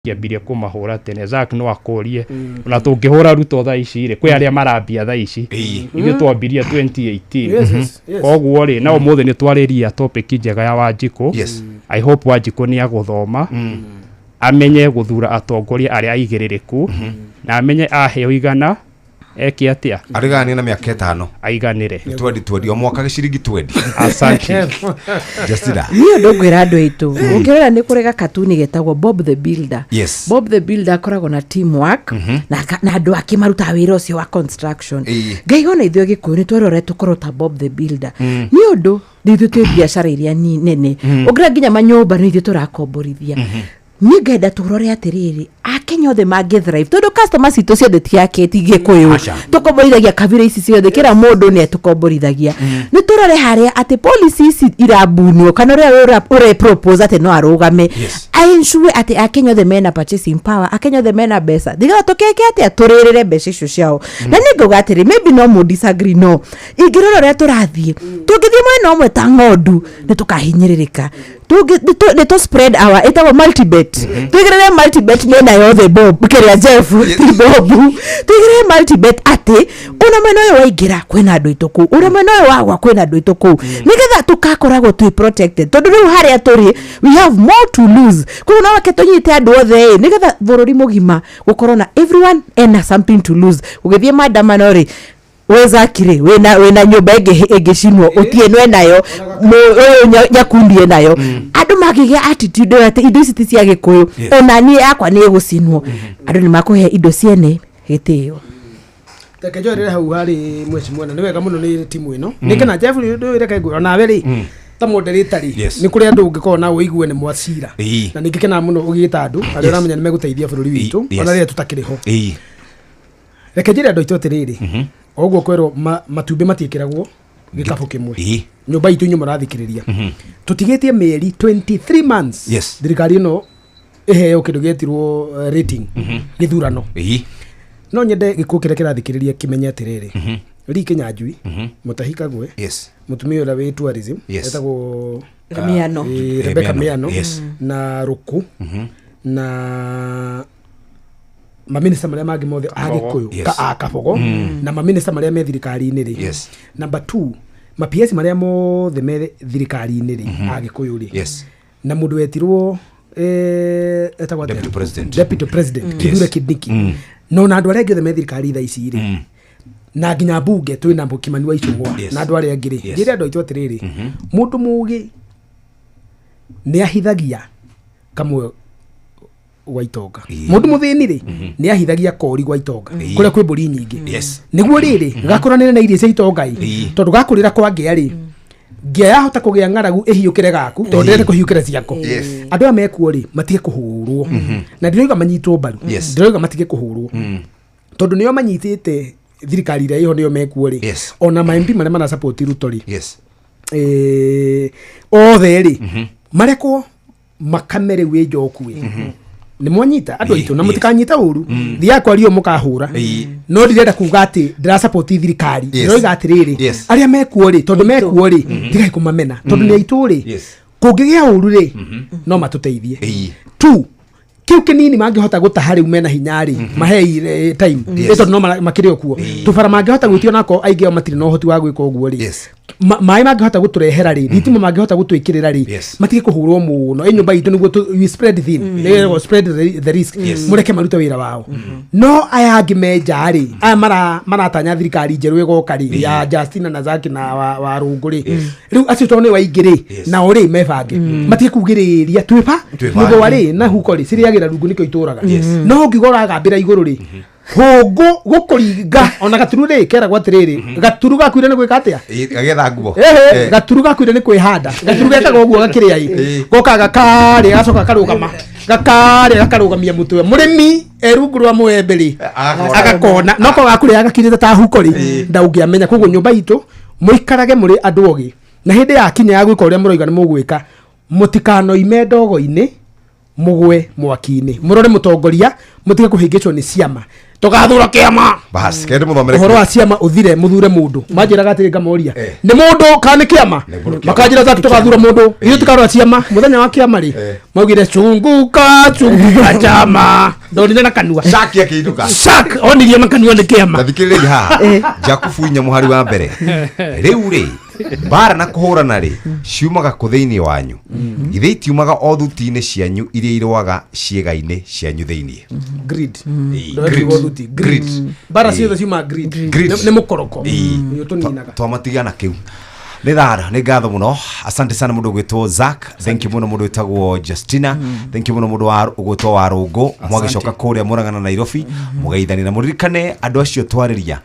Tũngĩambirie kũmahũra tene. Zack no akũrie ona tũngĩhũra Ruto thaa ici rĩ, kwĩ arĩa marambia thaa ici. Ithuĩ twambirie 2018. Koguo rĩ, na ũmũthĩ nĩ twarĩria topic njega ya Wanjikũ. I hope Wanjikũ nĩ agũthoma, amenye gũthura atongoria arĩa aigĩrĩrĩku, na amenye aheo 100 eke atĩa. Arigania na mĩaka 5. Aiganĩre. Twendi twendi o mwaka, gĩciringi 20. Asante. Justina. Niĩ ũndũ ngwĩra andũ aitũ, ũngĩrora nĩ kũrĩ gakatuni getagwo Bob the Builder. Bob the Builder akoragwo na teamwork na andũ ake marutaga wĩra ũcio wa construction. Ngaiga ona ithuĩ Gĩkũyũ nĩ twerore tũkorwo ta Bob the Builder, nĩ ũndũ nĩ ithuĩ twĩ biacara iria nene. Ũngĩrora nginya manyũmba nĩ ithuĩ tũrakomborithia. Niĩ ngenda tũrore atĩrĩrĩ, Akenya othe mangĩ thrive, tondũ customer citũ ciothe ti ake, ti Gĩkũyũ. Aca. Tũkomborithagia kabira ici ciothe, kĩra mũndũ nĩ atũkomborithagia. Nĩ tũrore harĩa atĩ policy ici irabunwo, kana ũrĩa ũre propose atĩ no arũgame, ensure atĩ Akenya othe mena purchasing power, Akenya othe mena mbeca, nĩgetha tũkeke atĩa, tũrĩrĩre mbeca icio ciao. Na nĩ ngauga atĩrĩ, maybe no mũ disagree, no ingĩrora ũrĩa tũrathiĩ, tũngĩthiĩ mwena ũmwe ta ng'ondu nĩ tũkahinyĩrĩrĩka. Nĩ tũ spread our, ĩtagwo multibet, tũigĩrĩre multibet mĩena yothe. Bob kĩrĩa, Jeff, ti Bob, tũigĩrĩre multibet atĩ ona mwena ũyũ waingĩra kwĩna andũ aitũ kũu, ona mwena ũyũ wagwa kwĩna andũ aitũ kũu, nĩgetha tũkakoragwo twĩ protected, tondũ rĩu harĩa tũrĩ we have more to lose. Koguo no reke tũnyite andũ othe ĩ, nĩgetha bũrũri mũgima gũkorwo na everyone ena something to lose. Ũgĩthiĩ maandamano rĩ, wezakire wĩna nyũmba ĩngĩ ĩngĩcinwo, ũtieno enayo, ũyũ nyakundi enayo. Andũ mangĩgĩa attitude ĩyo atĩ indo ici ti cia Gĩkũyũ, ona niĩ yakwa nĩ ĩgũcinwo, andũ nĩ makũhe indo ciene gĩtĩo. Reke njoerere hau harĩ mweci mwena. Nĩ wega mũno nĩ timu ĩno nĩ kana Jeff nĩ reke ngwĩra onawe rĩ, ta moderator rĩ, nĩ kũrĩ andũ ũngĩkorwo na ũigue nĩ mwacira, na nĩ ngĩkenaga mũno ũgĩta andũ arĩa ũramenya nĩ megũteithia bũrũri witũ, ona rĩrĩa tũtakĩrĩ ho. Reke njĩre andũ aitũ atĩrĩrĩ, o ũguo kwĩrwo matumbĩ matiĩkĩragwo gĩkabũ kĩmwe. Nyũmba itũ inyuĩ mũrathikĩrĩria, tũtigĩtie mĩeri 23 months thirikari ĩno ĩheo kĩndũ gĩetirwo rating gĩthurano. No nyende gĩkuũ kĩrĩa kĩrathikĩrĩria kĩmenye atĩrĩrĩ, Lee Kinyanjui, Mutahi Kagwe, mũtumia ũrĩa wĩ tourism, etagwo Miano. Rebecca Miano, Miano, na Ruku, na maminista marĩa mangĩ mothe a Gĩkũyũ, a Kabogo, na maminista marĩa me thirikari-inĩ rĩ. Number two, ma PS marĩa mothe me thirikari-inĩ rĩ, a Gĩkũyũ rĩ, na mũndũ wetirwo etagwo atĩa? Deputy President. Deputy President Kithure Kindiki, na ona andũ arĩa angĩ othe me thirikari thaa ici rĩ, na nginya mbunge twĩna Kimani wa Ichung'wa, na andũ arĩa angĩ rĩ. Njĩre andũ aitũ atĩrĩrĩ, mũndũ mũgĩ nĩ ahithagia kamwe gwa itonga. Mũndũ mũthĩni rĩ, nĩ ahithagia kori gwa itonga kũrĩa kwĩ mbũri nyingĩ, nĩguo rĩrĩ gakũranĩre na irio cia itonga ĩ, tondũ gakũrĩra kwa ngĩa rĩ, ngĩa yahota kũgĩa ng'aragu ĩhiũkĩre gaku, tondũ ndĩrenda kũhiũkĩra ciako. Andũ aya mekuo rĩ, matige kũhũrwo, na ndiroiga manyitwo mbaru. Ndiroiga matige kũhũrwo, tondũ nĩo manyitĩte thirikari ĩrĩa ĩho, nĩo mekuo rĩ. Ona ma MP marĩa marasupport Ruto rĩ, othe rĩ, marekwo makame rĩu ĩ njoku ĩ. Nĩ mwanyita andũ aitũ, na mũtikanyita ũru, thiaga kwario mũkahũra, no ndirenda kuga atĩ ndĩrasupport thirikari. Ndĩroiga atĩrĩrĩ, arĩa mekuo rĩ, tondũ mekuo rĩ, tigai kũmamena, tondũ nĩ aitũ rĩ. Kũngĩgĩa ũru rĩ, no matũteithie. Tu kiu kinini mangĩhota gũtaha rĩu mena hinya rĩ, mahei time. Tondũ no makĩrĩ o kuo. Tũbara mangĩhota gwĩtio, nako aingĩ ao matirĩ na ũhoti wa gwĩka ũguo rĩ. Maĩ mangĩhota gũtũrehera rĩ, thitima mangĩhota gũtwĩkĩrĩra rĩ, matige kũhũrwo mũno ĩ nyũmba itũ, nĩguo we spread thin. Nĩguo spread the risk. Mũreke marute wĩra wao. No aya angĩ me nja rĩ, aya maratanya thirikari njerũ ĩgoka rĩ, ya Justina na Zaki na wa Rũngũ rĩ, rĩu acio tondũ nĩ waingĩ rĩ, nao rĩ mebange, matige kugĩrĩria twĩba. Twĩbange. Mũthũa rĩ na huko rĩ cirĩagĩra rungu, nĩkĩo itũraga. No ũngiuga ũragambĩra igũrũ rĩ, hũngũ gũkũringa. Ona gaturu rĩ, keragwo atĩrĩrĩ, gaturu gakuire nĩ gwĩka atĩa? Agetha nguo. Ehe, gaturu gakuire nĩ kwĩhanda. Gaturu gekaga ũguo gakĩrĩa ĩ, goka gakarĩa, gacoka gakarũgama, gakarĩa, gakarũgamia mũtwe. Mũrĩmi e rungu rwa mũembe rĩ, Agakona. Agakona no ko gakũrĩa gakirĩte ta huko rĩ, ndaũngĩamenya. Koguo nyũmba itũ, mũikarage mũrĩ andũ ogĩ, na hĩndĩ ya kinya ya gwĩka ũrĩa mũroiga nĩ mũgwĩka, mũtikanoime ndogo-inĩ mũgwe mwaki-inĩ. Mũrore mũtongoria, mũtige kũhĩngĩcwo nĩ ciama. Tugathura kiama. Bas kende muthomere Uhoro wa ciama uthire muthure mundu. Manjiraga atiri ngamoria. Eh. Ni mundu kana ni kiama? Nĩ mũndũ kĩama. Makanjira ta tugathura mundu. Ithuĩ tukarora ciama muthenya wa kiama ri. Eh. Maugire cunguka cunguka chama. Ndonire na kanua. Shaki akiinũka. Shak onirie na kanua ni kiama. Na thikĩrĩria haha Jakubu inya mũhari wa mbere rĩu rĩ mbara na kũhũrana rĩ ciumaga kũ thĩinĩ wanyu githĩ itiumaga o thuti-inĩ cianyu iria irũaga ciĩga-inĩ cianyu thĩinĩ. Greed. Ĩĩ, Ndore greed. kiugo thuti. Greed. Mbara Ĩĩ. ciothe ciuma greed. Greed. Nĩ mũkoroko. Ĩĩ. Nĩ ũtũninaga. Twamatigana kiu nä thara nä ngatho må no asante sana må ndå gwä Zack thank you må no må ndå wä Justina thank you må no må ndå å gwä wa Rũngũ mwagä kå rä a må ragana Nairobi må geithani na må ririkane andå acio twarä ria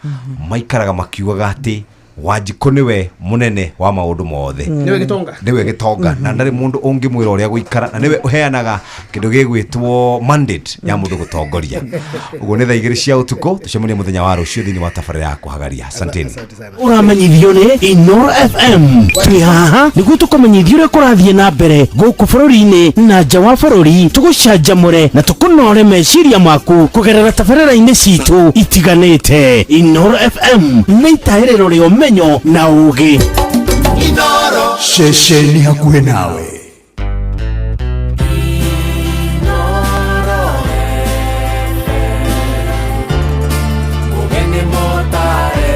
maikaraga makiugaga atä Wanjikũ nĩwe mũnene wa maũndũ mothe Nĩwe gĩtonga. nĩwe gĩtonga na ndarĩ mũndũ ũngĩmwĩra ũrĩa gũikara na nĩwe ũheanaga kĩndũ gĩgwĩtwo mandate ya mũndũ gũtongoria ũguo nĩ thaa 2 cia ũtukũ tũcemanie mũthenya wa rũciũ thĩinĩ wa tabarĩra ya kũhagaria asanteni. Asante sana. Ũramenyithio nĩ Inoro FM. Twĩ haha nĩguo tũkũmenyithia ũrĩa kũrathiĩ na mbere gũkũ bũrũri-inĩ na nja wa bũrũri, tũgũcanjamũre na tũkũnore meciria maku kũgerera tabarĩra-inĩ citũ itiganĩte. Inoro FM nĩ itahĩrĩro rĩa ũmenyo na ũgĩ. Ceceni hakuhĩ nawe. Mugeni motare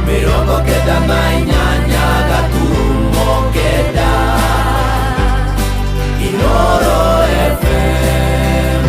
98 gaturumo 9 Inoro FM.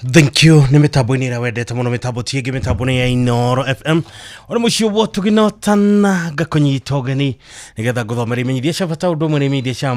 Thank you. Nĩ mĩtambo-inĩ ĩrĩa wendete mũno, mĩtambo ti ĩngĩ, mĩtambo nĩ ya Inoro FM. Ore mũciĩ wotũginotana ngakũnyita ũgeni nĩgetha ngũthomere imenyithia cia bata, ũndũ ũmwe na imenyithia cia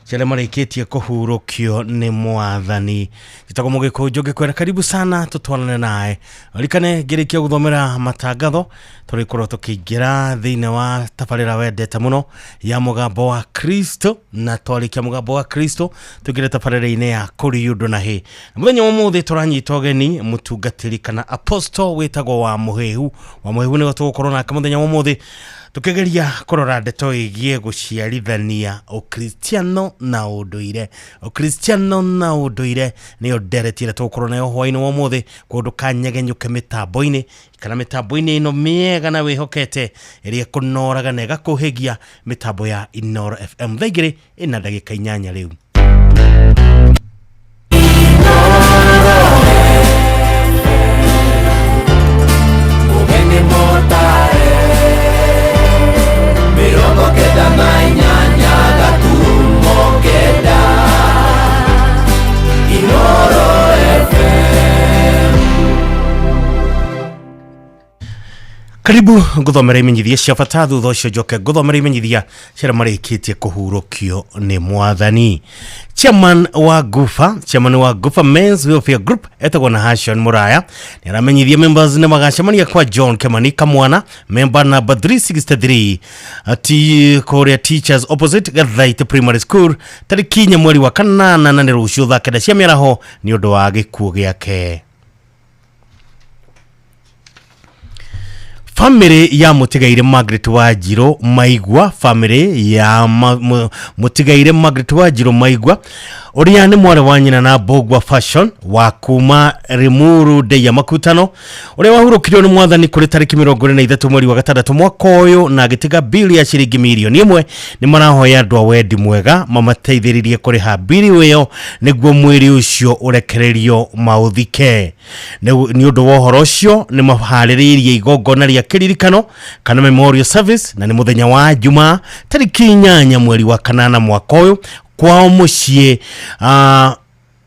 cia arĩa marĩkĩtie kũhurũkio nĩ mwathani. Njĩtagwo Mũgĩkũnjũ, ngĩkwĩra karibu sana tũtwarane nawe. Ririkane ngĩrĩkia gũthomera matangatho tũrĩkorwo tũkĩingĩra thĩinĩ wa tabarĩra wendete mũno ya mũgambo wa Kristo, na twarĩkia mũgambo wa Kristo tũingĩre tabarĩra-inĩ ya kũriũndũ na hĩ. Na mũthenya wa ũmũthĩ tũranyita ũgeni mũtungatĩri kana apostle wĩtagwo wa Mũhĩhu. Wa Mũhĩhu nĩwe tũgũkorwo nake mũthenya wa ũmũthĩ tũkĩgeria kũrora ndeto ĩgiĩ gũciarithania ũkristiano na ũndũire. Ũkristiano na ũndũire nĩyo ndereti ĩrĩa tũgũkorwo nayo hwaĩ-inĩ wa ũmũthĩ, kũndũ kanyegenyũke mĩtambo-inĩ kana mĩtambo-inĩ ĩno mĩega na wĩhokete ĩrĩa ĩkũnoraga na ĩgakũhĩgia, mĩtambo ya Inoro FM. Thaa 2:08 rĩu. Mũgeni mũtare 98.9 Inoro FM. Karibu nguthomera imenyithia cia bata, thutha ũcio njoke nguthomera imenyithia cia arĩa marĩkĩtie kũhurũkio nĩ mwathani. Chairman wa Gufa, chairman wa Gufa Men's Welfare Group etagwo na Hashon Muraya nĩ aramenyithia members nĩ magacemania kwa John Kemani Kamwana, member number 363 ati kũrĩa Teachers opposite Gathaite Primary School, tarĩki 4 mweri wa 8 na nĩ rũciũ thaa 9 cia mĩaraho nĩ ũndũ wa gĩkuũ gĩake. Family ya mũtigaire Margaret Wanjirũ Maigua, family ya mũtigaire Margaret Wanjirũ Maigua ũrĩa nĩ mwarĩ wa nyina na Mbũgua Fashion wa kuma Limuru Ndeia Makutano, ũrĩa wahurũkirio nĩ mwathani kũrĩ tarĩki 23 mweri wa 6 mwaka ũyũ na agĩtiga bili ya ciringi mirioni 1, nĩ marahoya andũ a wendi mwega mamateithĩrĩrie kũrĩha bili ĩyo nĩguo mwĩrĩ ũcio ũrekererio maũthike. Nĩ ũndũ wa ũhoro ũcio nĩ maharĩrĩirie igongona rĩa kĩririkano kana memorial service, na nĩ mũthenya wa Jumaa tarĩki 8 mweri wa 8 mwaka ũyũ kwao mũciĩ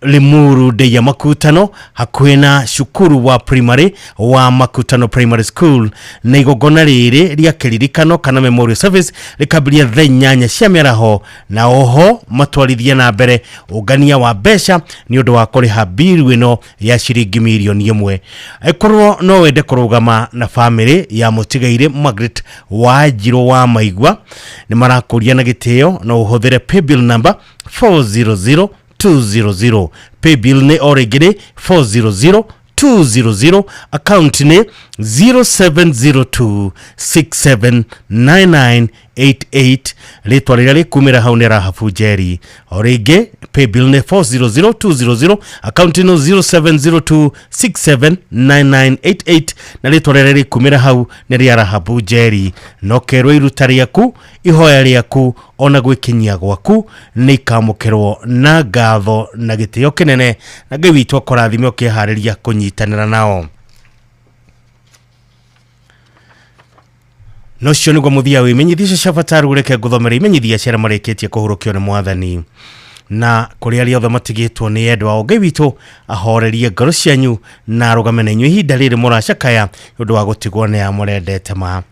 Limuru Ndeia Makutano hakuhĩ na cukuru wa primary wa Makutano Primary School, na igongona rĩrĩ rĩa kĩririkano kana memorial service rĩkambĩrĩria thaa 8 cia mĩaraho, na oho matwarithie na mbere ũngania wa mbeca nĩ ũndũ wa kũrĩha biru ĩno ya ciringi mirioni 1. Angĩkorwo no wende kũrũgama na family ya mũtigaire Margaret Wanjirũ wa Maigua, nĩ marakũria na gĩtĩo no ũhũthĩre paybill number 400 200. Paybill nĩ o rĩngĩ nĩ 400 200, account nĩ 0702679988, rĩtwa rĩrĩa rĩkumĩra hau nĩ Rahabu Njeri. O rĩngĩ paybill nĩ 400200, account nĩ 0702679988 na rĩtwa rĩrĩa rĩkumĩra hau nĩ rĩa Rahabu Njeri. No kerwo iruta rĩaku, ihoya rĩaku ona gwĩkinyia gwaku nĩ ikamũkĩrwo na ngatho na gĩtĩo kĩnene, na Ngai witũ akũrathime ũkĩharĩria kũnyitanĩra nao. No ũcio nĩguo mũthia wa imenyithia icio cia bata. Rĩu reke ngũthomere imenyithia cia arĩa marĩkĩtie kũhurũkio nĩ mwathani, na kũrĩ arĩa othe matigĩtwo nĩ endwa ao, Ngai witũ ahorerie ngoro cianyu na arũgame na inyuĩ ihinda rĩrĩ mũracakaya nĩ ũndũ wa gũtigwo nĩ amũrendete ma.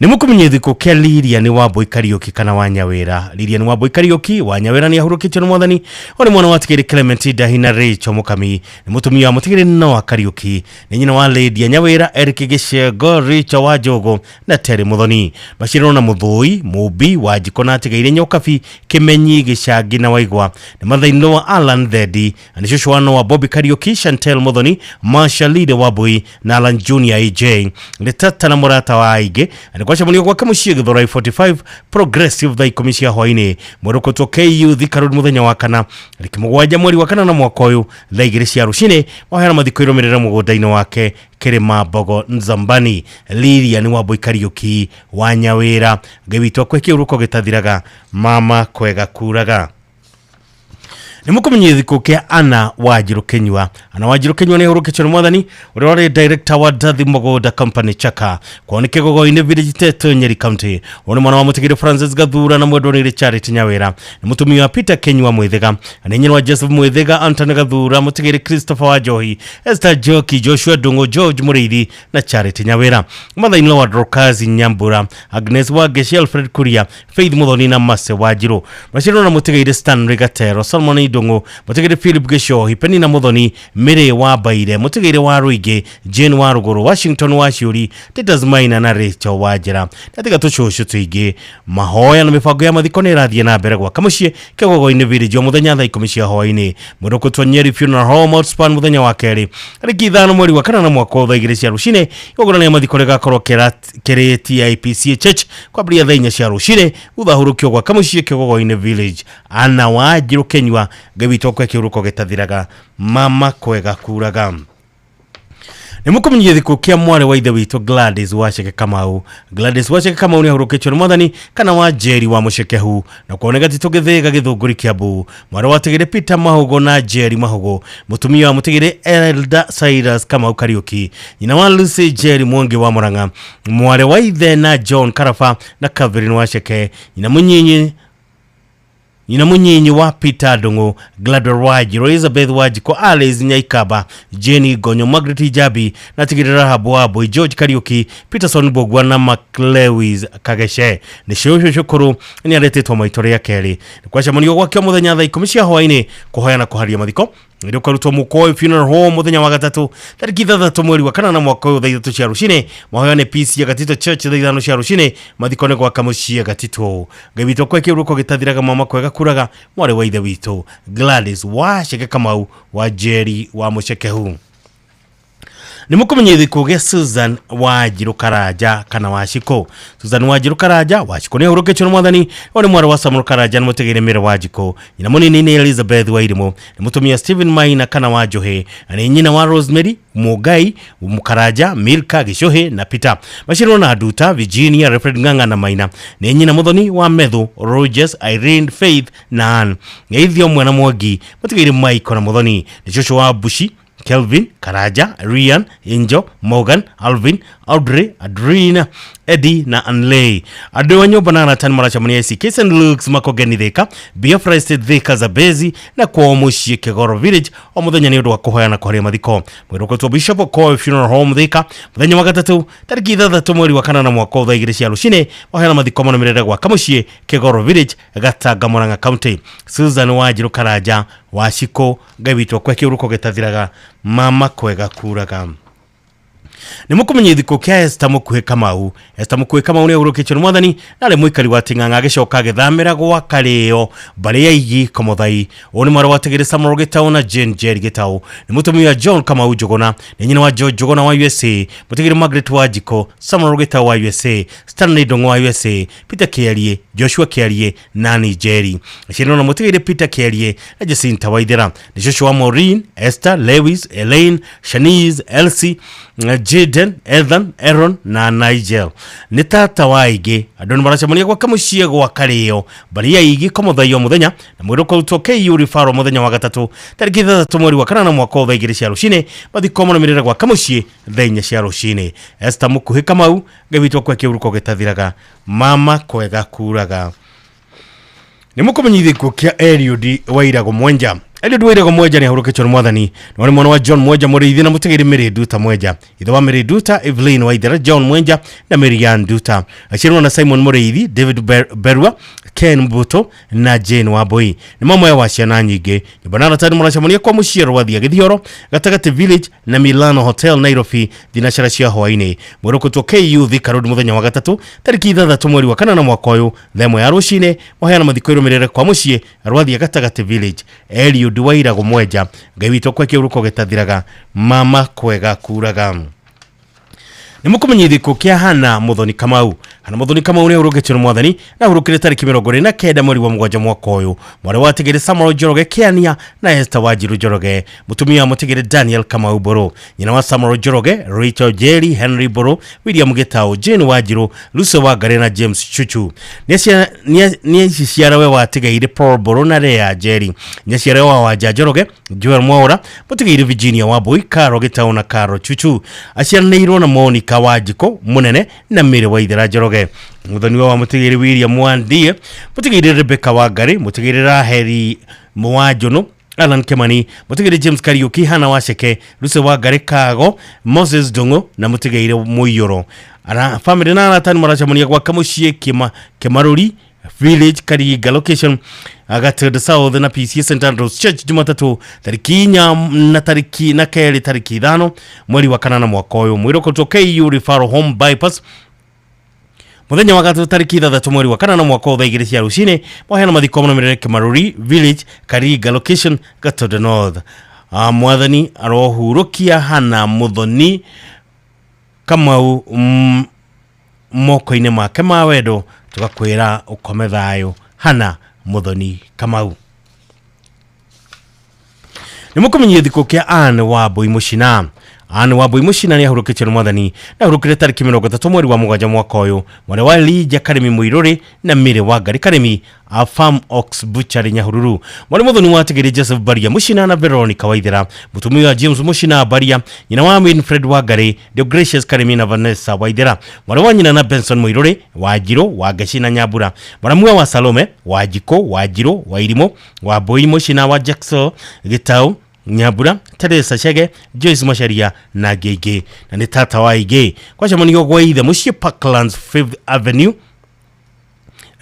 Nĩ mũkũmenya gĩkuũ kĩa Lilian Wambui Kariũki kana wa Nyawĩra. Lilian Wambui Kariũki wa Nyawĩra nĩ ahurũkĩtio nĩ mwathani. Ũyũ nĩ mwana wa Tigĩrĩ Clement Ndahi na Rachel Mũkami, nĩ mũtumia wa Mũtigĩrĩ Noah Kariũki, nĩ nyina wa Lydia Nyawĩra, Eric Gĩcengo, Rachel wa Njogo na Terry Mũthoni. Maciarĩrwo na Mũthũi Mũmbi wa Njiko na Atigaire Nyokabi Kĩmenyi Gĩcangi na Waigwa. Nĩ mathainĩ wa Alan Thendi na nĩ cũcũ wa Noah Bobby Kariũki, Chantel Mũthoni, Marsha Lide Wambui na Alan Junior AJ. Nĩ tata na mũrata wa aingĩ, na nĩ gwacemanio gwake mũciĩ Gĩthũrai 45 Progressive thaa 10 cia hwaĩ-inĩ, mwerũkũtwo KU Thika Road mũthenya wa kana tarĩki 7 mweri wa 8 mwaka ũyũ thaa 2 cia rũcinĩ. Waheana mathiko irũmĩrĩra mũgũnda-inĩ wake Kĩrĩma Mbogo Nzambani. Lilian Wambui Kariũki wa Nyawĩra, Ngai witũ akwe kĩhurũko gĩtathiraga, mama kwega kuraga. Nĩ mũkũmenyithia gĩkuũ kĩa Anna Wanjiru Kinyua. Anna Wanjiru Kinyua nĩ ahurũkĩtio nĩ mwathani ũrĩa warĩ director wa Ndathi Mũgũnda Company Chaka kwao nĩ Kĩgogo-inĩ Village Teto, Nyeri County. Ũyũ nĩ mwana wa mũtigĩrĩ Francis Gathura na mwendwa nĩ Charity Nyawĩra, nĩ mũtumia wa Peter Kinyua Mwĩthĩga, na nĩ nyina wa Joseph Mwĩthĩga, Anthony Gathura, mũtigĩrĩ Christopher Wanjohi, Esther Njoki, Joshua Ndung'u, George Mũrĩithi na Charity Nyawĩra. Mother-in-law wa Dorcas Nyambura, Agnes Wangeci, Alfred Kuria, Faith Muthoni na Mercy Wanjiru. Maciarwo na mũtigĩrĩ Stanley Gatero, Solomon Ndung'u, mũtigĩrĩ Philip Gĩcohi, Penina Muthoni, Mary wa Mbaire, mũtigĩrĩ wa Rũingĩ, Jane wa Rũgũrũ, Washington wa Ciũri, Titus Maina na Rachel wa Njĩra. Ndatiga tũcũcũ tũingĩ. Mahoya na mĩbango ya mathiko nĩ ĩrathiĩ na mbere gwaka mũciĩ Kĩgogo-inĩ Village o mũthenya thaa 10 cia hwaĩ-inĩ. Mwĩrĩ ũgũtwo Nyeri Funeral Home Outspan mũthenya wa kerĩ tarĩki 5 mweri wa kanana mwaka wa thaa 2 cia rũcinĩ. Igongona rĩa mathiko rĩgakorwo kĩrĩ TIPC Church kwambĩrĩria thaa 4 cia rũcinĩ, thutha hurũkio gwaka mũciĩ Kĩgogo-inĩ Village. Anna Wanjiru Kinyua, Ngai witũ akwe kĩhurũko gĩtathiraga, mama kwega kuraga. Nĩ mũkũmenyithia gĩkuũ kĩa mwarĩ wa ithe witũ Gladys Waceke Kamau. Gladys Waceke Kamau nĩ ahurũkĩtio nĩ mwathani kana wa Njeri wa Mũcekehu na kuoneka Titũ Gĩthĩga Gĩthũngũri Kĩambu, mwarĩ wa Tigĩrĩ Peter Mahugo na Njeri Mahugo, mũtumia wa Mũtigĩrĩ Elda Cyrus Kamau Kariũki, nyina wa Lucy Njeri Mwangi wa Murang'a, mwarĩ wa ithe na John Karaba na Catherine Waceke, nyina mũnyinyi wa Peter Ndung'u, Gladwell Wanjiru, Elizabeth Wanjiko, Alice Nyaikaba, Jenny Gonyo, Margaret Ijabi na Tigĩrĩ Rahabu Wambui, George Kariuki, Peterson Mbugua na McLewis Kageshe. Nĩ cũcũ cukuru nĩ aretĩtwo maitũ rĩa kerĩ. Nĩ kwacemanio gwake o mũthenya thaa 10 cia hwaĩ-inĩ kũhoya na kũharia mathiko. Nĩ ũkarutwo Mũkũyũ Funeral Home mũthenya wa gatatũ tarĩki 6 mweri wa kanana mwaka ũyũ thaa 3 cia rũcinĩ. Mahoya nĩ PC ya Gatito Church thaa 5 cia rũcinĩ. Mathiko nĩ gwaka mũciĩ Gatito. Ngai witũ akwe kĩhurũko gĩtathiraga, mama kwega kuraga, mwarĩ wa ithe witũ Gladys Waceke Kamau wa Njeri wa Mũcekehu. Nĩ mũkũmenyithia gĩkuũ gĩa Susan Wanjiru Karanja kana Wacikũ. Susan Wanjiru Karanja Wacikũ nĩ ahurũkĩtio nĩ mwathani, o nĩ mwarĩ wa Samuel Karanja na mũtigĩrĩ Mary Wanjikũ. Nyina mũnini nĩ Elizabeth Wairimũ, nĩ mũtumia Stephen Maina kana wa Njohĩ, na nĩ nyina wa Rosemary Mũngai Mũkaranja, Milka Gĩcũhĩ na Peter. Maciarwo na Nduta, Virginia, Alfred Ng'ang'a na Maina. Nĩ nyina Mũthoni wa Methu, Rogers, Irene, Faith na Ann. Ngeithio mwana Mwangi, mũtigĩrĩ Michael na Mũthoni. Nĩ cũcũ wa Bushi, Kelvin, Karanja, Rian, Angel, Morgan, Alvin, Audrey, Adrina, Eddie na Anley. Andũ a nyũmba na arata nĩ maracemania ICK St. Luke's Makongeni Thika, Biafra Estate Thika Zambezi na kwao mũciĩ Kĩgoro Village o mũthenya nĩ ũndũ wa kũhoya na kũharia mathiko. Mwĩrĩ ũgwĩtwo Bishop Okoe Funeral Home Thika mũthenya wa gatatũ tarĩki 6 mweri wa kanana mwaka wa thaa 2 cia rũcinĩ. Mahoya na mathiko marũmĩrĩre gwaka mũciĩ Kĩgoro Village, Gatanga, Murang'a County. Susan Wanjiru Karanja Wacikũ, Ngai witũ akwe kĩhurũko gĩtathiraga, mama kwega kuraga. Nĩ mũkũmenyithia gĩkuũ kĩa Esther Mũkuhĩ Kamau. Esther Mũkuhĩ Kamau nĩ ahurũkĩtio nĩ mwathani na arĩ mũikari wa Ting'ang'a agĩcoka agĩthamĩra gwa Karĩo mbarĩ ya Igi Komothai. Ũyũ nĩ mwarĩ wa Tigĩrĩ Samuel Gĩtaũ na Jane Njeri Gĩtaũ. Nĩ mũtumia wa John Kamau Njũgũna, nĩ nyina wa George Njũgũna wa USA, mũtigĩrĩ Margaret Wanjikũ, Samuel Gĩtaũ wa USA, Stanley Ndung'u wa USA, Peter Kĩarie, Joshua Kĩarie na Annie Njeri. Aciarirwo na mũtigĩrĩ Peter Kĩarie na Jacinta Waithera. Nĩ cũcũ wa Maureen, Esther, Lewis, Elaine, Shanice, Elsie, Jaden, Ethan, Aaron na Nigel. Nĩ tata wa aingĩ. Andũ nĩ maracemania gwaka mũciĩ gwa Karĩo mbarĩ ya Igi Komothai o mũthenya na mwĩrĩ ũkarutwo KU Referral mũthenya wa gatatũ tarĩki 6 mweri wa kanana mwaka wa thaa 2 cia rũcinĩ. Mathiko marũmĩrĩre gwaka mũciĩ thaa 4 cia rũcinĩ. Esther Mũkuhĩ Kamau, Ngai witũ akwe kĩhurũko gĩtathiraga, mama kwega kuraga. Nĩ mũkũmenyithia gĩkuũ kĩa Eliud Wairago Mwenja. Eliud Wairago Mwenja nĩ ahurũkĩtio nĩ mwathani. Na nĩ mwana wa John Mwenja Mũrĩithi na mũtigĩrĩ Mary Nduta Mwenja. Ithe wa Mary Nduta, Evelyn Waithera, John Mwenja na Mary Ann Nduta. Aciarirwo na Simon Mũrĩithi, David Berua, Ken Mbuto na Jane Wambui. Nĩ mamwe wa ciana nyingĩ. Nyũmba na arata nĩ maracemania kwa mũciĩ Rwathia Gĩthioro, Gatagatĩ Village na Milano Hotel Nairobi thinacara cia hwaĩ-inĩ. Mwĩrĩ ũgwĩtwo KU Thika Road mũthenya wa gatatũ tarĩki 6 mweri wa kanana mwaka ũyũ thaa 1 ya rũcinĩ. Mahoya na mathiko irũmĩrĩre kwa mũciĩ Rwathia Gatagatĩ Village. Eliud Wairago Mwenja, Ngai witũ akwe kĩhurũko gĩtathiraga, mama kwega kuraga. Nĩ mũkũmenyithia gĩkuũ kĩa Hana Muthoni Kamau. Hana Muthoni Kamau nĩ ahurũkĩtio nĩ mwathani na ahurũkire tarĩki 29 mweri wa mũgwanja mwaka ũyũ. Mwarĩ wa Tigiri Samuel Njoroge Kĩania na Esther Wanjiru Njoroge, mũtumia wa Mũtigiri Daniel Kamau Mbũrũ, nyina wa Samuel Njoroge, Rachel Jerry, Henry Mbũrũ, William Gĩtaũ, Jane Wanjiru, Lucy Wangari na James Chuchu. Nĩ ciciarawe wa Tigaire Paul Mbũrũ na Lea Njeri. Nyaciarawe wa Wanja Njoroge, Joel Mwaura, Mũtigiri Virginia Wambui, Caro Gĩtaũ na Caro Chuchu. Aciaranĩirwo na Monica Wanjikũ Mũnene na Mary Waithera Njoroge. Mũthoni wa Mũtigiri William Wandie, Mũtigiri Rebecca Wangari, Mũtigiri Raheli Mwanjũnũ, Alan Kemani, Mũtigiri James Kariuki, Hana Waceke, Lucy Wangari Kago, Moses Ndung'u na Mũtigiri Mũiyũro. Family na arata nĩ maracemania gwake mũciĩ Kĩmarũri Village, Karinga location, Gatundu South na PCA St Andrews Church, Jumatatu tariki 4 na tariki na kerĩ tariki 5 mweri wa kanana mwaka ũyũ. Mwĩrĩ ũkoretwo KU Referral Home Bypass muthenya wa gatatu tariki 6 mweri wa kanana mwaka ũyũ thaa 2 cia rũcinĩ. Maheana mathiko marũmĩrĩre Kĩmarũri Village, Karinga location, Gatundu North. Mwathani arohurũkia Hana Muthoni Kamau moko-inĩ make ma wendo, tugakwĩra ũkome thayũ Hana Muthoni Kamau. Nĩ mũkũmenyithio thikũ kĩa Anne Wambui Mũcina. Anne Wambui Mũcina nĩ ahurũkĩtio nĩ mwathani na ahurũkire tarĩki 30 mweri wa mũgwanja mwaka ũyũ. Mwarĩ wa Elijah Karĩmi Mũirũrĩ na Mary Wangari Karĩmi a Farm Ox Butchery Nyahururu. Mwarĩ Muthoni wa Tigiri Joseph Baria Mũcina na Veronica Waithera, mũtumia wa James Mũcina Baria, nyina wa Winfred Wangari, Deogracious Karĩmi na Vanessa Waithera. Mwarĩ wa nyina na Benson Mũirũrĩ, Wanjirũ wa Ngeci na Nyambura. Mwaramua wa Salome Wanjikũ Wanjirũ wa Irimũ wa Mbui Mũcina wa Jackson Gĩtaũ Nyambura, Teresa Chege, Joyce Macharia na ngĩ na nĩ tata wa ingĩ. Kwacemanio gwa ithe mũciĩ Parklands 5th Avenue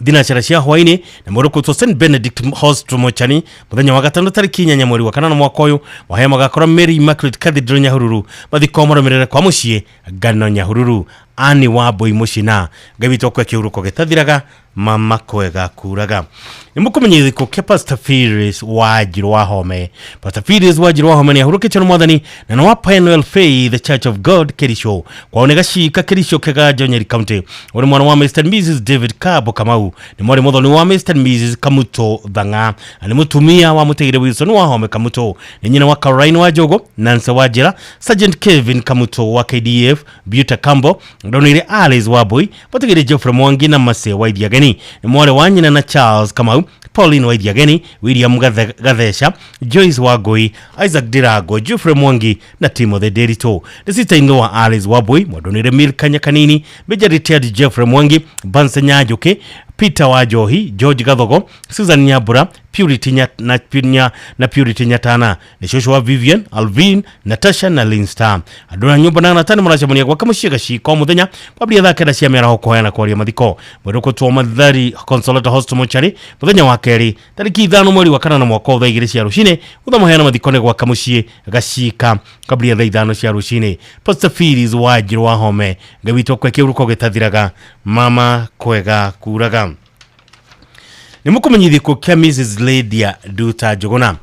thinacara cia hwaini na mwĩrĩ St Benedict Hospital Mochani muthenya wa gatano tariki 8 mweri wa kanana mwaka ũyũ. Wahea magakora Mary Immaculate Cathedral Nyahururu. Mathiko marũmĩrĩre kwa mũciĩ Ngano Nyahururu. Anne Wambui Mũcina, Ngai witũ akwe kĩhurũko gĩtathiraga, mama kwega kuraga. Nĩ mũkũmenyithio gĩkuũ kĩa Pastor Phyllis Wanjiru wa Home. Pastor Phyllis Wanjiru wa Home nĩ ahurũkĩtio nĩ mwathani na nĩ wa Pioneer Faith Church of God Kericho. Kwao nĩ Gacika Kericho Kĩganjo Nyeri County. Ũrĩ mwana wa Mr. and Mrs. David Kabo Kamau, nĩ mwarĩ mũthoni wa Mr. and Mrs. Kamuto Thang'a, na nĩ mũtumia wa Mũtigiri Wilson wa Home Kamuto, nĩ nyina wa Caroline wa Njogo, Nancy wa Njĩra, Sergeant Kevin Kamuto wa KDF, Beauty Kambo, Ndonire Alice Wambui, Mũtigiri Geoffrey Mwangi na Mase wa Ithiageni, nĩ mwarĩ wa nyina na Charles Kamau, Pauline wa Ithiageni, William Gathesha, Joyce Wangui, Isaac Dirago, Geoffrey Mwangi na Timothy Derito. Nĩ sister-in-law wa Alice Wambui, Mwandonire Milka Nyakanini, Major Retired Geoffrey Mwangi, Banse Nyanjuki, Peter Wajohi, George Gathogo, Susan Nyambura, Purity na Purity Nyatana, nĩ cũcũ wa Vivian, Alvin, Natasha na Linstar. Andũ a nyũmba na anata nĩ maracemania gwake mũciĩ Gaciko mũthenya kwambĩrĩria thaa 9 cia mĩaraho kũheana kwaria mathiko. Mwĩrĩ ũkũtwo Mathari Consolata Hospital Mochari mũthenya wa kerĩ tarĩki 5 mweri wa kanana mwaka ũyũ thaa 2 cia rũcinĩ. Gũtha mũheana mathiko nĩ gwake mũciĩ Gacika kwambĩrĩria thaa 5 cia rũcinĩ. Pastor Phyllis Wanjiru wa Home, Ngai witũ akwe kĩhurũko gĩtathiraga, mama kwega kuraga. Nĩ mũkũmenyithio gĩkuũ kĩa Mrs. Lydia Nduta Njũgũna.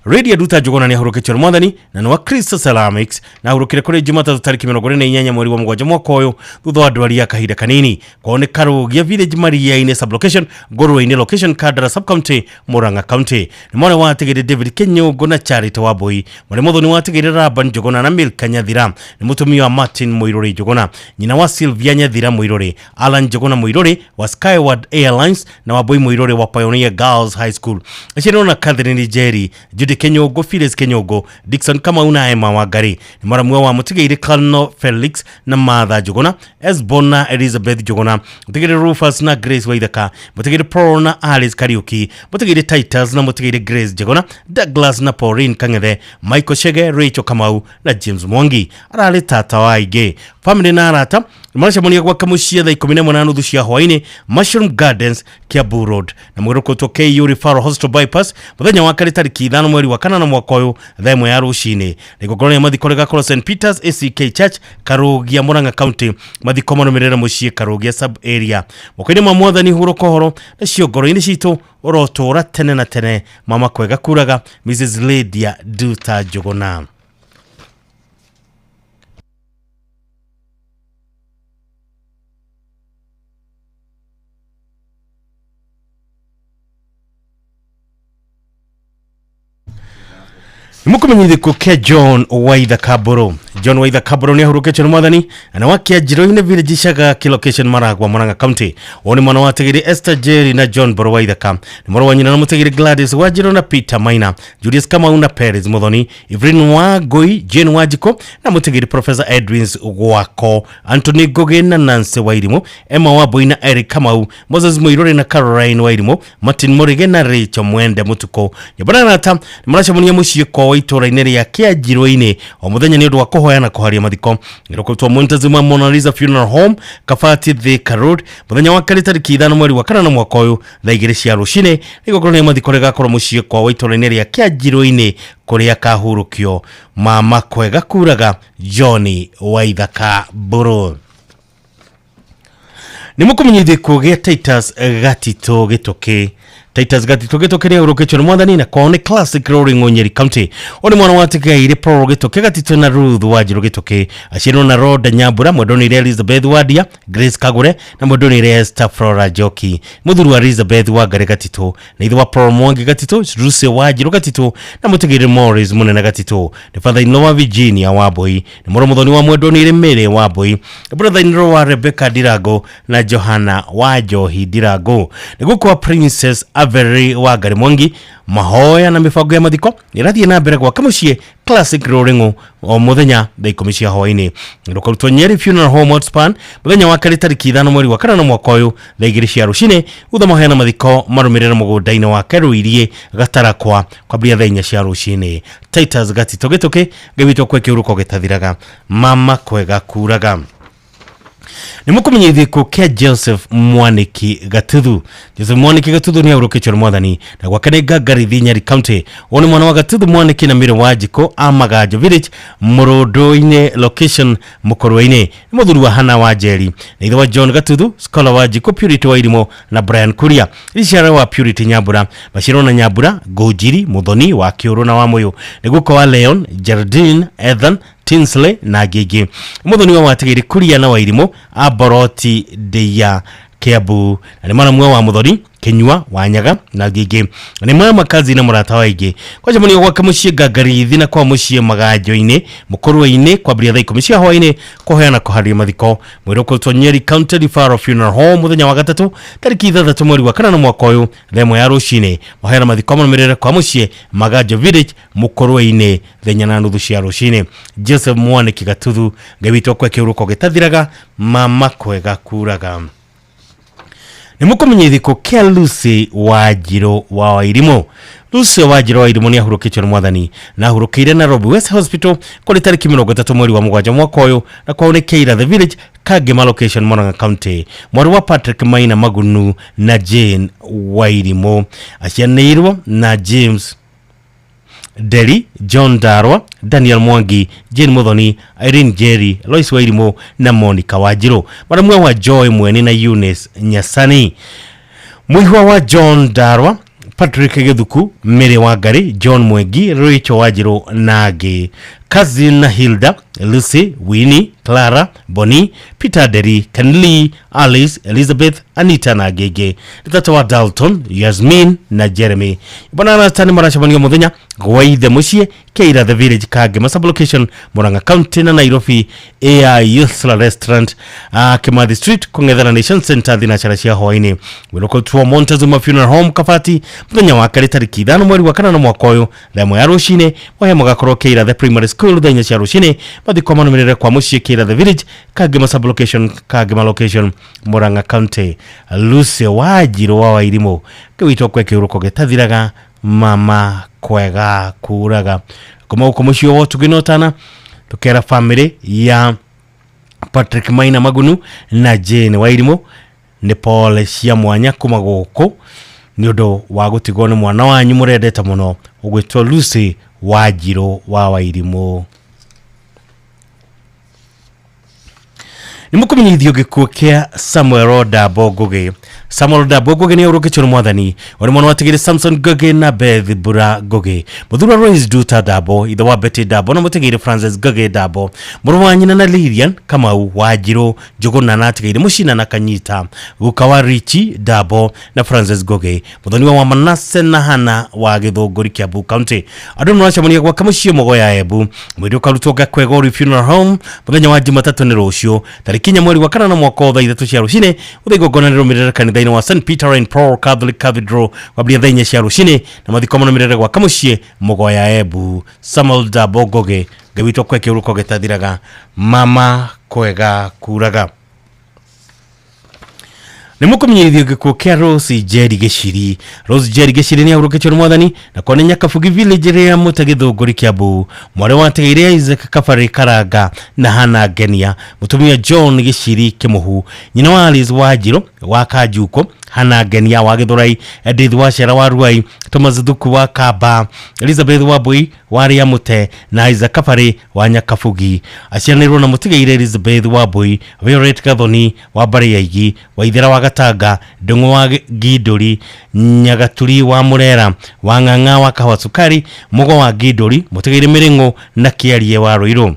Lydia Nduta Njũgũna nĩ ahurũkĩtio nĩ mwathani na nĩ wa Crystal Ceramics na ahurũkire kũrĩ Jumatatu tarĩki 28 mweri wa mũgwanja mwaka ũyũ thutha wa ndwari ya kahinda kanini. Kwao nĩ Karũgia Village Maria-inĩ sublocation, Ngũrũe-inĩ location, Kandara subcounty, Murang'a County. Nĩ mwarĩ wa Tigiri David Kĩnyũngũ na Charity Wambui. Mwarĩ mũthoni wa Tigiri Laban Njũgũna na Milka Nyathira. Nĩ mũtumia wa Martin Mũirũrĩ Njũgũna, nyina wa Sylvia Nyathira Mũirũrĩ, Alan Njũgũna Mũirũrĩ wa Skyward Airlines na Wambui Mũirũrĩ wa Pioneer Girls High School. Aciarirwo na Catherine Njeri, Judy Kenyongo, Phyllis Kenyongo, Dickson Kamau na Emma Wangari. Nĩ mũramua wa Mũtigĩire Colonel Felix na Martha Njũgũna, Esbon na Elizabeth Njũgũna, Mũtigĩire Rufus na Grace Waithaka, Mũtigĩire Paul na Alice Kariuki, Mũtigĩire Titus na Mũtigĩire Grace Njũgũna, Douglas na Pauline Kang'ethe, Michael Chege, Rachel Kamau na James Mwangi. Ararĩ tata wa aingĩ. Family na arata maracemania gwake mũciĩ thaa 11:30 cia hwaĩ-inĩ Mushroom Gardens, Kiambu Road, na mwĩrĩ ũkũtwo KU Referral Hospital Bypass mũthenya wa kerĩ tarĩki 5 mweri wa kanana mwaka ũyũ thaa 1 ya rũcinĩ. Na igongona rĩa mathiko rĩgakorwo St Peters ACK Church, Karũgia, Murang'a County. Mathiko marũmĩrĩre mũciĩ Karũgia sub area. Moko-inĩ ma mwathani hurũka ũhoro nacio ngoro-inĩ citũ ũrotũra tene na tene, mama kwega kuraga, Mrs. Lydia Nduta Njũgũna. Nĩmũkũmenyithĩkũ kĩa John Waitha Kabũrũ. John Waitha Kabũrũ nĩ ahurũkĩtio nĩ mwathani na wa Kĩanjirũ-inĩ village Icagaki location Maragwa Murang'a County. Ũyũ nĩ mwana wa Tegiri Esther Jerry na John Mbũrũ Waithaka. Nĩ mũrũ wa nyina na Mũtegiri Gladys Wanjirũ na Peter Maina, Julius Kamau na Perez Muthoni, Evelyn Wangũi, Jane Wanjikũ na Mũtegiri Professor Edwins Gwako, Anthony Ngugi na Nancy Wairimũ, Emma Wambui na Eric Kamau, Moses Muiruri na Caroline Wairimũ, Martin Murige na Rachel Mwende Mutuku. Nyũmba na arata nĩ maracemania mũciĩ kwao itũũra-inĩ rĩa Kĩanjirũ-inĩ o mũthenya nĩ ũndũ wa kũhoya na kũharia mathiko. Ĩrũkũtwo Montezuma Mona Lisa Funeral Home, Kabati Thika Road, mũthenya wa kerĩ tarĩki 5 mweri wa kanana mwaka ũyũ thaa 2 cia rũcinĩ. Igongona rĩa mathiko rĩgakorwo mũciĩ kwao itũũra-inĩ rĩa Kĩanjirũ-inĩ kũrĩa kahurũkio mama kwega kuraga John Waithaka Mbũrũ. Nĩ mũkũmenyithĩkwo gĩa Titus Gatito Gĩtũkĩ. Titus Gatito Gĩtũkĩ nĩ ahurũkĩtio nĩ mwathani na kwao nĩ Classic Rolling Nyeri County. Ũyũ nĩ mwana wa Tigaire Paul Gĩtũkĩ Gatito na Ruth Wanjirũ Gĩtũkĩ. Aciarirwo na Rhoda Nyambura, mwendonire Elizabeth Wadia, Grace Kagure na mwendonire Esther Flora Njoki. Mũthuri wa Elizabeth Wangari Gatito na ithe wa Paul Mwangi Gatito, Lucy Wanjirũ Gatito na mũtigĩrĩ Morris Mũnene Gatito. Nĩ father-in-law wa Virginia Wambui, nĩ mũrũ mũthoni wa mwendonire Mary Wambui, nĩ brother-in-law wa Rebecca Ndirango na Johanna wa Njohi Ndirango. Nĩ gũkũ wa Princess Avery Wangari Mwangi. Mahoya na mĩbango ya mathiko ĩrathiĩ na mbere gwaka mũciĩ Classic Roringo o mũthenya thaa 10 cia hwaĩ-inĩ. Rũkarutwo Nyeri Funeral Home Outspan mũthenya wa kerĩ tarĩki 5 mweri wa kanana mwaka ũyũ thaa 2 cia rũcinĩ. Thutha mahoya na mathiko marũmĩrĩre mũgũnda-inĩ wa Keruirie Gatarakwa kwambĩrĩria thaa 4 cia rũcinĩ. Titus Gatito Gĩtũkĩ Ngai witũ kwe kĩhuruko gĩtathiraga mama kwega kuraga. Nĩ mũkũmenyithĩkũ kĩa Joseph Mwaniki Gatuthu. Joseph Mwaniki Gatuthu nĩ ahurũkĩtio nĩ mwathani na gwake nĩ Ngangarithi Nyeri County. Ũyũ nĩ mwana wa Gatuthu Mwaniki na Mĩrĩ Wanjikũ a Maganjo Village Mũrũndũ-inĩ location Mũkũrwe-inĩ. Nĩ mũthuri wa Hana Wanjeri na ithe wa John Gatuthu, Scholar Wanjikũ, Purity Wairimũ na Brian Kuria. Riciara wa Purity Nyambura, Bashiro na Nyambura, Ngũnjiri, Mũthoni wa Kĩũrũ na wa Mũyũ. Nĩ guka wa Leon, Geraldine, Ethan, Tinsley na ngĩngĩ. Mũthoni wa Watigĩrĩ Kuria na Wairimũ a Boroti Ndeia Kiambu. Na nĩ mwana mwe wa Mũthoni Kinyua Wanyaga na ngĩngĩ. Nĩ mama kazi na mũrata wa ingĩ. Kwacemanio gwake mũciĩ Ngangarithi na kwa mũciĩ Maganjo-inĩ Mũkũrwe-inĩ kwambĩrĩria thaa 10 cia hwaĩ-inĩ kũheana kũharia mathiko. Mwĩrĩ ũkũrutwo Nyeri County Referral Funeral Home mũthenya wa gatatũ tarĩki 6 mweri wa kanana mwaka ũyũ thaa 1 ya rũcinĩ. Maheana mathiko marũmĩrĩre kwa mũciĩ Maganjo Village Mũkũrwe-inĩ thaa 4:30 cia rũcinĩ. Joseph Mwaniki Gatuthu Ngai witũ akwe kĩhuruko gĩtathiraga mama kwega kuraga. Nĩ mũkũmenyithĩkũ kĩa Lucy Wanjirũ wa Wairimũ. Lucy Wanjirũ wa Wairimũ nĩ ahurũkĩtio nĩ mwathani na ahurũkĩire Nairobi West Hospital kũrĩ tarĩki 30 mweri wa mũgwanja mwaka ũyũ na kwao nĩ Keira The Village Kangema location Murang'a County. Mwarĩ wa Patrick Maina Magunu na Jane Wairimũ. Acianĩirwo na James Deli, John Darwa, Daniel Mwangi, Jane Muthoni, Irene Jerry, Lois Wairimu na Monica Wanjiru. Maramwe wa Joy Mweni na Eunice Nyasani. Mwihwa wa John Darwa, Patrick Githuku, Mary Wangari, John Mwengi, Rachel Wanjiru na angĩ. Cousin Hilda, Lucy, Winnie, Clara, Bonnie, Peter Derry, Kenley, Alice, Elizabeth, Anita na angĩ. Tata wa Dalton, Yasmin na Jeremy. Bwana Anastani maracemania mũthenya gwa ithe mũciĩ Keira The Village Kangema sublocation Murang'a County na Nairobi AI Yusla Restaurant Kimathi Street kũng'ethera Nation Center thinacara cia hwaĩ-inĩ. Wĩrũkũtwo Montezuma Funeral Home Kabati mũthenya wa kerĩ tarĩki 5 mweri wa kanana mwaka ũyũ thaa 1 ya rũcinĩ. Mahoya magakorwo Keira The Primary School thaa 4 cia rũcinĩ. Mathiko marũmĩrĩre kwa mũciĩ Keira The Village Kangema sublocation Kangema location Murang'a County. Lucy Wanjiru wa Wairimũ kĩwitwo kwe kĩhuruko gĩtathiraga mama kwega kuraga. Kuma gũkũ mũciĩ wa ũtugi na ũtana tũkera family ya Patrick Maina Magunu na Jane Wairimũ nĩ pole cia mwanya kuma gũkũ nĩ ũndũ wa gũtigwo nĩ mwana wanyu mũrendete mũno ũgwĩtwo Lucy Wanjiru wa Wairimũ. Nĩ mũkũmenyithio gĩkuũ kĩa Samuel Odambo Ngũgĩ. Samuel Odambo Ngũgĩ nĩ ahurũkĩtio nĩ mwathani ũrĩ mwana wa Tigiri Samson Ngũgĩ na Beth Mbura Ngũgĩ, mũthuri wa Rose Nduta Ndambo, ithe wa Betty Ndambo na mũtigĩire Francis Ngũgĩ Ndambo, mũrũ wa nyina na Lilian Kamau wa Njirũ Njũgũna na atigĩire Mũcina na Kanyita, guka wa Richi Ndambo na Francis Ngũgĩ, mũthoniwa wa Manase na Hana wa Gĩthũngũri, Kiambu County. Andũ nĩ maracemania gwake mũciĩ Mũgoya Embu. Mwĩrĩ ũkarutwo Gakwegori Funeral Home mũthenya wa Jumatatũ, nĩ rũciũ, tarĩki 4 mweri wa kanana mwaka wa thaa 3 cia rũcinĩ. Gũthiĩ igongona rĩrũmĩrĩre kanitha-inĩ wa St Peter and Paul Catholic Cathedral kwambĩrĩria thaa 4 cia rũcinĩ, na mathiko marũmĩrĩre gwake mũciĩ Mũgoya Embu. Samuel Ndambo Ngũgĩ, Ngai witũ akwe kĩhuruko gĩtathiraga, mama kwega kuraga. Nĩ mũkũmenyithio gĩkuũ kĩa Rose Njeri Gĩciri. Rose Njeri Gĩciri nĩ ahurũkĩtio nĩ mwathani na kwa nĩ Nyakabugi village rĩa Mũte, Gĩthũngũri, Kiambu. Mwarĩ wa Tegeire Isaac Kabarĩ Karanga na Hana Ngenia, mũtumia John Gĩciri Kĩmũhu, nyina wa Alice Wanjirũ wa Kanjuko, Hana Ngenia wa Gĩthũrai, Edith Wacera wa Ruai, Thomas Thuku wa Kamba, Elizabeth Wambui wa Rĩa Mũte na Isaac Kabarĩ wa Nyakabugi. Aciaranĩirwo na mũtigaire Elizabeth Wambui, Violet Gathoni wa Mbarĩ ya Igi, Waithera wa Gatanga, Ndung'u wa Ngindũri, Nyagaturi wa Mũrera, wa Ng'ang'a wa Kahũa Cukari, Mũgo wa Ngindũri, mũtigaire Mĩrĩng'ũ na Kĩarie wa Rũirũ.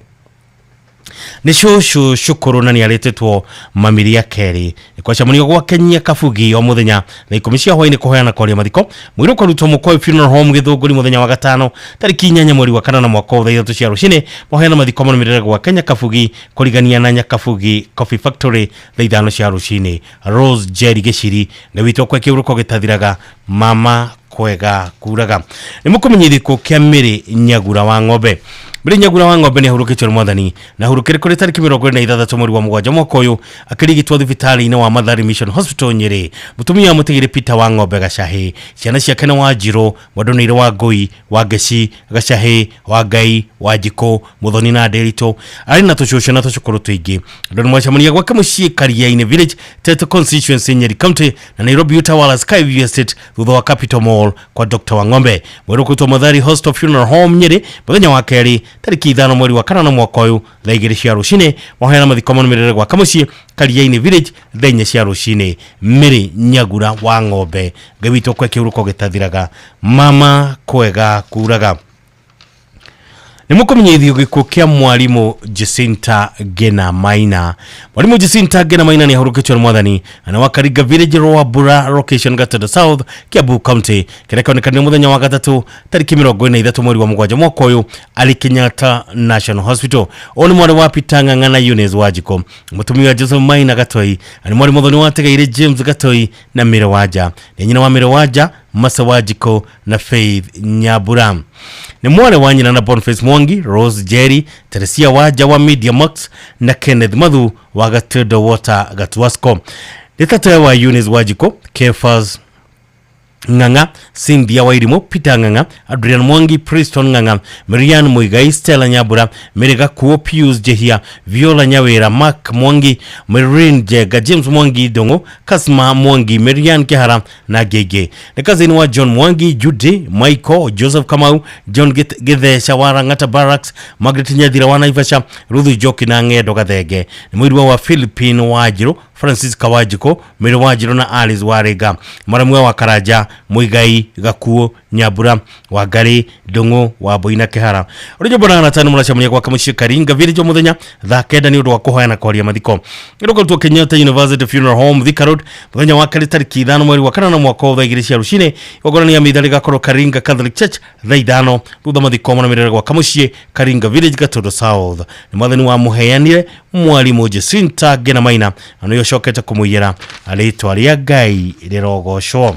Nĩ cũcũ cũkũrũ na nĩ arĩtĩtwo mamiria kerĩ. Nĩ kwacamanio gwake Nyakabugi o mũthenya thaa 10 cia hwainĩ kũheana kwaria mathiko. Mwĩrĩ ũkarutwo Mũkoi Funeral Home Gĩthũngũri mũthenya wa gatano tarĩki 8 mweri wa kanana mwaka wa thaa 3 cia rũcinĩ. Maheana mathiko marũmĩrĩre gwake Nyakabugi kũrigania na Nyakabugi Coffee Factory thaa 5 cia rũcinĩ. Rose Jerry Gĩciri, nĩ witũ kwe kĩhuruko gĩtathiraga, mama kwega kuraga. Nĩ mũkũmenyithio gĩkuũ kĩa Mary Nyagura wa Ng'ombe. Mary Nyagura wa Ng'ombe nĩ ahurũkĩtio nĩ mwathani na ahurũkĩre kũrĩ tarĩki 26 mweri wa mũgwanja mwaka ũyũ akĩrigitwo thibitarĩ-inĩ wa Mathari Mission Hospital, Nyĩrĩ. Mũtumia wa mũtigĩrĩ Peter wa Ng'ombe Gacahĩ. Ciana ciake nĩ Wanjirũ, Mwendonĩire wa Ngũi wa Ngeci, Gacahĩ wa Ngai wa Njikũ, Mũthoni na Ndĩritũ. Arĩ na tũcũcũ na tũcũkũrũ tũingĩ. Andũ nĩ mwacemania gwake mũciĩ Karia-inĩ Village, Tetu Constituency, Nyeri County na Nairobi Utawala Skyview Estate thutha wa Capital Mall kwa Dr. Wang'ombe. Mwĩrĩ ũkũrutwo Mathari Hospital Funeral Home, Nyĩrĩ mũthenya wa kerĩ tarĩki 5 mweri wa kanana mwaka ũyũ thaa 2 cia rũcinĩ. Mahoya mathiko marũmĩrĩre gwake mũciĩ Karia-inĩ Village thaa 4 cia rũcinĩ. Mary Nyagura wa Ng'ombe, Ngai witũ kwe kĩhuruko gĩtathiraga, mama kwega kuraga. Nĩ mũkũmenyithio gĩkuũ kĩa mwarimũ Jacinta Ngena Maina. Mwarimũ Jacinta Ngena Maina nĩ ahurũkĩtio nĩ mwathani na wa Karinga Village, Rwambura Location, Gatundu South, Kiambu County, kĩrĩa kĩonekanire mũthenya wa gatatũ tarĩki 43 mweri wa mũgwanja mwaka ũyũ arĩ Kenyatta National Hospital. Ũyũ nĩ mwarĩ wa Peter Ng'ang'a na Eunice Wanjikũ, mũtumia wa Joseph Maina Gatoi, na nĩ mwarĩ mũthoni wa Tegeire James Gatoi na Mĩrĩ Wanja. Nĩ nyina wa Mĩrĩ Wanja, Masa Wanjikũ na Faith Nyambura. Nĩ mwarĩ wa nyina na Boniface Mwangi, Rose Jerry, Teresia Wanja wa Media Max na Kenneth Mathu wa Gatundo Water Gatuasco. Nĩ tata wa Eunice Wanjikũ, Kefas Ng'ang'a, Cynthia Wairimu, Peter Ng'ang'a, Adrian Mwangi, Priston Ng'ang'a, Marian Muigai, Stella Nyambura, Mary Gakuo, Pius Jehia, Viola Nyawira, Mark Mwangi, Maureen Jega, James Mwangi Dongo, Kasma Mwangi, Marian Kihara na Gege. Nĩ cousin wa John Mwangi, Judy, Michael, Joseph Kamau, John Githesha wa Lang'ata Barracks, Margaret Nyathira wa Naivasha, Ruth Njoki na Ng'endo Gathenge. Nĩ mũirwa wa Philippine Wanjirũ, Francis Kawanjiko, Mary Wanjirũ na Alice Warĩnga. Mũramwe wa Karanja, Muigai, Gakuo, Nyambura, Wangari, Ndung'u, Wambui na Kĩhara. Ũrĩa mbona na tano mũracemania gwake mũciĩ Karinga Village o mũthenya thaa 9 nĩ ũndũ wa kũhoya na kwaria mathiko. Ĩrũkarutwo Kenyatta University Funeral Home, Thika Road, mũthenya wa kerĩ tarĩki 5 mweri wa kanana mwaka wa thaa 2 cia rũcinĩ. Igongona rĩa mitha rĩgakorwo Karinga Catholic Church thaa 5, thutha mathiko marũmĩrĩre gwake mũciĩ Karinga Village, Gatundu South. Nĩ mwathani wa mũheanire mwarimũ Jacinta Ngena Maina na nĩwe ũcokete kũmũiyĩra. Rĩtwa rĩa Ngai rĩrogocwo.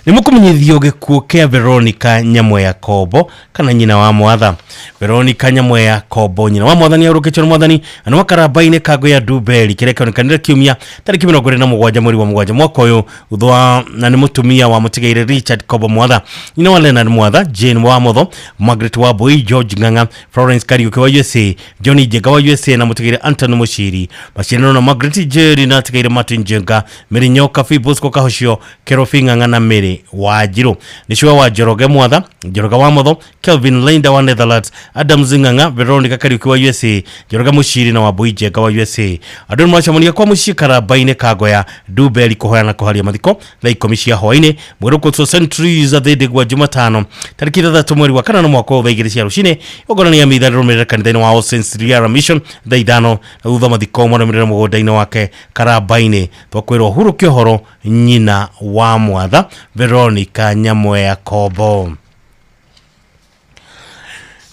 Nĩ mũkũmenyithio gĩkuũ kĩa Veronica Nyamweya Kombo kana nyina wa Mwatha. Veronica Nyamweya Kombo, nyina wa Mwathani, ahurũkĩtio nĩ mwathani na nĩ Karamba-inĩ kango ya Ndumberi, kĩrĩa kĩonekanire kiumia tarĩki 27 mweri wa mũgwanja mwaka ũyũ thutha wa, na nĩ mũtumia wa mũtigaire Richard Kombo Mwatha, nyina wa Leonard Mwatha, Jane wa Motho, Margaret wa Mbui, George Ng'ang'a, Florence Kariuki wa USA, Johnny Njenga wa USA na mũtigaire Anton Mushiri. Maciarano na Margaret Jerry na atigaire Martin Njenga, Mary Nyoka, Bosco Kahocio, Kerofi Ng'ang'a na Mary Mary Wanjiru nĩcio wa Njoroge Mwatha, Njoroge wa Motho, Kelvin Linda wa Netherlands, Adam Zing'ang'a, Veronica Kariuki wa USA, Njoroge Mushiri na Wambui Njenga wa USA. Andũ nĩmaracemania kwa mũciĩ Karamba-inĩ Kangoya Nduberi kũhoya na kũharia mathiko thaa 10 cia hwaĩ-inĩ. Mwĩrĩ ũkũtwo St Teresa Thĩndĩ gwa Jumatano tarĩki 6 mweri wa 5 mwaka wa thaa 2 cia rũcinĩ. Igongona nĩ ya mitha rĩrũmĩrĩre kanitha-inĩ wa All Saints Riara Mission thaa 5, na thutha mathiko marũmĩrĩre mũgũnda-inĩ wake Karamba-inĩ. Twakwĩrwo hurũke ũhoro nyina wa Mwatha Veronica Nyamweya Kombo.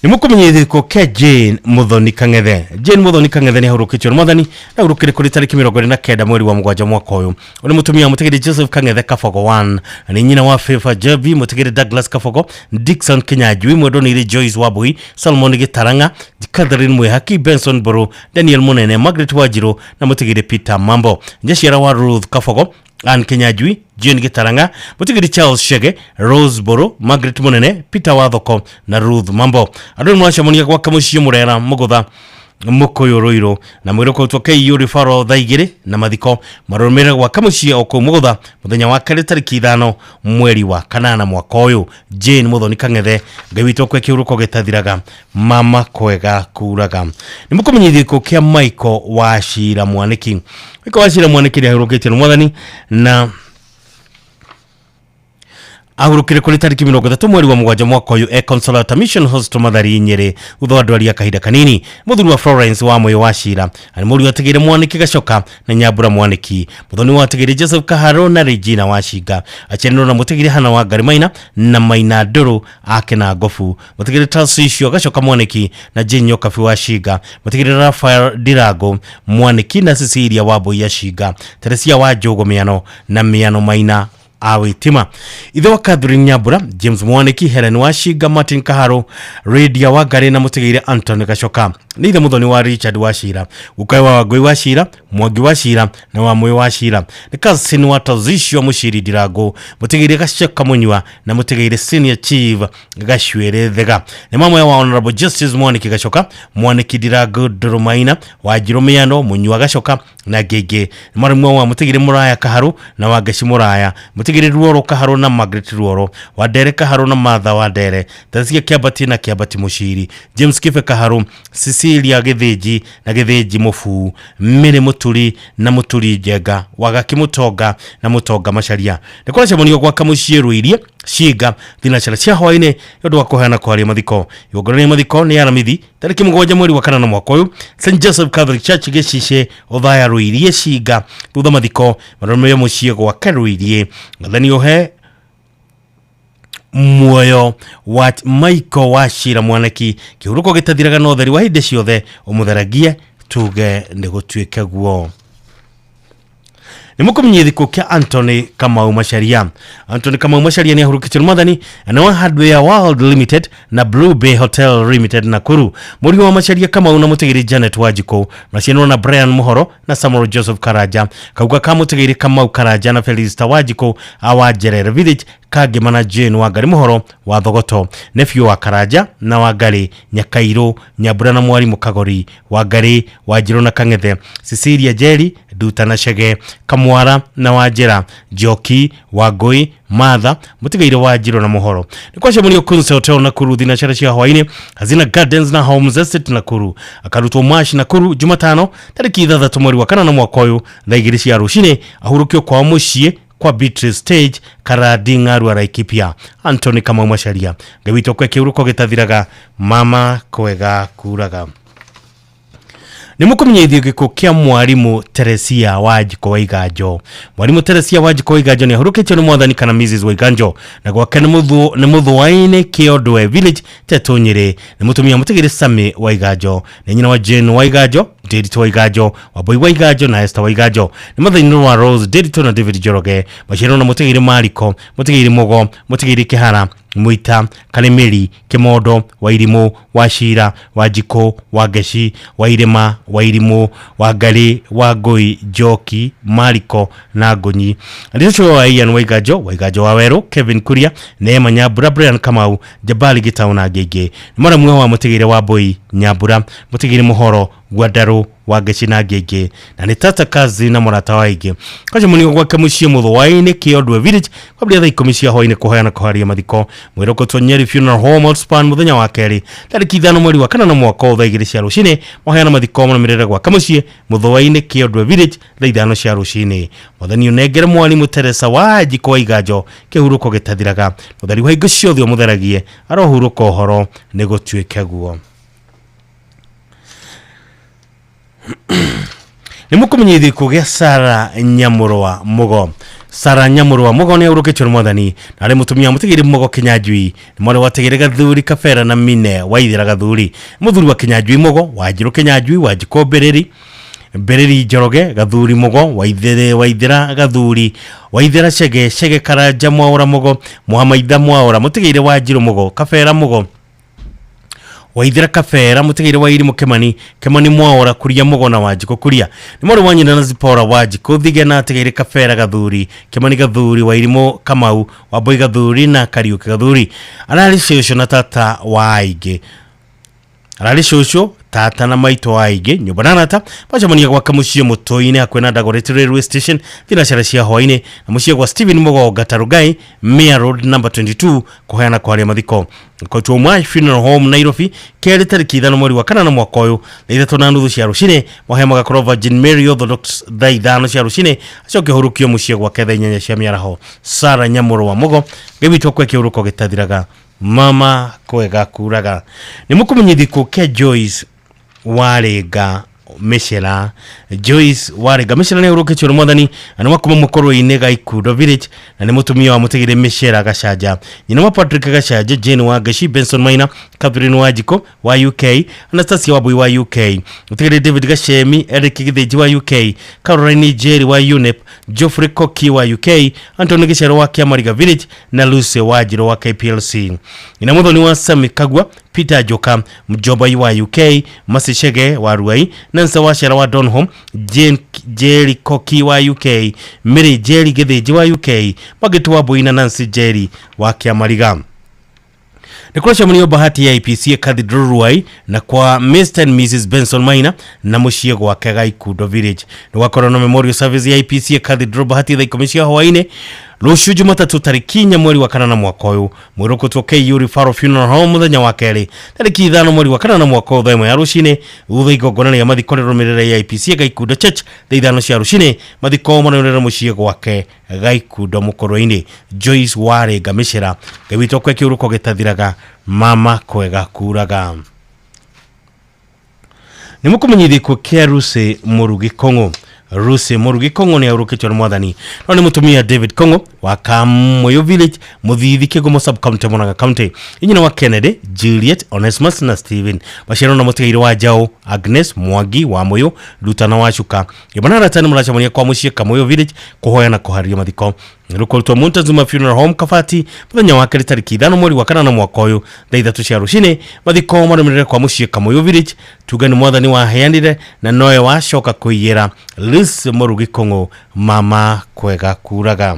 Nĩ mũkũmenyithio gĩkuũ kĩa Jane Muthoni Kang'ethe. Jane Muthoni Kang'ethe nĩ ahurũkĩtio nĩ mwathani na ahurũkire kũrĩ tarĩki 29 mweri wa 7 mwaka ũyũ. Ũyũ nĩ mũtumia wa mũtigĩri Joseph Kang'ethe Kabogo 1 na nĩ nyina wa Favor Jebi, mũtigĩri Douglas Kabogo, Dickson Kinyanjui, Mwendonĩire Joyce Wambui, Solomon Gĩtarang'a, Catherine Mwihaki, Benson Mburu, Daniel Munene, Margaret Wanjiru na mũtigĩri Peter Mambo. Nyaciara wa Ruth Kabogo, Ann Kinyanjui, Jane Gĩtarang'a, mũtigĩri Charles Shege, Rose Mburu, Margaret Munene, Peter Wathoko na Ruth Mambo. Andũ nĩmaracemania gwake mũciĩ Mũrera Mũgũtha Mũkũyũ Rũirũ na mwĩrĩ ũkũrutwo KU Referral thaa 2 na mathiko marũmĩrĩre gwake mũciĩ o kũu Mũgũtha mũthenya wa kerĩ tarĩki 5 mweri wa 8 mwaka ũyũ. Jane Muthoni Kang'ethe, Ngai witũ akwe kĩhurũko gĩtathiraga, mama kwega kuraga. Nĩ mũkũmenyithio gĩkuũ kĩa Michael Wachira Mwaniki. Michael Wachira Mwaniki nĩ ahurũkĩtio nĩ mwathani na ahurũkire kũrĩ tarĩki 30 mweri wa 7 mwaka ũyũ e Consolata Mission Hospital Mathari Nyĩrĩ thutha wa ndwari ya kahinda kanini. Mũthuri wa Florence wa Moyo wa Cira na nĩ mũriũ atigĩire Mwaniki Gacoka na Nyambura Mwaniki. Mũthoni wa atigĩire Joseph Kaharo na Regina wa Cinga. Aciarirwo na mũtigĩire Hana wa Ngarĩ Maina na Maina Ndũrũ ake na Ngobu. Mũtigĩire Tarcisio Gacoka Mwaniki na Jane Nyokabi wa Cinga. Mũtigĩire Rafael Ndirango Mwaniki na Cecilia wa Mbui ya Cinga. Teresia wa Njogo Mĩano na Mĩano Maina awitima. Ithe wa Catherine Nyambura, James Mwaniki, Helen Washiga, Martin Kaharo, Radia Wangari na mũtigĩire Anthony Gacoka. Nĩ ithe mũthoni wa Richard Wachira, gukawe wa Wangũi Wachira, Mwangi Wachira na wa Mũĩ Wachira. Nĩ cousin wa Tazisho Mũciri Ndirango, mũtigĩire Gacoka Mũnyua na mũtigĩire Senior Chief Gacuĩrĩ Thega. Nĩ mamwe wa Honorable Justice Mwaniki Gacoka, Mwaniki Ndirango Ndũrũmaina, Wanjirũ Mĩano, Mũnyua Gacoka na ngĩngĩ. Nĩ mwarĩmwe wa mũtigĩire Mũraya Kaharũ na Wangeci Mũraya, mũtigĩire Ruoro Kaharũ na Margaret Ruoro, Wandere Kaharũ na Martha Wandere, Teresia Kĩambati na Kĩambati Mũciri, James Kibe Kaharũ, Cecilia Gĩthĩnji na Gĩthĩnji Mũbuu, Mary Mũturi na Mũturi Njenga, Wagaki Mũtonga na Mũtonga Macharia. Nĩ kũracemanio gwaka mũciĩ Rũirie Cinga thinacara cia hwaĩ-inĩ nĩ ũndũ wa kũheana kwaria mathiko. Igongona rĩa mathiko nĩ Aramithi tarĩki 7 mweri wa 5 mwaka ũyũ, St Joseph Catholic Church Gĩcice Othaya Rũirie Cinga. Thutha mathiko marũmĩrĩre mũciĩ gwake Rũirie. Ngathani ũhe muoyo wa Michael Wachira Mwaniki kĩhurũko gĩtathiraga na ũtheri wa hĩndĩ ciothe ũmũtheragie tuge nĩ gũtuĩke guo. Nĩ mũkũmenyithio gĩkuũ kĩa Anthony Kamau Macharia. Anthony Kamau Macharia nĩ ahurũkĩtio nĩ mwathani na wa Hardware World Limited na Blue Bay Hotel Limited Nakuru. Mũriũ wa Macharia Kamau na mũtigĩri Janet Wanjikũ macianwo na Brian Muhoro na Samuel Joseph Karanja. Kauga ka mũtigĩri Kamau Karanja na Felista Wanjikũ a Wanjerere Village Kangema na Jane Wangari Muhoro wa Thogoto. Nephew wa Karanja na Wangari Nyakairũ Nyambura na Mwarimũ Kagori Wangari Wanjirũ na Kang'ethe Cecilia Njeri Nduta na Chege Kamwara na Wanjĩra Njoki Wangũi Martha mũtigĩire Wanjirũ na Muhoro. Nĩ kwacemanio Kunse Hotel Nakuru thinacara cia hwaĩ-inĩ, Hazina Gardens na Homes Estate Nakuru. Akarutwo Mash Nakuru Jumatano tarĩki 6 mweri wa 5 mwaka ũyũ thaa 2 cia rũcinĩ ahurũkio kwao mũciĩ kwa Beatrice Stage Karadi Ng'arua Laikipia. Anthony Kamau Macharia, Ngai witũ kwe kĩhurũko gĩtathiraga, mama kwega kuraga. Nĩ mũkũmenyithio gĩkuũ kĩa mwarimũ Teresia Wanjikũ Waiganjo. Mwarimũ Teresia Wanjikũ Waiganjo nĩ ahurũkĩtio nĩ mwathani kana Mrs Waiganjo na gwake nĩ mũthũa-inĩ Kĩondwe Village Tetũ Nyĩrĩ. Nĩ mũtumia mũtigĩrĩ Sami Waiganjo, nĩ nyina wa Jane Waiganjo, Ndiritu Waiganjo, Wambui Waiganjo na Esther Waiganjo. Nĩ mũthĩinĩ wa Rose Ndiritu na David Njoroge. Maciarwo na mũtigĩrĩ Mariko, mũtigĩrĩ Mũgo, mũtigĩrĩ Kĩhara, Mwita, Karimiri, Kimondo, Wairimu, Wachira, Wanjikũ, Wangeci, Wairima, Wairimu, Wangari, Wangũi, Njoki, Mariko na Ngũnyi. Ndĩcio wa Ian Waiganjo, Waiganjo wa Werũ, Kevin Kuria, Neema Nyambura, Brian Kamau, Jabali Gitau na ngĩngĩ. Nĩ mwaramwe wa mũtigĩrĩ wa Mbui Nyambura, mũtigĩrĩ Mũhoro, Gwandarũ Wangeci na angĩ aingĩ, na nĩ tata kazi na mũrata wa aingĩ. Kacemanio gwake mũciĩ Mũthũa-inĩ Kĩondwe Village kwambĩrĩria thaa 10 cia hwaĩ-inĩ kũheana kũharia mathiko. Mwĩrĩ ũkũtwo Nyeri Funeral Home Outspan mũthenya wa kerĩ tarĩki 5 mweri wa kanana mwaka ũyũ thaa 2 cia rũcinĩ. Maheana mathiko marũmĩrĩre gwake mũciĩ Mũthũa-inĩ Kĩondwe Village thaa 5 cia rũcinĩ. Mwathani ũnengere mwarimũ Teresa wa Njiko wa Iganjo kĩhurũko gĩtathiraga. Mũtheri wa hingo ciothe ũmũtheragie arohurũka ũhoro nĩ gũtuĩke guo. Nĩ mũkũmenyithio gĩkuũ gĩa Sara Nyamũrwa Mũgo. Sara Nyamũrwa Mũgo nĩ ahurũkĩtio nĩ mwathani na arĩ mũtumia wa mũtigĩri Mũgo Kĩnyanjui, nĩ mwarĩ wa Tigĩrĩ Gathuri Kabera na Mine Waithĩra Gathuri, nĩ mũthuri wa Kĩnyanjui Mũgo, Wanjirũ Kĩnyanjui, Wanjikũ Mbĩrĩri Mbĩrĩri Njoroge Gathuri Mũgo, Waithĩrĩ Waithĩra Gathuri, Waithĩra Chege Chege Karanja Mwaũra Mũgo, Mwamaitha Mwaũra, mũtigĩire Wanjirũ Mũgo, Kabera Mũgo, Waithĩra Kabera, mũtigĩire wa Irimũ Kĩmani Kĩmani Mwaũra Kuria Mũgo na Wanjikũ Kuria, nĩ mwarĩ wa nyina na Zipora Wanjikũ Thige na atigĩire Kabera Gathuri Kĩmani Gathuri wa Irimũ Kamau Wambui Gathuri na Kariũki Gathuri. Ararĩ cũcũ na tata wa aingĩ, ararĩ cũcũ tata na maitũ wa aingĩ nyũmba na arata. Macemania gwake mũciĩ mũtũi-inĩ hakuhĩ na Dagoretti Railway Station thinacara cia hwaĩ-inĩ, na mũciĩ gwa Stephen Mũgonga Tarugai Mia Road number 22 kũheana kwaria mathiko. Kotwo Mwai Funeral Home Nairobi kerĩ tarĩki 5 mweri wa kanana mwaka ũyũ thaa 3:30 cia rũcinĩ. Mahoya magakorwo Virgin Mary Orthodox thaa 5 cia rũcinĩ, acoke hurũkio mũciĩ gwake thaa 8 cia mĩaraho. Sara Nyamũrũ wa Mũgo, Ngai witũ akwe kĩhurũko gĩtathiraga, mama kwega kuraga. Nĩ mũkũmenyithio gĩkuũ kĩa Joyce Warĩnga Mĩcera. Joyce Warĩnga Mĩcera nĩ ahurũkĩtio nĩ mwathani na nĩ wa kuma mũkũrũ-inĩ Gaikundo Village, na nĩ mũtumia wa mũtigĩrĩ Mĩcera Gacanja, nyina wa Patrick Gacanja, Jane Wangeci, Benson Maina, Catherine Wanjikũ wa UK, Anastasia Wambui wa UK, mũtigĩrĩ David Gacemi, Eric Gĩthĩnji wa UK, Caroline Jerry wa UNEP, Geoffrey Koki wa UK, Anthony Gĩcero wa Kĩamariga Village na Lucy Wanjirũ wa KPLC. Nyina mũthoni wa Sami Kagua, Peter Njoka Mjombai wa UK, Mercy Chege wa Ruai, Nancy Wachera wa Donholm, Jane Jerry Koki wa UK, Mary Jerry Gĩthĩnji wa UK, Magitu wa Mbui na Nancy Jerry wa Kĩamariga. Nĩ kũracemanio bahati ya IPC Cathedral Ruai na kwa Mr and Mrs Benson Maina na mũciĩ gwake Gaikundo Village. Nĩ gwakorwo na memorial service ya IPC Cathedral bahati thaa 10 cia hwaĩ-inĩ rũciũ Jumatatũ tarĩki 4 mweri wa kanana mwaka ũyũ. Mwĩrĩ ũkũtwo KU Referral Funeral Home mũthenya wa kerĩ tarĩki 5 mweri wa kanana mwaka ũyũ thaa 1 ya rũcinĩ. Thutha igongona rĩa mathiko rĩrũmĩrĩre ya IPC Gaikundo Church thaa 5 cia rũcinĩ. Mathiko marũmĩrĩre mũciĩ gwake Gaikundo mũkũrũ-inĩ. Joyce Warĩnga Mĩcera, Ngai witũ akwe kĩhurũko gĩtathiraga, mama kwega kuraga. Nĩ mũkũmenyithio gĩkuũ kĩa Lucy Mũrugi Kong'ũ. Lucy Mũrugi Kong'ũ nĩ ahurũkĩtio nĩ mwathani, no nĩ mũtumia David Kong'ũ wa Kamũyũ Village, Mũthithi, Kĩgumo Sub County, Murang'a County. Inyina wa Kennedy, Juliet, Onesmus na Stephen. Maciaro na mũtigairĩ wa Njaũ, Agnes Mwangi wa Mũyũ, Rutana wa Cuka. Nyũmba na arata nĩ mũracemania kwa mũciĩ Kamũyũ Village kũhoya na kũharĩria mathiko. Rũkũrutwo Montezuma Funeral Home Kabati mũthenya wa kerĩ tarĩki 5 mweri wa kanana mwaka ũyũ thaa 3 cia rũcinĩ. Mathiko marũmĩrĩre kwa mũciĩ Kamũyũ Village. Tuge nĩ mwathani waheanire na nowe wacoka kũiyĩra. Liz Mũrugi Kũng'ũ, mama kwega kuraga.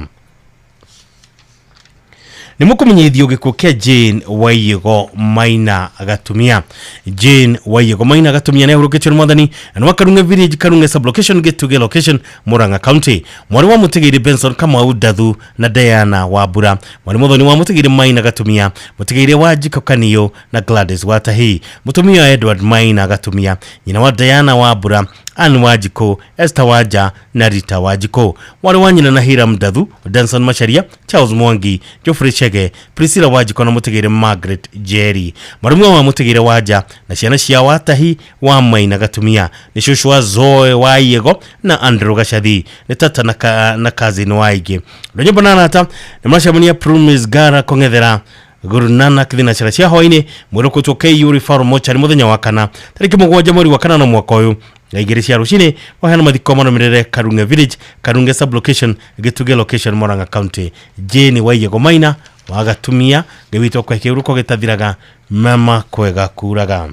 Nĩ mũkũmenyithio gĩkuũ kĩa Jane Waiyego Maina Gatumia. Jane Waiyego Maina Gatumia nĩ ahurũkĩtio nĩ mwathani na nĩ wa Karung'e Village, Karung'e Sub-location, Gĩtugĩ Location, Murang'a County. Mwarĩ wa mũtigĩrĩ Benson Kamau Ndathu na Diana Wambura. Mwarĩ mũthoni wa mũtigĩrĩ Maina Gatumia, mũtigĩrĩ wa Njiko Kaniũ na Gladys Watahi. Mũtumia wa Edward Maina Gatumia, nyina wa Diana Wambura, Ann Wanjikũ, Esther Wanja na Rita Wanjikũ. Mwarĩ wa nyina na Hiram Ndathu, Danson Macharia, Charles Mwangi, Geoffrey Chege, Priscilla Wanjikũ na mũtigĩrĩ Margaret Jerry. Marũmwe wa mũtigĩrĩ Wanja na ciana cia Watahi wa Maina Gatumia nĩ cũcũ wa Zoe wa Iego na Andrew Gacathi, nĩ tata na, na cousin wa aingĩ. Rwĩmbo na arata nĩ maracemania Promise Gara kũng'ethera Guru Nanak thinacara cia hwaĩ-inĩ. Mwĩrĩ ũkũtwo KU Referral Mortuary mũthenya wa kana tarĩki 7 mweri wa kanana mwaka ũyũ thaa 2 cia rũcinĩ. Waheana mathiko marũmĩrĩre Karung'e Village, Karung'e Sub-location, Gĩtugĩ Location, Murang'a County. Jane Waiyego Maina wa Gatumia, Ngai witũ akũhe kĩhurũko gĩtathiraga, mama kwega kuraga.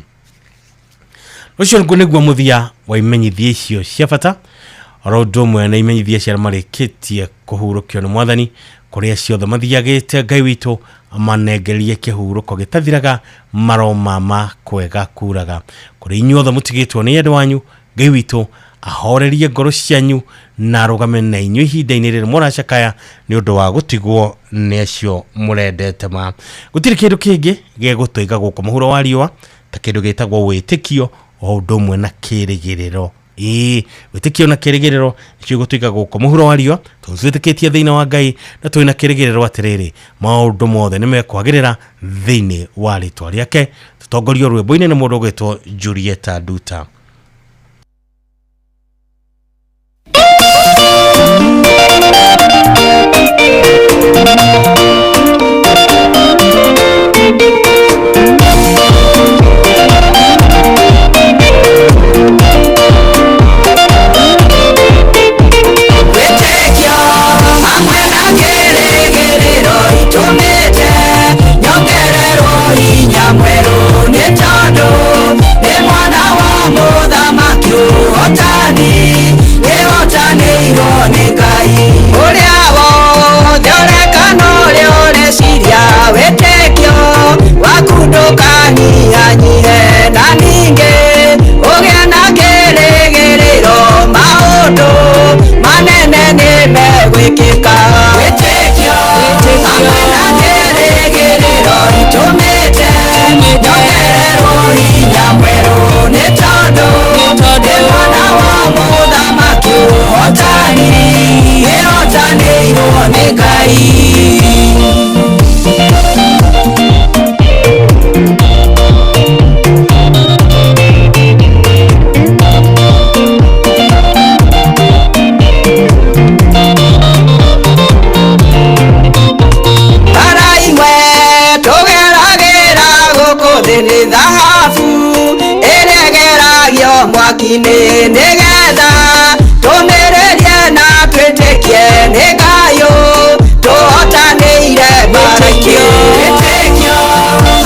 Ũcio nĩguo mũthia wa imenyithia icio cia bata, oro ũndũ ũmwe na imenyithia cia arĩa marĩkĩtie kũhurũkio nĩ mwathani kũrĩa ciothe mathiagĩte. Ngai witũ Amanengerie kĩhurũko gĩtathiraga maromama kwega kuraga. Kũrĩ inyuothe mũtigĩtwo nĩ endwa anyu, Ngai witũ ahorerie ngoro cianyu na arũgame na inyuĩ ihinda-inĩ rĩrĩ mũracakaya nĩ ũndũ wa gũtigwo nĩ acio mũrendete ma. Gũtirĩ kĩndũ kĩngĩ gĩgũtũiga gũkũ mũhuro wa riũa ta kĩndũ gĩtagwo wĩtĩkio o ũndũ ũmwe na kĩrĩgĩrĩro. Ĩĩ, wĩtĩkio na kĩrĩgĩrĩro nĩcio gũtuĩka gũkũ mũhuro wa riũa, tondũ twĩtĩkĩtie thĩinĩ wa Ngai na twĩna kĩrĩgĩrĩro atĩrĩrĩ, maũndũ mothe nĩ mekwagĩrĩra thĩinĩ wa rĩtwa rĩake. Tũtongorio rwĩmbo-inĩ nĩ mũndũ ũgwĩtwo Julieta Nduta. Wĩtĩkio hamwe na kĩrĩgĩrĩro itũmĩte nyongererwo hinya mwerũ, nĩ tondũ nĩ mwana wa mũthamaki ũhotani, nĩhotanĩirwo nĩ Ngai. Ũrĩa wothe ũreka na ũrĩa ũreciria, wĩtĩkio waku ndũkanyihanyihe, na ningĩ ũgĩe na kĩrĩgĩrĩro, maũndũ manene nĩ megwĩkĩka. Wĩtĩkio hamwe na kĩrĩgĩrĩro itũmĩte nyongererwo hinya mwerũ, nĩ tondũ nĩ mwana wa mũthamaki ũhotani, nĩhotanĩirwo nĩ Ngai. Bara imwe tũgeragĩra gũkũ thĩ nĩ thahabu ĩrĩa ĩgeragio mwaki-inĩ, nĩgetha tũmĩrĩrie na twĩtĩkie nĩ Ngai tũhotanĩire mbara ingĩ. Wĩtĩkio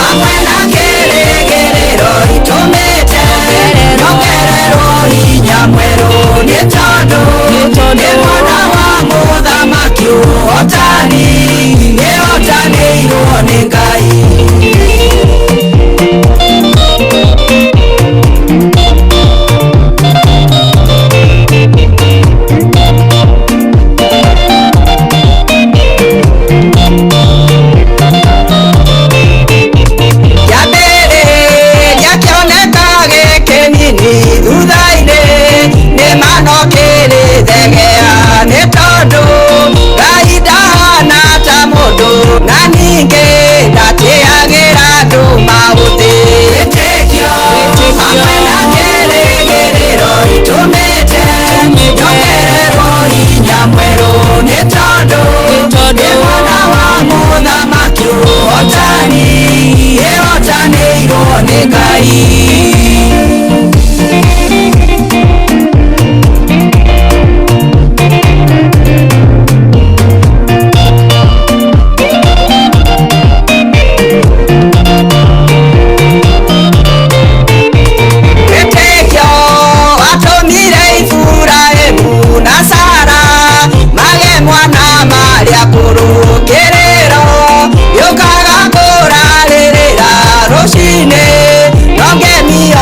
hamwe na kĩrĩgĩrĩro itũmĩte nyongererwo hinya mwerũ, nĩ tondũ nĩ mwana wa mũthamaki ũhotani, nĩhotanĩirwo nĩ Ngai. Kĩambĩrĩria kĩoneka gĩkĩnini, thutha-inĩ nĩ mano kĩrĩthegea, nĩ tondũ Ngai ndahana ta mũndũ, na ningĩ ndatĩagĩra andũ maũthĩ. Wĩtĩkio hamwe na kĩrĩgĩrĩro itũmĩte nyongererwo hinya mwerũ, nĩ tondũ nĩ mwana wa mũthamaki ũhotani, nĩhotanĩirwo nĩ Ngai. Wĩtĩkio watũmire Iburahĩmu na Sara mage mwana marĩ akũrũ, kĩrĩro gĩũkaga kũrarĩrĩra rũcinĩ, no ngemi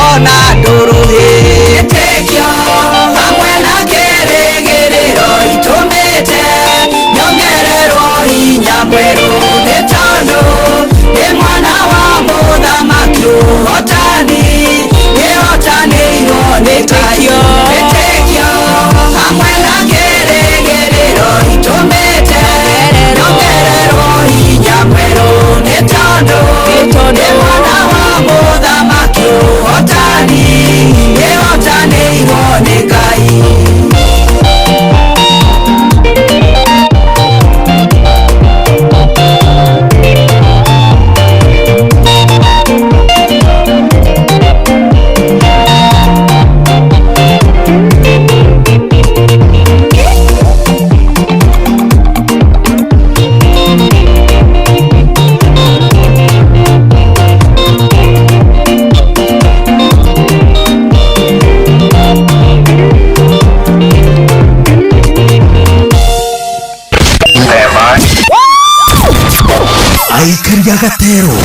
Kumanagia Gatero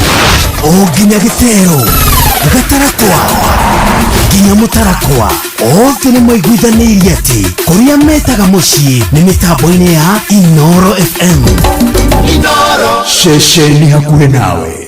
o nginya Gĩtero, Gatarakwa nginya Mũtarakwa, othe nĩ maiguithanĩirie atĩ kũrĩa metaga mũciĩ nĩ mĩtambo-inĩ ya Inoro FM. Ceceni hakuhĩ nawe.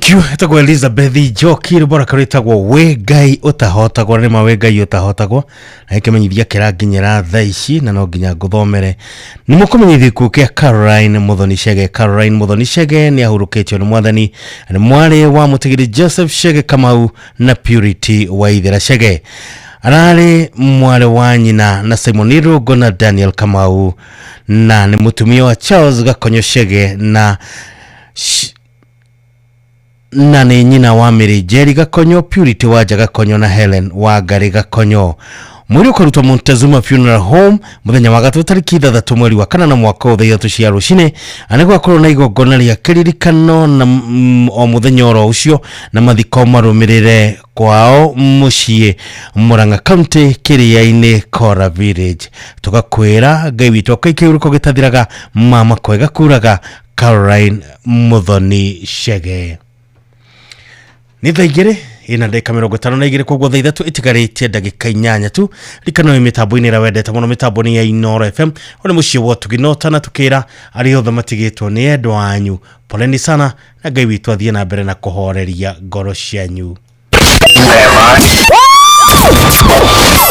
Thank you. Etagwo Elizabeth Njoki, rwĩmbo rwake rwĩtagwo Wĩ Ngai Ũtahotagwo. Nĩ ma wĩ Ngai ũtahotagwo, na gĩkĩmenyithia kĩranginyĩra thaa ici na no nginya ngũthomere. Nĩ mũkũmenyithia gĩkuũ kĩa Caroline Muthoni Chege. Caroline Muthoni Chege nĩ ahurũkĩtio nĩ mwathani, nĩ mwarĩ wa mũtigiri Joseph Chege Kamau na Purity Waithera Chege. Ararĩ mwarĩ wa nyina na Simon Irũngũ na Daniel Kamau, na nĩ mũtumia wa Charles Gakonyo Chege na na nĩ nyina wa Mary Njeri Gakonyo, Purity Wanja Gakonyo na Helen Wangari Gakonyo. Mwĩrĩ ũkarutwo Montezuma Funeral Home mũthenya wa gatatũ tarĩki 6 mweri wa 4 mwaka ũyũ thaa 3 cia rũcinĩ, na nĩ gwakorwo na igongona rĩa kĩririkano na o mũthenya oro ũcio, na mathiko marũmĩrĩre kwao mũciĩ Murang'a County kĩrĩa-inĩ Kora Village. Tũgakwĩra Ngai witũ akaikĩurũko gĩtathiraga, mama kwega kuraga. Caroline Muthoni Chege. Nĩ thaa 2 ina ndagĩka 52, koguo thaa 3 itigarĩtie ndagĩka 8 tu. Rikana wĩ mĩtambo-inĩ ĩrĩa wendete mũno, mĩtambo nĩ ya Inooro FM. Ũyũ nĩ mũciĩ wa ũtugi na ũtana, tũkĩra arĩa othe matigĩtwo nĩ endwa anyu poleni sana, na Ngai witũ athiĩ na mbere na kũhoreria ngoro cianyu.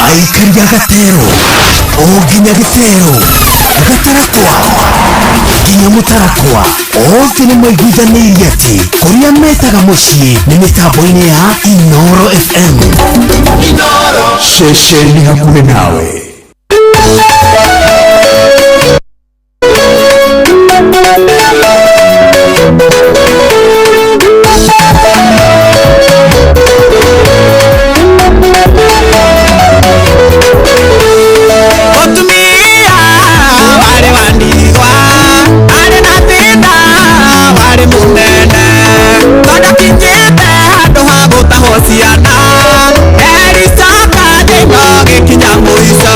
Aikaria gatero o nginya gĩtero gatarakwa nginya mũtarakwa, othe nĩ maiguithanĩirie atĩ kũrĩa metaga mũciĩ nĩ mĩtambo-inĩ ya Inooro FM. Ceceni hakuhĩ nawe. Mũtumia warĩ wa ndigwa, arĩ na thĩna warĩ mũnene, tondũ akinyĩte handũ ha gũtahwo ciana, ericoka thĩna gĩkinya mũico.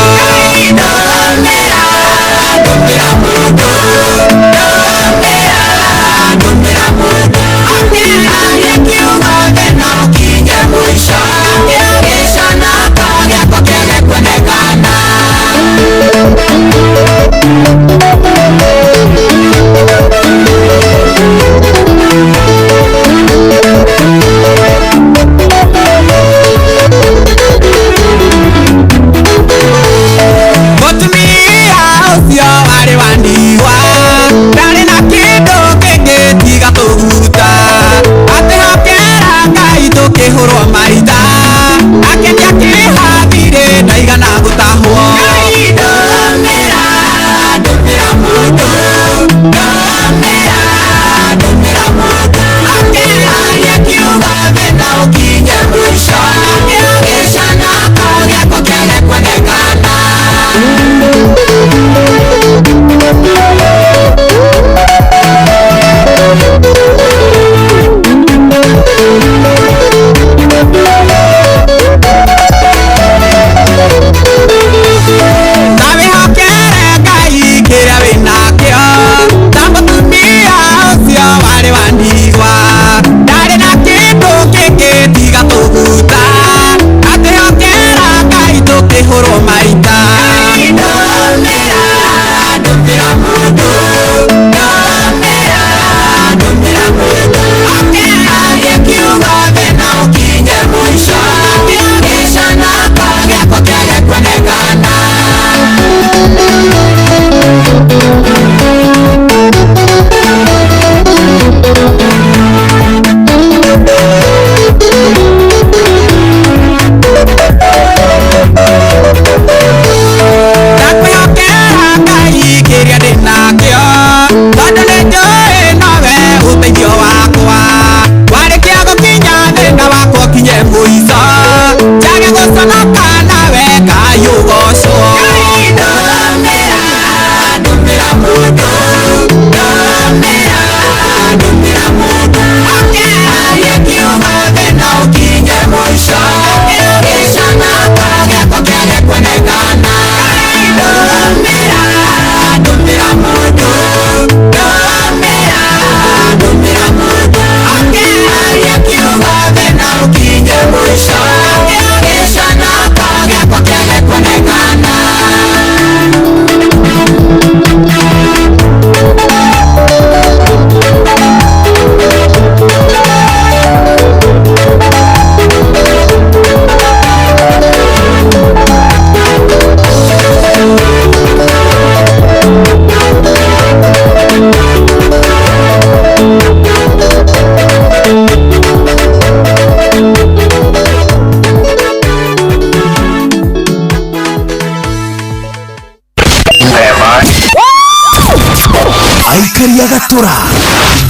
Kumagia gatũra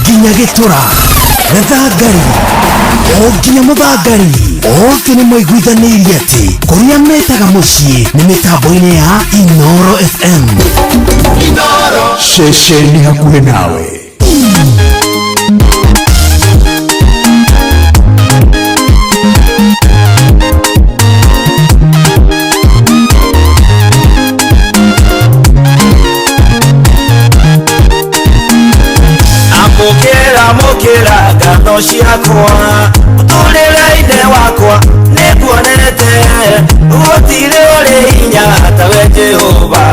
nginya gĩtũra, gathangari o nginya mũthangari, othe nĩ maiguithanĩirie atĩ kũrĩa metaga mũciĩ nĩ mĩtambo-inĩ ya Inoro FM. Ceceni hakuhĩ nawe. Amũkĩra, amũkĩra ngatho ciakwa, mũtũrĩre-inĩ wakwa nĩnguonete gũtirĩ ũrĩ hinya tawe Jehova.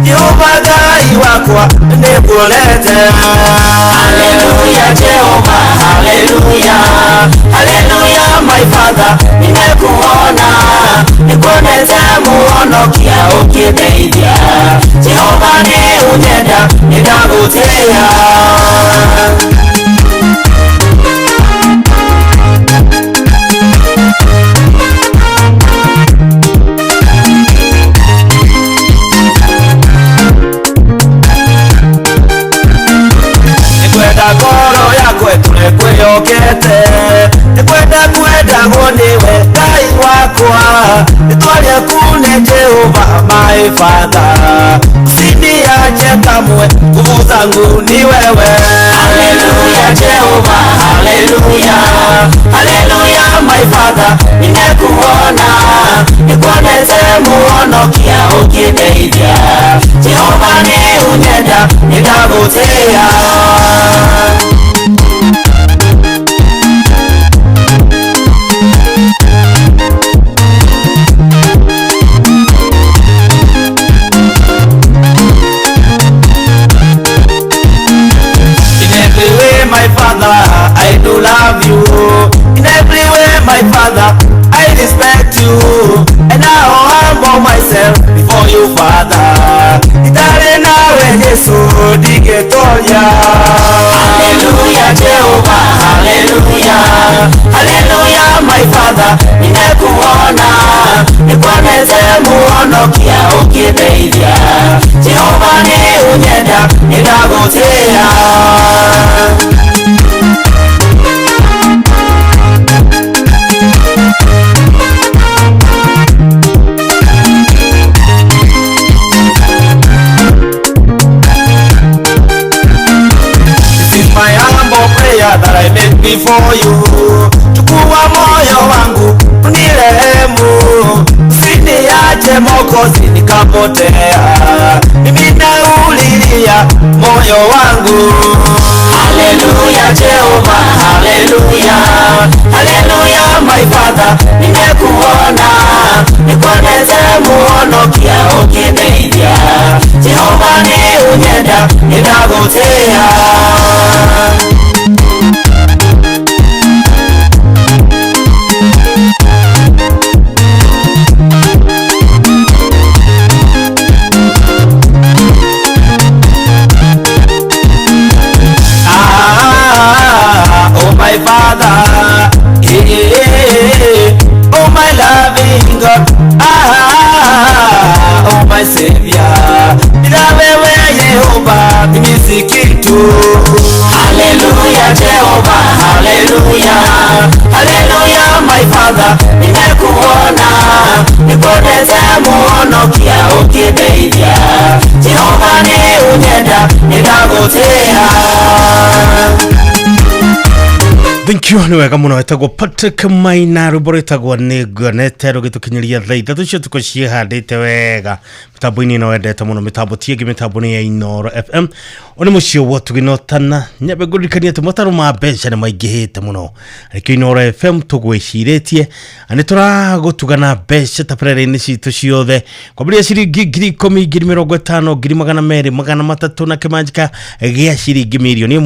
Jehova Ngai wakwa, nĩnguonete. Haleluya Jehova, haleluya, haleluya my Father, nimekuona, nikuonete muhonokia ũkĩndeithia. Jehova nĩ ũnyenda, nĩndagũtĩĩa. Nĩngwenda ngoro yakwa ĩtũre kwĩyokete, nĩngwenda kwendagwo nĩwe Ngai wakwa. Rĩtwa rĩaku nĩ Jehova my Father, usiniache kamwe, nguvu zangu ni wewe. Haleluya Jehova, haleluya, haleluya my Father, nimekuona, nikuonete muhonokia ũkĩndeithia. Jehova nĩ ũnyenda, nĩndagũtĩĩa. In every way, my Father, I do love you. In every way, my Father, I respect you. And I humble myself before you, Father. Itarĩ nawe Jesu ndingĩtoria. Haleluya Jehova, haleluya, haleluya my Father, nimekuona, nikuonete muhonokia ũkĩndeithia. Jehova nĩ ũnyenda, nĩndagũtĩĩa. This is my humble prayer that I make before you. Chukua moyo wangu unirehemu, usiniache Mwokozi nikapotea. Mimi naulilia moyo wangu. Haleluya Jehova, haleluya, haleluya my Father, nimekuona, nikuonete muhonokia ũkĩndeithia. Jehova nĩ ũnyenda, nĩndagũtĩĩa. Ah, oh my Father, yeah, oh my loving God, ah, oh my Savior, bila wewe Yehova mimi si kitu. Haleluya Jehova, haleluya, haleluya my Father, nimekuona, nikuonete muhonokia ũkĩndeithia. Jehova nĩ ũnyenda, nĩndagũtĩĩa. Thank you, nĩ wega mũno. Wetagwo Patrick Maina, rwĩmbo rwĩtagwo nĩ nguonete, rũgĩtũkinyĩria thaa 3 cia ũtukũ ciĩhandĩte wega mĩtambo-inĩ ĩno wendete mũno. Mĩtambo ti ĩngĩ, mĩtambo nĩ ya Inoro FM. Ũ nĩ mũciĩ wa ũtugi na nyambe ngũririkanie atĩ motarũ ma mbeca nĩ maingĩhĩte mũno. Nĩkĩo Inoro FM tũgwĩcirĩtie na nĩ tũragũtuga na mbeca tabarĩra-inĩ citũ ciothe, kwambĩrĩria ciringi 10,000, 50,000, 200,000, 300, na kĩmanjĩka gĩa ciringi 1.5 millioni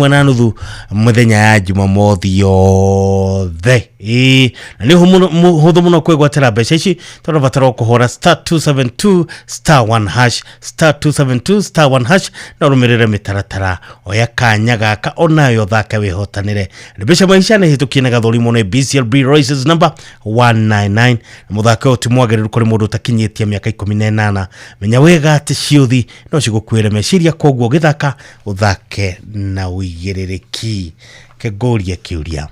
mũthenya ya Jumamothi. Yothe ĩĩ na nĩ hũthũ mũno kwĩgwatĩra mbeca ici tondũ batara o kũhũra *272 *1 hash *272 *1 hash na ũrũmĩrĩre mĩtaratara. Oya kanya gaka onayo ũthake wĩhotanĩre. Mbeca maisha nĩ hĩtũkie na gathũrimwo nĩ BCLB license number 199 na mũthako ũyũ ti mwagĩrĩru kũrĩ mũndũ ũtakinyĩtie mĩaka 18. Menya wega atĩ ciũthi no cigũkuĩre meciria, koguo ũgĩthaka ũthake na ũigĩrĩrĩki. Kengũrie kĩũria,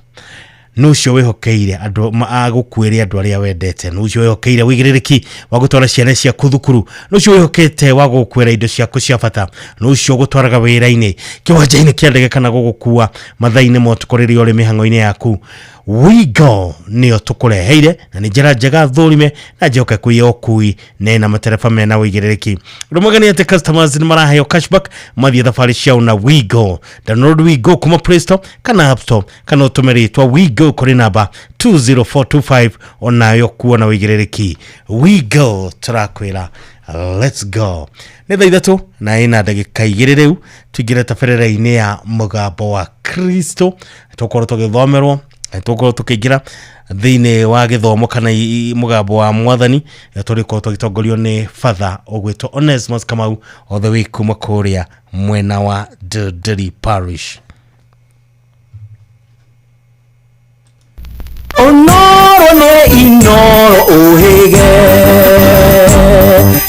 nũ ũcio wĩhokeire andũ agũkuĩre andũ arĩa wendete? Nũ ũcio wĩhokeire ũigĩrĩrĩki wa gũtwara ciana ciaku thukuru? Nũ ũcio wĩhokete wa gũgũkuĩra indo ciaku cia bata? Nũ ũcio ũgũtwaraga wĩra-inĩ, kĩwanja-inĩ kĩa ndege kana gũgũkua mathaa-inĩ ma ũtukũ rĩrĩa ũrĩ mĩhang'o-inĩ yaku? Wigo nĩyo tũkũreheire na nĩ njĩra njega thũrime na njĩhokeku ya ũkui na ĩna matereba mena ũigĩrĩrĩki. Ũndũ mwega nĩ atĩ customers nĩ maraheo cashback mathiĩ thabarĩ ciao na Wigo. Download Wigo kuma Play Store kana App Store kana ũtũme rĩtwa Wigo kũrĩ namba 20425 onayo kuona ũigĩrĩrĩki. Wigo tũrakwĩra let's go. Nĩ thaa 3 na ĩna ndagĩka 2 rĩu tũingĩre tabarĩra-inĩ ya mũgambo wa Kristo. Tũkorwo tũgĩthomerwo, tũkorwo tũkĩingĩra thĩinĩ wa gĩthomo kana mũgambo wa mwathani tũrĩkorwo tũgĩtongorio nĩ Father ũgwĩtwo Onesmus Kamau all the way kuma kũrĩa mwena wa Ndindiri Parish. Onoro nĩ Inoro ũhĩge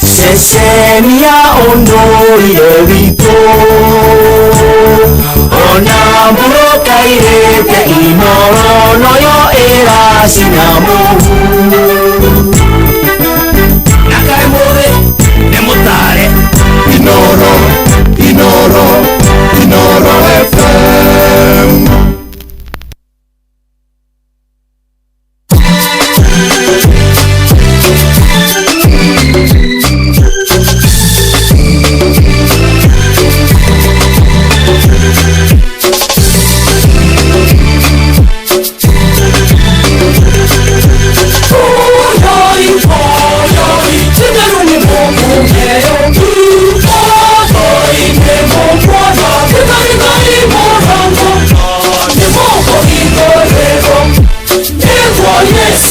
ceceni ya ũndũire witũ ona mbũrũka irĩte Inoro noyo ĩracina mũhu na kaĩ mũthĩ nĩ mũtare. Inoro, Inoro, Inoro FM. Yes.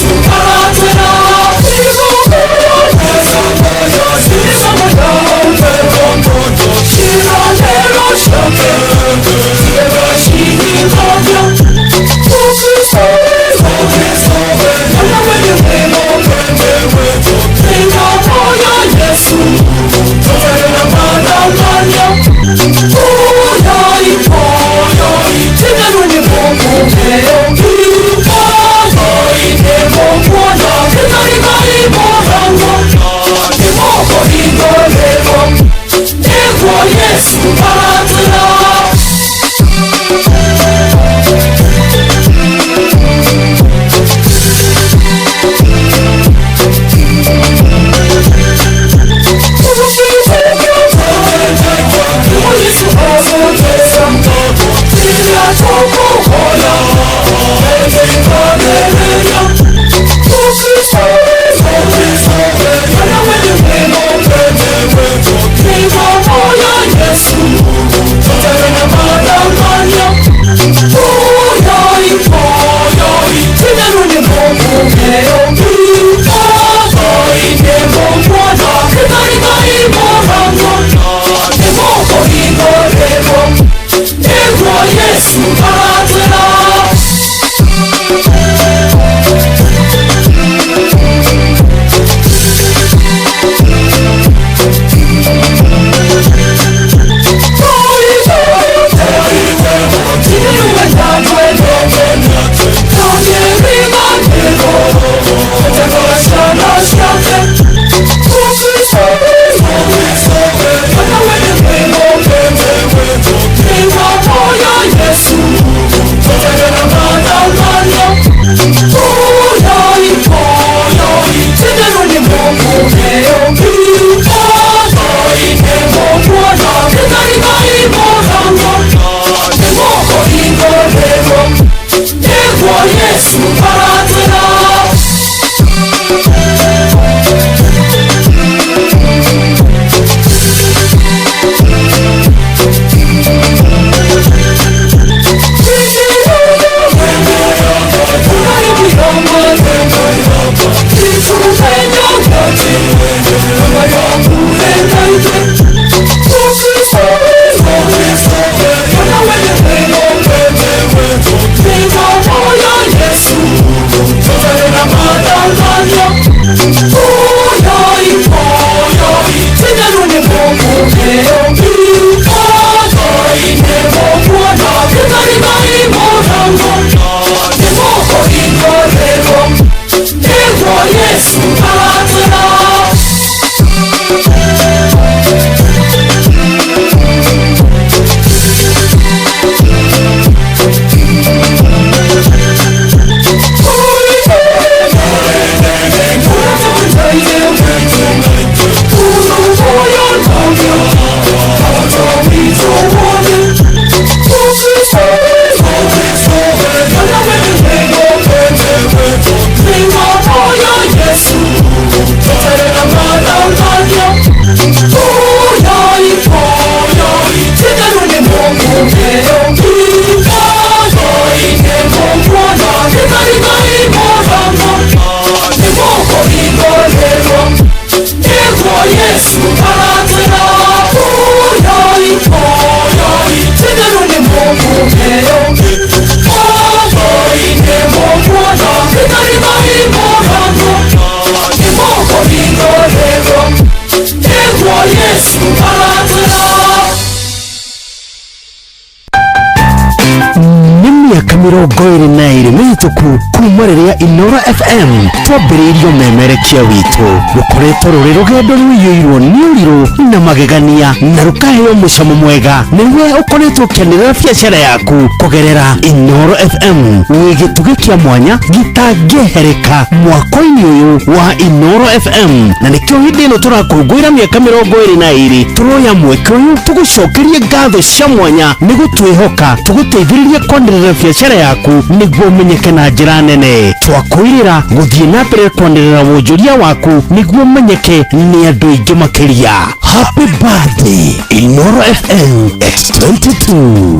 Mĩaka 22 mĩhĩtũku kuma rĩrĩa Inoro FM twambĩrĩirio memerekia witũ, rũkoretwo rũrĩ rũgendo rũiyũirwo nĩ ũrirũ na magegania na rũkaheo mũcamo mwega nĩwe ũkoretwo ũkĩanĩrĩra biacara yaku kũgerera Inoro FM. Wĩ gĩtugĩ kĩa mwanya gĩtangĩehereka mwako-inĩ ũyũ wa Inoro FM, na nĩkĩo hĩndĩ ĩno tũrakũngũĩra mĩaka 22 tũroya mweke ũyũ tũgũcokerie ngatho cia mwanya nĩ gũtwĩhoka tũgũteithĩrĩrie kwanĩrĩra biacara yaku nĩguo ũmenyeke na njĩra nene. Twakwĩrĩra gũthiĩ na mbere kwanĩrĩra wonjoria waku nĩguo ũmenyeke nĩ andũ aingĩ makĩria. Happy birthday, Inoro FM at 22.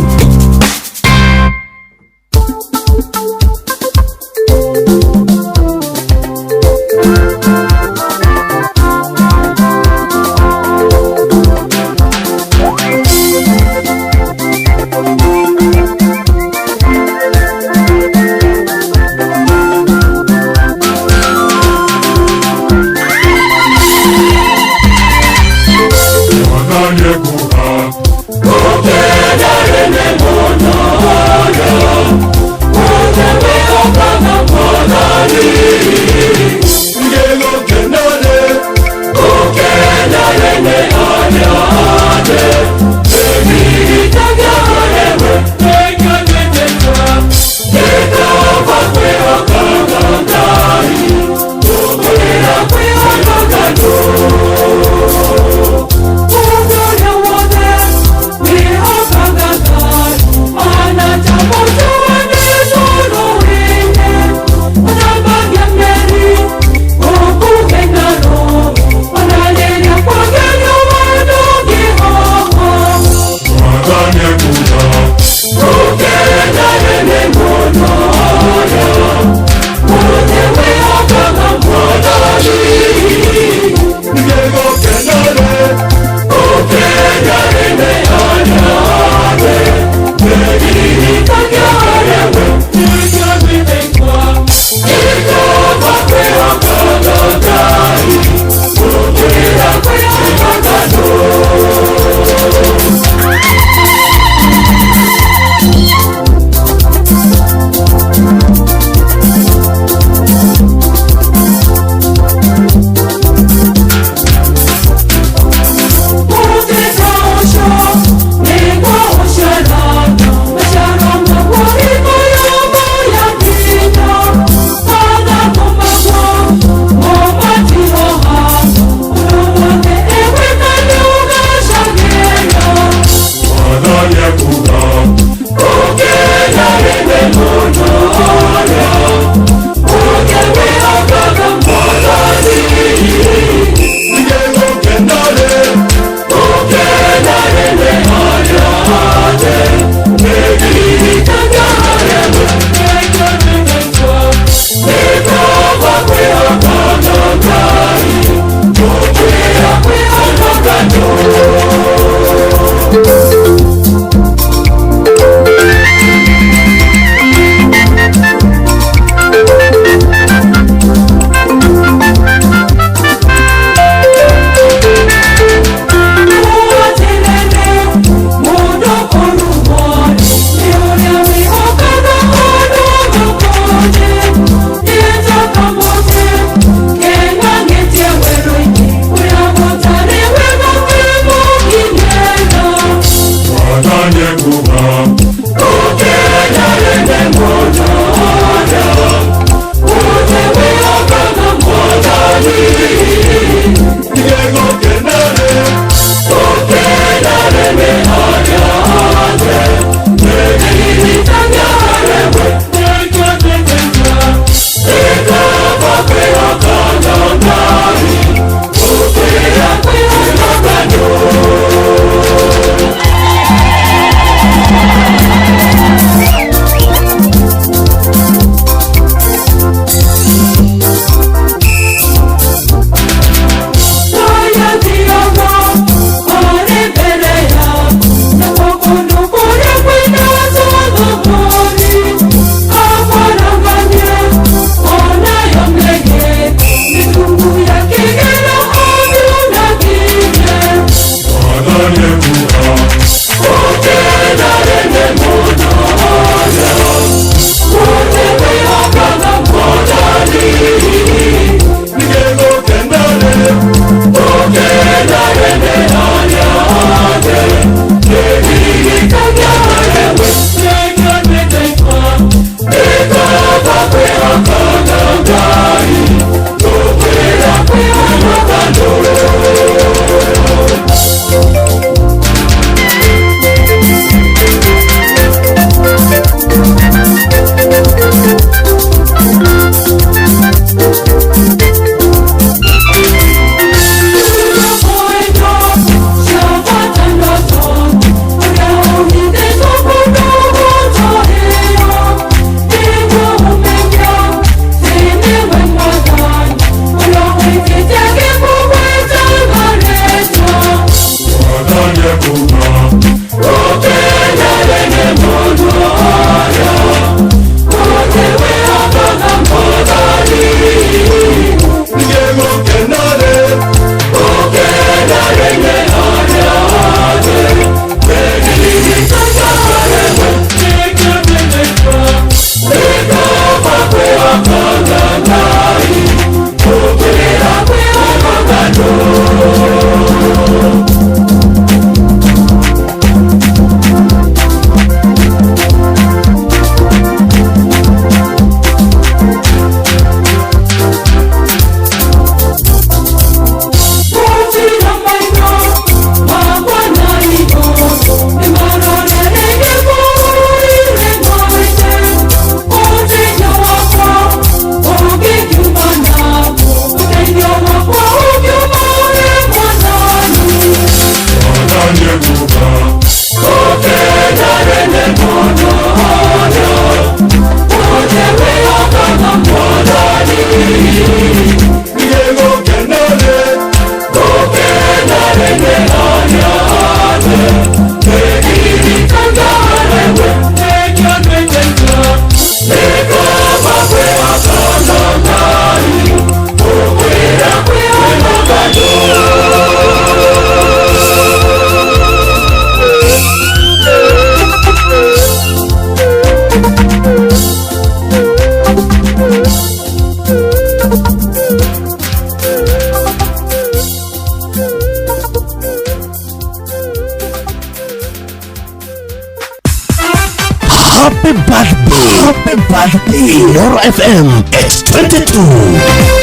Happy birthday, happy birthday. Inoro FM at 22.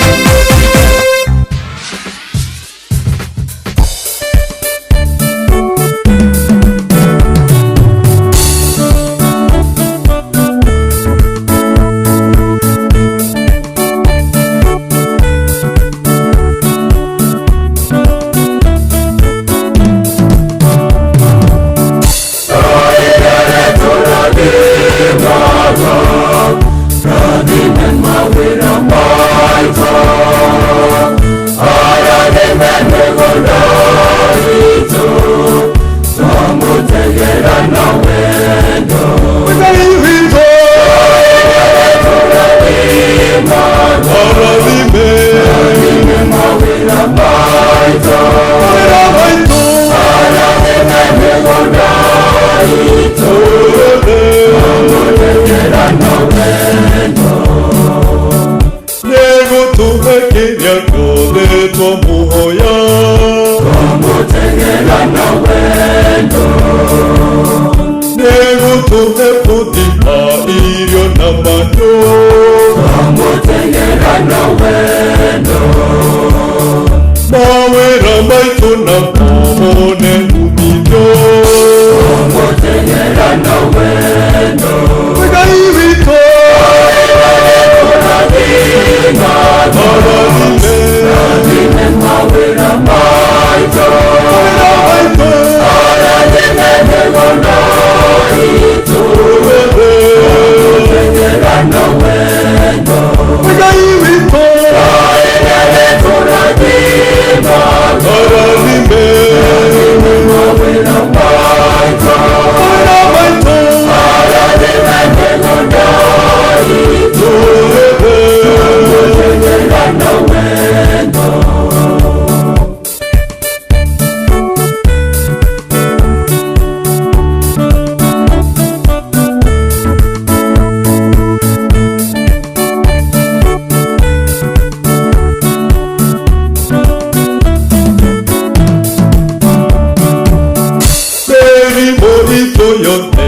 Toyote.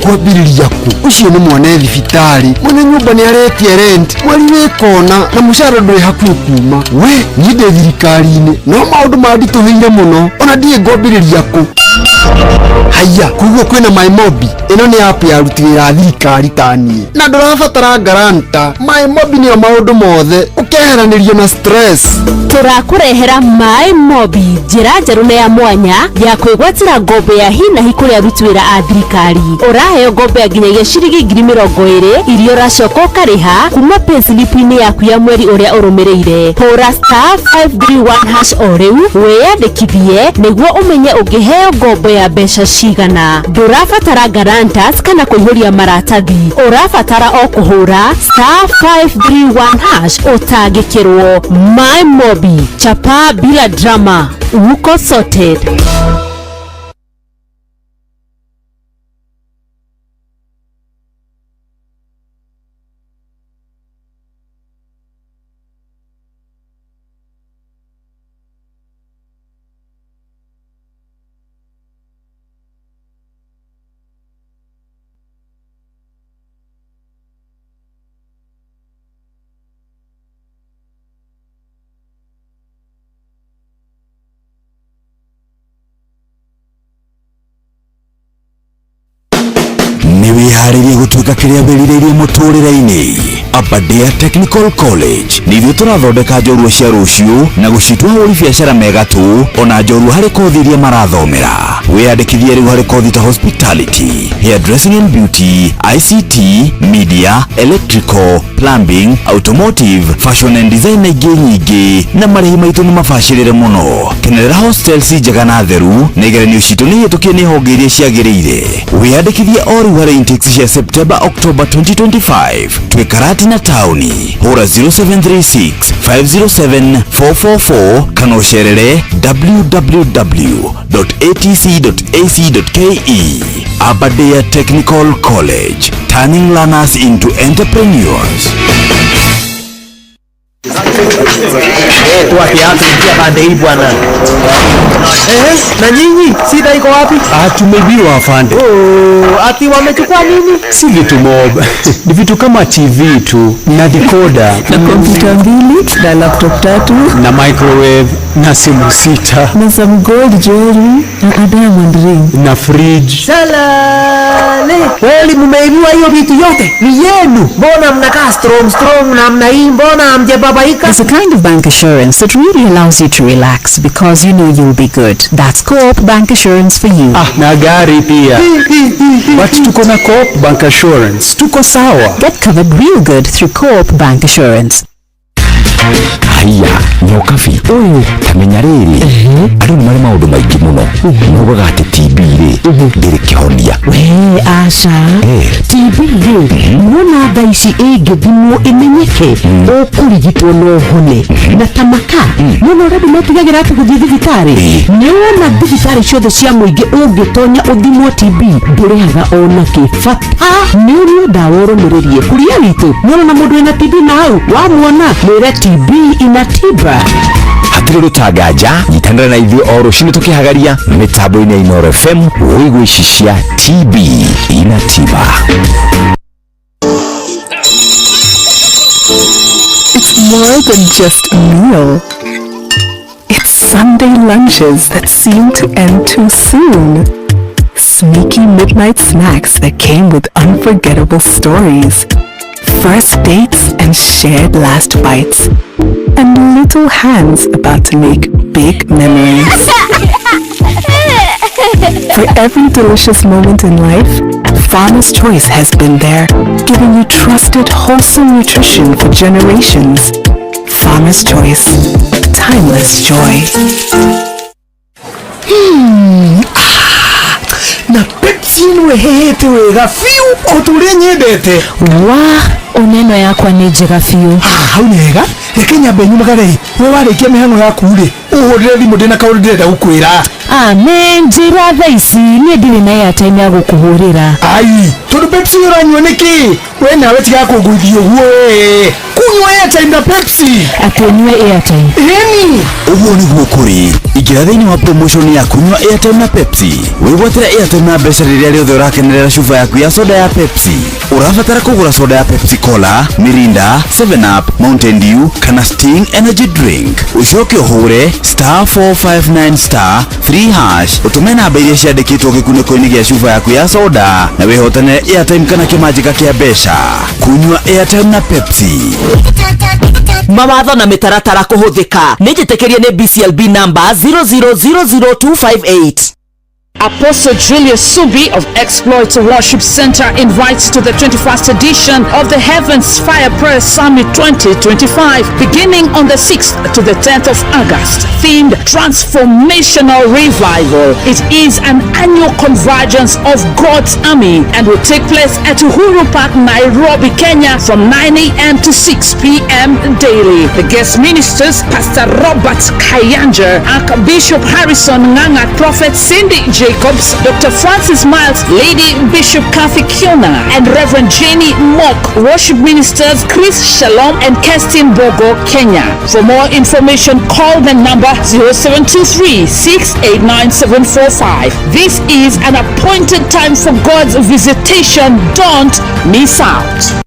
Ngwambĩrĩria kũ? Ũcio nĩ mwana e thibitarĩ, mwene nyũmba nĩ aretia rent, mweri wĩ kona na mũcara ndũrĩ hakuhĩ kuma. We niĩ ndĩ thirikari-inĩ no maũndũ manditũhĩire mũno, ona ndiĩ ngwambĩrĩria kũ. Haiya, koguo kwĩna MyMobi. Ĩno nĩ app ya aruti wĩra a thirikari ta niĩ, na ndũrabatara guarantor. MyMobi nĩyo maũndũ mothe, ũkeheranĩrio na stress. Tũrakũrehera My Mobi, njĩra njerũ na ya mwanya ya kwĩgwatĩra ngombo ya hi na hi kũrĩ aruti wĩra a thirikari. Ũraheo ngombo ya nginyagia ciringi 20,000 iria ũracoka ũkarĩha kuma payslip-inĩ yaku ya mweri ũrĩa ũrũmĩrĩire. Hũra *531# o rĩu wĩyandĩkithie nĩguo ũmenye ũngĩheo ngombo ya mbeca cigana. Ndũrabatara guarantors kana kũihũria maratathi, ũrabatara o kũhũra *531# ũtangĩkĩrwo. My Mobi, chapa bila drama, uko sorted. Nĩ wĩharĩrie gũtuĩka kĩrĩa wĩrirĩirie mũtũrĩre-inĩ? Aberdare Technical College nĩ ithuĩ tũrathondeka njorua cia rũciũ na gũcitua ahũri biacara megatũ ona njorua harĩ kothi iria marathomera. Wĩyandĩkithie rĩu harĩ kothi ta hospitality, hairdressing and beauty, ICT, media, electrical, plumbing, automotive, fashion and design na ingĩ nyingĩ, na marĩhi maitũ nĩ mabacĩrĩre mũno. Kenerera hostels njega na theru, na igeranio citũ nĩ hĩtũkie nĩ honge iria ciagĩrĩire. Wĩyandĩkithie o rĩu harĩ intakes cia September October 2025. Twĩ Karatina taũni. Hũra 0736 507 444 kana ũcerere www.atc.ac.ke. Aberdare Technical College, turning learners into entrepreneurs. Toa kiatu, ingia pande hii bwana. Na nyinyi shida iko wapi? Tumeibiwa afande. Oh, ati wamechukua nini? Si vitu mob. Ni vitu kama TV tu na decoder na kompyuta mbili na laptop tatu na microwave na simu sita na some gold jewelry na a diamond ring na fridge. Salale. Kweli mmeibiwa hiyo vitu yote? Ni yenu. Mbona mnakaa strong strong namna hii? Mbona hamjababaika? It's a kind of bank assurance that really allows you to relax because you know you'll be good. That's Co-op Bank Assurance for you. Ah, na gari pia. But tuko na Co-op Bank Assurance. Tuko sawa. Get covered real good through Co-op Bank Assurance. Haiya nyokabi, tamenya rĩrĩ, andũ nĩ marĩ maũndũ maingĩ mũno maugaga atĩ TB rĩ ndĩrĩ kĩhonia. We aca, TB rĩ, wona thaa ici ĩngĩthimwo ĩmenyeke, ũkũrigitwo no ũhone. Na ta maka nĩwona ũrĩa andũ metigagĩra atĩ gũthiĩ thibitarĩ, nĩwona thibitarĩ ciothe cia mũingĩ ũngĩtonya ũthimwo TB ndũrĩhaga ona kĩ. Bata nĩ ũnyue ndawa ũrũmĩrĩrie. Kuria witũ nĩwona na mũndũ wĩna TB na hau wamuona mwĩre TB ina tiba. Hatirĩ rũtanganja, nyitanĩra na ithuĩ o rũcinĩ tũkĩhagaria mĩtambo-inĩ ya Inooro FM wĩigue ici cia TB ina tiba. It's more than just a meal. It's Sunday lunches that seem to end too soon. Sneaky midnight snacks that came with unforgettable stories. First dates and shared last bites. And little hands about to make big memories. For every delicious moment in life, Farmer's Choice has been there, giving you trusted, wholesome nutrition for generations. Farmer's Choice. Timeless joy. Na Pepsi ĩno ĩhĩhĩte wega biũ o ta ũrĩa nyendete. Wa oneno yakwa nĩ njega biũ. Hau nĩ hega, reke nyambe nyumagare. We warĩkia mĩhang'o yaku rĩ, ũhũrĩre thimũ ndĩna kaũndũ ndĩrenda gũkwĩra. Nĩ njĩra thaa ici niĩ ndirĩ na airtime ya gũkũhũrĩra. Ai, tondũ Pepsi ũranyua nĩkĩ? We nawe tiga kũnguithia ũguo we. Kunywa airtime na Pepsi. Atĩ ũnyue airtime. Ĩni. Ũguo nĩguo kũrĩ. Ingĩra thĩinĩ wa promotion ya kunywa airtime na Pepsi. Wĩgwatĩre airtime na mbeca rĩrĩa rĩothe ũrakenerera cuba yaku ya soda ya Pepsi. Ũrabatara kũgũra soda ya Pepsi Cola, Mirinda, 7 Up, Mountain Dew kana Sting Energy Drink. Ũcoke ũhũre *459*3# ũtũme namba iria ciandĩkĩtwo gĩkunĩko-inĩ gĩa cuba yaku ya soda na wĩhotanĩre airtime kana kĩmanjĩka kĩa mbeca. Kunywa airtime na Pepsi. Mawatho na mĩtaratara kũhũthĩka. Nĩ njĩtĩkĩrie nĩ BCLB number 0000258. Apostle Julius Subi of Exploit Worship Center invites to the 21st edition of the Heavens Fire Prayer Summit 2025, beginning on the 6th to the 10th of August, themed Transformational Revival. It is an annual convergence of God's army and will take place at Uhuru Park, Nairobi, Kenya from 9 a.m. to 6 p.m. daily. The guest ministers, Pastor Robert Kayanja, Archbishop Harrison Nganga, Prophet Cindy Jacobs, Dr. Francis Miles, Lady Bishop Kathy Kiona, and Reverend Jenny Mock. Worship ministers Chris Shalom and Kerstin Bogo, Kenya. For more information, call the number 0723 689 745. This is an appointed time for God's visitation. Don't miss out.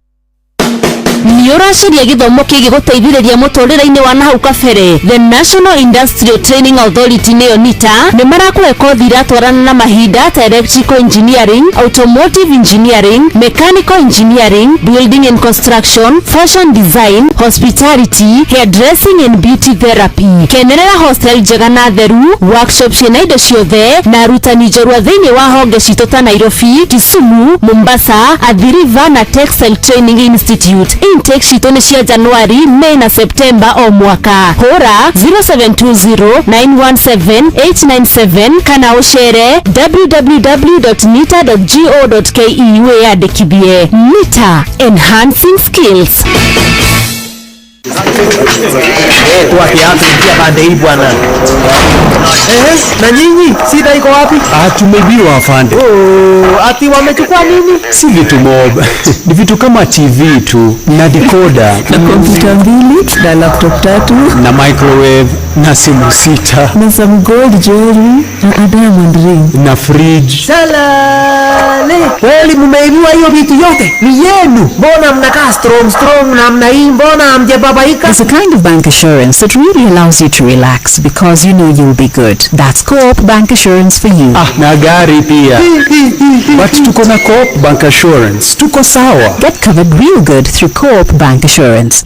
Nĩ ũracaria gĩthomo kĩgiĩ gũteithĩrĩria mũtũrĩre-inĩ wa nahau kabere? The National Industrial Training Authority, nĩyo NITA, nĩ marakũhe kothi iratwarana na mahinda ta electrical engineering, automotive engineering, mechanical engineering, building and construction, fashion design, hospitality, hairdressing and beauty therapy. Kenerera hostel njega na theru, workshop ciĩna indo ciothe na arutani njorua thĩinĩ wa honge citũ ta Nairobi, Kisumu, Mombasa, Athi River na Textile Training Institute. Intake citũ nĩ cia January, May na September o mwaka. Hũra 0720 917 897 kana ũcere www.nita.go.ke wĩyandĩkithie. NITA, enhancing skills. Toa kiatu, ingia pande hii bwana. Ehe, na nyinyi shida iko wapi? Ah, tumeibiwa, afande. Oh, ati wamechukua nini? Si vitu mob. Ni vitu kama TV tu na decoder na kompyuta mbili na laptop tatu na microwave na simu sita na some gold jewelry na a diamond ring na fridge. Salale. Kweli mmeibiwa hiyo vitu yote? Ni yenu. Mbona mnakaa strong strong namna hii? Mbona hamjababaika? There's a kind of bank assurance that really allows you to relax because you know you'll be good. That's Co-op Bank Assurance for you. Ah, na gari pia. But tuko na Co-op Bank Assurance. Tuko sawa. Get covered real good through Co-op Bank Assurance.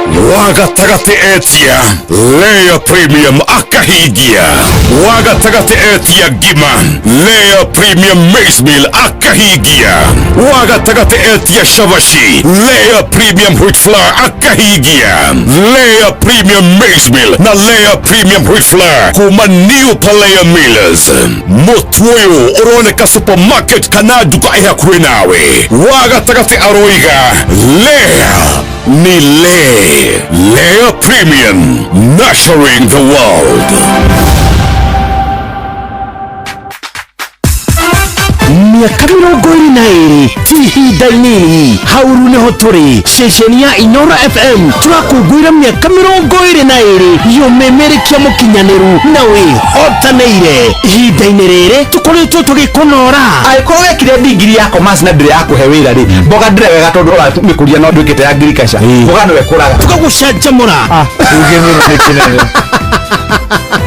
Wa gatagatĩ etia Lea Premium akahingia. Wa gatagatĩ etia ngima, Lea Premium Maize Meal akahingia. Wa gatagatĩ etia cabaci, Lea Premium Wheat Flour akahingia. Lea Premium Maize Meal na Lea Premium Wheat Flour kuma New Palea Millers. Mũtu ũyũ ũroneka supermarket kana nduka ĩ hakuhĩ nawe. Wa gatagatĩ aroiga Lea ni Lea. Lea Premium, nurturing the world. Mĩaka 22 ti ihinda inini. Hauru nĩho tũrĩ ceceni ya Inoro FM, tũrakũngũĩra mĩaka 22 yũmĩmĩrĩkia mũkinyanĩru na wĩhotanĩire. Ihinda-inĩ rĩrĩ tũkoretwo tũgĩkũnora. Angĩkorwo wekire ndigiri ya commerce na ndĩrĩ yakũhe wĩra rĩ, mboga ndĩre wega tondũ ũramĩkũria no ndwĩkĩte ya agriculture, mboga nĩwe ĩkũraga. Tũgagũcanjamũra. Gĩthũnũ nĩ kĩnene.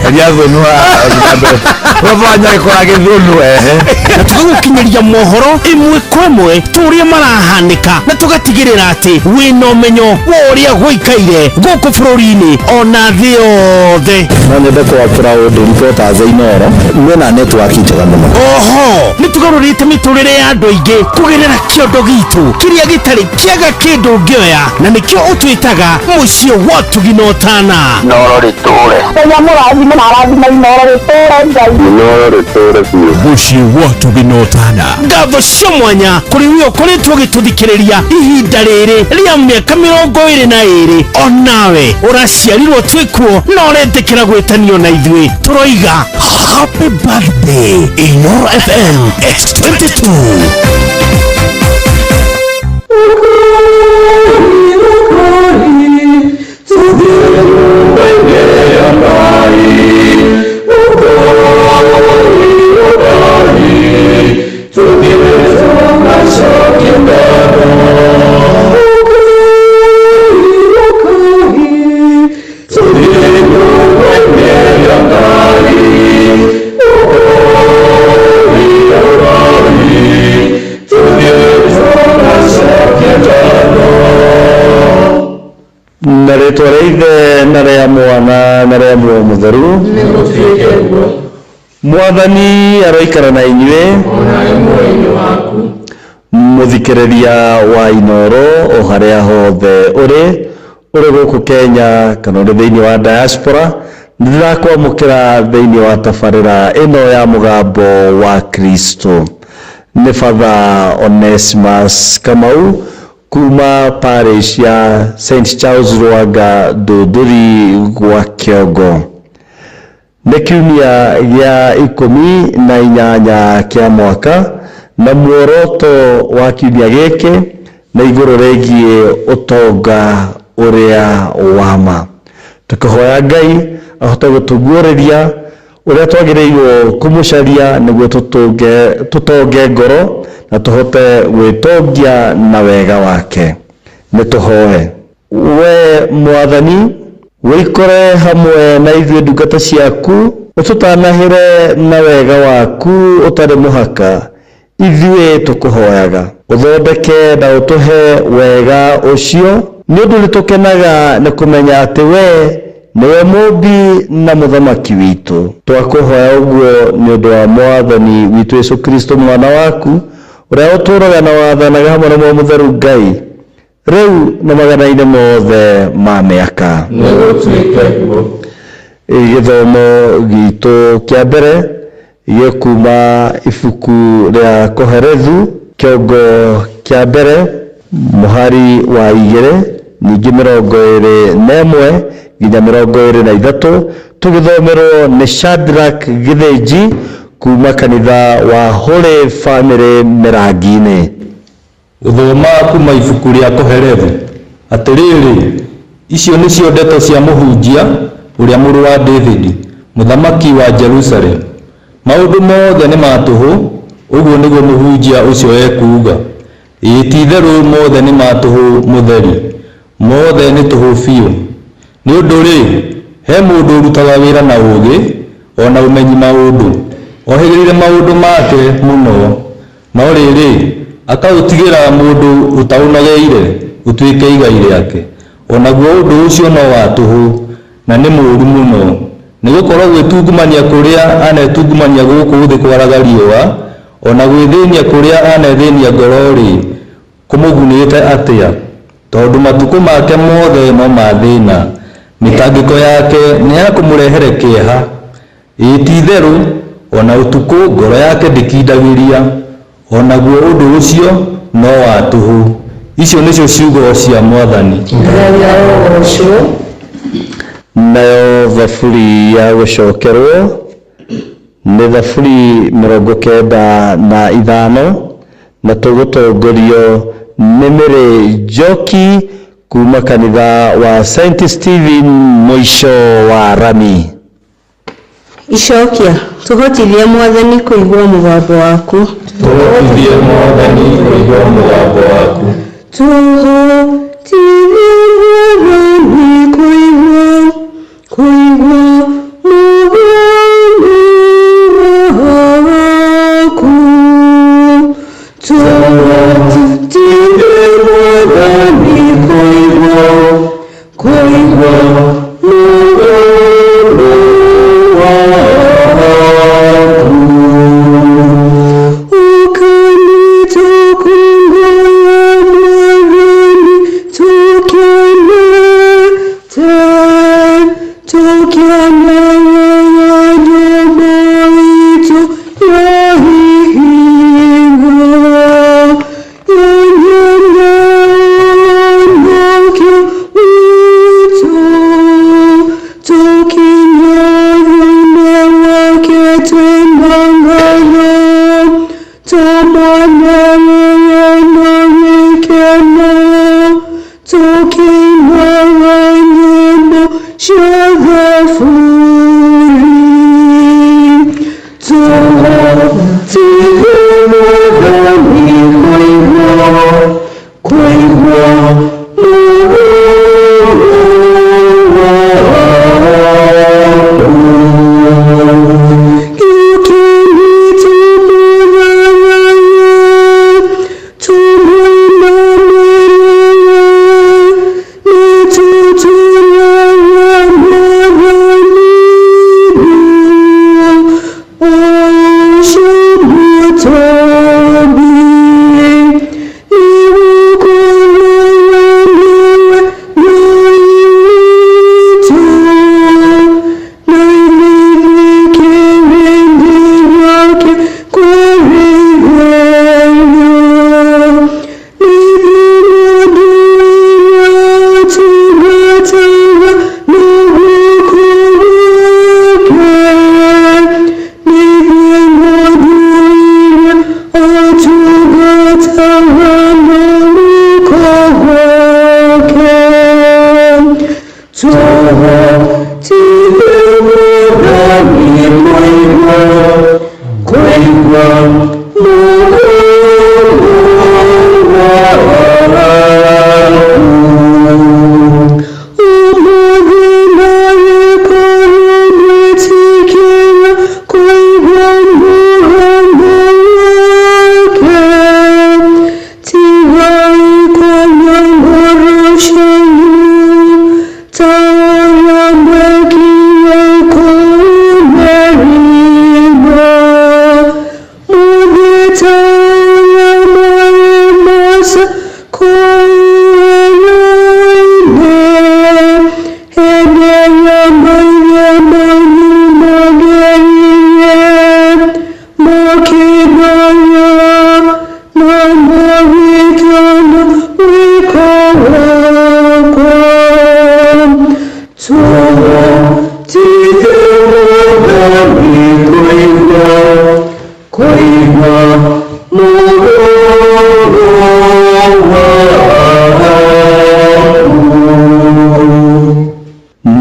Heria thũnũ haha mbere. Wabanya gĩkũra gĩthũnũ ehe. Na tũgagũkinyĩria mohoro ĩmwe kwa ĩmwe tũrĩa marahanĩka na tũgatigĩrĩra atĩ wĩna ũmenyo wa ũrĩa gũikaire gũkũ bũrũri-inĩ ona thĩ yothe. No nyende kwakĩra ũndũ reporters a Inooro mena network njega mũno. Oho nĩ tũgarũrĩte mĩtũrĩre ya andũ aingĩ kũgerera kĩondo gitũ kĩrĩa gĩtarĩ kĩaga kĩndũ ũngĩoya, na nĩkĩo ũtwĩtaga mũciĩ wa ũtugi na ũtana. Inooro rĩtũre. Ngai amũrathime na arathime Inooro rĩtũre Ngai. Inooro rĩtũre biũ. Mũciĩ wa ũtugi na ũtana. Ngatho cia mwanya kũrĩ we ũkoretwo ũgĩtũthikĩrĩria ihinda rĩrĩ rĩa mĩaka 22. Onawe ũraciarirwo twĩkuo na ũretĩkĩra gwĩtanio na ithuĩ, tũroiga happy birthday Inoro FM S22. Na rĩtwa rĩa Ithe na rĩa Mwana na rĩa Muoyo Mũtheru. Mwathani aroikara na inyuĩ. Mũthikĩrĩria wa Inooro o harĩa hothe ũrĩ, ũrĩ gũkũ Kenya kana ũrĩ thĩinĩ wa diaspora, nĩ ndĩrakwamũkĩra thĩinĩ wa tabarĩra ĩno ya mũgambo wa Kristo. Nĩ Father Onesmus Kamau kuma parish ya St Charles Lwanga Ndũndũri gwa Kĩongo. Nĩ kiumia gĩa 18 kĩa mwaka na muoroto wa kiumia gĩkĩ nĩ igũrũ rĩgiĩ ũtonga ũrĩa wa ma. Tũkĩhoya Ngai ahote gũtũguũrĩria ũrĩa twagĩrĩirwo kũmũcaria nĩguo tũtonge ngoro na tũhote gwĩtongia na wega wake. Nĩ tũhoe. We Mwathani, wĩikore hamwe na ithuĩ ndungata ciaku, ũtũtanahĩre na wega waku ũtarĩ mũhaka, ithuĩ tũkũhoyaga. Ũthondeke na ũtũhe wega ũcio, nĩ ũndũ nĩtũkenaga nĩ kũmenya atĩ we nĩwe mũũmbi na mũthamaki witũ. Twakũhoya ũguo nĩ ũndũ wa Mwathani witũ Yesu Kristo mwana waku, ũrĩa ũtũũraga na wathanaga hamwe na Muoyo Mũtheru Ngai, rĩu na magana-inĩ mothe ma mĩaka. Gĩthomo gitũ kĩa mbere gĩkuma ibuku rĩa Kohelethu, kĩongo kĩa mbere, mũhari wa 2, ningĩ 21 nginya 23, tũgĩthomerwo nĩ Shadrack Gĩthĩnji kuma kanitha wa Holy Family Mĩrangi-inĩ. Gũthoma kuma ibuku rĩa Kohelethu. Atĩrĩrĩ, icio nĩcio ndeto cia mũhunjia ũrĩa mũrũ wa David, mũthamaki wa Jerusalem. Maũndũ mothe nĩ ma tũhũ, ũguo nĩguo mũhunjia ũcio ekuuga. Ĩĩ ti-itherũ mothe nĩ ma tũhũ mũtheri, mothe nĩ tũhũ biũ. Nĩ ũndũ-rĩ, he mũndũ ũrutaga wĩra na ũũgĩ, o na ũmenyi maũndũ, ohĩgĩrĩire maũndũ make mũno, no rĩrĩ, akaũtigĩra mũndũ ũtaũnogeire ũtuĩke igai rĩake. O naguo ũndũ ũcio no wa tũhũ, na nĩ mũũru mũno. Nĩ gũkorwo gwĩtungumania kũrĩa anetungumania gũkũ thĩ kwaraga riũa, o na gwĩthĩnia kũrĩa anethĩnia ngoro-rĩ, kũmũgunĩte atĩa? Tondũ matukũ make mothe no ma thĩna, mĩtangĩko yake nĩ ya kũmũrehere kĩeha. Ĩĩ ti-itherũ, o na ũtukũ ngoro yake ndĩkindagĩria, o naguo ũndũ ũcio no wa tũhũ. Icio nĩcio ciugo cia Mwathani. Nayo thaburi ya gũcokerwo nĩ thaburi 95, na tũgũtongorio nĩ Mary Njoki kuma kanitha wa St Stephen mũico wa Rami. Icokia, tũhotithie Mwathani kũigua mũgambo waku. Tũhotithie Mwathani kũigua mũgambo waku. Tũhotithie Mwathani kũigua mũgambo waku. Tũhotithie Mwathani kũigua mũgambo waku. Ũkanitũkũngũya Mwathani, tũkenete, tũkenerera nyũmba itũ ya ihingo, ya ũhonokio witũ, tũkinyũrũme wake twĩna ngatho, tũmwanĩrĩre na gĩkeno, tũkĩinaga nyĩmbo cia thaburi.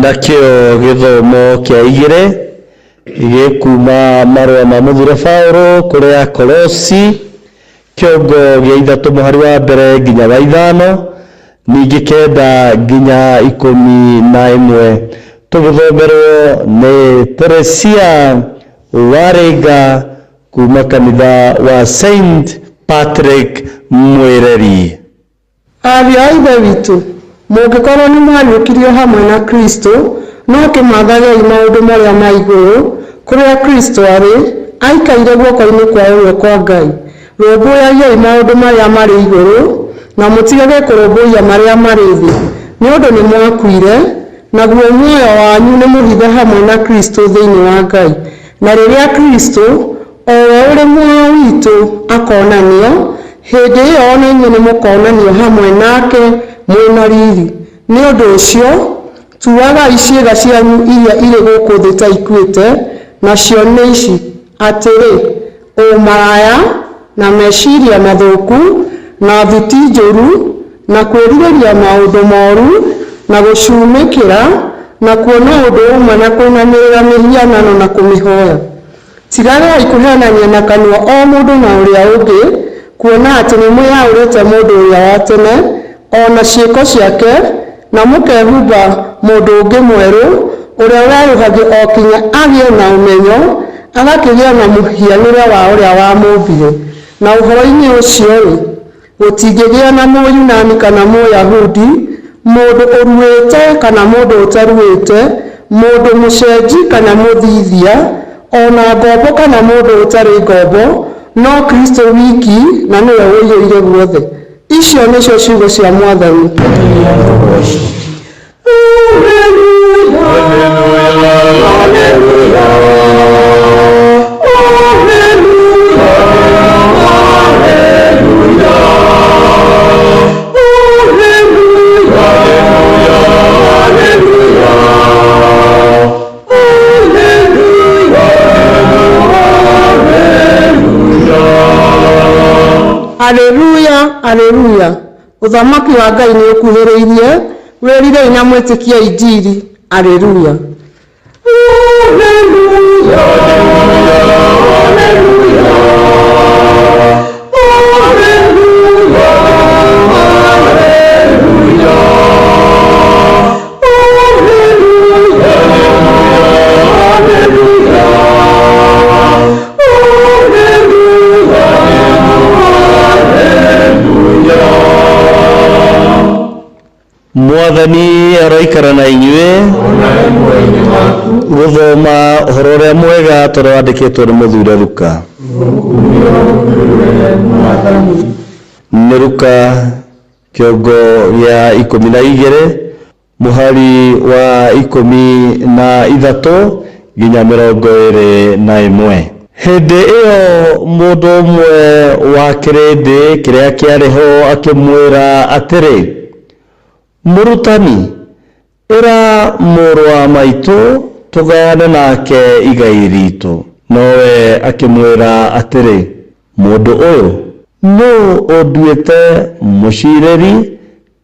Nakĩo gĩthomo kĩa igĩrĩ gĩkuma marũa ma mũthure Paũlũ kũrĩ Akolosi kĩongo gĩa ithatũ mũhari wa mbere nginya wa ithano ningĩ kenda nginya 11 tũgĩthomerwo nĩ Teresia Warĩnga kuma kanitha wa Saint Patrick Mwĩreri. Ariũ a Ithe witũ, mũngĩkorwo nĩ mwariũkirio hamwe na Kristũ, no kĩmathagei maũndũ marĩa ma igũrũ, kũrĩa Kristũ arĩ, aikaire guoko-inĩ kwa ũrĩo kwa Ngai. Rũmbũyagiai maũndũ marĩa marĩ igũrũ, na mũtigage kũrũmbũiya marĩa marĩ thĩ, nĩ ũndũ nĩ mwakuire, naguo muoyo wanyu nĩ mũhithe hamwe na Kristũ thĩinĩ wa Ngai. Na rĩrĩa Kristũ, o we ũrĩ muoyo witũ, akoonanio, hĩndĩ ĩyo o na inyuĩ nĩmũkonanio hamwe nake mwĩ na riri. Nĩ ũndũ ũcio, tuagai ciĩga cianyu iria irĩ gũkũ thĩ ta ikuĩte, nacio nĩ ici, atĩrĩ, ũmaraya, na meciria mathũku, na thuti njũru, na kwĩrirĩria maũndũ moru, na gũcumĩkĩra, na kuona ũndũ ũmwe na kũinamĩrĩra mĩhianano na kũmĩhoya. Tigagai kũheenania na kanua o mũndũ na ũrĩa ũngĩ, kuona atĩ nĩ mwĩyaũrĩte mũndũ ũrĩa wa tene, o na ciĩko ciake, na mũkehumba mũndũ ũngĩ mwerũ, ũrĩa werũhagio o kinya agĩe na ũmenyo, agakĩgĩa na mũhianĩre wa ũrĩa wamũũmbire. Na ũhoro-inĩ ũcio-rĩ, gũtingĩgĩa na Mũyunani kana Mũyahudi, mũndũ ũruĩte kana mũndũ ũtaruĩte, mũndũ mũcenji kana mũthithia, o na ngombo kana mũndũ ũtarĩ ngombo, no Kristo wiki na nĩwe ũiyũire guothe. Icio nĩcio ciugo cia Mwathani. Aleluya, aleluya. Ũthamaki wa Ngai nĩ ũkuhĩrĩirie, wĩrirei na mwĩtĩkie Injiri. Aleluya. Mwathani aroikara na inyuĩ. Gũthoma ũhoro ũrĩa mwega tondũ wandĩkĩtwo nĩ mũthure Luka. Nĩ Luka kĩongo gĩa 12 mũhari wa 13 nginya 21. Hĩndĩ ĩyo mũndũ ũmwe wa kĩrĩndĩ kĩrĩa kĩarĩ ho akĩmwĩra atĩrĩ, Mũrutani, ĩra mũrũ wa maitũ tũgayane nake igai ritũ. Nowe akĩmwĩra atĩrĩ, Mũndũ ũyũ, nũũ ũnduĩte mũciirĩri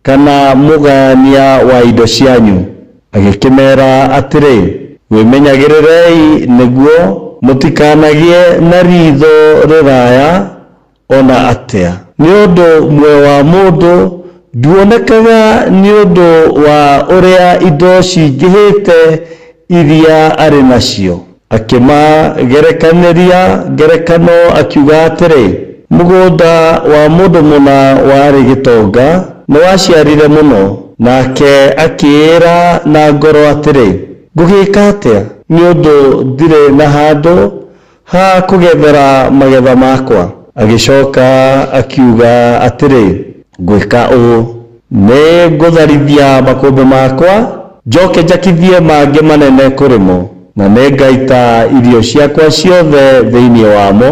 kana mũgayania wa indo cianyu? Agĩkĩmeera atĩrĩ, Wĩmenyagĩrĩrei nĩguo mũtikanagĩe na riitho rĩraya o na atĩa, nĩ ũndũ muoyo wa mũndũ nduonekaga nĩ ũndũ wa ũrĩa indo cingĩhĩte iria arĩ nacio. Akĩmagerekanĩria ngerekano akiuga atĩrĩ, Mũgũnda wa mũndũ mũna warĩ gĩtonga nĩwaciarire mũno, nake akĩĩra na ngoro atĩrĩ, Ngũgĩĩka atĩa, nĩ ũndũ ndirĩ na handũ ha kũgethera magetha makwa? Agĩcoka akiuga atĩrĩ, Ngwĩka ũũ, nĩ ngũtharithia makũmbĩ makwa, njoke njakithie mangĩ manene kũrĩ mo, na nĩngaita irio ciakwa ciothe thĩinĩ wamo,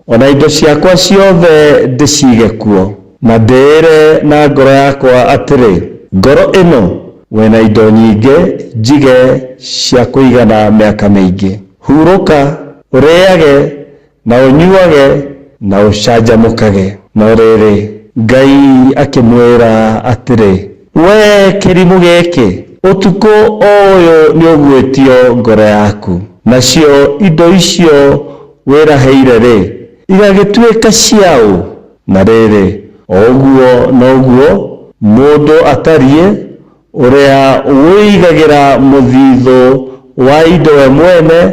o na indo ciakwa ciothe ndĩciige kuo. Na ndĩĩre na ngoro yakwa atĩrĩ, Ngoro ĩno, wĩ na indo nyingĩ njige cia kũigana mĩaka mĩingĩ, hurũka, ũrĩage, na ũnyuage, na ũcanjamũkage. No rĩrĩ, Ngai akĩmwĩra atĩrĩ, Wee kĩrimũ gĩkĩ, ũtukũ o ũyũ nĩũgwĩtio ngoro yaku, nacio indo icio wĩrahĩire-rĩ, igagĩtuĩka cia ũ? Na rĩrĩ, o ũguo noguo mũndũ atariĩ, ũrĩa wĩigagĩra mũthithũ wa indo we mwene,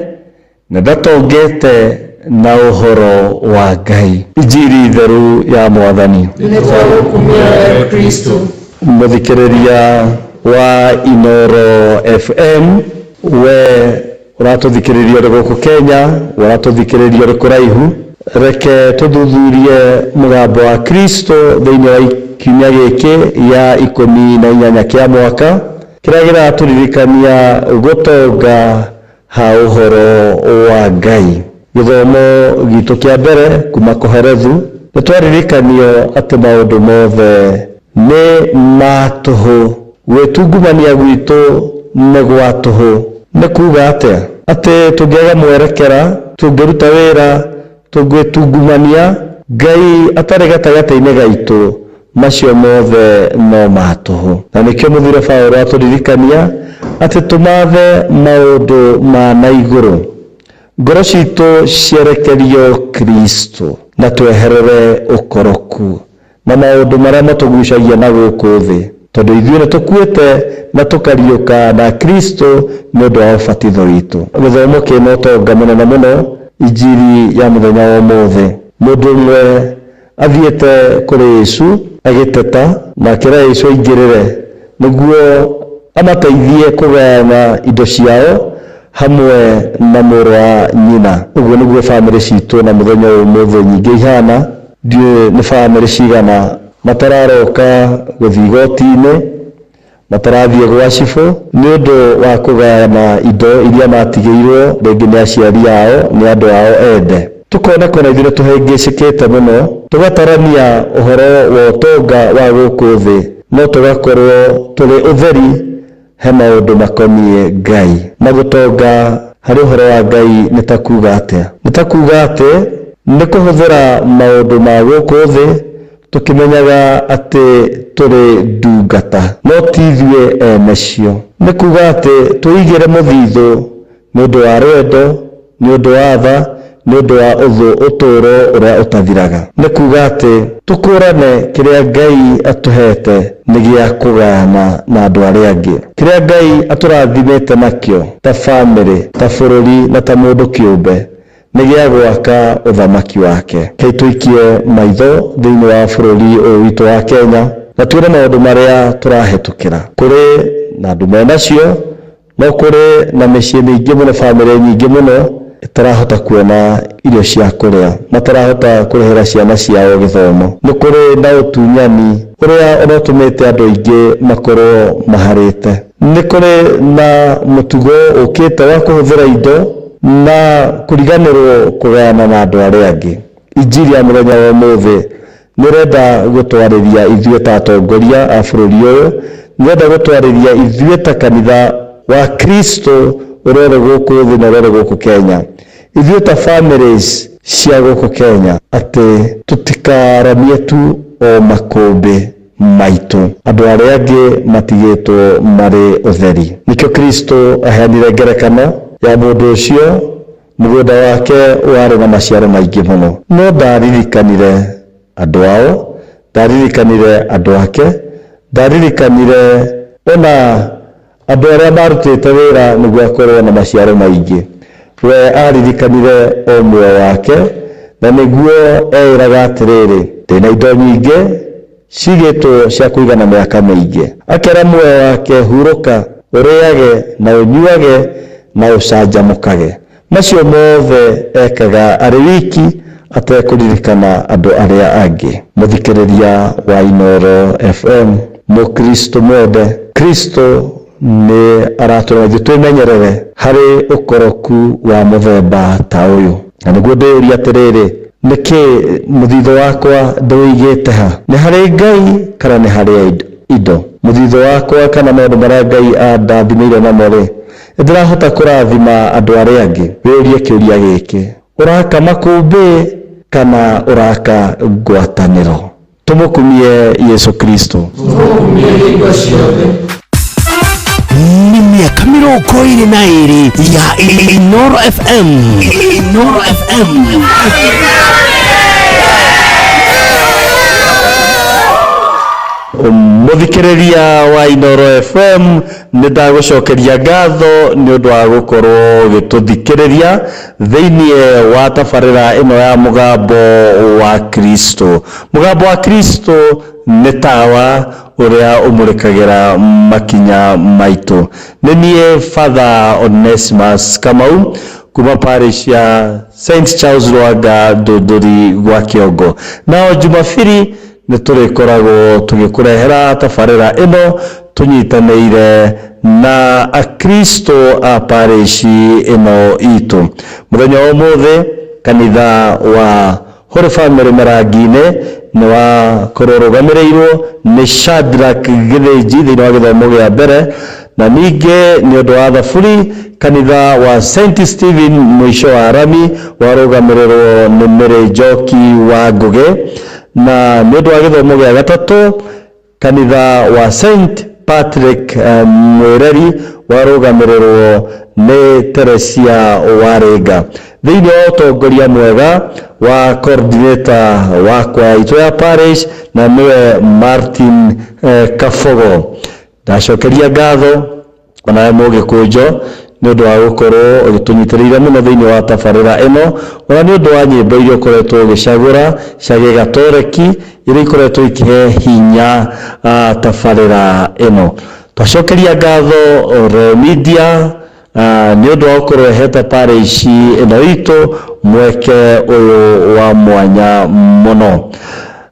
na ndatongete na ũhoro wa Ngai. Injiri theru ya Mwathani. Nĩ twagũkumia we Kristo. Mũthikĩrĩria wa Inooro FM, we ũratũthikĩrĩria ũrĩ gũkũ Kenya, we ũratũthikĩrĩria ũrĩ kũraihu, reke tũthuthurie mũgambo wa Kristo thĩinĩ wa kiumia gĩkĩ gĩa 18 kĩa mwaka, kĩrĩa kĩratũririkania gũtonga ha ũhoro wa Ngai. Gĩthomo gitũ kĩa mbere kuma Kohelethu nĩ twaririkanio atĩ maũndũ mothe nĩ ma tũhũ, gwĩtungumania gwitũ nĩ gwa tũhũ. Nĩ kuuga atĩa? Atĩ tũngĩaga mwerekera, tũngĩruta wĩra, tũngĩtungumania, Ngai atarĩ gatagatĩ-inĩ gaitũ, macio mothe no ma tũhũ. Na nĩkĩo mũthure Paũlũ atũririkania atĩ tũmathe maũndũ ma na igũrũ, ngoro citũ cierekerio Kristo, na tweherere ũkoroku na maũndũ marĩa matũgucagia na gũkũ thĩ, tondũ ithuĩ nĩ tũkuĩte na tũkariũka na Kristo nĩ ũndũ wa ũbatitho witũ. Gĩthomo kĩna ũtonga mũnene mũno, injiri ya mũthenya wa ũmũthĩ. Mũndũ ũmwe athiĩte kũrĩ Yesu agĩteta na akĩra Yesu aingĩrĩre nĩguo amateithie kũgayana indo ciao hamwe na mũrũ wa nyina. Ũguo nĩguo bamĩrĩ citũ na mũthenya ũyũ ũmũthĩ nyingĩ ihana. Ndiũĩ nĩ bamĩrĩ cigana matararoka gũthiĩ igoti-inĩ, matarathiĩ gwa cibũ nĩ ũndũ wa kũgayana indo iria matigĩirwo rĩngĩ nĩ aciari ao, nĩ andũ ao ende. Tũkona kona ithuĩ nĩ tũhĩngĩcĩkĩte mũno, tũgatarania ũhoro wa ũtonga wa gũkũ thĩ, no tũgakorwo tũrĩ ũtheri he maũndũ makoniĩ Ngai. Na gũtonga harĩ ũhoro wa Ngai nĩ ta kuuga atĩa? Nĩ ta kuuga atĩ nĩ kũhũthĩra maũndũ ma gũkũ thĩ tũkĩmenyaga atĩ tũrĩ ndungata, no ti ithuĩ ene cio. Nĩ kuuga atĩ twĩigĩre mũthithũ nĩ ũndũ wa rwendo, nĩ ũndũ wa tha, nĩ ũndũ wa ũthũ ũtũũro ũrĩa ũtathiraga. Nĩ kuuga atĩ tũkũũrane kĩrĩa Ngai atũheete nĩ gĩa kũgayana na andũ arĩa angĩ. Kĩrĩa Ngai atũrathimĩte nakĩo ta bamĩrĩ, ta bũrũri na ta mũndũ kĩũmbe nĩ gĩa gwaka ũthamaki wake. Rekei tũikie maitho thĩinĩ wa bũrũri ũyũ witũ wa Kenya na tuone maũndũ marĩa tũrahĩtũkĩra. Kũrĩ na andũ menacio, no kũrĩ na mĩciĩ mĩingĩ mũno, bamĩrĩ nyingĩ mũno ĩtarahota kuona irio cia kũrĩa, matarahota kũrĩhĩra ciana ciao gĩthomo. Nĩ kũrĩ na ũtunyani ũrĩa ũrotũmĩte andũ aingĩ makorwo maharĩte. Nĩ kũrĩ na mũtugo ũkĩte wa kũhũthĩra indo na kũriganĩrwo kũgayana na andũ arĩa angĩ. Injiri ya mũthenya wa ũmũthĩ nĩ ĩrenda gũtwarĩria ithuĩ ta atongoria a bũrũri ũyũ, nĩ ĩrenda gũtwarĩria ithuĩ ta kanitha wa Kristo ũrĩa ũrĩ gũkũ thĩ na ũrĩa ũrĩ gũkũ Kenya, ithuĩ ta families cia gũkũ Kenya, atĩ tũtikaramie tu o makũmbĩ. maitũ. Andũ arĩa angĩ matigĩtwo marĩ ũtheri. Nĩkĩo Kristo aheanire ngerekano ya mũndũ ũcio mũgũnda wake warĩ na maciaro maingĩ mũno, no ndaririkanire andũ ao, ndaririkanire andũ ake, ndaririkanire ona andũ arĩa marutĩte wĩra nĩguo akorwo na maciaro maingĩ. We aririkanire o muoyo wake, na nĩguo eĩraga atĩrĩrĩ, ndĩna indo nyingĩ cigĩtwo cia kũigana mĩaka mĩingĩ. Akera muoyo wake, hurũka, ũrĩage na ũnyuage na ũcanjamũkage. Macio mothe ekaga arĩ wiki atekũririkana andũ arĩa angĩ. Mũthikĩrĩria wa Inooro FM, Mũkristo mwende, Kristo nĩ aratũra ithuĩ twĩmenyerere harĩ ũkoroku wa mũthemba ta ũyũ. Na nĩguo ndĩyũria atĩrĩrĩ, nĩkĩ mũthithũ wakwa ndĩũigĩte ha? Nĩ harĩ Ngai kana nĩ harĩ indo? Mũthithũ wakwa kana maũndũ marĩa Ngai andathimĩire namo rĩ, nĩndĩrahota kũrathima andũ arĩa angĩ? Wĩyũrie kĩũria gĩkĩ, ũraka makũmbĩ kana ũraka ngwatanĩro? Tũmũkumie Yesu Kristo. Nĩ mĩaka 22 ya Inoro FM. Inoro FM. Mũthikĩrĩria wa Inoro FM, nĩ ndagũcokeria ngatho nĩ ũndũ wa gũkorwo ũgĩtũthikĩrĩria thĩinĩ wa tabarĩra ĩno ya Mũgambo wa Kristo. Mũgambo wa Kristo nĩ tawa ũrĩa ũmũrĩkagĩra makinya maitũ. Nĩ niĩ Father Onesimus Kamau kuma parish ya St Charles Lwanga, Ndũndũri gwa Kĩongo. Nao Jumabiri nĩ tũrĩkoragwo tũgĩkũrehera tabarĩra ĩno tũnyitanĩire na akristo a parish ĩno itũ. Mũthenya wa ũmũthĩ kanitha wa Holy Family Marangi-inĩ nĩ wakorwo ũrũgamĩrĩirwo nĩ Shadrack Gĩthĩnji thĩinĩ wa gĩthomo gĩa mbere, na ningĩ nĩ ũndũ wa thaburi kanitha wa St Stephen mũico wa rami warũgamĩrĩrwo nĩ Mary Njoki wa Ngũgĩ, na nĩ ũndũ wa gĩthomo gĩa gatatũ kanitha wa St Patrick Mwĩreri warũgamĩrĩrwo nĩ Teresia Warĩnga. Thĩinĩ wa ũtongoria mwega wa coordinator wa kwaya itũ ya parish, na nĩwe Martin Kabogo. Ndacokeria ngatho onawe Mũgĩkũnjo nĩ ũndũ wa gũkorwo ũgĩtũnyitĩrĩire mũno thĩinĩ wa tabarĩra ĩno, ona nĩ ũndũ wa nyĩmbo iria ũkoretwo ũgĩcagũra cia gĩgatoreki iria ikoretwo ikĩhe hinya tabarĩra ĩno. Twacokeria ngatho Royal Media nĩ ũndũ wa gũkorwo ĩhete parish ĩno itũ mweke ũyũ wa mwanya mũno.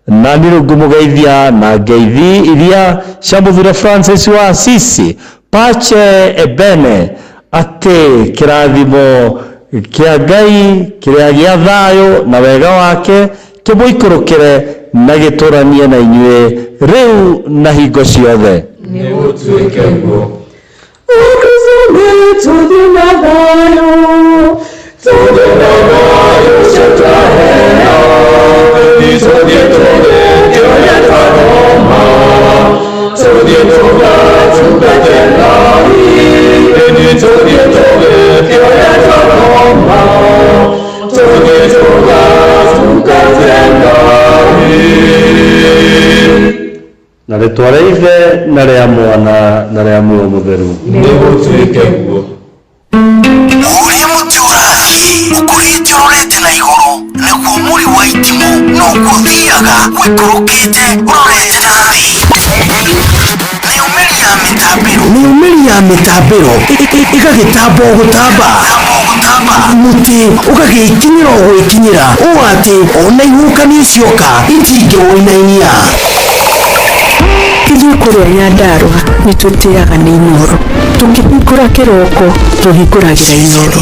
Na niĩ rĩu ngũmũgeithia na ngeithi iria cia mũthure Francis wa Assisi, Pace e bene, atĩ kĩrathimo kĩa Ngai kĩrĩa gĩa thayũ na wega wake kĩmũikũrũkĩre na gĩtũranie na inyuĩ rĩu na hingo ciothe. Nĩgũtuĩke guo. Na rĩtwa rĩa Ithe na rĩa Mwana na rĩa Muoyo Mũtheru. Nĩgũtuĩke guo. Ũrĩa mũtĩ ũrathiĩ ũkũrĩte ũrorete na igũrũ, naguo mũri wa itimũ noguo ũthiaga ũikũrũkĩte ũrorete na thĩ. Nayo mĩri ya mĩtambĩro, nayo mĩri ya mĩtambĩro ĩgagĩtamba o gũtamba, mũtĩ ũgagĩkinyĩra o gwĩkinyĩra, ũũ atĩ ona ihuhũkanio cioka itingĩwũinainia. Ithuĩ kũrĩa Nyandarũa nĩ tũtĩaga nĩ Inooro. Tũkĩhingũra kĩroko tũhingũragĩra Inooro.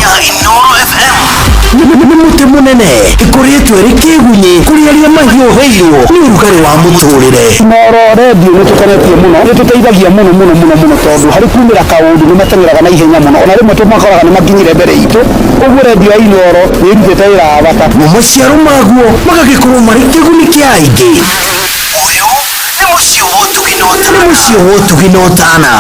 Nĩ mũtĩ mũnene ĩkũrĩtwo ĩrĩ kĩgunyĩ kũrĩ arĩa mahiũhĩirwo nĩ ũrugarĩ wa mũtũrĩre. Inooro redio nĩ tũkenetie mũno, nĩ tũteithagia mũno mũno mũno mũno, tondũ harĩ kumĩra kaũndũ nĩ mateng'eraga na ihenya mũno, ona rĩmwe tũmakoraga nĩ makinyire mbere itũ. Ũguo redio ya Inooro nĩ ĩrutĩte wĩra wa bata. Namo maciaro maguo magagĩkorwo marĩ kĩguni kĩa aingĩ. Ũyũ nĩ mũciĩ Nĩ mũciĩ wa ũtugi na ũtana.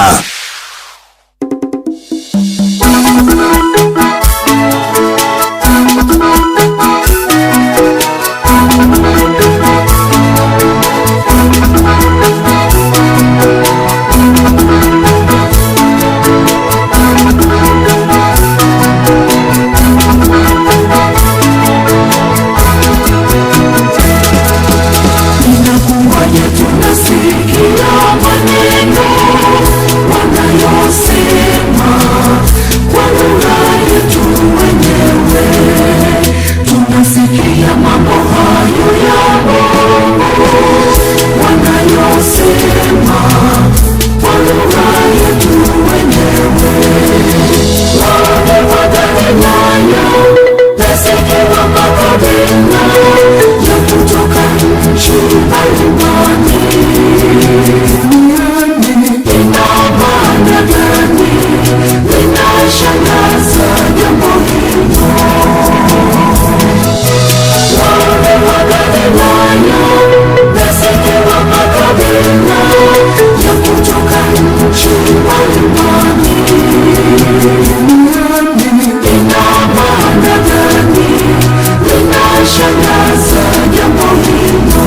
Inakuwaje tunasikia maneno wanayosema kwa lugha yetu wenyewe? Tunasikia mambo hayo ya Mungu wanayosema kwa lugha yetu wenyewe. Wale Wagalilaya nasikia makabila ya kutoka nchi mbalimbali. Ina maana gani? Linashangaza jambo hilo. Wale Wagalilaya nasikia makabila ya kutoka nchi mbalimbali. Ina maana gani? Linashangaza jambo hilo.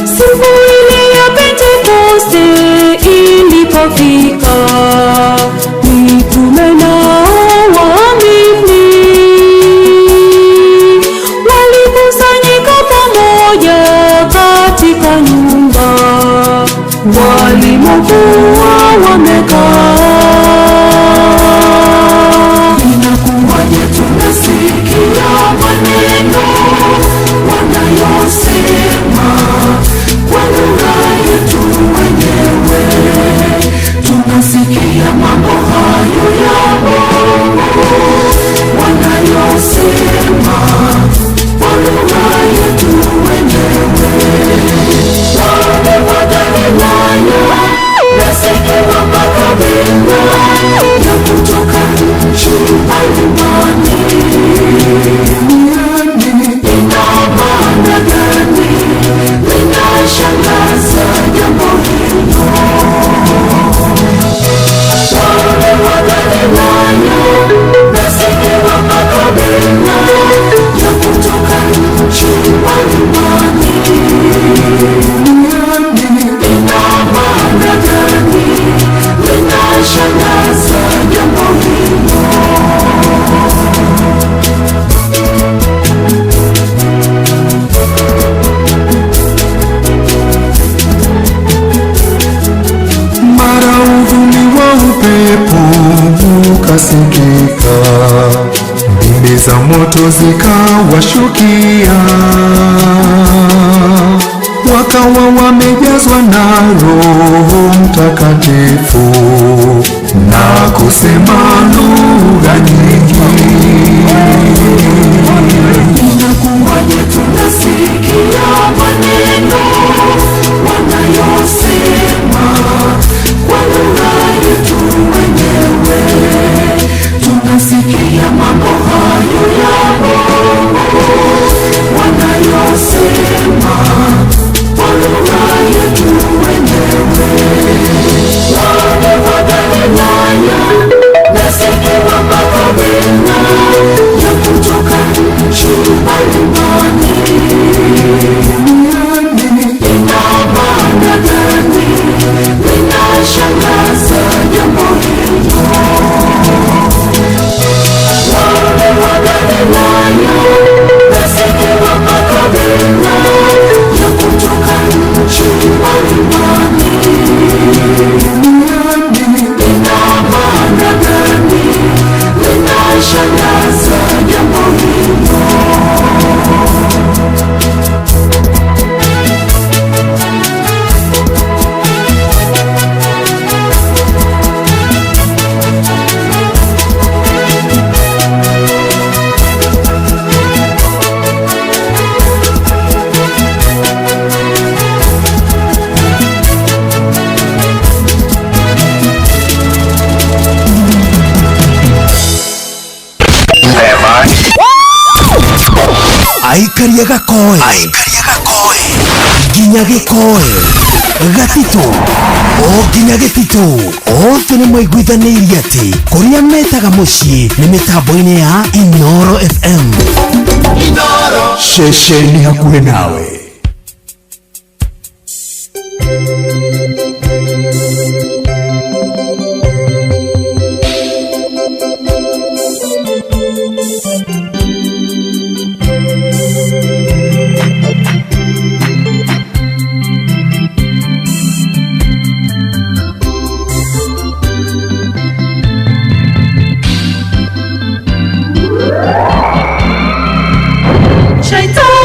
Siku ile ya Pentekoste ilipofika, mitume nao waamini walikusanyika pamoja katika nyumba walimokuwa wamekaa. Inakuwaje tunasikia maneno wanayosema kwa lugha yetu wenyewe? Tunasikia mambo hayo ya Mungu wanayosema kwa lugha yetu wenyewe. Wale Wagalilaya nasikia makabila ya kutoka nchi mbalimbali. Ina maana gani? Linashangaza jambo hilo. Wale Wagalilaya nasikia makabila ya kutoka nchi mbalimbali. Ina maana gani? Linashangaza jambo hilo. Mara uvumi wa upepo ukasikika, ndimi za moto zikawashukia, wakawa wamejazwa na Roho Mtakatifu na kusema lugha nyingi. Inakuwaje tunasikia maneno wanayosema kwa lugha yetu wenyewe? Tunasikia mambo hayo ya Mungu wanayosema kwa lugha yetu wenyewe. Wale Wagalilaya nasikia makabila ya kutoka Aikaria gakoe nginya gĩkoe gatitũ o nginya gĩtitũ othe nĩ maiguithanĩirie atĩ kũrĩa metaga mũciĩ nĩ mĩtambo-inĩ ya Inoro FM. Inoro ceceni hakuhĩ nawe. Shaitani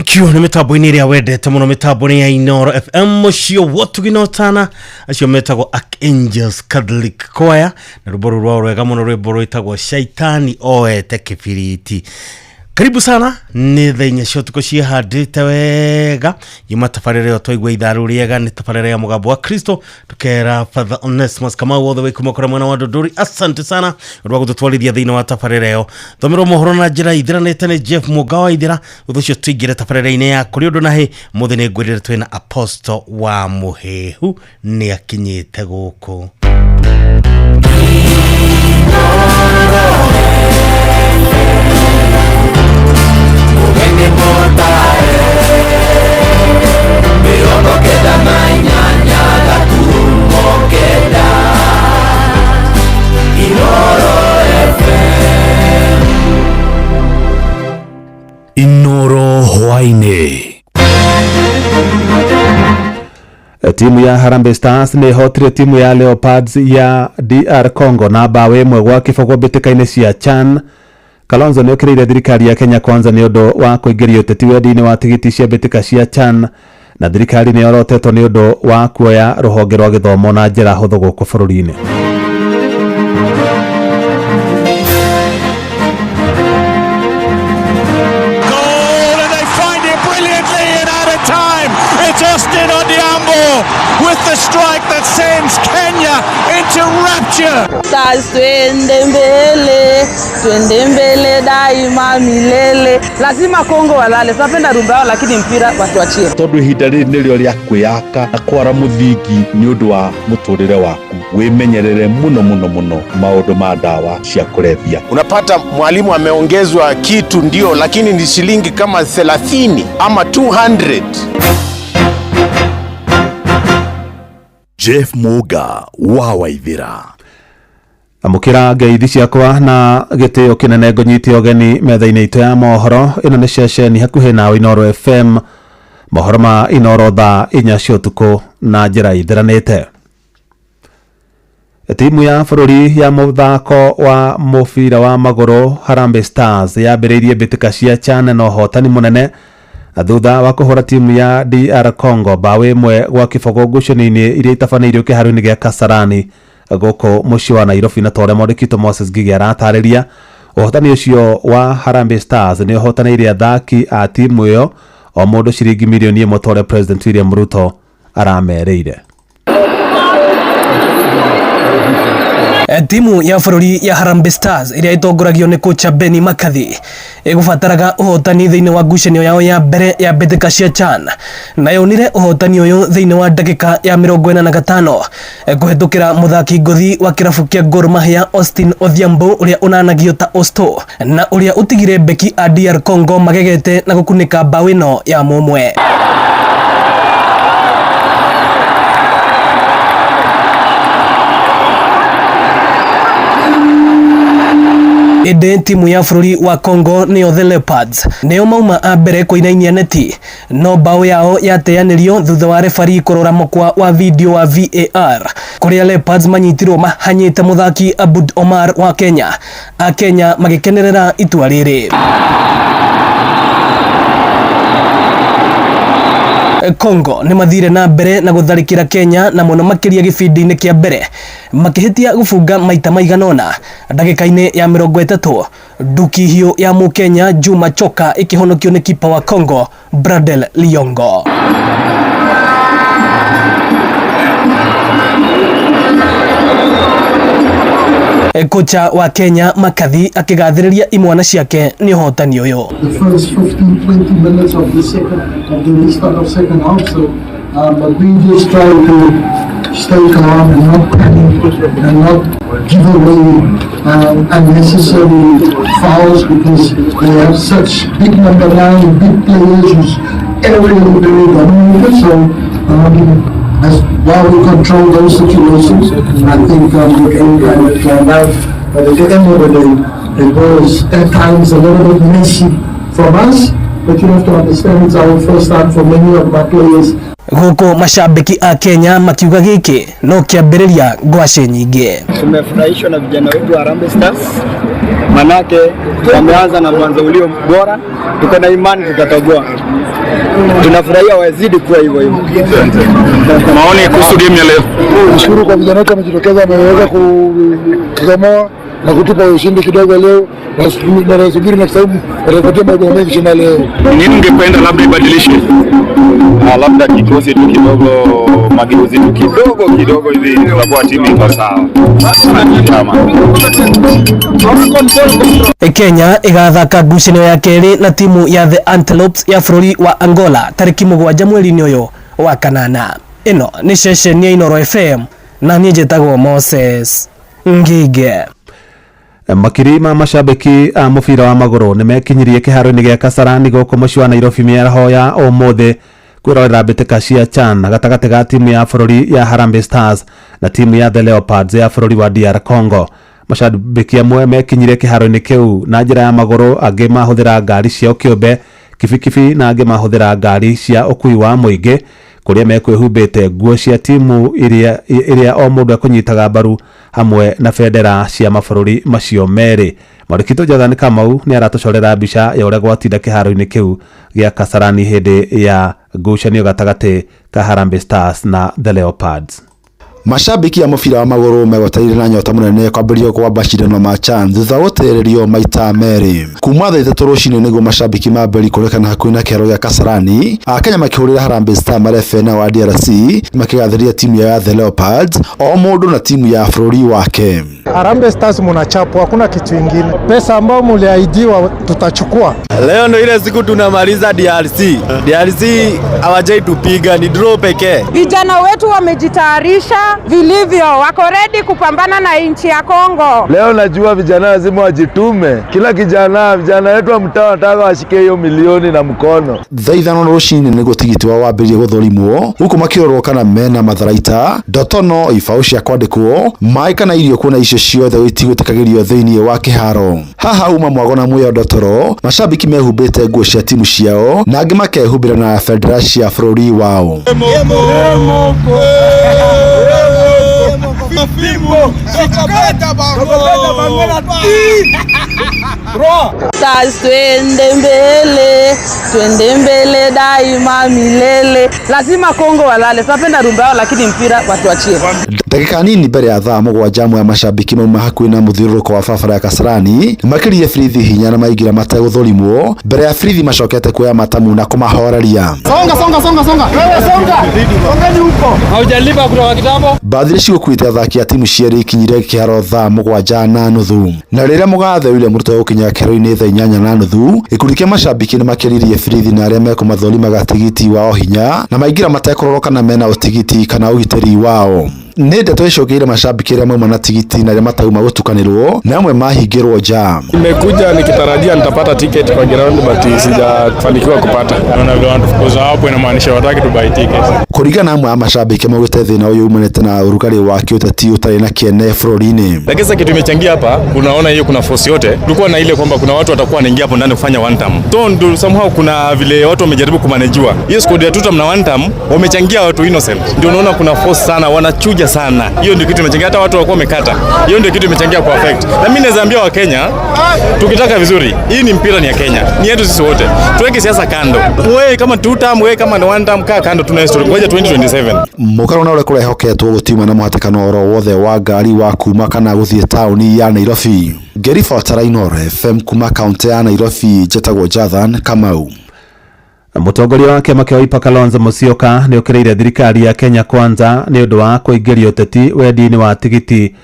Thank you nä mä tambo-inä ä rä a wendete må no mä tambo-inä ya Inoro FM må wotugi na ũtana acio metagwo Archangels Catholic Choir na rwĩmbo rũu rwao rwega mũno rwĩmbo rwĩtagwo Shaitani oete kĩbiriti. Karibu sana nä thaa inya cia ũtukũ ciĩhandĩte wega yuma tabarĩra ĩyo twaigua itharũ rĩega nĩ tabarĩra ya mũgambo wa Kristo tukera Father Onesmus Kamau all the way kuma kũrĩa mwena wa Ndũndũri. Asante sana ũndũ wa gũtũtwarithia thĩinĩ wa tabarĩra ĩyo. Thomerwo mohoro na njĩra ithiranĩte nĩ Jeff Mũga wa Ithira. Ũndũ ũcio tũingĩre tabarĩra-inĩ ya kũrĩ ũndũ na hĩ mũthĩ nĩ ngwĩrĩre twĩna Apostle wa Mũhĩhu nĩ akinyĩte gũkũ. Inoro hwaini. Timu ya Harambee Stars nĩ ĩhotire timu ya Leopards ya DR Congo na mbaũ 1-0 mbĩtĩka-inĩ cia CHAN. Kalonzo nĩ okĩrĩire thirikari ya Kenya Kwanza nĩ ũndũ wa kũingĩria ũteti wendi-inĩ wa tigiti cia mbĩtĩka cia CHAN, na thirikari nĩ yorotetwo nĩ ũndũ wa kuoya rũhonge rwa gĩthomo na njĩra hũthũ gũkũ bũrũri-inĩ. With the strike that sends Kenya into rapture. Stars, twende mbele, twende mbele daima milele. Lazima Kongo walale. Tunapenda rumba yao, lakini mpira watuachie. Tondũ ihinda rĩrĩ nĩrĩo rĩa kwĩyaka na kwara mũthingi nĩ ũndũ wa mũtũrĩre waku. Wĩmenyerere mũno mũno mũno maũndũ ma ndawa cia kũrebia. Unapata mwalimu ameongezwa kitu ndio, lakini ni shilingi kama 30 ama 200. Jeff Muga wa Waithira. Amũkĩra ngeithi ciakwa na gĩtĩo kĩnene ngũnyite ũgeni metha-inĩ itũ ya mohoro. Ĩno nĩ ceceni hakuhĩ nawe Inooro FM, mohoro ma Inooro thaa 4 cia ũtukũ na njĩra ĩtheranĩte. Timu ya bũrũri ya mũthako wa mũbira wa magũrũ Harambee Stars yambĩrĩirie mbĩtĩka cia CHAN na ũhotani mũnene thutha wa kũhũra timu ya DR Congo bao 1-0 ngucanio-inĩ iria itabanĩirio kĩharo-inĩ gĩa Kasarani gũkũ mũciĩ wa Nairobi. Na torĩa mwandĩki witũ Moses Ngigĩ aratarĩria, ũhotani ũcio wa Harambee Stars nĩ ũhotanĩire athaki a timu ĩyo o mũndũ ciringi mirioni 1 ta ũrĩa President William Ruto aramerĩire. Timu ya bũrũri ya Harambee Stars ĩrĩa ĩtongoragio nĩ kocha Benny McCarthy ĩgũbataraga ũhotani thĩinĩ wa ngucanio yao ya mbere ya mbĩtĩka cia CHAN, na yonire ũhotani ũyũ thĩinĩ wa ndagĩka ya 45 kũhĩtũkĩra mũthaki ngũthi wa kĩrabu kĩa Gor Mahia Austin Odhiambo ũrĩa ũnanagio ta Osto, na ũrĩa ũtigire beki a DR Congo magegete na gũkunĩka mbaũ ĩno ya mũmwe. Ĩndĩ timu ya bũrũri wa Congo nĩyo The Leopards nĩo mauma a mbere kũinainia neti, no mbaũ yao yateanĩrio thutha wa refari kũrora mũkwa wa video wa VAR kũrĩa Leopards manyitirwo mahanyĩte mũthaki Abud Omar wa Kenya. A Kenya magĩkenerera itua rĩrĩ. Congo nĩ mathire na mbere na gũtharĩkĩra Kenya na mũno makĩria gĩbindi-inĩ kĩa mbere makĩhĩtia gũbunga maita maigana ũna. Ndagĩka-inĩ ya 30 nduki hiũ ya mũkenya Juma Choka ĩkĩhonokio nĩ kipa wa Congo Bradel Liongo. Kocha wa Kenya McCarthy akĩgathĩrĩria imwana ciake nĩ ũhotani ũyũ. The first 15-20 minutes of the second of the restart of second half, so but we just try to stay calm and not panic and not give away unnecessary fouls, because they have such big number 9, big players who's aerially very dominant. So as while we control those situations, I think the game kind of planned out. But at the end of the day, it was at times a little bit messy from us, but you have to understand it's our first time for many of my players. Gũkũ mashabiki a Kenya makiuga gĩkĩ no kĩambĩrĩria ngwacĩ nyingĩ. Tumefurahishwa na vijana wetu wa Harambee Stars, manake wameanza na mwanzo ulio bora, tuko na imani tutatoboa. Tunafurahia wazidi kuwa hivyo hivyo. Maoni kuhusu game ya leo? Nashukuru kwa vijana wetu wamejitokeza, wameweza kuzomoa na kutupa ushindi kidogo leo, na nasubiri next time watapatia mabao mengi kushinda leo. Nini ungependa labda ibadilishe? Labda kikosi tu kidogo, mageuzi tu kidogo kidogo hivi tutakuwa timu iko sawa. Kenya ĩgathaka ngucanio ya kerĩ na timu ya The Antelopes ya bũrũri wa Angola tarĩki 7 mweri-inĩ ũyũ wa kanana. Ĩno nĩ ceceni ya Inooro FM na niĩ njĩtagwo Moses Ngige. Makiri ma mashabiki a mũbira wa magũrũ nĩ mekinyirie kĩharo-inĩ gĩa Kasarani gũkũ mũciĩ wa Nairobi mĩaraho ya ũmũthĩ kwĩrorera mbĩtĩka cia CHAN gatagatĩ ga timu ya bũrũri ya Harambee Stars na timu ya The Leopards ya bũrũri wa DR Congo. Mashabiki amwe mekinyire kĩharo-inĩ kĩu na njĩra ya magũrũ, angĩ mahũthĩra ngari ciao kĩũmbe, kibikibi, na angĩ mahũthĩra ngari cia ũkui wa mũingĩ kũrĩa mekwĩhumbĩte nguo cia timu ĩrĩa o mũndũ ekũnyitaga mbaru hamwe na bendera cia mabũrũri macio merĩ. Mwandĩki witũ Jonathan Kamau nĩ aratũcorera mbica ya ũrĩa gwatinda kĩharo-inĩ kĩu gĩa Kasarani hĩndĩ ya ngucanio gatagatĩ ka Harambee Stars na The Leopards. Mashabiki a mũbira wa magũrũ megwetereire na nyota mũnene kwambĩrĩrio kwa macindano ma CHAN thutha wa gũtĩrĩrio maita merĩ. Kuma thaa 3 rũcinĩ nĩguo mashabiki mambĩrĩrie kũrĩkana hakuhĩ na kĩharo gĩa Kasarani, Akenya makĩhũrĩra Harambee Stars marebe nao a DRC makĩgathĩrĩria timu yao ya The Leopards, o mũndũ na timu ya bũrũri wake. Harambee Stars munachapwa, hakuna kitu ingine. Pesa ambayo muliahidiwa tutachukua. Leo ndo ile siku tunamaliza DRC. DRC hawajai tupiga, ni draw pekee. Vijana wetu wamejitayarisha vilivyo, wako ready kupambana na nchi ya Kongo. Leo najua vijana lazima wajitume. Kila kijana, vijana wetu wa mtaa wanataka washike hiyo milioni na mkono. Thaa 5 rũcinĩ nĩguo tigiti wao wambĩrĩrie gũthũrimwo huku makĩrorwo kana mena matharaita, ndotono, ibaũ cia kwandĩkwo, maĩ kana irio kuona icio ciothe itigwĩtĩkagĩrio thĩinĩ wa kĩharo. Haha uma mwago na mwĩyo ndotoro, mashabiki mehumbĩte nguo cia timu ciao na angĩ makehumbĩra na bendera cia bũrũri wao. Stars twende mbele daima milele. Lazima Kongo walale. Tunapenda rumba yao lakini mpira watuachie. Ndagĩka nini mbere ya thaa 7 amwe a mashabiki mauma hakuhĩ na mũthiũrũrũko wa barabara ya Kasarani makĩria birithi hinya na maingĩra mategũthũrimwo mbere ya birithi macokete kuoya matamu na kũmahoreria. Songa songa songa songa. Wewe songa. Songeni huko. Haujalipa kutoka kitambo. Bathi iria cigũkuĩte athaki a timu cierĩ ikinyire kĩharo thaa 7:30 na rĩrĩa mũgathe William Ruto egũkinya kĩharo-inĩ thaa 8:30 gĩkundi kĩa mashabiki nĩmakĩririe birithi na arĩa mekũmathũrimaga tigiti wao hinya na maingĩra matekũrorwo kana mena ũtigiti kana ũgitĩri wao. Nĩ ndeto icũngĩire mashabiki arĩa mauma na tigiti na arĩa matauma gũtukanĩrwo na amwe mahingĩrwo nja. Nimekuja nikitarajia nitapata ticket kwa ground but sijafanikiwa kupata. Naona vile wanatufukuza hapo inamaanisha wataki tu buy ticket. Kũringana na amwe a mashabiki maugĩte thĩna ũyũ umanĩte na ũrugarĩ wa kĩũteti ũtarĩ na kĩene bũrũri-inĩ. Lakini sasa kitu imechangia hapa, unaona hiyo kuna force yote. Kulikuwa na ile kwamba kuna watu watakuwa wanaingia hapo ndani kufanya one term. So ndio somehow kuna vile watu wamejaribu kumanajiwa. Hiyo squad ya two term na one term wamechangia watu innocent. Ndio unaona kuna force sana, wanachuja sana. Hiyo ndio kitu imechangia, hata watu walikuwa wamekata. Hiyo ndio kitu imechangia kwa affect. Na mimi naweza ambia wa Kenya, tukitaka vizuri, hii ni mpira ni ya Kenya. Ni yetu sisi wote. Tuweke siasa kando. Wewe kama two term, wewe kama ni one term, kaa kando, tuna history. Ngoja 2027. Mũkaro na ũrĩa kũrehoketwo gũtiuma na mũhatĩkano oro wothe wa ngari wa kuma kana gũthiĩ taũni ya Nairobi. Ngĩribotera Inooro FM kuma kaunti ya Nairobi, njĩtagwo Jathan Kamau. Mũtongoria wa kĩama kĩa Wiper Kalonzo Musyoka nĩokĩrĩire thirikari ya Kenya Kwanza nĩ ũndũ wa kũingĩria ũteti wendi-inĩ wa tigiti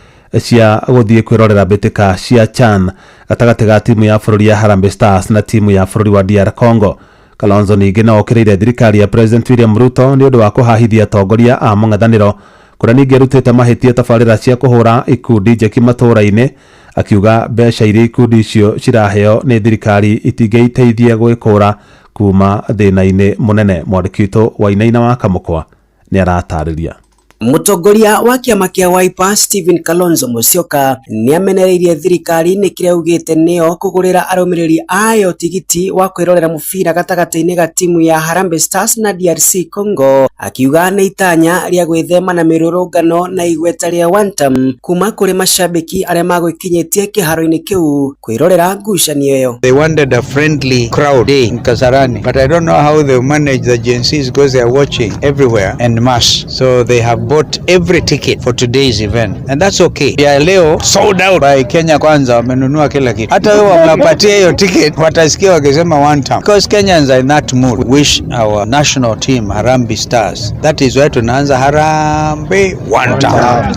cia gũthiĩ kwĩrorera mbĩtĩka cia CHAN gatagatĩ ga timu ya bũrũri ya Harambee Stars na timu ya bũrũri wa DR Congo. Kalonzo ningĩ no okĩrĩire thirikari ya President William Ruto nĩ ũndũ wa kũhahithia atongoria a mũng'ethanĩro kũrĩa ningĩ arutĩte mahĩtia tabarĩra cia kũhũra ikundi njeki matũũra-inĩ, akiuga mbeca iria ikundi icio ciraheo nĩ thirikari itingĩiteithia gwĩkũra kuma thĩna-inĩ mũnene. Mwandĩki witũ Wainaina wa Kamũkwa nĩ aratarĩria. Mũtongoria wa kĩama kĩa Wiper Stephen Kalonzo Musyoka nĩamenereirie thirikari nĩ kĩrĩa augĩte nĩyo kũgũrĩra arũmĩrĩri ayo tigiti wa kwĩrorera mũbira gatagatĩ-inĩ ga timu ya Harambee Stars na DRC Congo, akiuga nĩ itanya rĩa gwĩthema na mĩrũrũngano na igweta rĩa one term kuma kũrĩ mashabiki arĩa magwĩkinyĩtie kĩharo-inĩ kĩu kwĩrorera ngucanio ĩyo. They wanted a friendly crowd day in Kasarani, but I don't know how they manage the Gen Zs because they are watching everywhere en masse. So they have bought every ticket for today's event, and that's okay. Ya leo sold out by Kenya Kwanza, wamenunua kila kitu. Hata wewe wamepatia hiyo ticket, watasikia wakisema one time. Because Kenyans are in that mood. Wish our national team Harambee Stars. That is why tunaanza Harambee one time.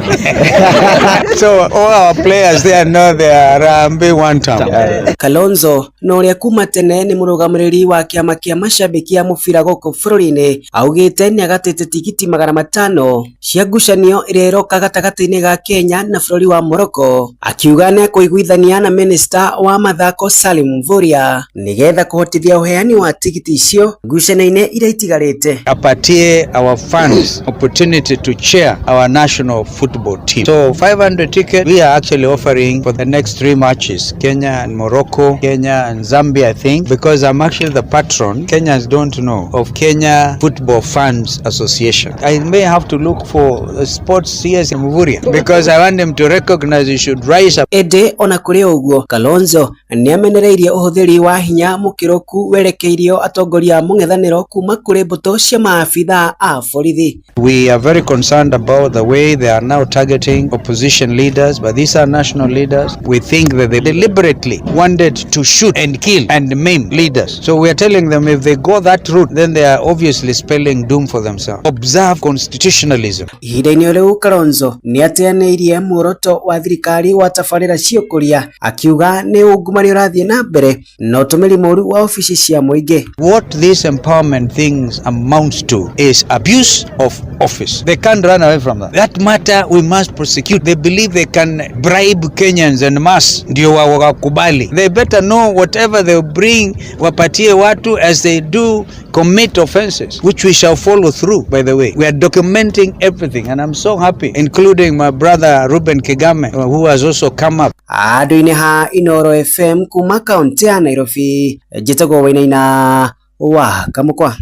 So all our players there know they are Harambee one time. Kalonzo na ũrĩa kuma tene nĩ mũrũgamĩrĩri wa kĩama kĩa mashabiki a mũbira gũkũ bũrũri-inĩ augĩte nĩagatĩte tigiti 500 cia ngucanio ĩrĩa ĩroka gatagatĩ-inĩ ga Kenya na bũrũri wa Morocco, akiuga nĩekũiguithania na minista wa mathako Salim Mvurya nĩgetha kũhotithia ũheani wa tigiti icio ngucanio-inĩ iria itigarĩte. Apatie our fans opportunity to cheer our national football team. So 500 tickets we are actually offering for the next 3 matches, Kenya and Morocco, Kenya and Zambia, I think, because I'm actually the patron, Kenyans don't know, of Kenya Football Fans Association. I may have to look for sports CS Mvurya because I want him to recognize he should rise up. Ĩndĩ ona kũrĩ ũguo Kalonzo nĩamenereirie ũhũthĩri wa hinya mũkĩrũku werekeirio atongoria a mũng'ethanĩro kuma kũrĩ mbũtũ cia maabitha a borithi. We are very concerned about the way they are now targeting opposition leaders, but these are national leaders. We think that they deliberately wanted to shoot and kill and maim leaders. So we are telling them if they go that route, then they are obviously spelling doom for themselves. Observe constitutionalism. Ihinda-inĩ rĩu Kalonzo nĩateanĩirie muoroto wa thirikari wa tabarĩra cia ũkũria akiuga nĩ ungumania ũrathiĩ na mbere na ũtũmĩri mũru wa obici cia mũingĩ. What these empowerment things amounts to is abuse of office. They can't run away from that. That matter we must prosecute. They believe they can bribe Kenyans en masse ndio wakubali. They better know whatever they bring wapatie watu as they do commit offenses, which we shall follow through, by the way. We are documenting everything and I'm so happy, including my brother Ruben Kigame, who has also come up. Andũ-inĩ ha Inooro FM kuma kaunti ya Nairobi, njĩtagwo Wainaina wa Kamũkwa.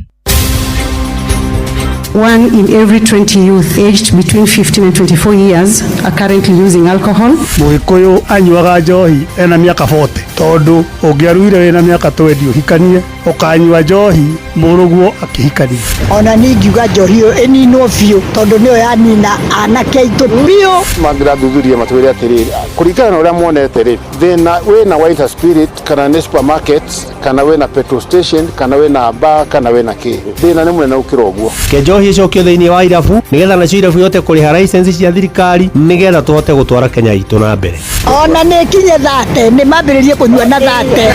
1 in every 20 youth aged between 15 and 24 years are currently using alcohol. Mũgĩkũyũ anyuaga njohi ena mĩaka 40 tondũ ũngĩaruire wĩna mĩaka 20 ũhikanie ũkanyua njohi mũrũguo akĩhikania. Ona niĩ ingiuga njohi ĩyo ĩninwo biũ tondũ nĩyo yanina anake aitũ biũ. Mangĩrathuthuria matwĩre atĩrĩrĩ, kũringana na ũrĩa monete rĩ, thĩna wĩna White Spirit kana nĩ supermarket kana wĩna petrol station kana wĩna bar kana wĩna kĩ, thĩna nĩ mũnene gũkĩra ũguo. Ke njohi ĩcokio thĩinĩ wa irabu nĩgetha nacio irabu ihote kũrĩha license cia thirikari nĩgetha tũhote gũtwara Kenya itũ na mbere. Ona nĩ ĩkinye 30 nĩ mambĩrĩrie kũnyua na 30.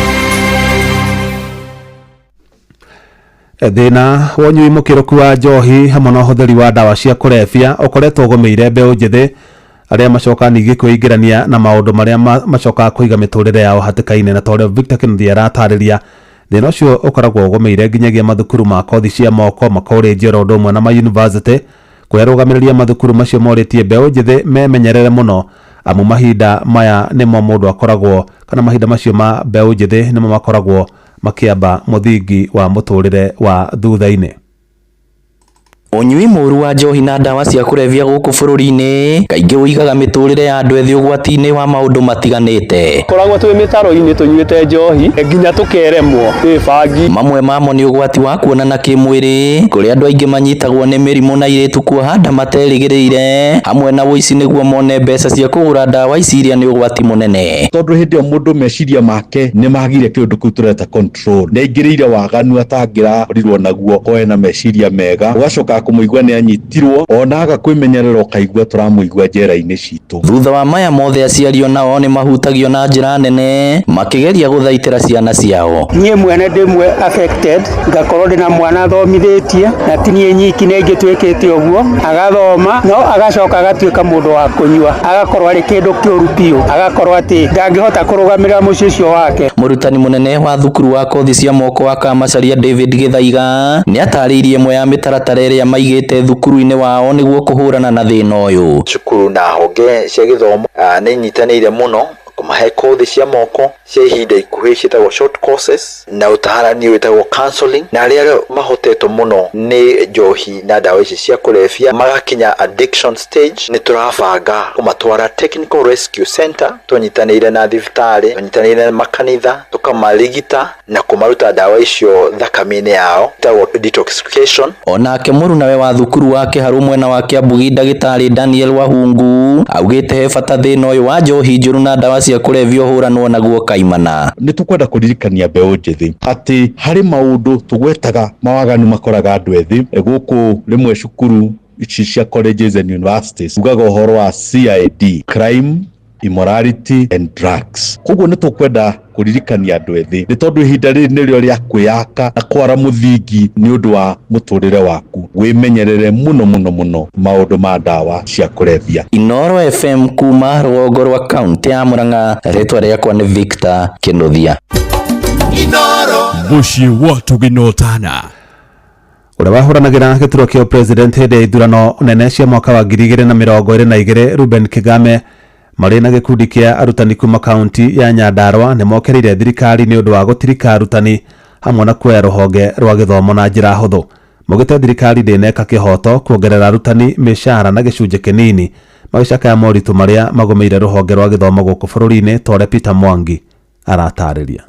Thĩna wa ũnyui mũkĩrũku wa njohi hamwe na ũhũthĩri wa ndawa cia kũrebia ũkoretwo ũgũmĩire mbeũ njĩthĩ arĩa macokaga ningĩ kwĩingĩrania na maũndũ marĩa macokaga kũiga mĩtũrĩre yao hatĩka-inĩ, na ta ũrĩa Victor Kĩnuthia aratarĩria, thĩna ũcio ũkoragwo ũgũmĩire nginyagia mathukuru ma kothi cia moko, makorĩnji oro ũndũ ũmwe na mayunivasĩtĩ, kũrĩa arũgamĩrĩri a mathukuru macio morĩtie mbeũ njĩthĩ memenyerere mũno amu mahinda maya nĩmo mũndũ akoragwo kana mahinda macio ma mbeũ njĩthĩ nĩmo makoragwo makiamba mũthingi wa mũtũrĩre wa thutha-inĩ. Ũnyui mũru wa njohi na ndawa cia kũrebia gũkũ bũrũri-inĩ kaingĩ ũigaga mĩtũrĩre ya andũ ethĩ ũgwati-inĩ wa maũndũ matiganĩte. Koragwo twĩ mĩtaro-inĩ tũnyuĩte njohi nginya tũkeremwo nĩ bangi. Mamwe mamo nĩ ũgwati wa kuonana kĩmwĩrĩ kũrĩa andũ aingĩ manyitagwo nĩ mĩrimũ na airĩtu kuoha nda materĩgĩrĩire hamwe na ũici nĩguo mone mbeca cia kũgũra ndawa ici iria nĩ ũgwati mũnene. Tondũ hĩndĩ ĩyo mũndũ meciria make nĩ magire kĩũndũ kĩu tũreta control, nĩ aingĩrĩire waganu atangĩrakorirwo naguo ko ena meciria mega, ũgacoka kũmũigua nĩ anyitirwo ona aga kwĩmenyerera ũkaigua tũramũigua njera-inĩ citũ. Thutha wa maya mothe aciari onao nĩ mahutagio na njĩra nene makĩgeria gũthaitĩra ciana ciao. Niĩ mwene ndĩmwe affected ngakorwo ndĩna mwana thomithĩtie na ti niĩ nyiki nĩ aingĩ twĩkĩte ũguo, agathoma no agacoka agatuĩka mũndũ wa kũnyua, agakorwo arĩ kĩndũ kĩũru biũ, agakorwo atĩ ndangĩhota kũrũgamĩrĩra mũciĩ ũcio wake. Mũrutani mũnene wa thukuru wa kothi cia moko wa Kamacharia David Gĩthaiga nĩ atarĩirie ĩmwe ya mĩtaratara ĩrĩa maigĩte thukuru-inĩ wao nĩguo kũhũrana na thĩna ũyũ. Cukuru na honge cia gĩthomo nĩ inyitanĩire mũno kũmahe kothi cia moko cia ihinda ikuhĩ ciĩtagwo short courses na ũtaharani wĩtagwo counseling, na arĩa mahotetwo mũno nĩ njohi na ndawa ici cia kũrebia magakinya addiction stage, nĩ tũrabanga kũmatwara technical rescue center, tũnyitanĩire na thibitarĩ, tũnyitanĩire na makanitha, tũkamarigita na kũmaruta ndawa icio thakame-inĩ yao, ĩtagwo detoxification. Onake mũrunawe wa thukuru wa Kĩharũ mwena wa Kĩambugi ndagĩtarĩ Daniel Wahungu augĩte he bata thĩna ũyũ wa njohi njũru na ndawa cia kũrebia ũhũranwo naguo kaimana. Nĩ tũkwenda kũririkania mbeũ njĩthĩ atĩ harĩ maũndũ tũgwetaga mawaganu makoraga andũ ethĩ gũkũ rĩmwe cukuru ici cia colleges and universities ugaga ũhoro wa CID, crime, immorality and drugs. Koguo nĩ tũkwenda kũririkania andũ ethĩ nĩ tondũ ihinda rĩrĩ nĩrĩo rĩa kwĩyaka na kwara mũthingi nĩ ũndũ wa mũtũrĩre waku, wĩmenyerere mũno mũno mũno maũndũ ma ndawa cia kũrebia. Inooro FM kuma rũgongo rwa kaunti ya Murang'a, rĩtwa rĩakwa nĩ Victor Kĩnuthia. Inooro mũciĩ wa tũgĩnotana. Ũrĩa wahũranagĩra gĩturwa kĩa president hĩndĩ ya ithurano nene cia mwaka wa 2022 Ruben Kigame marĩ na gĩkundi kĩa arutani kuma kaunti ya Nyandarua nĩ mokereire thirikari nĩ ũndũ wa gũtirika arutani hamwe na kuoya rũhonge rwa gĩthomo na njĩra hũthũ. Maugĩte thirikari ndĩneka kĩhoto kuongerera arutani mĩcara na gĩcunjĩ kĩnini, magĩcakaya moritũ marĩa magũmĩire rũhonge rwa gĩthomo gũkũ bũrũri-inĩ ta ũrĩa Peter Mwangi aratarĩria.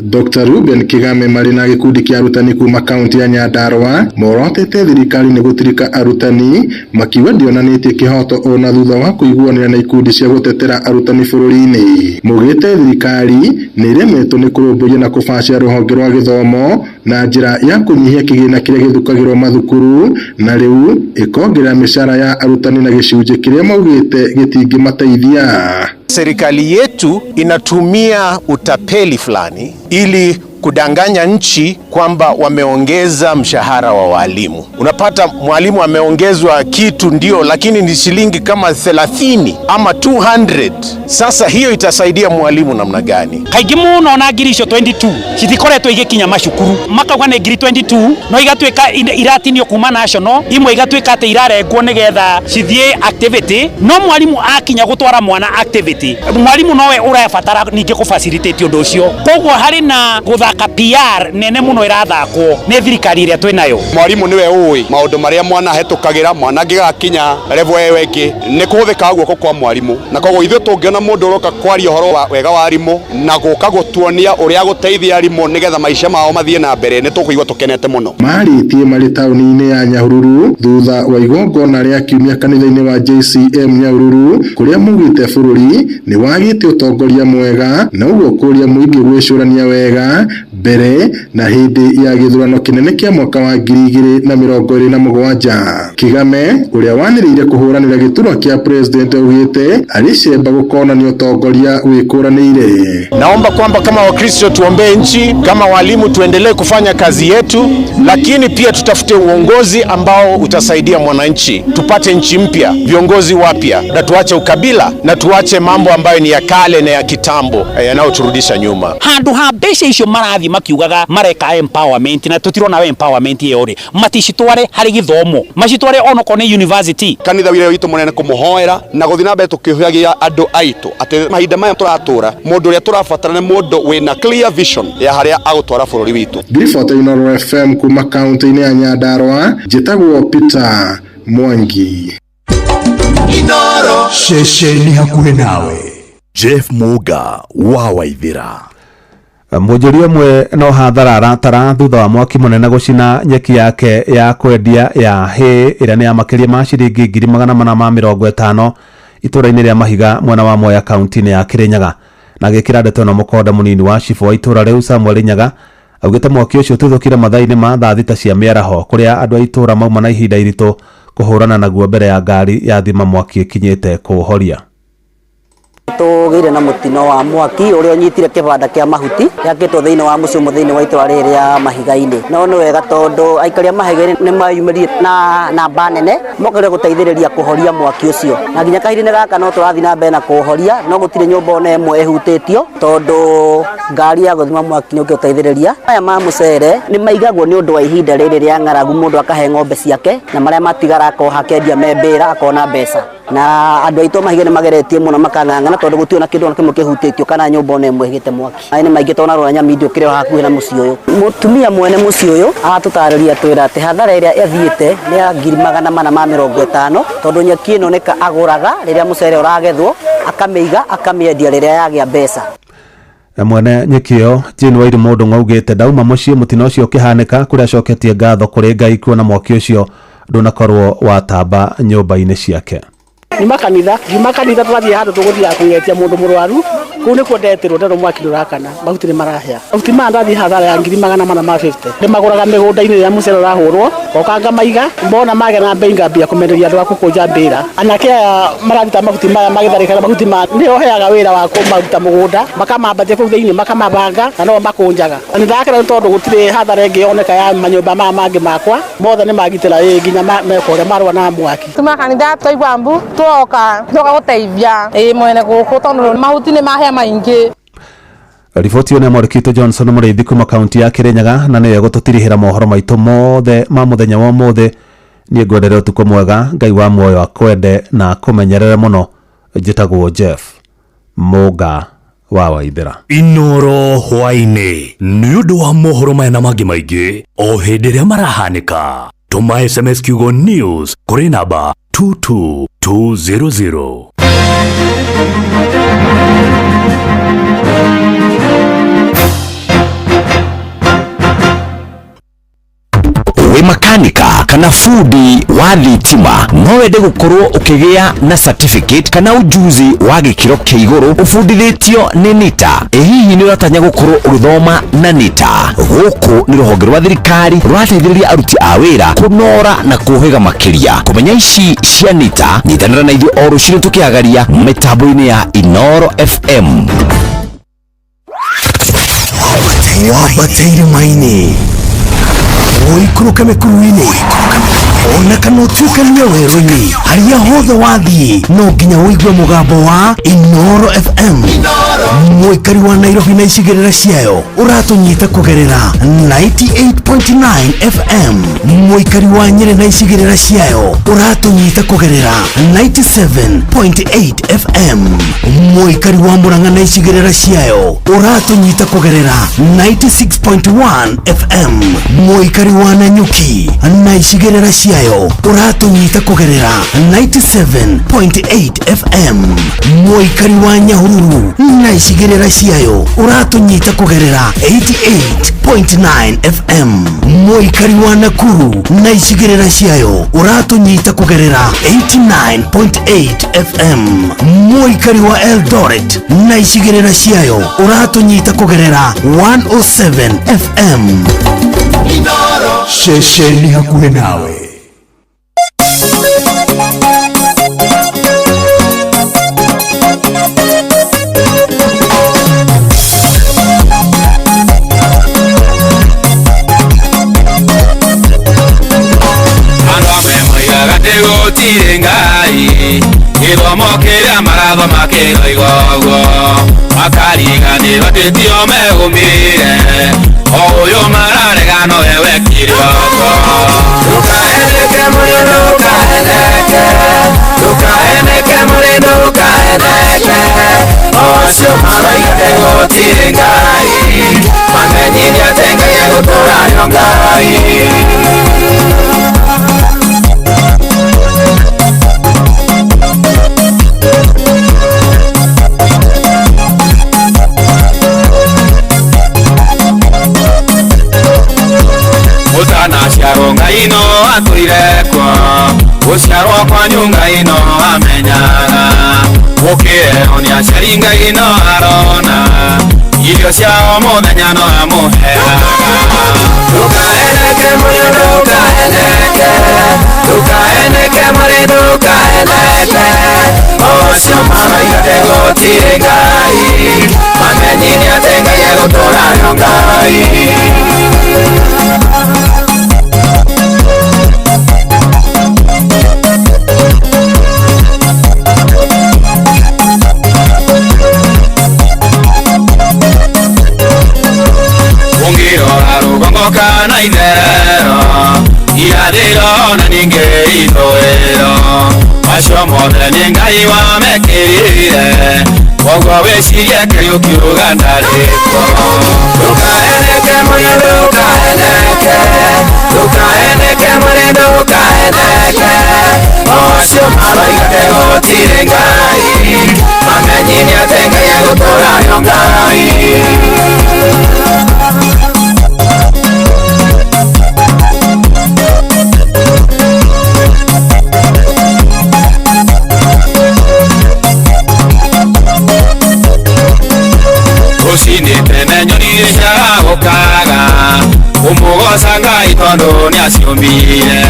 Dr. Ruben Kigame marĩ na gĩkundi kĩa arutani kuma kaunti ya Nyandarua morotete thirikari nĩ gũtirika arutani, makiuga ndĩonanĩtie kĩhoto ona thutha wa kũiguanĩra na ikundi cia gũtetera arutani bũrũri-inĩ. Maugĩte thirikari nĩ ĩremetwo nĩ kũrũmbũiya na kũbacĩra rũhonge rwa gĩthomo na njĩra ya kũnyihia kĩgĩna kĩrĩa gĩthukagĩrwo mathukuru, na rĩu ĩkongerera mĩcara ya arutani na gĩcunjĩ kĩrĩa maugĩte gĩtingĩmateithia. Serikali yetu inatumia utapeli fulani ili kudanganya nchi kwamba wameongeza mshahara wa walimu. Unapata mwalimu ameongezwa kitu ndio, lakini ni shilingi kama 30 ama 200. Sasa hiyo itasaidia mwalimu namna gani? Kaingĩ mũno na ngiri icio 22 citikoretwo igĩkinya macukuru, makauga nĩ ngiri 22 no igatuĩka iratinio kuma national, imwe igatuĩka atĩ irarengwo nĩgetha cithiĩ activity, no mwarimu akinya gũtwara mwana activity, mwarimu nowe ũrabatara ningĩ kũ facilitate ũndũ ũcio. Koguo harĩ na gũthaka PR nene mũno ĩrathakwo nĩ thirikari ĩrĩa twĩnayo. Mwarimu niwe ũĩ maũndũ marĩa mwana ahetũkagĩra, mwana angĩgakinya level ĩyo ĩngĩ nĩ kũhũthĩkaga guoko kwa mwarimu, na koguo ithuĩ tũngĩona mũndũ ũroka kwaria ũhoro wa wega wa arimũ na gũka gũtuonia ũrĩa gũteithia arimũ nĩgetha maica mao mathiĩ na mbere, nĩ tũkũigua tũkenete mũno. Marĩtie marĩ taũni-inĩ ya Nyahururu thutha wa igongona rĩa kiumia kanitha-inĩ wa JCM Nyahururu, kũrĩa maugĩte bũrũri nĩ wagĩte ũtongoria mwega na ũguo kũria mũingĩ gwĩcũrania wega mbere na hĩndĩ ya gĩthurano kĩnene kĩa mwaka wa 2027. Kigame ũrĩa wanĩrĩire kũhũranĩra gĩturwa kĩa president augĩte arĩ cemba gũkonania ũtongoria wĩkũranĩire. Naomba kwamba kama Wakristo tuombee nchi, kama walimu tuendelee kufanya kazi yetu, lakini pia tutafute uongozi ambao utasaidia mwananchi, tupate nchi mpya, viongozi wapya, na tuache ukabila na tuache mambo ambayo ni ya kale na ya kitambo yanayoturudisha nyuma. Handũ ha mbeca icio marathi makiugaga mareka empowerment, na tutirona empowerment ĩyo rĩ, maticitware harĩ gĩthomo, macitware onokorwo nĩ university. Kanitha wĩra witũ mũnene kũmũhoera na gũthiĩ na mbere tũkĩhoyagia andũ aitũ atĩ mahinda maya tũratũra mũndũ ũrĩa tũrabatara nĩ mũndũ wĩna clear vision ya harĩa agũtwara bũrũri witũ. Ngiribota Inooro FM kuma kaunti-inĩ ya Nyandarua, njĩtagwo Peter Mwangi. Inooro ceceni hakuhĩ nawe. Jeff Muga wa Waithira. Mũnjũri ũmwe no hathara aratara thutha wa mwaki mũnene gũcina nyeki yake ya kwendia ya hay ĩrĩa nĩ ya makĩria ma ciringi 450,000 itũra-inĩ rĩa Mahiga mwena wa Mwea kaunti-inĩ ya Kirinyaga. Na agĩkĩra ndeto ĩno mũkonde mũnini wa cibũ wa itũra rĩu Samuel Nyaga augĩte mwaki ũcio ũtuthũkire mathaa-inĩ ma thaa 6 cia mĩaraho, kũrĩa andũ a itũra mauma na ihinda iritũ kũhũrana naguo mbere ya ngari ya thima mwaki ĩkinyĩte kũũhoria. Tũgĩire na mũtino wa mwaki ũrĩa ũnyitire kĩbanda kĩa mahuti gĩakĩtwo thĩinĩ wa mũciĩ ũmwe thĩinĩ wa itũra rĩrĩ rĩa Mahiga-inĩ. No nĩ wega tondũ aikari a Mahiga-inĩ nĩ mayumĩrire na namba nene mokire gũteithĩrĩria kũhoria mwaki ũcio, na nginya kahinda-inĩ gaka no tũrathiĩ na mbere na kũũhoria, no gũtirĩ nyũmba ona ĩmwe ĩhutĩtio tondũ ngari ya gũthima mwaki nĩ ũgũteithĩrĩria. Maya ma mũcere nĩ maigagwo nĩ ũndũ wa ihinda rĩrĩ rĩa ng'aragu, mũndũ akahe ng'ombe ciake na marĩa matigara akoha akendia me mbĩra akona mbeca. Na andũ aitũ a Mahiga nĩ mageretie mũno makang'ang'ana tondũ gũtirĩ ona kĩndũ ona kĩmwe kĩhutĩtio kana nyũmba ona ĩmwe ĩgĩte mwaki. Maĩ nĩ maingĩ tondũ ona Nyamindi ũkĩrĩ o hakuhĩ na mũciĩ ũyũ. Mũtumia mwene mũciĩ ũyũ aratũtarĩria twĩra atĩ hathara ĩrĩa ĩthiĩte nĩ ya 450,000 tondũ nyeki ĩno nĩka agũraga rĩrĩa mũcere ũragethwo akamĩiga akamĩendia rĩrĩa yagĩa mbeca. Mwene nyeki ĩyo Jane Wairimu Ndung'u augĩte ndauma mũciĩ mũtino ũcio ũkĩhanĩka, kũrĩa acoketie ngatho kũrĩ Ngai kuona mwaki ũcio ndũnakorwo watamba nyũmba-inĩ ciake. Nyuma kanitha, ngiuma kanitha tũrathiĩ handũ tũgũthiaga kũgetia mũndũ mũrwaru, kũu nĩkuo ndetirwo nderwo mwaki nĩũrakana, mahuti nĩ marahĩa. Mahuti maya ndathiĩ hathara ya 450,000. Ndĩmagũraga mĩgũnda-inĩ rĩrĩa mũcere ũrahũrwo, ngoka ngamaiga, mbona magĩa na mbei ngambia kũmenderia andũ a gũkũnja mbĩra. Anake aya mararuta mahuti maya magĩtharĩkĩra mahuti maya, nĩo heaga wĩra wa kũmaruta mũgũnda, makamambatia kũu thĩinĩ, makamabanga na no makũnjaga. Na nĩndakena nĩ tondũ gũtirĩ hathara ĩngĩ yoneka ya manyũmba maya mangĩ makwa, mothe nĩ magitĩra ĩ nginya meka ũrĩa marũa na mwaki. Tuma kanitha twaigua mbu twoka twoka gũteithia ĩ mwene gũkũ tondũ mahuti nĩ mahĩa maingĩ. Riboti ĩyo nĩ Mwandĩkitũ Johnson Mũrĩithi kuma kaunti ya Kirinyaga, na nĩyo ĩgũtũtirihĩra mohoro maitũ mothe ma mũthenya wa ũmũthĩ. Niĩ ngwendere ũtukũ mwega, Ngai wa muoyo akwende na akũmenyerere mũno. Njĩtagwo Jeff Mũnga. Wa Waithera. Inoro hwaĩ-inĩ nĩ ũndũ wa mohoro maya na mangĩ maingĩ o hĩndĩ ĩrĩa marahanĩka, tũma SMS kiugo news kũrĩ namba 22200. Wĩ makanika kana fundi wa thitima, no wende gũkorwo ũkĩgĩa na certificate kana ujuzi wa gĩkĩro kĩa igũrũ ũbundithĩtio nĩ NITA? Ĩ hihi nĩ ũratanya gũkorwo ũgĩthoma na NITA? Gũkũ nĩ rũhonge rwa thirikari rũrateithĩrĩria aruti a wĩra kũnora na kũhĩga makĩria. Kũmenya ici cia NITA, nyitanĩra na ithuĩ o rũcinĩ tũkĩagaria mĩtambo-inĩ ya Inoro FM. Wambate irĩma-inĩ, ũikũrũke mĩkuru-inĩ, ona kana ũtuĩkanie werũ-inĩ, harĩa hothe wathiĩ no nginya ũigue mũgambo wa Inoro FM. Mũikari wa Nairobi na icigĩrĩra ciayo, ũratũnyita kũgerera 98.9 FM. Mũikari wa Nyĩrĩ na icigĩrĩra ciayo, ũratũnyita kũgerera 97.8 FM. Mũikari wa Murang'a na icigĩrĩra ciayo, ũratũnyita kũgerera 96.1 FM. Mũikari wa Nanyuki na icigĩrĩra ciayo, ũratũnyita kũgerera 97.8 FM. Mũikari wa Nyahururu na icigĩrĩra ciayo, ũratũnyita kũgerera 88.9 FM. Mũikari wa Nakuru na icigĩrĩra ciayo, ũratũnyita kũgerera 89.8 FM. Mũikari wa Eldoret na icigĩrĩra ciayo, ũratũnyita kũgerera 107 FM. Ceceni hakuhĩ nawe. Andũ amwe moigaga atĩ gũtirĩ Ngai, gĩthomo kĩrĩa marathoma kĩroiga ũguo, makariganĩrwo atĩ tio megũmire, o ũyũ mararega nowe wekire ũguo. Ndũkaheneke mũrĩ, ndũkaheneke, ndũkaheneke mũrĩ, ndũkaheneke, ocio maroiga atĩ gũtirĩ Ngai, mamenyire atĩ Ngai egũtũũra yo Ngai. Ũtanaciarwo Ngai no atũire kuo, gũciarwo kwanyu Ngai no amenyaga, gũkĩrerwo nĩ aciari Ngai no arona, irio cia o mũthenya no amũheaga. Ndũkaheneke mũrĩ, ndũkaheneke, ndũkaheneke mũrĩ, ndũkaheneke, ocio maroiga atĩ gũtirĩ Ngai, mamenyire atĩ Ngai egũtũũra yo Ngai. Ũngĩrora rũgongo kana itherero, irathĩro na ningĩ ithũĩro, macio mothe nĩ Ngai wamekĩrire, koguo wĩcirie kĩrĩa ũkiuga ndarĩ kuo. Ndũkaheneke mũrĩ, ndũkaheneke, ndũkaheneke mũrĩ, ndũkaheneke, ocio maroiga atĩ gũtirĩ Ngai, mamenyire atĩ Ngai egũtũũra yo Ngai. Rũcinĩ tene nyoni ciarahũkaga kũmũgoca Ngai tondũ nĩaciũmbire,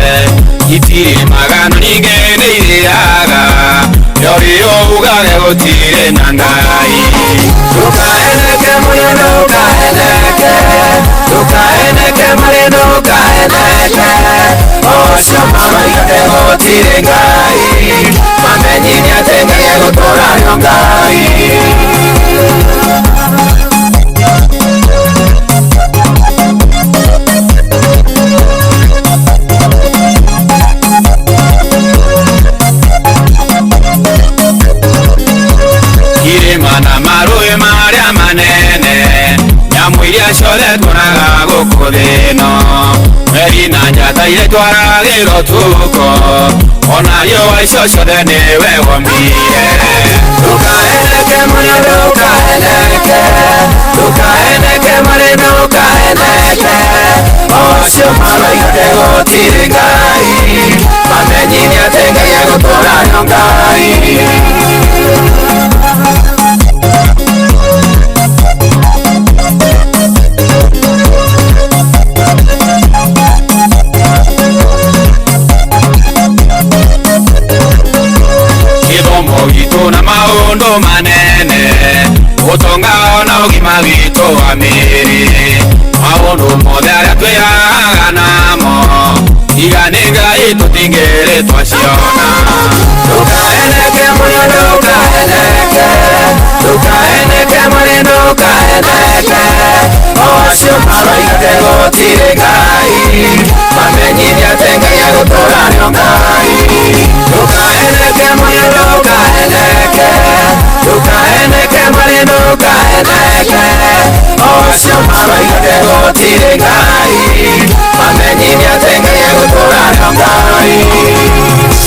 itirĩ magano ningĩ nĩ irĩaga, yorĩo ugage gũtirĩ na Ngai. Ndũkaheneke mũrĩ, ndũkaheneke, ndũkaheneke mũrĩ, ndũkaheneke, ocio maroiga atĩ gũtirĩ Ngai, mamenyire atĩ Ngai egũtũũra yo Ngai. Irĩma na marũĩ marĩa Mothe tuonaga gũkũ thĩ ĩno. Mweri na njata iria itwaragĩrwo ũtukũ, ona riũa icio ciothe nĩwe wombire. Ndũkaheneke mũrĩ ndũkaheneke, ndũkaheneke mũrĩ ndũkaheneke. Ocio maroiga atĩ gũtirĩ Ngai, mamenyire atĩ Ngai egũtũũra nĩo Ngai. Gĩthomo gitũ na maũndũ manene, ũtonga ona ũgima witũ wa mĩĩrĩ, maũndũ mothe arĩa twĩhaga namo, tiga nĩ Ngai tũtingĩrĩ twaciona. Ndũkaheneke mũrĩ ndũkaheneke, ndũkaheneke mũrĩ ndũkaheneke. Ocio maroiga atĩ gũtirĩ Ngai, mamenyire atĩ Ngai egũtũũra nĩo Ngai. Ndũkaheneke mũrĩ ndũkaheneke, ndũkaheneke mũrĩ ndũkaheneke. Ocio maroiga atĩ gũtirĩ Ngai, mamenyire atĩ Ngai egũtũũra nĩo Ngai.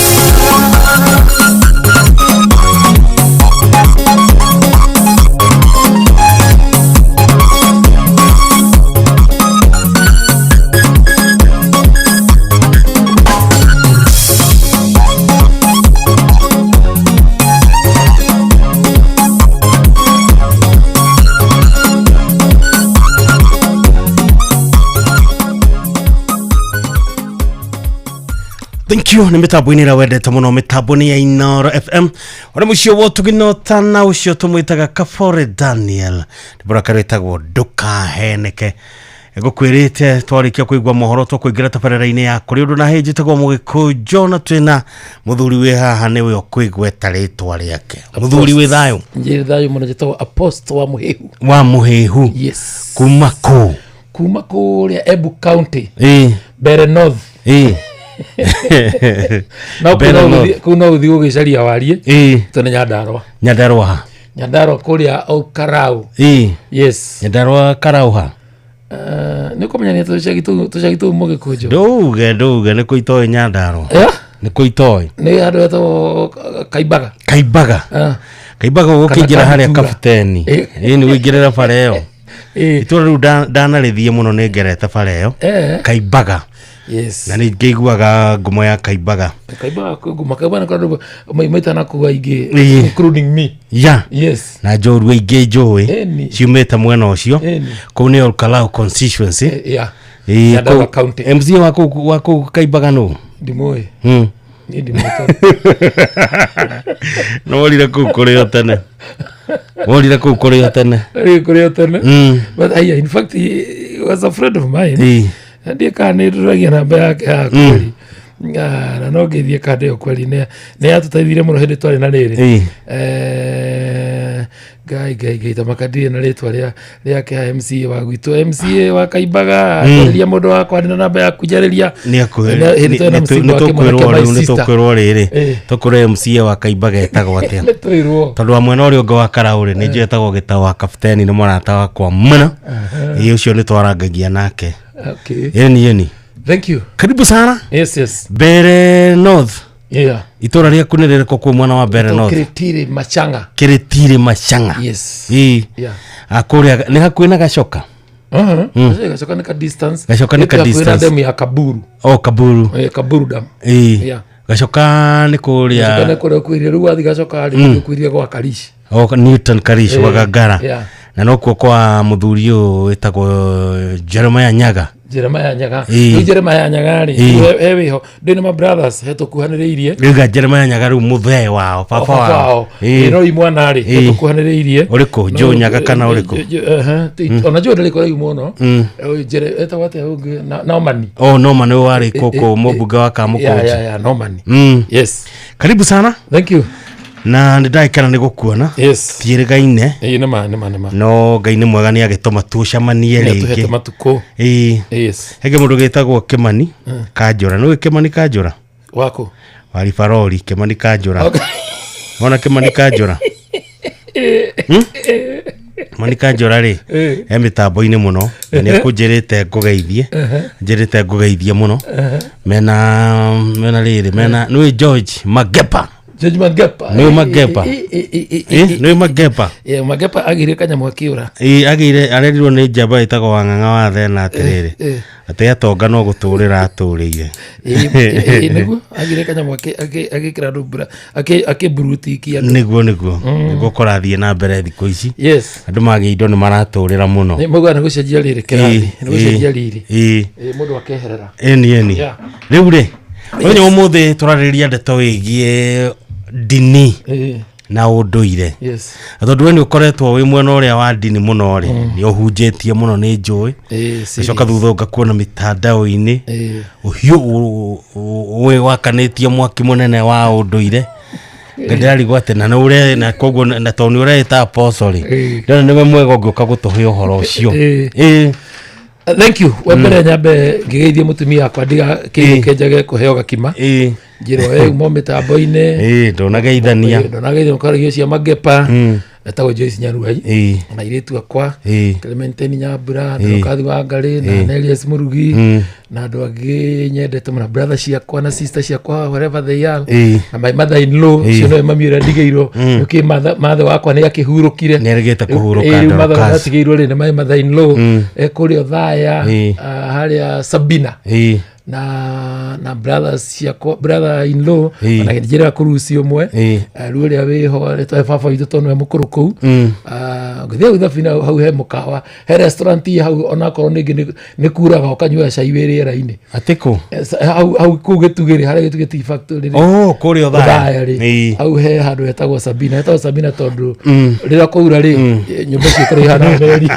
Thank you. Nä mä tambo-inä ä rä a wendete må no mä tambo nä ya Inoro FM ona må cio wotuginotana å cio tå mwä taga Kabore Daniel nä mboraka rä tagwo ndũkaheneke. Ngũkwĩrĩte twarĩkia kũigua mohoro tũkũingĩra tabarĩra-inĩ ya kũrĩ ũndũ na hĩ njĩtagwo Mũgĩkũnjo na twĩna mũthuri wĩ haha nĩwe ũkũigweta rĩtwa rĩake. Mũthuri wĩ thayũ? Njĩrĩ thayũ mũno. Njĩtagwo Apostle wa Mũhĩhu. Wa Mũhĩhu? Yes. Kuma kũ? Kuma kũrĩa Embu County. Ĩĩ. Mbere North. Ĩĩ. No Mbere North. kũu no ũthiĩ gũgĩcaria warie. Ĩĩ. Tondũ nĩ Nyandarũa. Nyandarũa ha? Nyandarũa kũrĩa Olkalau. Ĩĩ. Yes. Nyandarũa Karau ha? Nĩ ũkũmenya nĩ tũcagi tũu Mũgĩkũnjũ. Ndũge ndũge nĩ kũ itoĩ Nyandarũa. Yeah? Nĩ kũ itoĩ? Nĩ handũ hetagwo Kaimbaga. Kaimbaga. Ah. Kaimbaga ũgũkĩingĩra Kana harĩa Kamtura. Kabuteni. Ĩĩ nĩ ũingĩrĩra bara ĩyo. Itũra rĩu ndanarĩthiĩ mũno nĩ ngerete bara ĩyo. Kaimbaga. Yes. Na nĩ ngĩiguaga ngumo ya Kaimbaga. Kaimbaga kwĩ ngumo. Kaimbaga nĩ kũrĩ andũ maumĩte na kũu aingĩ, Ĩĩ. including me. Ya. Yes. Na njorua ingĩ njũĩ Ĩni. ciumĩte mwena ũcio. Ĩni. Kũu nĩ Olkalau constituency. Yeah. Ĩĩ, Nyandarua kũu- MCA wa kũu Kaimbaga nũ? Ndimũĩ. Niĩ ndimũĩ. Nĩ worire kũu kũrĩ o tene. Worire kũu kũrĩ o tene. Rĩu kũrĩ o tene. But aya, in fact he was a friend of mine. Ĩĩ. Na ndiĩ kana nĩ ndũragia namba yake haha kweli. Ah, na no ngĩthiĩ kanda ĩyo kweli nĩ yatũteithirie mũno hĩndĩ twarĩ na rĩrĩ. Ĩĩ. Ngai ngai ngai ta makandirĩ na rĩtwa rĩa rĩake haha MCA wa gwitũ, MCA wa Kaimbaga. Njarĩria mũndũ wakwa, ndĩ na namba yaku, njarĩria. Nĩ Na hĩndĩ twarĩ na mũciĩ gwake mwanake, tũkwĩrwo my rĩu nĩ sister. tũkwĩrwo rĩrĩ. Ĩĩ. Tũkwĩrwo MCA wa Kaimbaga etagwo atĩa. Nĩ twĩrwo. Tondũ wa mwena ũrĩa ũngĩ wa Karau rĩ, nĩ njũĩ etagwo Gĩtaũ wa Kapteni, nĩ mũrata wakwa mũno. Ĩĩ ũcio nĩ twarangagia nake. Okay. Ĩni ĩni. Thank you. Karibu sana. Yes, yes. Mbere North. Yeah. Itũra rĩaku nĩ rĩrĩkũ kũu mwena wa Mbere North? Kĩrĩtirĩ Machanga. Kĩrĩtirĩ Machanga. Yes. Ĩĩ. Yeah. Ah, kũrĩa nĩ hakuhĩ na Gacoka. Gacoka nĩ ka distance. Gacoka nĩ ka Ĩtĩ hakuhĩ na distance. demu ya Kaburu. O Kaburu. Kaburu dam. Ĩĩ. Yeah. Gacoka nĩ Gacoka nĩ kũrĩa kũrĩa ũkuhĩrĩirie. Rĩu wathiĩ Gacoka rĩ, ũkuhĩrĩirie gwa Karish. O Newton Karish Ĩĩ. wa Gangara. Yeah. Na nokuo kwa mũthuri ũyũ wĩtagwo Jeremiah Nyaga. Jeremiah Nyaga. Ĩĩ. Rĩu Jeremiah Nyaga rĩ, Ĩĩ. he wĩho. Ndĩ na ma brothers he tũkuhanĩrĩirie. Rĩu ga Jeremiah Nyaga rĩu mũthee wao, baba Baba wao. wao. Ĩĩ, no imwana rĩ, Ĩĩ. tũkuhanĩrĩirie. Ũrĩkũ? Joe Nyaga kana ũrĩkũ? Ona Joe ndarĩ kũraihu mũno. Ũyũ etagwo atĩa ũngĩ? Nomani. Oh, Norman ũyũ warĩ kũkũ mũmbunge wa Kamũkũnji. Yeah, Nomani. Yes. Karibu sana. Thank you. Na nĩ ndagĩkena nĩ gũkuona. Yes. Tiĩrĩgaine. Ĩĩ, nĩ ma, nĩ ma, nĩ ma. No Ngai nĩ mwega nĩ agĩtũma tũcemanie Nĩ atũhete rĩngĩ. matukũ. Ĩĩ. Yes. Henge mũndũ gĩtagwo Kĩmani Kanjũra. Nĩũĩ Kĩmani Kanjũra? Waku. Wa Ribarori, Kĩmani Kanjũra. Okay. Wona Kĩmani Kanjũra? Monica Njora rĩ, he mĩtambo-inĩ mũno na nĩ ekũnjĩrĩte ngũgeithie. Njĩrĩte ngũgeithie mũno. Mena rĩrĩ, mena nĩũĩ George Magepa. George Magepa. Nĩũĩ Magepa? Nĩũĩ Magepa? Yeah, Magepa agire kanyamũ akĩũra. Ĩ, agĩire arerirwo nĩ njamba ĩtagwo Wang'ang'a wa Thena atĩrĩrĩ, atĩ atonga no gũtũrĩra atũrĩire. Ĩ, nĩguo agire kanyamũ agĩkĩra andũ mbura, akĩmburutiki andũ. Nĩguo nĩguo kũrathiĩ na mbere thikũ ici. Yes. Andũ magĩa indo nĩ maratũrĩra mũno. Nĩ maugaga nĩ gũcenjia rĩrĩ kĩrathi, nĩ gũcenjia riri. Ĩ. Ĩ, mũndũ akeherera. Ĩni. Yeah. Rĩu rĩ, mũthenya wa ũmũthĩ tũrarĩrĩria ndeto ĩgiĩ ndini na ũndũire. Yes. Na tondũ we nĩ ũkoretwo wĩ mwena ũrĩa wa ndini mũno rĩ, nĩ ũhunjĩtie mũno, nĩ njũĩ. Ĩ, Gacoka thutha ũgakuona mĩtandao-inĩ, ũhiũ wĩ wakanĩtie mwaki mũnene wa ũndũire. Ndĩrarigwo atĩ na nĩ ũre na koguo na tondũ nĩ ũreĩta apostle rĩ, ndĩrona nĩwe mwega ũngĩũka gũtũhe ũhoro ũcio. Ĩ. Thank you. Wa mbere nyambe ngĩgeithie mũtumia wakwa ndiga kĩgũke njage kũheo gakima. Njĩrwo we uma mĩtambo-inĩ. Ĩ, ndũnageithania. Ndũnageithania ũkaragia cia Magepa. Etagwo Joyce Nyaruai. Na airĩtu akwa. Clementine Nyambura, Dorothy Wangari na Nelius Murugi na andũ angĩ nyendete mũno, brother ciakwa na sister ciakwa wherever they are. Na my mother in law, ũcio nĩwe mami ũrĩa ndigĩirwo. Nĩkĩ mother wakwa nĩ akĩhurũkire. Nĩ arĩgĩte kũhurũka. Ĩ, rĩu mother Dorcas. atigĩirwo rĩ nĩ my mother in law. Ekũrĩa Othaya, harĩa Sabina. Na brothers ciakwa, brother in law, ona njĩra kũruci ũmwe. Rĩu ũrĩa wĩho rĩtwa baba witũ tondũ nĩwe mũkũrũ kũu. Ngĩthiĩ hau Thabina, hau he mũkawa, he restaurant ĩ hau, onakorwo nĩngĩ nĩ kuraga ũkanyua cai wĩ rĩera-inĩ. Atĩ kũ? Hau kũu Gĩtugĩ rĩ, harĩa Gĩtugĩ Tea Factory rĩ. Oh, kũrĩa Othaya. Othaya rĩ. Hau he handũ hetagwo Sabina, hetagwo Sabina tondũ rĩrĩa kwaura rĩ, nyũmba icio ikoragwo ihana meri.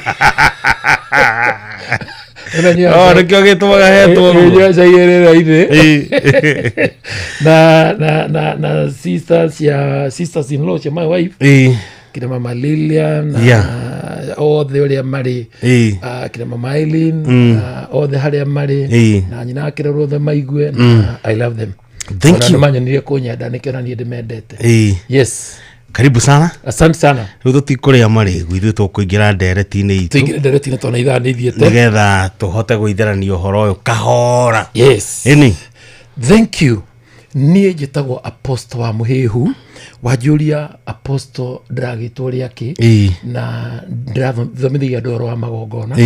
Oh, nĩkĩo gĩtũmaga hetwo ũguo. Ũguo cai wĩ rĩera-inĩ. Na sisters cia sisters in law cia my wife, kina mama Lilian na othe ũrĩa marĩ, kina mama Eileen, othe harĩa marĩ, na nyina akĩrerwo othe maigue na I love them. Thank Ona you. nĩ manyonirie kũnyenda, nĩkĩo na niĩ ndĩmendete. Yes. Karibu sana. Asante sana. Rĩu tũtikũrĩa marĩgu, ithuĩ tũkũingĩra ndereti-inĩ itũ. Tũingĩre ndereti-inĩ tondũ ithaa nĩ ithiĩte. Nĩgetha tũhote gũitherania ũhoro ũyũ kahora. Yes. Ĩni. Thank you. Niĩ njĩtagwo Apostle wa Mũhĩhu. Wanjũria Apostle ndĩragĩtwo rĩakĩ, na ndĩrathomithagia andũ ũhoro wa magongona.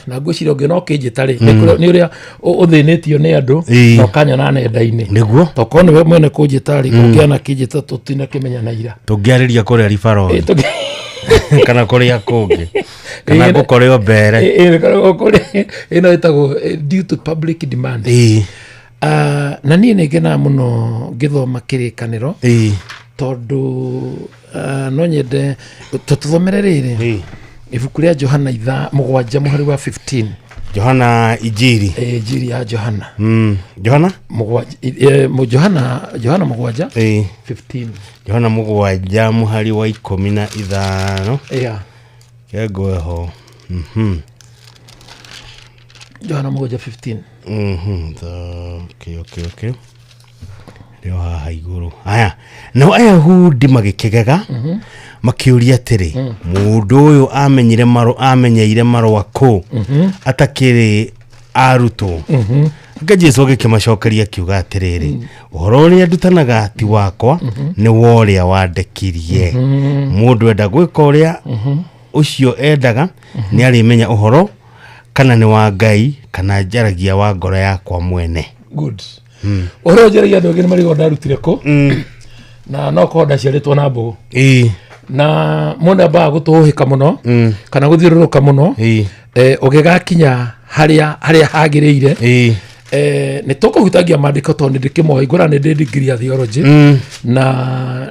Na ngwĩciria ũngĩ no kĩnjĩta rĩ, nĩ ũrĩa ũthĩnĩtio nĩ andũ na ũkanyona nenda-inĩ. Nĩguo. Tokorwo nĩwe mwene kũnjĩta rĩ, ũngĩona kĩnjĩta tũtinakĩmenyana ira. Tũngĩarĩria kũrĩa ribarori kana kũrĩa kũngĩ kana ngũkore o mbere. Ĩno ĩtagwo due to public demand. Na niĩ nĩ ngenaga mũno ngĩthoma kĩrĩkanĩro, tondũ no nyende tũthomere rĩrĩ ibuku rĩa Johana 7 mũhari wa 15. Johana Injiri. Injiri ya Johana. Johana? 7, Johana 7 15. Johana 7 mũhari wa 15. Yeah. Kengweho. Johana 7 15. Okay. Rĩo haha igũrũ. Aya, nao Ayahudi magĩkĩgega, makĩũria atĩrĩ, mũndũ ũyũ amenyeire marũa kũ atakĩrĩ arutwo? Nake Jesu agĩkĩmacokeria akiuga atĩrĩrĩ, ũhoro ũrĩa ndutanaga ti wakwa, nĩ wa ũrĩa wandekirie. Mũndũ enda gwĩka ũrĩa ũcio endaga nĩ arĩmenya ũhoro kana nĩ wa Ngai kana njaragia wa ngoro yakwa mwene. Good. Ũhoro njaragia andũ angĩ nĩ marigwo ndarutire kũ, na no korwo ndaciarĩtwo na mbũgũ. Na mũndũ ambaga gũtũhĩka mũno kana gũthiũrũrũka mũno, ũgĩgakinya harĩa hagĩrĩire. Nĩ tũkũhutagia maandĩko tondũ nĩ ndĩkĩmoĩ, ngũra nĩ ndĩ degree ya theology, na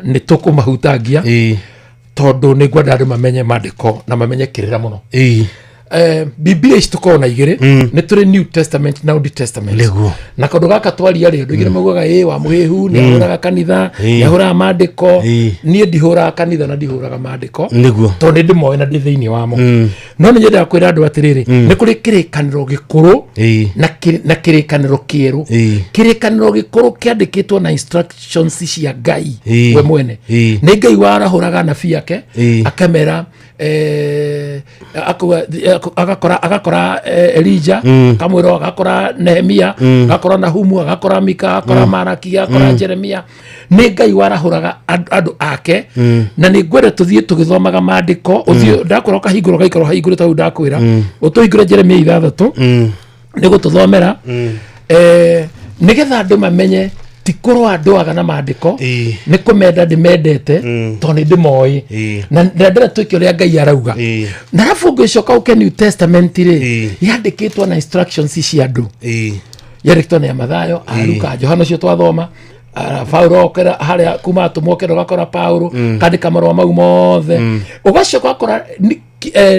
nĩ tũkũmahutangia tondũ nĩ ngwenda andũ mamenye maandĩko na mamenye kĩrĩra mũno. Biblia ici tũkoragwo na igĩrĩ, nĩ tũrĩ New Testament na Old Testament. Na kaũndũ gaka twaria rĩ, andũ aingĩ nĩ maugaga ĩ wa mũhĩhu nĩ ahũraga kanitha, nĩ ahũraga maandĩko. Niĩ ndihũraga kanitha na ndihũraga maandĩko, tondũ nĩ ndĩmoĩ na ndĩ thĩinĩ wamo. No nĩ nyendaga kwĩra andũ atĩrĩrĩ, nĩ kũrĩ kĩrĩkanĩro gĩkũrũ na kĩrĩkanĩro kĩerũ. Kĩrĩkanĩro gĩkũrũ kĩandĩkĩtwo na instructions cia Ngai we mwene. Nĩ Ngai warahũraga anabii ake, akamera agakora Elija, akamwĩra, agakora Nehemia, agakora Nahumu, agakora Mika, agakora Maraki, agakora Jeremia. Nĩ Ngai warahũraga andũ ake. Na nĩ ngwenda tũthiĩ tũgĩthomaga maandĩko. Ũthiĩ ndakwĩra ũkahingũra, ũgaikara ũhahingũrĩte hau. Ndakwĩra ũtũhingũre Jeremia 6, nĩ gũtũthomera nĩgetha andũ mamenye ti kũrũa ndũaga na maandĩko, nĩ kũmenda ndĩmendete, tondũ nĩ ndĩmoĩ na ndĩrenda twĩke ũrĩa Ngai arauga. Na arabu ũngĩcoka ũke New Testament rĩ, yandĩkĩtwo na instructions cia andũ, yandĩkĩtwo nĩ Mathayo, Aluka, Johana ũcio twathoma, Paulo okera harĩa kuma atũmwo okera, ũgakora Paulo kandĩka marũa mau mothe. Ũgacoka ũgakora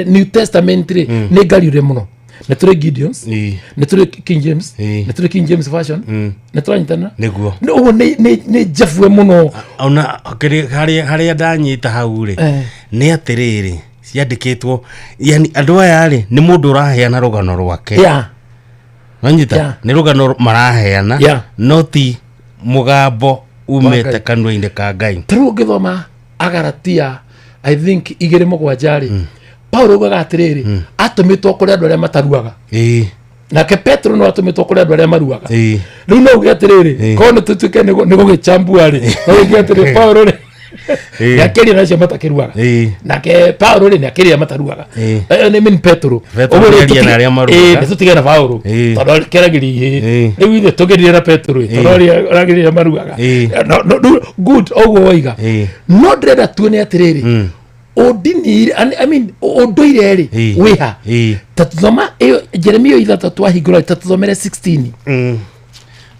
New Testament rĩ, nĩ ngariũre mũno. Nĩ tũrĩ Gideons, nĩ tũrĩ King James, nĩ tũrĩ King James Version. Nĩ tũranyitana? Nĩguo. Nĩ ũguo nĩ njabue mũno. Ona harĩa ndanyita hau rĩ, nĩ atĩrĩrĩ, ciandĩkĩtwo, yani andũ aya rĩ, nĩ mũndũ ũraheana rũgano rwake. Wanyita? Nĩ rũgano maraheana, no ti mũgambo umĩte Ngai. kanua-inĩ ka Ngai. Ta rĩu ũngĩthoma Agaratia, I think 2:7 rĩ, Paulo augaga atĩrĩrĩ, atũmĩtwo kũrĩ andũ arĩa mataruaga, nake Petro no atũmĩtwo kũrĩ andũ arĩa maruaga. Rĩu no uge atĩrĩrĩ, korwo nĩ tũtuĩke nĩ gũgĩchambua rĩ, no uge atĩrĩ, Paulo rĩ, nĩ akĩria nacio matakĩruaga, nake Paulo rĩ, nĩ akĩria mataruaga. Nĩ mean Petro. Petro Ũguo rĩ, nĩaria na arĩa maruaga. Nĩ tũtige na Paulo, tondũ kĩaragĩria ihĩĩ. Rĩu ithuĩ tũgĩrire na Petro ĩ, tondũ aragĩria maruaga. No, no, good, ũguo woiga. No ndĩrenda tuone atĩrĩrĩ, ũndini, I mean, ũndũire rĩ, wĩha? Ta tũthoma ĩyo Jeremia 6 twahingũra, ta tũthomere 16.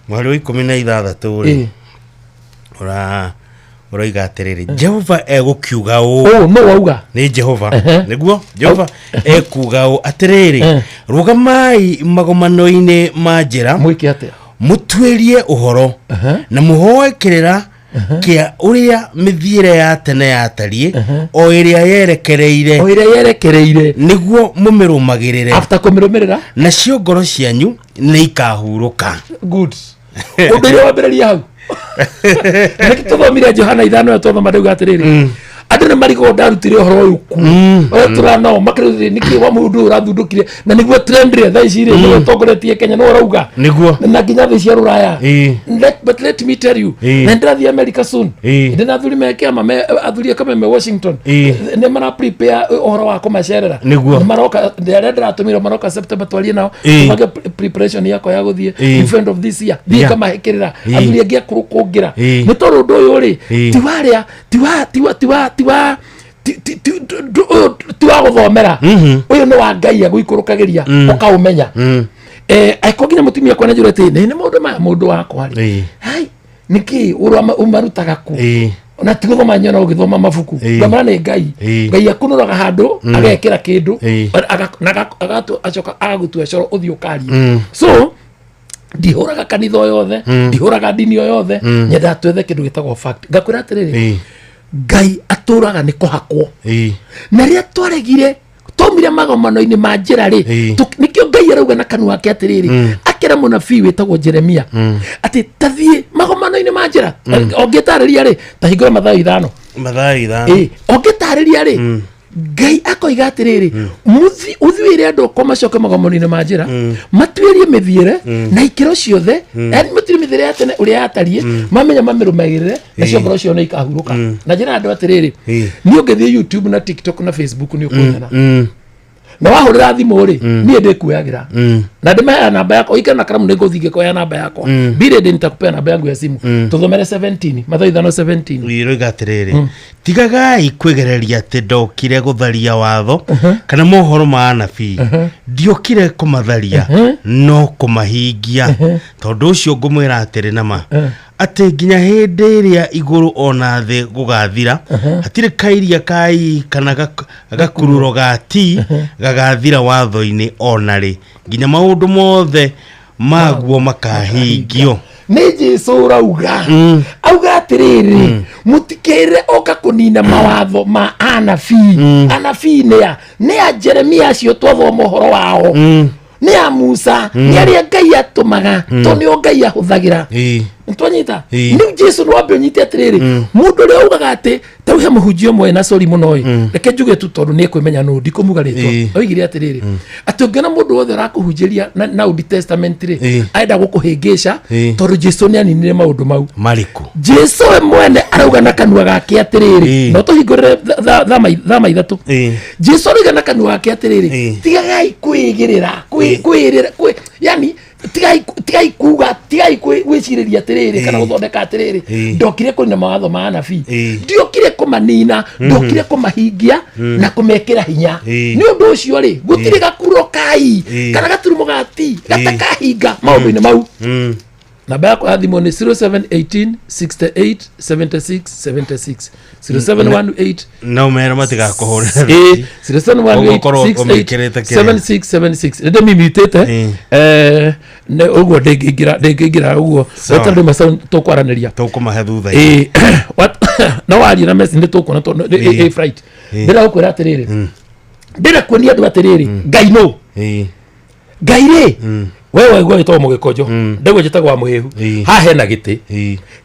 Mweri wa 16 rĩ, ũroiga atĩrĩrĩ, Jehova egũkiuga ũũ. Ũũ no wauga. Nĩ Jehova. Nĩguo Jehova ekuga ũũ atĩrĩrĩ, rũgamai magomano-inĩ ma njĩra, mwĩke atĩa? Mũtuĩrie ũhoro na mũhoe kĩrĩra kĩa ũrĩa mĩthiĩre ya tene yatariĩ, o ĩrĩa yerekereire, o ĩrĩa yerekereire, nĩguo mũmĩrũmagĩrĩre. After kũmĩrũmĩrĩra, nacio ngoro cianyu nĩ ikahurũka. Good. Ũndũire wambĩrĩria hau. Nĩkĩ tũthomire Johana 5 ĩyo twathoma, ndauga atĩrĩrĩ, andũ nĩ marigwo ndarutire ũhoro ũyũ ku ũrĩa tũranao makĩrĩ nĩkĩ wa mũndũ ũyũ ũrathundũkire, na nĩguo trend rĩ thaa ici rĩ, nĩwe ũtongoretie Kenya, nĩwe ũrauga. Na nginya thĩ cia rũraya. But let me tell you, na ndĩrathiĩ America soon. Ndĩ na athuri me kĩama, athuri a kĩama me Washington. Nĩ mara prepare ũhoro wa kũmacerera. Nĩ maroka, arĩa ndĩratũmĩrwo maroka September, twarie nao, tũbange preparation yakwa ya gũthiĩ in front of this year, thiĩ ngamahĩkĩrĩra athuri angĩ akũrũ kũngĩra. Nĩ tondũ ũndũ ũyũ rĩ, ti warĩa, ti wa ti wa ti wa ti wa ti- ti- ti- ndũ- ũyũ ti wa gũthomera. Ũyũ nĩ wa Ngai agũikũrũkagĩria, ũkaũmenya. Angĩkorwo nginya mũtumia akwa nĩnjũra atĩ nĩ maũndũ maya, mũndũ wakwa rĩ, hai, nĩkĩ ũrĩa ũmarutaga ku? Na ti gũthoma nyona ũgĩthoma mabuku. Ngamana nĩ Ngai. Ngai akunũraga handũ, agekĩra kĩndũ, na acoka agagũtua coro ũthiĩ ũkarie. So ndihũraga kanitha o yothe, ndihũraga ndini o yothe. Nyendaga twethe kĩndũ gĩtagwo fact. Ngakwĩra atĩrĩrĩ, Ngai atũraga nĩ kũhakwo. Na rĩrĩa twaregire, twaumire magomano-inĩ ma njĩra rĩ, nĩkĩo Ngai arauga na kanua ke atĩrĩrĩ, akĩra mũnabii wĩtagwo Jeremia atĩ tathiĩ magomano-inĩ ma njĩra. Ũngĩtarĩria rĩ, ta hingũra Mathayo 5. Mathayo 5. Ũngĩtarĩria rĩ, Ngai akoiga atĩrĩrĩ, ũthiĩre andũ ko macoke magomano-inĩ ma njĩra, matuĩrie mĩthiĩre na ikĩro ciothe, yaani matuĩrie mĩthiĩre ya tene ũrĩa yatariĩ, mamenya mamĩrũmagĩrĩre, nacio ngoro ciao nĩ ikahurũka. Na njĩra andũ atĩrĩrĩ, niĩ ũngĩthiĩ YouTube na TikTok na Facebook nĩ ũkũnyona, na wahũrĩra thimũ rĩ, niĩ ndĩkuoyagĩra. Na ndĩmaheaga namba yakwa, ũikare na karamu, nĩngũthiĩ ngĩkoya namba yakwa. Be ready, nitakupea namba yangu ya simu. Tũthomere 17, Mathayo 5:17. Iroiga atĩrĩrĩ, tigagai kwĩgereria atĩ ndokire gũtharia watho kana mohoro ma anabii. Ndiokire kũmatharia, no kũmahingia. Tondũ ũcio ngũmwĩra atĩrĩ nama, atĩ nginya hĩndĩ ĩrĩa igũrũ ona thĩ gũgathira, hatirĩ kairia kai kana gakururo ga ti gagathira watho-inĩ ona rĩ, nginya maũndũ mothe maguo makahingio. Nĩ Jesu ũrauga, auga atĩrĩrĩ, mũtikĩrĩre oka kũnina mawatho ma anabii. Anabii nĩ a? Nĩ a Jeremia acio twathoma ũhoro wao, nĩ a Musa, nĩ arĩa Ngai atũmaga, to nĩo Ngai ahũthagĩra. Twanyita? Rĩu Jesu nĩ wambe ũnyite atĩrĩrĩ, mũndũ ũrĩa ugaga atĩ tau he mũhunjia ũmwe na sori mũno ĩ, reke njuge tu tondũ nĩ ekwĩmenya nũ, ndikũmuga rĩtwa. Oigire atĩrĩrĩ, atĩ ũngĩona mũndũ wothe ũrakũhunjĩria na Old Testament rĩ, arenda gũkũhĩngĩca, tondũ Jesu nĩ aninire maũndũ mau. Marĩkũ? Jesu we mwene arauga na kanua gake atĩrĩrĩ, no tũhingũrĩre thama 3. Jesu arauga na kanua gake atĩrĩrĩ, tigagai kwĩgĩrĩra, kwĩrĩra, yani tigai kuga, tigai gwĩcirĩria atĩrĩrĩ kana gũthondeka atĩrĩrĩ, ndokire kũnina mawatho ma anabii. Ndiokire kũmanina, ndokire kũmahingia na kũmekĩra hinya. Nĩ ũndũ ũcio rĩ, gũtirĩ gakuro kai kana gaturumo ga ti gatakahinga maũndũ-inĩ mau. Namba yakwa ya thimũ nĩ 0718 68 76 76, 0718. No mera matigakũhũrĩra. 0718. Ũgũkorwo ũmĩkĩrĩte kĩrĩa? 7676. Nĩ ndĩmimutĩte nĩ ũguo, ndĩngĩingĩra ũguo. Sawa. Weterere maca tũkwaranĩria. Tũkũmahe thutha. No warie na message nĩ tũkuona tondũ ĩ flight. Ndĩrenda gũkwĩra atĩrĩrĩ, ndĩrenda kuonia andũ atĩrĩrĩ, Ngai nũ? Ngai rĩ, we waigua wĩtagwo mũgĩkũnjũ, ndaigua njĩtagwo wa mũhĩhu. Haha hena gĩtĩ,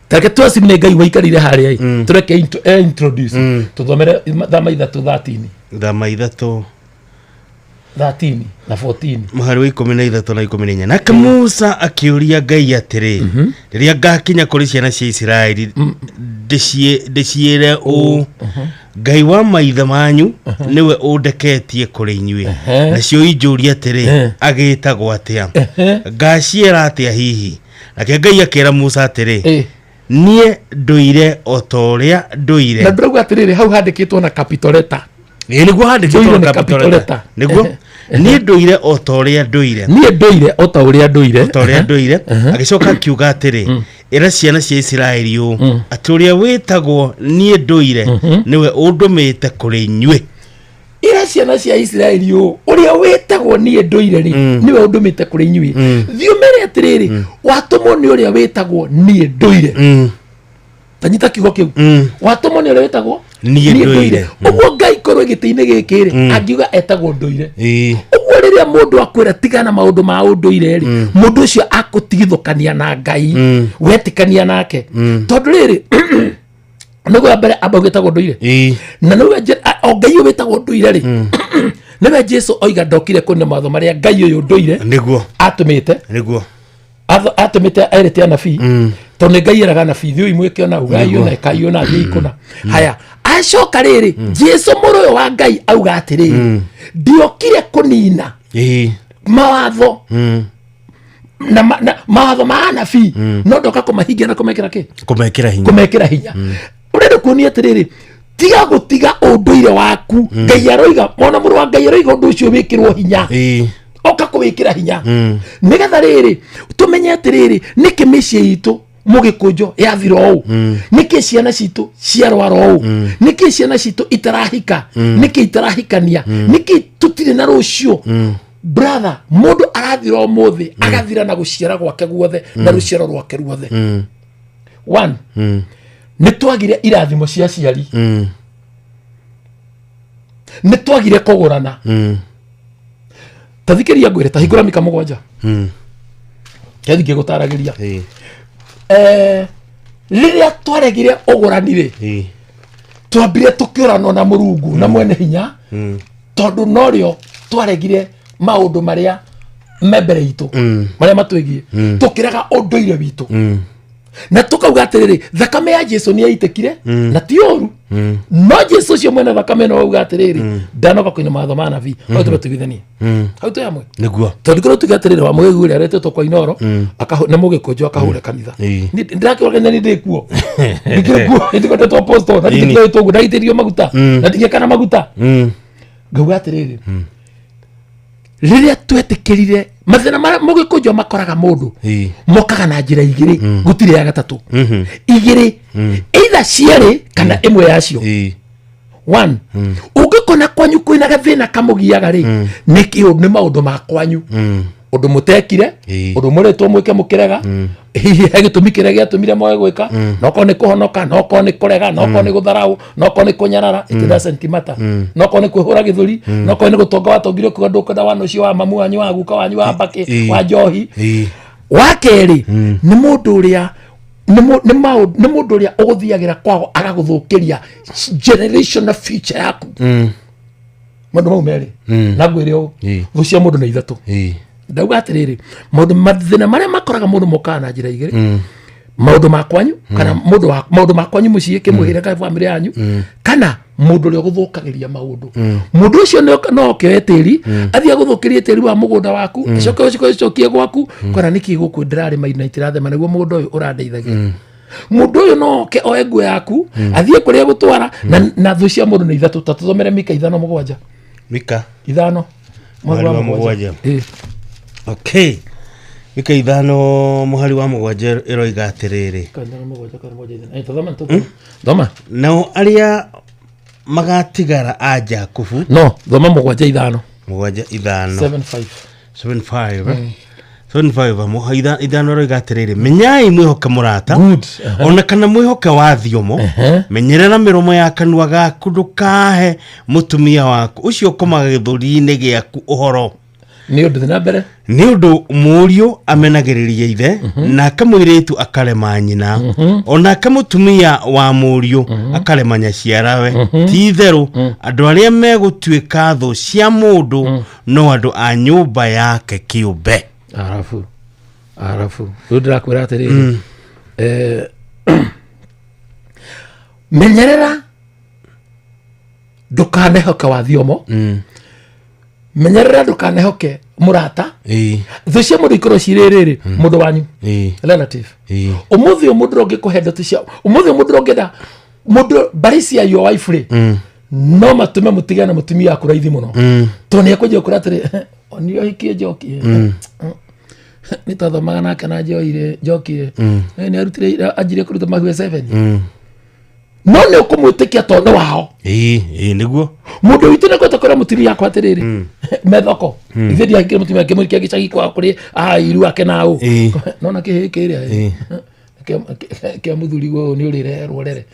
tareke twacim nĩ Ngai waikarire harĩa ĩ, tũreke introduce. Tũthomere thama 3 13. Thama 3. 13 na 14. Mũhari wa 13 na 14. Nake Musa akĩũria Ngai atĩrĩ, rĩrĩa ngakinya kũrĩ ciana cia Isiraeli ndĩciĩre ũũ, 'Ngai wa maithe manyu nĩwe ũndeketie kũrĩ inyuĩ,' nacio injũrie atĩrĩ, 'Agĩĩtagwo atĩa?' Ngaciĩra atĩa hihi? Nake Ngai akĩra Musa atĩrĩ, 'Niĩ ndũire o ta ũrĩa ndũire.' Na ndĩrauga atĩrĩrĩ, hau handĩkĩtwo na capital letter. Ĩĩ, nĩguo handĩkĩtwo Ndũire na nĩ capital capital letter. letter. Nĩguo, niĩ ndũire o ta ũrĩa ndũire. Niĩ ndũire o ta ũrĩa ndũire. O ta ũrĩa ndũire. Agĩcoka akiuga atĩrĩ, ĩra ciana cia Isiraeli ũũ, atĩ ũrĩa wĩtagwo 'Niĩ Ndũire' nĩwe ũndũmĩte kũrĩ inyuĩ. Ĩra ciana cia Isiraeli ũũ, ũrĩa wĩtagwo 'Niĩ Ndũire' rĩ, nĩwe ũndũmĩte kũrĩ inyuĩ. Thiĩ ũmere atĩrĩrĩ, watũmwo nĩ ũrĩa wĩtagwo 'Niĩ Ndũire'. Tanyita kiugo kĩu, watũmwo nĩ ũrĩa wĩtagwo 'Niĩ Ndũire'. Ũguo Ngai korwo gĩtĩ-inĩ gĩkĩ rĩ, angiuga etagwo Ndũire. Ũguo rĩrĩa mũndũ akwĩra tigana maũndũ ma ũndũire rĩ, mũndũ ũcio akũtigithũkania na Ngai wetĩkania nake, tondũ rĩrĩ nĩguo ya mbere amba gwĩtagwo Ndũire, na nĩwe o Ngai ũyũ wĩtagwo Ndũire rĩ, nĩwe Jesu oiga ndokire kũnina mawatho marĩa Ngai ũyũ Ndũire atũmĩte. Atũmĩte erĩte anabii, tondũ nĩ Ngai eraga anabii, thiũi mwĩke ona, ugai ũna, ĩkai ũna, thiĩi kũna. Haya, acoka rĩrĩ, Jesu mũrũ ũyũ wa Ngai auga atĩrĩrĩ, ndiokire kũnina mawatho na mawatho ma anabii, no ndoka kũmahingia na kũmekĩra kĩ? Kũmekĩra hinya. Kũmekĩra hinya. Ũrenda kuonia atĩrĩrĩ, tiga gũtiga ũndũire waku. Ngai aroiga, mwana mũrũ wa Ngai aroiga ũndũ ũcio wĩkĩrwo hinya, oka kũwĩkĩra hinya, nĩgetha rĩrĩ tũmenye atĩrĩrĩ, nĩkĩ mĩciĩ itũ mũgĩkũnjo yathira ũũ? Nĩkĩ ciana citũ ciarwara ũũ? Nĩkĩ ciana citũ itarahika? Nĩkĩ itarahikania? Nĩkĩ tũtirĩ na rũciũ? Brother, mũndũ arathira ũmũthĩ, agathira na gũciara gwake guothe na rũciaro rwake ruothe. One, nĩ twagire irathimo cia aciari, nĩ twagire kũgũrana. Ta thikĩria ngwĩre, ta hingũra Mika 7. Kethi ngĩgũtaragĩria. Rĩrĩa twaregire ũgũrani rĩ, twambire tũkĩũranwo na Mũrungu na mwene hinya, tondũ norĩo twaregire maũndũ marĩa me mbere itũ, marĩa matwĩgiĩ, tũkĩrega ũndũire witũ. Na tũkauga atĩrĩrĩ, thakame ya Jesu nĩ yaitĩkire, na ti ũru, no Jesu ũcio mwene thakame no auga atĩrĩrĩ, ndanoka kũina mawatho ma nabii. Hau tũbe tũiguithanie, hau twĩ hamwe. Nĩguo. Tondũ korwo tuge atĩrĩrĩ, wa mũgĩgu ũrĩa aretĩtwo kwa Inoro, nĩ mũgĩkũnjũ akahũre kanitha. Ndĩrakĩũra kanitha, nĩ ndĩkuo, ndikĩrĩ kuo, ndĩkoretwo apostle na ndikĩrĩ ũguo, ndaitĩrĩrio maguta na ndingĩkana maguta. Ngauga atĩrĩrĩ, rĩrĩa twetĩkĩrire mathĩna marĩa mũgĩkũnjũ makoraga mũndũ, mokaga na njĩra igĩrĩ, gũtirĩ ya gatatũ. Igĩrĩ, either cierĩ kana ĩmwe yacio. One, ũngĩkona kwanyu kwĩna gathĩna kamũgiaga rĩ, nĩ kĩũ? Nĩ maũndũ ma kwanyu, ũndũ mũtekire, ũndũ mũrĩtwo mwĩke mũkĩrega. Hihi he gĩtũmi kĩrĩa gĩatũmire moe gwĩka, nokorwo nĩ kũhonoka, nokorwo nĩ kũrega, nokorwo nĩ gũtharaũ, nokorwo nĩ kũnyarara, it doesn't matter, nokorwo nĩ kwĩhũra gĩthũri, nokorwo nĩ gũtonga watongire ũkiuga ndũkwenda wana ũcio wa mamu wanyu, wa guka wanyu, wa mbakĩ, wa njohi. Wa kerĩ, nĩ mũndũ ũrĩa nĩ mũndũ ũrĩa ũgũthiagĩra kwao agagũthũkĩria generational future yaku. Maũndũ mau merĩ. Na ngwĩre ũũ, thũ cia mũndũ nĩ ithatũ. Ndauga atĩrĩrĩ, maũndũ mathĩna marĩa makoraga mũndũ mokaga na njĩra igĩrĩ: maũndũ ma kwanyu, kana mũndũ wa maũndũ ma kwanyu mũciĩ kĩmũhĩrĩga ka bamĩrĩ yanyu, kana mũndũ ũrĩa ũgũthũkagĩria maũndũ. Mũndũ ũcio no oke oe tĩri, athiĩ agũthũkĩrie tĩri wa mũgũnda waku, acoke ũcoke ũcokie gwaku, kona nĩkĩ gũkũ ndĩrarĩma na itirathema nĩguo mũgũnda ũyũ ũrandeithagia. Mũndũ ũyũ no oke oe nguo yaku, athiĩ kũrĩa gũtwara. Na thũ cia mũndũ nĩ ithatũ. Ta tũthomere Mika 5:7. Mika 5. Mũhari wa 7. Okay, Mika 5 mũhari wa 7 ĩroiga atĩrĩrĩ: 5:7 kana 7 5? Tũthoma, tũthoma. Thoma. Nao arĩa magatigara a Jakubu. No thoma 7:5. 7:5. 7:5. 75, 75, 5 ĩroiga atĩrĩrĩ, menyai mwĩhoke mũrata ona kana mwĩhoke wa thiomo. Menyerera mĩromo ya kanua gaku, ndũkahe mũtumia waku ũcio ũkomaga gĩthũri-inĩ gĩaku ũhoro. Nĩ ũndũ thĩ na mbere. Nĩ ũndũ mũriũ amenagĩrĩria ithe, nake mũirĩtu akarema nyina, onake mũtumia wa mũriũ akarema nyaciarawe. Ti itherũ andũ arĩa megũtuĩka thũ cia mũndũ no andũ a nyũmba yake kĩũmbe. Arabu rĩu ndĩrakwĩra atĩrĩrĩ, menyerera ndũkanehoke wa thiomo, menyerera ndũkanehoke mũrata. Thũ cia mũndũ ikorwo cirĩ rĩrĩ, mũndũ wanyu, relative. Ũmũthĩ ũyũ mũndũ ũrĩa ũngĩkũhe ndeto cia ũmũthĩ ũyũ, mũndũ ũrĩa ũngĩenda mũndũ mbarĩ cia your wife rĩ, no matũme mũtigane na mũtumia waku raithi mũno, tondũ nĩ ekũnjia gũkwĩra atĩrĩ, onire ũhikie Njoki, nĩ twathomaga nake na njoire Njoki, nĩ arutire, anjirie kũruta mahue 7. No nĩ ũkũmwĩtĩkia tondũ nĩ wao. Ĩĩ ĩĩ nĩguo. Mũndũ witũ nĩ kwenda kwĩra mũtumia akwa atĩrĩrĩ, methoko ithuĩ ndiahikire mũtumia ngĩmũhikia gĩcagi kwao kũrĩ airu ake na ũ. Nona kĩhĩ kĩrĩa kĩa mũthuri ũyũ nĩ ũrĩreherwo rere,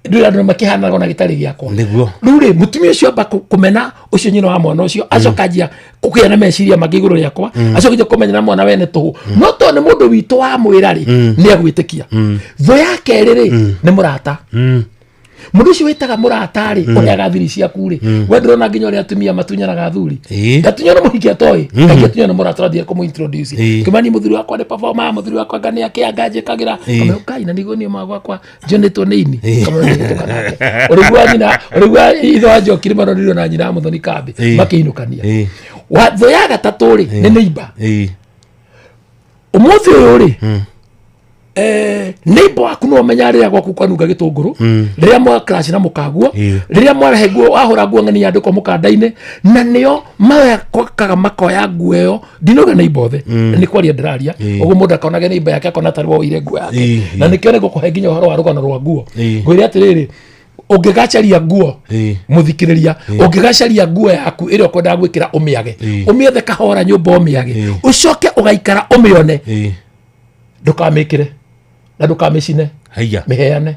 ndũrĩ andũ makĩhanaga ona gĩtarĩ gĩakwa. Rĩu rĩ, mũtumia ũcio amba kũmena ũcio nyina wa mwana ũcio, acoka anjia kũgĩa na meciria mangĩ igũrũ rĩakwa, acoka anjia kũmenya na mwana wene tũhũ. No tondũ nĩ mũndũ witũ wamwĩra rĩ, nĩ agwĩtĩkia. Thũ ya kerĩ rĩ, nĩ mũrata. Mũndũ ũcio wĩtaga mũrata rĩ, ũheaga thiri ciaku rĩ, we ndũrona nginya ũrĩa atumia matunyanaga athuri. Ndatunyana mũhiki atoĩ, kaingĩ atunyana mũrata ũrathiĩ kũmũ-introduce. Kĩmani, mũthuri wakwa nĩ performer, mũthuri wakwa anga nĩ akĩanga njĩkagĩra. Kamwe kai na nĩguo niĩ gwakwa njonĩtwo nĩ ini. Kamwe nĩ nake ũrĩgua nyina, ũrĩgua ithe wa Njoki nĩ maronirwo na nyina wa Mũthoni kambĩ makĩinũkania. Thũ ya gatatũ rĩ, nĩ neighbor. Ũmũthĩ ũyũ rĩ, neighbor waku no ũmenya rĩrĩa gwaku kwanunga gĩtũngũrũ, rĩrĩa mwa crash na mũkaguo, rĩrĩa mwarehe nguo, wahũra nguo ng'ani yandĩkwo mũkanda-inĩ, na nĩo makokaga makoya nguo ĩyo. Ndinauga neighbor othe, nĩ kwaria ndĩraria. Ũguo mũndũ akonage neighbor yake akona tarĩ woire nguo yake. Na nĩkĩo nĩ ngũkũhe nginya ũhoro wa rũgano rwa nguo. Ngwĩre atĩrĩrĩ, ũngĩgacaria nguo, mũthikĩrĩria, ũngĩgacaria nguo yaku ĩrĩa ũkwendaga gwĩkĩra, ũmĩage, ũmĩethe kahora nyũmba, ũmĩage, ũcoke ũgaikara ũmĩone, ndũkamĩkĩre na ndũkamĩcine. Haiya. Mĩheane.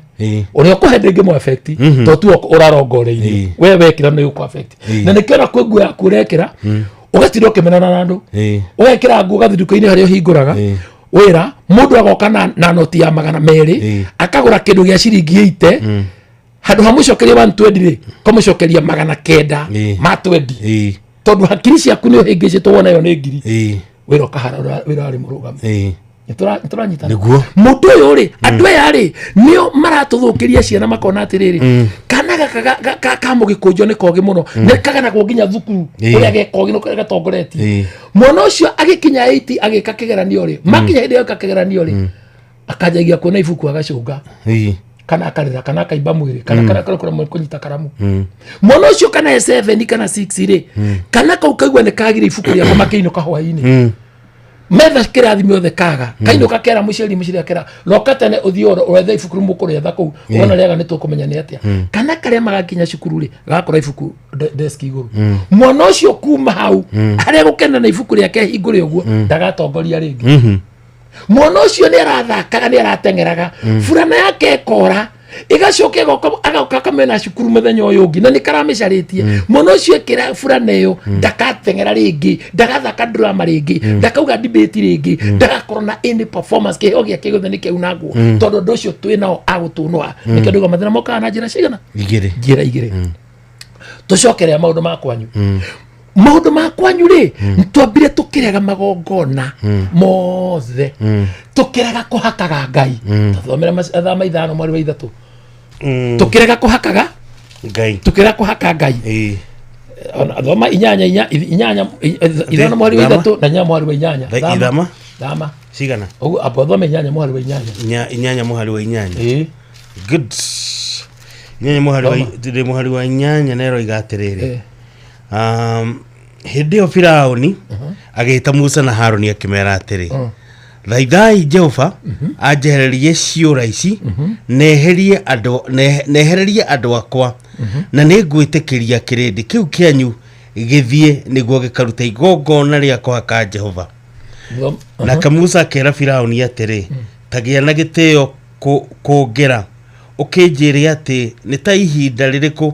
Ũrĩa ũkũhe ndĩngĩmũ affect, tondũ tiwe ũrarongoreirie. We wekĩra nĩ ũkũ affect. Na nĩkĩo ona kwĩ nguo yaku ũrekĩra, ũgatinda ũkĩmenana na andũ. Ũgekĩra nguo ũgathiĩ nduka-inĩ harĩa ũhingũraga wĩra, mũndũ agoka na noti ya 200, akagũra kĩndũ gĩa ciringi 80. Handũ ha mũcokeria 120 rĩ, kamũcokeria 920, tondũ hakiri ciaku nĩ ũhĩngĩcĩtwo wona ĩyo nĩ ngiri. Wĩra ũkahara, wĩra warĩ mũrũgamu. Nĩtũranyitana. Nĩguo. Mũndũ ũyũ rĩ, andũ aya rĩ, nĩo maratũthũkĩria ciana, makona atĩrĩrĩ, kana gaka ka mũgĩkũnjo nĩ kogĩ mũno, nĩ kaganagwo nginya thukuru ũrĩa gekogĩ nĩ gatongoretie. Mwana ũcio agĩkinya 80 agĩka kĩgeranio rĩ, makinya hĩndĩ ĩyo kĩgeranio rĩ, akanjagia kuona ibuku agacũnga, kana akarĩra, kana akaimba mwĩrĩ, kana kana kũremwo kũnyita karamu. Mwana ũcio kana e 7 kana 6 rĩ, kana kau kaigua nĩ kagire ibuku rĩako makĩinũka hwainĩ, metha kĩrathi mĩothe kaga, kainũka kera mũciari, mũciari akera roka tene ũthiĩ wethe ibuku rĩu mũkũrĩetha kũu. Wona rĩaga nĩ tũkũmenya nĩ atĩa. Kana karĩa magakinya cukuru rĩ, gakora ibuku desk igũrũ. Mwana ũcio kuma hau harĩa gũkena na ibuku rĩake hingũre ũguo, ndagatongoria rĩngĩ. Mwana ũcio nĩ arathakaga, nĩ arateng'eraga, burana yake ĩkora, ĩgacoka ĩgoka, agoka akamena cukuru mũthenya ũyũ ũngĩ na nĩ karamĩcarĩtie. Mwana ũcio ekĩra burana ĩyo, ndagateng'era rĩngĩ, ndagathaka drama rĩngĩ, ndakauga debate rĩngĩ, ndagakorwo na any performance. Kĩheo gĩake gĩothe nĩ kĩaunangwo, tondũ ũndũ ũcio twĩ nao agũtũnũha. Nĩkĩo ndauga mathĩna mokaga na njĩra cigana? Igĩrĩ. Njĩra igĩrĩ. Tũcokerea maũndũ ma kwanyu. Maũndũ ma kwanyu rĩ, twambire tũkĩrega magongona mothe, tũkĩrega kũhakaga Ngai. Tũthomere Thama 5 mweri wa 3. Tũkĩrega kũhakaga Ngai. Tũkĩrega kũhaka Ngai. Ona thoma inyanya inya inyanya 5 mweri wa 3 na 8 mweri wa 8. Ithama? Thama. Cigana? Ũguo amba ũthome 8 mweri wa 8. 8 mũhari wa 8. Good. Inyanya mũhari wa ndĩ mũhari wa 8 na ĩroiga atĩrĩrĩ, hĩndĩ ĩyo Firaũni agĩĩta Musa na Harũni akĩmera atĩrĩ, thaithai Jehova anjehererie ciũra ici, neherie andũ nehererie andũ akwa, na nĩ ngwĩtĩkĩria kĩrĩndĩ kĩu kĩanyu gĩthiĩ nĩguo gĩkarute igongona rĩa kũhaka Jehova. Nake Musa akĩra Firaũni atĩrĩ, tagĩa na gĩtĩo kũngĩra ũkĩnjĩre atĩ nĩ ta ihinda rĩrĩkũ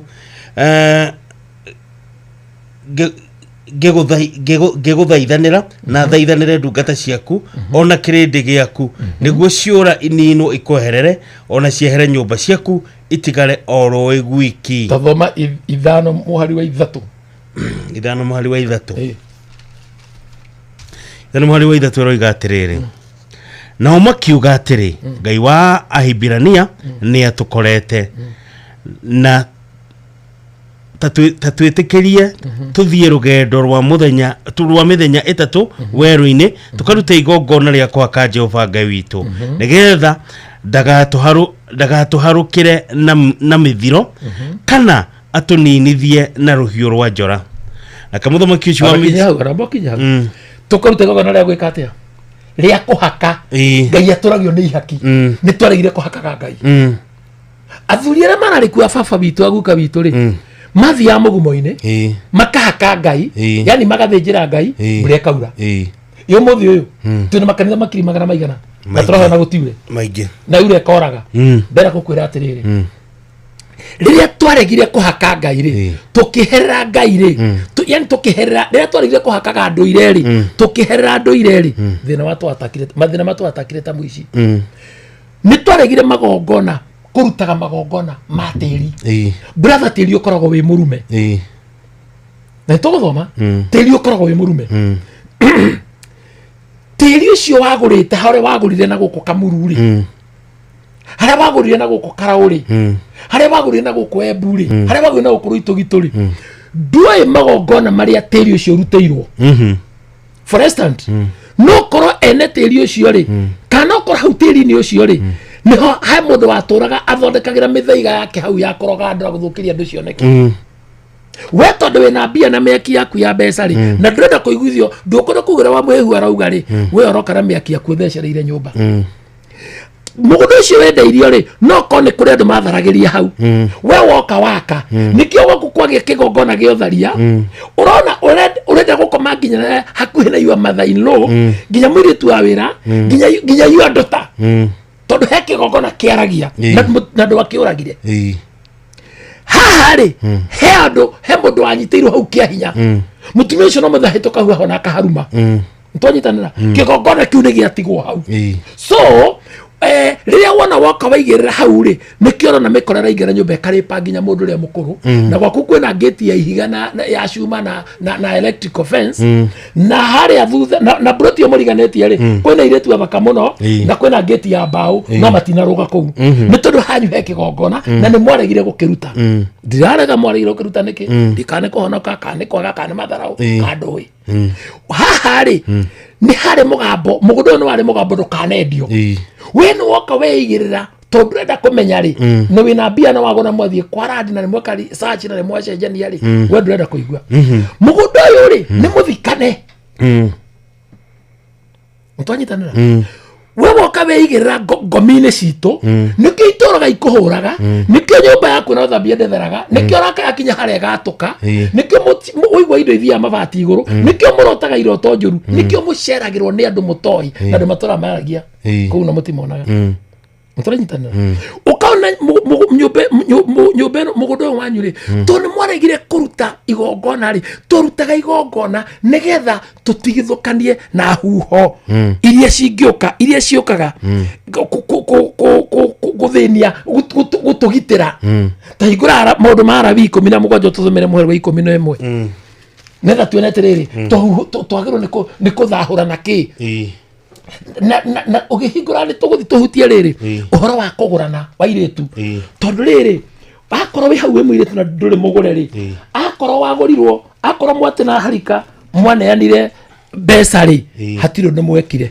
ngĩgũthaithanĩra na thaithanĩre ndungata ciaku ona kĩrĩndĩ gĩaku, nĩguo ciũra ininwo ikweherere, ona ciehere nyũmba ciaku, itigare o rũĩ gwiki. Tathoma 5 mũhari wa 3. 5 mũhari wa 3. 5 mũhari wa 3 ĩroiga atĩrĩrĩ, nao makiuga atĩrĩ, Ngai wa Ahibirania nĩ atũkorete na ta twĩtĩkĩrie tũthiĩ rũgendo rwa mũthenya rwa mĩthenya 3 werũ-inĩ, tũkarute igongona rĩa kũhaka Jehova Ngai witũ, nĩgetha ndagatũharũkĩre na mĩthiro kana atũninithie na rũhiũ rwa njora. Nake mũthamaki ũcio wa Kinya Misiri hau, aramba kinya hau. Tũkaruta igongona rĩa gwĩka atĩa? Rĩa kũhaka. Ngai atũragio nĩ ihaki. Nĩ twaregire kũhakaga Ngai. Athuri arĩa mararĩ kuo, a baba witũ, aguka witũ rĩ, mathiaga mũgumo-inĩ makahaka Ngai, yani magathĩnjĩra Ngai, mbura ĩkaura. Ĩ ũmũthĩ ũyũ twĩna makanitha makiri magana maigana na Maingĩ. tũrahona gũtiure Maingĩ. na yure ĩkoraga. Ndĩrenda gũkwĩra atĩrĩrĩ, rĩrĩa twaregire kũhaka Ngai rĩ, tũkĩherera Ngai rĩ, yani tũkĩherera, rĩrĩa twaregire kũhakaga ndũire rĩ, tũkĩherera ndũire rĩ, thĩna watwatakire, mathĩna matwatakire ta mũici. Nĩ twaregire magongona, kũrutaga magongona ma tĩri. Brother, tĩri ũkoragwo wĩ mũrume. Na nĩ tũgũthoma. Tĩri ũkoragwo wĩ mũrume. Tĩri ũcio wagũrĩte, harĩa wagũrire na gũkũ Kamuru rĩ, harĩa wagũrire na gũkũ Karaũ rĩ, harĩa wagũrire na gũkũ Embu rĩ, harĩa wagũrire na gũkũ Rũitũgitũ rĩ, ndũĩ magongona marĩa tĩri ũcio ũrutĩirwo. For instance, no korwo ene tĩri ũcio rĩ, kana no korwo hau tĩri-inĩ ũcio rĩ, nĩho he mũndũ watũraga athondekagĩra mĩthaiga yake hau ya kũroga andũ na gũthũkĩria andũ cioneke. We tondũ wĩna mbia na mĩaki yaku ya mbeca rĩ, na ndũrenda kũiguithio, ndũkwenda kũgĩra wa mũhĩhu arauga rĩ, we ũroka na mĩaki yaku ũthecereire nyũmba. Mũgũnda ũcio wendeirio rĩ, no korwo nĩ kũrĩ andũ matharagĩria hau, we woka waka. Nĩkĩo gũkũ kwagĩa kĩgongona gĩa ũtharia. Ũrona ũrenda gũkoma nginya hakuhĩ na your mother in law, nginya mũirĩtu wa wĩra, nginya your daughter, tondũ he kĩgongona kĩaragia na ndwakĩũragire. Haha rĩ, he andũ, he mũndũ wanyitĩirwo hau kĩa hinya. Mũtumia ũcio no mũthahĩtũka hau ahona akaharuma. Twanyitanĩra, kĩgongona kĩu nĩ gĩatigwo hau. So Rĩrĩa wona woka waigĩrĩra hau rĩ, nĩkĩo ũrona mĩkora ĩraingĩra nyũmba ĩkarĩpa nginya mũndũ ũrĩa mũkũrũ. Na gwaku kwĩna ngĩti ya ihiga na ya cuma na electrical fence. Na harĩa thutha na broti ĩyo mũriganĩtie rĩ, kwĩna airĩtu athaka mũno. Na kwĩna ngĩti ya mbaũ, no matinarũga kũu. Nĩ tondũ hanyu he kĩgongona na nĩ mwaregire gũkĩruta. Ndirarega mwaregire gũkĩruta nĩkĩ. Ndikane kũhonoka kana nĩ kwaga kana nĩ matharaũ kana ndũĩ. Haha rĩ, nĩ harĩ mũgambo, mũgũnda ũyũ nĩ warĩ mũgambo ndũkanendio. We nĩ woka weigĩrĩra tondũ ndũrenda kũmenya rĩ, nĩ wĩna mbia na wagũra, mwathiĩ kwa randi na nĩ mweka research na nĩ mwacenjania rĩ, we ndũrenda kũigua. Mũgũnda ũyũ rĩ, nĩ mũthikane. Twanyitanĩra. We woka weigĩrĩra ngomi-inĩ citũ. Nĩkĩo itũraga ikũhũraga, nĩkĩo nyũmba yaku na ũthambia ndĩtheraga, nĩkĩo raka yakinya harĩa ĩgatũka, nĩkĩo ũigua indo ithiaga mabati igũrũ, nĩkĩo mũrotaga iroto njũru, nĩkĩo mũceragĩrwo nĩ andũ mũtoĩ na andũ matũra maragia kũu na mũtimonaga. Tũranyitanĩra. Ũkaona nyũmba ĩno, mũgũnda ũyũ wanyu rĩ, tondũ nĩ mwaregire kũruta igongona rĩ, tũrutaga igongona nĩgetha tũtigithũkanie na huho iria cingĩũka, iria ciũkaga gũthĩnia, gũtũgitĩra. Ta hingũra maũndũ ma Arabii 17, tũthomere mũhari wa 11, nĩgetha tuone atĩrĩrĩ, twagĩrĩirwo nĩ kũthahũra na kĩ. Na ũgĩhingũra nĩ tũgũthiĩ tũhutie rĩrĩ ũhoro wa kũgũrana wa irĩtu, tondũ rĩrĩ, akorwo wĩ hau wĩ mũirĩtu na ndũrĩ mũgũre rĩ, akorwo wagũrirwo, akorwo mwatĩ na harika mwaneanire mbeca rĩ, hatirĩ ũndũ mwekire.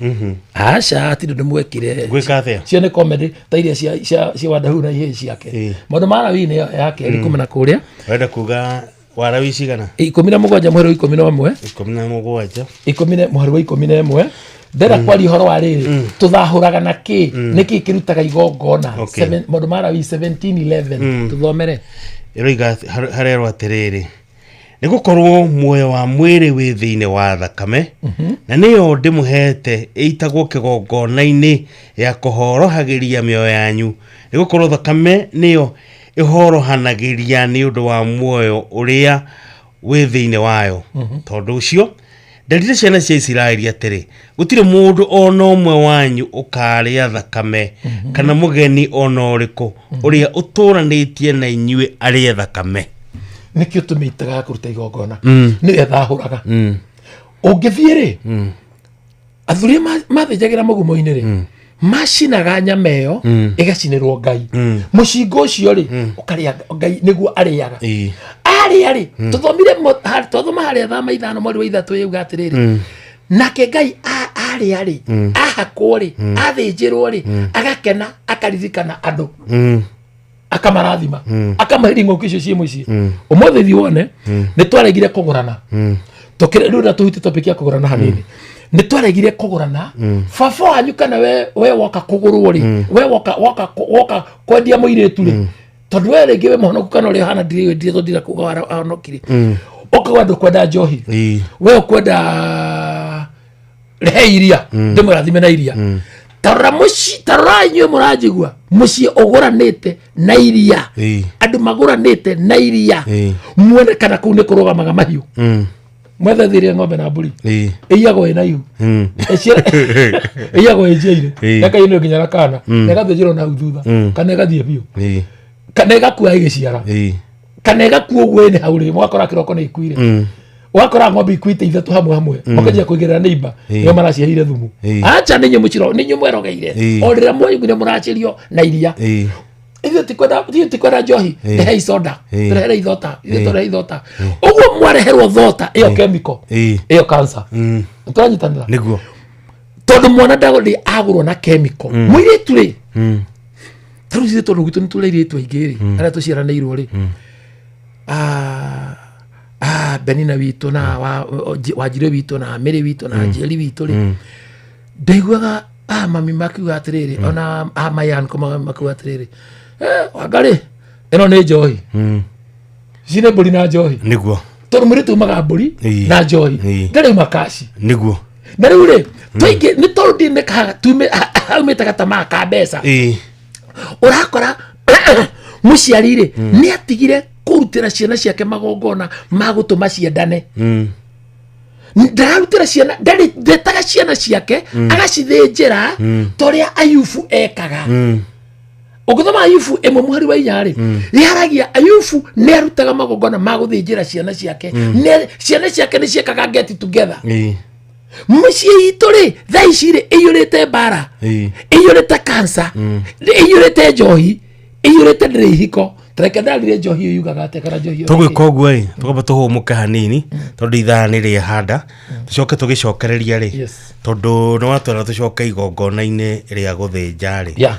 Aca, hatirĩ ũndũ mwekire. Gwĩka atĩa? Cio nĩ comedy ta iria cia Wandahu na ihĩĩ ciake. Maũndũ ma Alawii nĩ ya kerĩ kuma na kũrĩa. Ũrenda kuga Warawi cigana? 17 mũhari wa 11. 17. Ikũmi na mũhari wa 11. Ndĩrenda kwaria ũhoro wa rĩrĩ, tũthahũraga na kĩ, nĩkĩ kĩrutaga igongona. Maũndũ ma Alawii 17:11. Tũthomere. Ĩroiga harerwo atĩrĩrĩ, nĩ gũkorwo muoyo wa mwĩrĩ wĩ thĩinĩ wa thakame, na nĩyo ndĩmũheete ĩitagwo kĩgongona-inĩ ya kũhorohagĩria mĩoyo yanyu, nĩ gũkorwo thakame nĩyo ĩhorohanagĩria nĩ ũndũ wa muoyo ũrĩa wĩ thĩinĩ wayo. Tondũ ũcio nderire ciana cia Isiraeli atĩrĩ, gũtirĩ mũndũ o na ũmwe wanyu ũkaarĩa thakame, kana mũgeni o na ũrĩkũ ũrĩa ũtũũranĩtie na inyuĩ arĩe thakame. Nĩkĩo tũmĩitaga kũruta igongona. Nĩyo ĩthahũraga. Ũngĩthiĩ rĩ, athuri mathĩnjagĩra mũgumo-inĩ rĩ, macinaga nyama ĩyo, ĩgacinĩrwo Ngai. Mũcingo ũcio rĩ, ũkarĩa Ngai nĩguo arĩaga. Arĩa rĩ, tũthomire twathoma harĩa thama 5 mweri wa 3, yuga atĩrĩrĩ, nake Ngai arĩa rĩ, ahakwo rĩ, athĩnjĩrwo rĩ, agakena, akaririkana andũ, akamarathima, akamahe ng'ũki icio ciĩ mũciĩ. Ũmũthĩ thiĩ wone nĩ twaregire kũgũrana. Tũkĩre rĩu na tũhutie topic ya kũgũrana hanini. Nĩ twaregire kũgũrana. Baba wanyu kana we woka kũgũrwo rĩ, we woka kwendia mũirĩtu rĩ, tondũ we rĩngĩ wĩ mũhonoku kana ũrĩa ũhana, ndirĩ ndirĩ tondũ ndira kuga wahonokire, ũkauga ndũkwenda njohi, we ũkwenda rehe iria, ndĩmũrathime na iria. Tarora mũciĩ, tarora inyuĩ mũranjigua, mũciĩ ũgũranĩte na iria, andũ magũranĩte na iria, muone kana kũu nĩ kũrũgamaga mahiũ. Mwethe thirie ng'ombe na mbũri ĩiyagwo ĩna ihu. Ĩiyagwo ĩnjiaire, ĩkainwo nginya na kana, na ĩgathĩnjĩrwo na hau thutha, kana ĩgathiĩ biũ, kana ĩgakua ĩgĩciara, kana ĩgakua ũguo ĩnĩ hau rĩ, mũgakora kĩroko nĩ ikuire. Ũgakora ng'ombe ikuĩte ithatũ hamwe hamwe, makanjia kũigĩrĩra neighbor, nĩo maraciheire thumu. Acha, nĩ inyuĩ mũciro, nĩ inyuĩ mwerogeire. O rĩrĩa mwaiguire mũracĩrio na iria. Ithuĩ tikwenda njohi. Rehei soda, tũrehere ithota, ithuĩ tũrehe ithota. Ũguo mwareherwo thota ĩyo, chemical ĩyo, cancer. Tũranyitanĩra? Nĩguo. Tondũ mwana ndagũrĩ agũrwo na chemical. Mũirĩtu rĩ, ta rĩu ithuĩ tondũ gwitũ nĩ tũrĩ airĩtu aingĩ rĩ, arĩa tũciaranĩirwo rĩ, Benina witũ na Wanjirũ witũ na Mĩrĩ witũ na Njeri witũ rĩ, ndaiguaga mami makiuga atĩrĩrĩ, ona my uncle makiuga atĩrĩrĩ, "Wangarĩ ĩno nĩ njohi, ici nĩ mbũri na njohi." Nĩguo. Tondũ mũirĩtu umaga mbũri na njohi, ndarĩ uma kaci. Nĩguo. Na rĩu rĩ, twaingĩ nĩ tondũ ndinĩkaga haumĩte gatamaa ka mbeca. Ũrakora mũciari rĩ, nĩ atigire kũrutĩra ciana ciake magongona ma gũtũma ciendane. Ndararutĩra ciana ndetaga ciana ciake agacithĩnjĩra ta ũrĩa Ayubu ekaga. Ũngĩthoma Ayubu 1 mũhari wa 4 rĩ, yaragia Ayubu nĩ arutaga magongona ma gũthĩnjĩra ciana ciake. Ciana ciake nĩ ciekaga get together. Mũciĩ itũ rĩ thaa ici rĩ ĩiyũrĩte mbara, ĩiyũrĩte cancer, ĩiyũrĩte njohi, ĩiyũrĩte ndĩrĩ ihiko. Tareke ndarire njohi ĩyo yugaga atĩa kana njohi ĩyo Tũgwĩka ũguo ĩ, tũkamba tũhũmũke hanini tondũ ithaa nĩ rĩahanda, tũcoke tũgĩcokereria rĩ, tondũ nĩ watwĩra tũcoke igongona-inĩ rĩa gũthĩnja rĩ,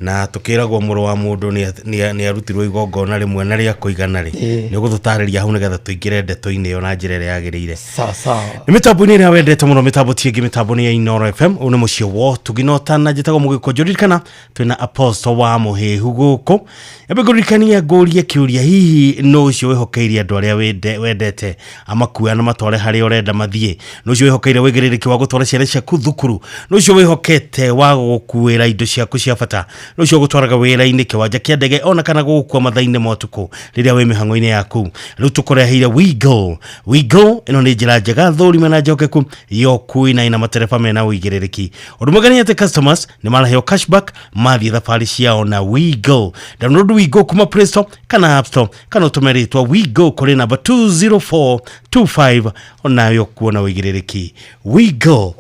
na tũkĩragwo mũrũ wa mũndũ nĩ arutirwo igongona rĩmwe na rĩa kũigana rĩ, nĩ ũgũtũtarĩria hau nĩgetha tũingĩre ndeto-inĩ ĩyo na njĩra ĩrĩa yagĩrĩire. Sawa sawa. Nĩ mĩtambo-inĩ ĩrĩa wendete mũno, mĩtambo ti ĩngĩ, mĩtambo nĩ ya Inooro FM. Ũyũ nĩ mũciĩ wa ũtugi na ũtana. Njĩtagwo Mũgĩkũnjũ. Ririkana twĩna Apostle wa Mũhĩhu gũkũ. Nyambe ngũririkanie ngũrie kĩũria, hihi nũ ũcio wĩhokeire andũ arĩa wendete amakue na matware harĩa ũrenda mathiĩ? Nũ ũcio wĩhokeire wĩigĩrĩrĩki wa gũtwara ciana ciaku thukuru? Nũ ũcio wĩhokete wa gũgũkuĩra indo ciaku cia bata? Nũ ũcio ũgũtwaraga wĩra-inĩ, kĩwanja kĩa ndege, ona kana gũgũkua mathaa-inĩ ma ũtukũ rĩrĩa wĩ mĩhang'o-inĩ yaku? Rĩu tũkũreheire WeGo. WeGo ĩno nĩ njĩra njega thũrime na njokeku ya ũkui na ĩna matereba mena ũigĩrĩrĩki. Ũndũ mwega nĩ atĩ customers nĩ maraheo cashback mathiĩ thabarĩ ciao na WeGo. Download WeGo kuma Play Store kana App Store, kana ũtũme rĩtwa WeGo kũrĩ namba 20425, onawe ũkuona ũigĩrĩrĩki. WeGo,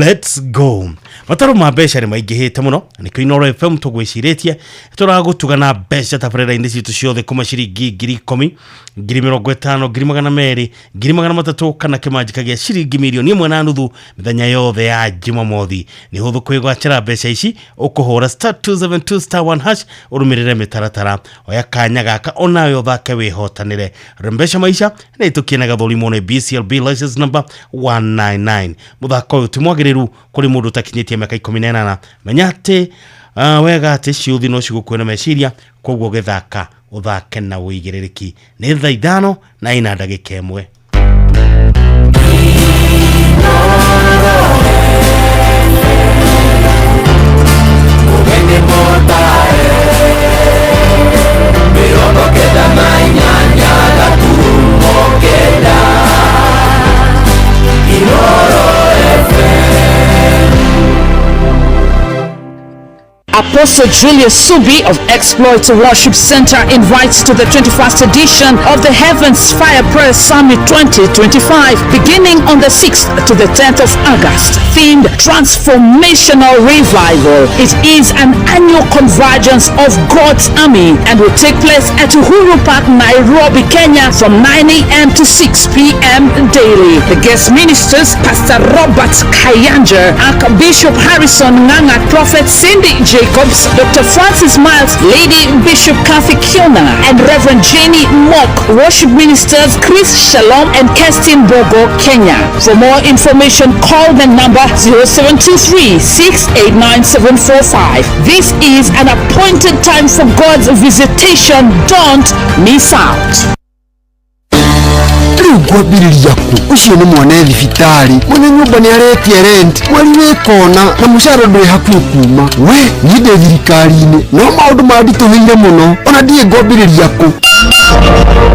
let's go. Mataro ma mbeca nĩ maingĩhĩte mũno, nĩkĩo Inooro FM tũgwĩcirĩtie tũragũtuga na mbeca tabarĩra-inĩ citũ ciothe, kuma ciringi 10,000, 50,000, 200,000, 300,000 kana kĩmanjĩka gĩa ciringi 1.5 million mĩthenya yothe ya Jumamothi. Nĩ hũthũ kwĩgwatĩra mbeca ici, ũkũhũra *272*1# ũrũmĩrĩre mĩtaratara. Oya kanya gaka onawe ũthake wĩhotanĩre. Rembesha maisha nĩ ĩtũkie na gathũrimwo nĩ BCLB license number 199. Mũthako ũyũ ti mwagĩrĩru kũrĩ mũndũ ũtakinyĩtie mĩaka 18. Menya atĩ wega atĩ ciũthi no cigũkue na meciria, koguo ũgĩthaka ũthake na ũigĩrĩrĩki. Nĩ thaa 5:01. 98.9 Inooro FM. Apostle Julius Subi of Exploit Worship Center invites to the 21st edition of the Heavens Fire Prayer Summit 2025, beginning on the 6th to the 10th of August, themed Transformational Revival. It is an annual convergence of God's army and will take place at Uhuru Park, Nairobi, Kenya from 9 a.m. to 6 p.m. daily. The guest ministers, Pastor Robert Kayanja, Archbishop Harrison Nganga, Prophet Cindy Jacobs, Dr. Francis Miles, Lady Bishop Kathy Kiona, and Reverend Jenny Mock. Worship ministers Chris Shalom and Kerstin Bogo, Kenya. For more information, call the number 0723 689 745. This is an appointed time for God's visitation. Don't miss out. Rĩu ngwambĩrĩria kũ? Ũcio nĩ mwana e thibitarĩ, mwene nyũmba nĩ aretia rent mweri wĩ kona, na mũcara ndũrĩ hakuhĩ kuma. We niĩ ndĩ thirikari-inĩ no maũndũ manditũhĩire mũno, ona ndiĩ ngwambĩrĩria kũ.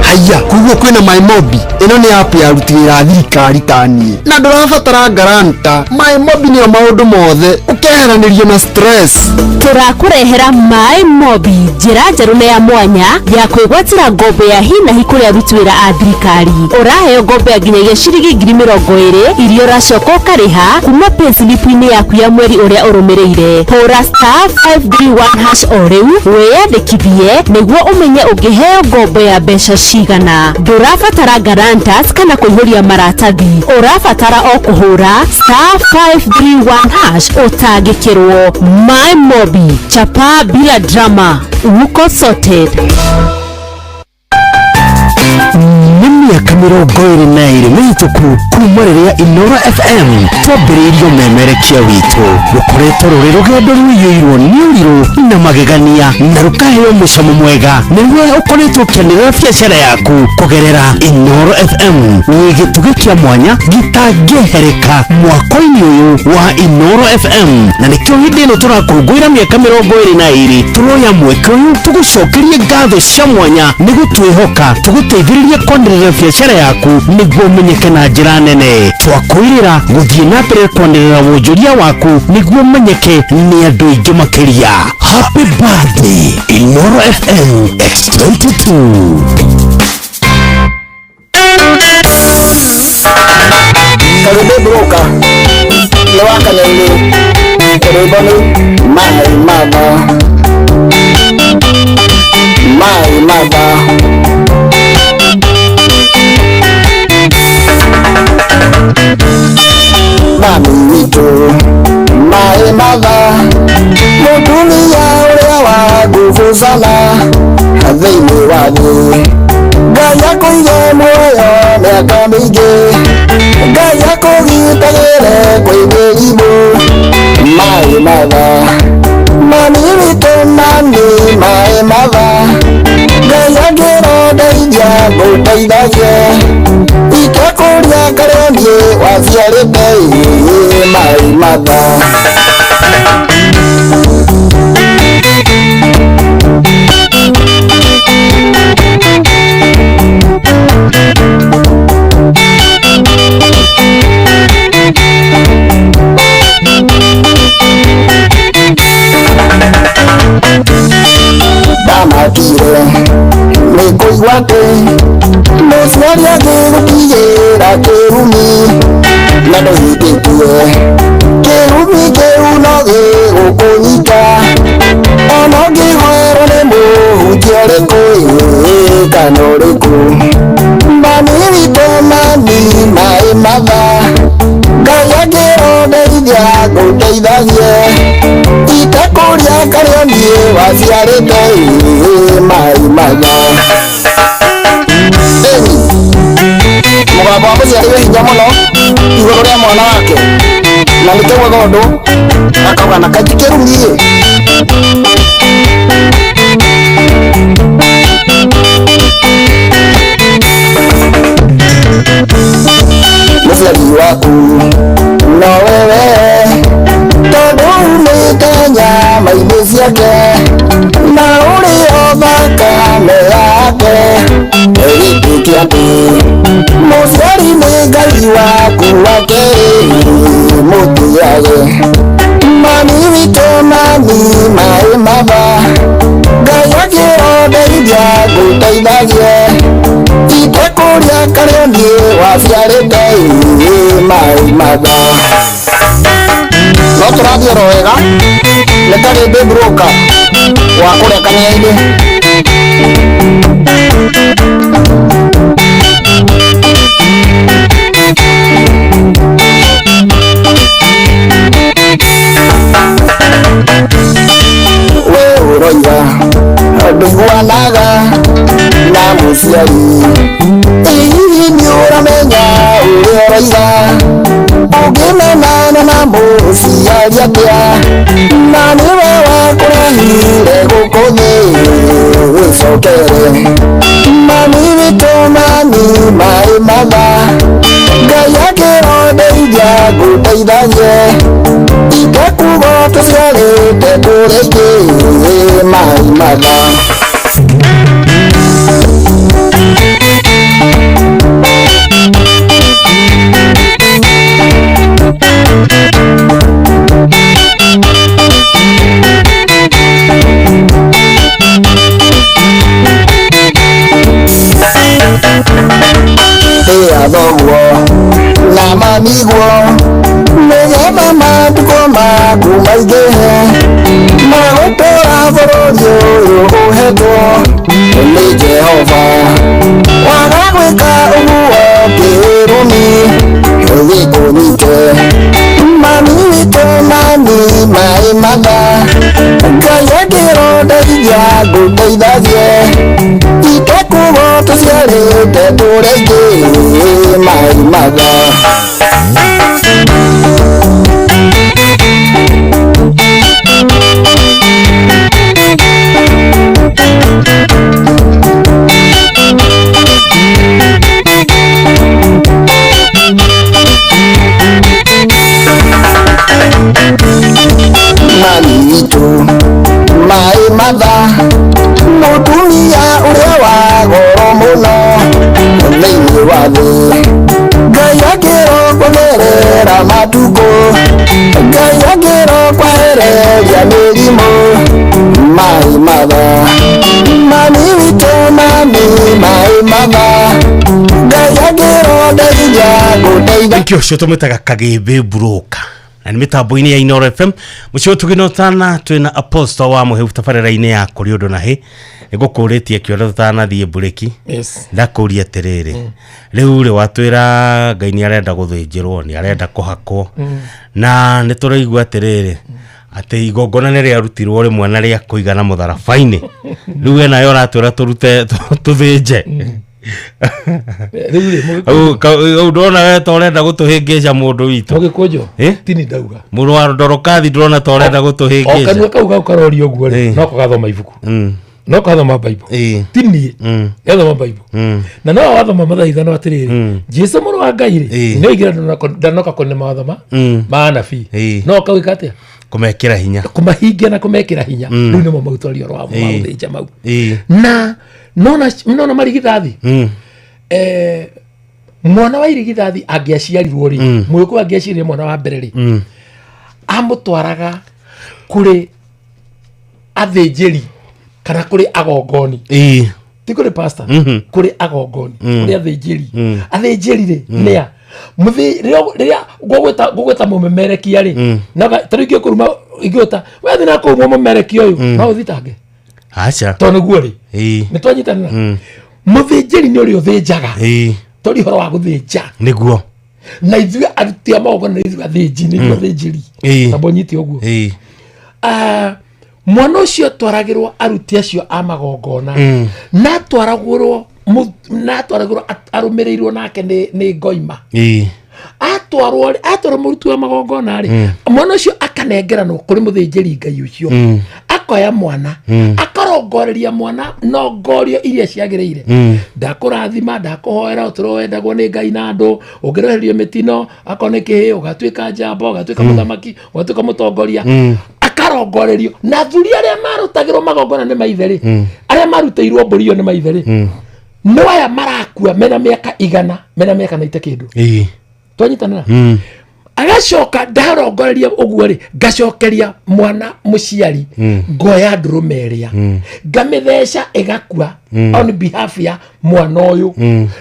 Haiya, koguo kwĩna MyMobi. Ĩno nĩ app ya aruti wĩra a thirikari ta niĩ, na ndũrabatara guarantor. MyMobi nĩyo maũndũ mothe, ũkeheranĩrio na stress. Tũrakũrehera MyMobi, njĩra njerũ na ya mwanya ya kwĩgwatĩra ngombo ya hi na hi kũrĩ aruti wĩra a thirikari. Ũraheo ngombo ya nginyagia ciringi 20,000 iria ũracoka ũkarĩha kuma payslip-inĩ yaku ya mweri ũrĩa ũrũmĩrĩire. Hũra *531# o rĩu wĩyandĩkithie nĩguo ũmenye ũngĩheo ngombo ya mbeca cigana. Ndũrabatara guarantors kana kũihũria maratathi, ũrabatara o kũhũra *531# ũtangĩkĩrwo. MyMobi, chapa bila drama, uko sorted. Nĩ mĩaka 22 mĩhĩtũku kuma rĩrĩa Inooro FM twambĩrĩirio memerekia witũ. Rũkoretwo rũrĩ rũgendo rũiyũirwo nĩ ũrirũ na magegania na rũkaheo mũcamo mwega nĩguo ũkoretwo ũkĩanĩrĩra biacara yaku kũgerera Inooro FM. Wĩ gĩtugĩ kĩa mwanya gĩtangĩehereka mwako-inĩ ũyũ wa Inooro FM, na nĩkĩo hĩndĩ ĩno tũrakũngũĩra mĩaka 22 tũroya mweke ũyũ tũgũcokerie ngatho cia mwanya nĩ gũtwĩhoka tũgũteithĩrĩrie kwanĩrĩra. kwanĩrĩra biacara yaku nĩguo ũmenyeke na njĩra nene. Twakwĩrĩra gũthiĩ na mbere kwanĩrĩra wonjoria waku nĩguo ũmenyeke nĩ andũ aingĩ makĩria. Happy birthday Inoro FM X22. Karĩndĩ broka nĩ wa Kanyainĩ, rwĩmbo nĩ Mai Mama, Mai Mama. Mami witũ Mai Mama, mũtumia ũrĩa wa nguvu sana thĩinĩ wa thĩ. Ngai akũige muoyo mĩaka mĩingĩ, Ngai akũgitagĩre kwĩ mĩrimũ. Mai Mama, mami witũ, mami Mai Mama, Ngai angĩrondeithia ngũteithagie, itekũria karĩa niĩ waciarĩte. Mai Mama. Ndamakire nĩ kũigua atĩ mũciari angĩgũtigĩra kĩrumi na ndũhingĩtie, kĩrumi kĩu no gĩgũkũnyita ona ũngĩhoerwo nĩ mũhunjia ũrĩkũ kana ũrĩkũ. Mami witũ, mami Mai Mama, Ngai angĩrondeithia ngũteithagie, itekũria karĩa niĩ waciarĩte. Mai Mama. Ĩni mũgambo wa mũciari wĩ hinya mũno igũrũ rĩa mwana wake, na nĩkĩo ũndũ akauga na kaĩ ti kĩrumi ĩ. Mũciari waku no wewe, tondũ umĩte nyama-inĩ ciake na ũrĩ o thakame yake. Gĩtĩke atĩ mũciari nĩ Ngai waku wa kerĩ, mũtĩage. Mami witũ, mami Mai Mama, Ngai akĩrondeithia ngũteithagie, itekũria karĩa niĩ waciarĩte. Mai Mama. No tũrathiĩ oro wega, nĩ Karĩndĩ broka wa kũrĩa Kanyainĩ. We ũroiga ndũiguanaga na mũciari, ĩ hihi nĩ ũramenya ũrĩa ũroiga? Ũngĩmenana na mũciari atĩa, na nĩwe wakũrehire gũkũ thĩ? Wĩcokere. Mami witũ, mami Mai Mama, Ngai akĩrondeithia ngũteithagie, itekuga tũciarĩte tũrĩ kĩ. Mai Mama. Tĩa thoguo na mamiguo, nĩgetha matukũ maku maingĩhe, ma gũtũũra bũrũri ũyũ ũhetwo nĩ Jehova. Waga gwĩka ũguo kĩrumi gĩkũnyite. Mami witũ, mami Mai Mama, Ngai akĩrondeithia ngũteithagie, itekuga tũciarĩte tũrĩ aingĩ. Mai Mama. Mami witũ Mai Mama, mũtumia ũrĩa wa goro mũno thĩinĩ Kuongerera matukũ, Ngai angĩrokwehereria mĩrimũ. Mai matha, mami witũ, mami mai matha, Ngai angĩrondeithia ngũndeithia. Thank you ũcio tũmwĩtaga Kagĩmbĩ Buroka na nĩ mĩtambo-inĩ ya Inoro FM mũciĩ tũgĩnotana twĩna apostle wa mũhĩu tabarĩra-inĩ ya kũrĩ ũndũ na hĩ nĩngũkũrĩtie kĩũria tũtanathiĩ mburĩki. Yes. Ndakũria atĩrĩrĩ, rĩu rĩ watwĩra Ngai nĩ arenda gũthĩnjĩrwo, nĩ arenda kũhakwo, na nĩ tũraigua atĩrĩrĩ atĩ igongona nĩ rĩarutirwo rĩmwe na rĩa kũigana mũtharaba-inĩ. Rĩu we nayo ũratwĩra tũrute tũthĩnje. Rĩu rĩ, Hau ndona we ta ũrenda gũtũhĩngĩca mũndũ witũ. Mũgĩkũnjũ Eh? tini ndauga. Mũrũ wa Ndorokathi, ndĩrona ta ũrenda O kanua gũtũhĩngĩca. kau karoria ũguo rĩ, no kagathoma ibuku, no kathoma Bible, ti niĩ gathoma Bible. Na no wathoma mathaithano atĩrĩrĩ, Jesu mũrũ wa Ngai rĩ, nĩ oigire ndanoka kũnina mawatho ma anabii, no akauga atĩa? Kũmekĩra hinya. Kũmahingia na kũmekĩra hinya. Rĩu nĩmo mau twaria ũhoro wa gũthĩnja mau. Na nona nona marigithathi, mwana wa irigithathi angĩaciarirwo rĩ, mũgĩkũyũ angĩaciarire mwana wa mbere rĩ, amũtwaraga kũrĩ athĩnjĩri kana kũrĩ agongoni, ti kũrĩ pastor, kũrĩ agongoni, kũrĩ athĩnjĩri. Athĩnjĩri rĩ, nĩa rĩrĩa ngũgwĩta mũmemerekia rĩ, ta rĩu ingĩkũruma ingĩgwĩta wethe na kũu mũmemerekia ũyũ, no ũthitange? Aca. Tondũ nĩguo rĩ, nĩ twanyitanĩra, mũthĩnjĩri nĩ ũrĩa ũthĩnjaga. Tũri ũhoro wa gũthĩnja. Nĩguo. Na ithuĩ aruti a magongona nĩ ithuĩ athĩnji, nĩ ithuĩ athĩnjĩri. Na mbonyite ũguo. Ah, mwana ũcio atwaragĩrwo aruti acio a magongona, na atwaragĩrwo arũmĩrĩirwo nake nĩ ngoima. Atwarwo atwarwo mũruti wa magongona rĩ, mwana ũcio akanengeranwo kũrĩ mũthĩnjĩri Ngai ũcio, akoya mwana, akarongoreria mwana nongorio iria ciagĩrĩire. Ndakũrathima, ndakũhoera ũtũro wendagwo nĩ Ngai na andũ, ũngĩreherio mĩtino, akorwo nĩ kĩhĩ ũgatuĩka njamba, ũgatuĩka mũthamaki, ũgatuĩka mũtongoria. Akarongorerio na athuri arĩa marutagĩrwo magongona nĩ maithe rĩ, arĩa marutĩirwo mbũri ĩyo nĩ maithe rĩ, no aya marakua mena mĩaka 100, mena mĩaka 90 kĩndũ. Twanyitanĩra. Agacoka ndarongoreria ũguo rĩ, ngacokeria mwana mũciari, ngoya ndũrũme ĩrĩa, ngamĩtheca ĩgakua on behalf ya mwana ũyũ.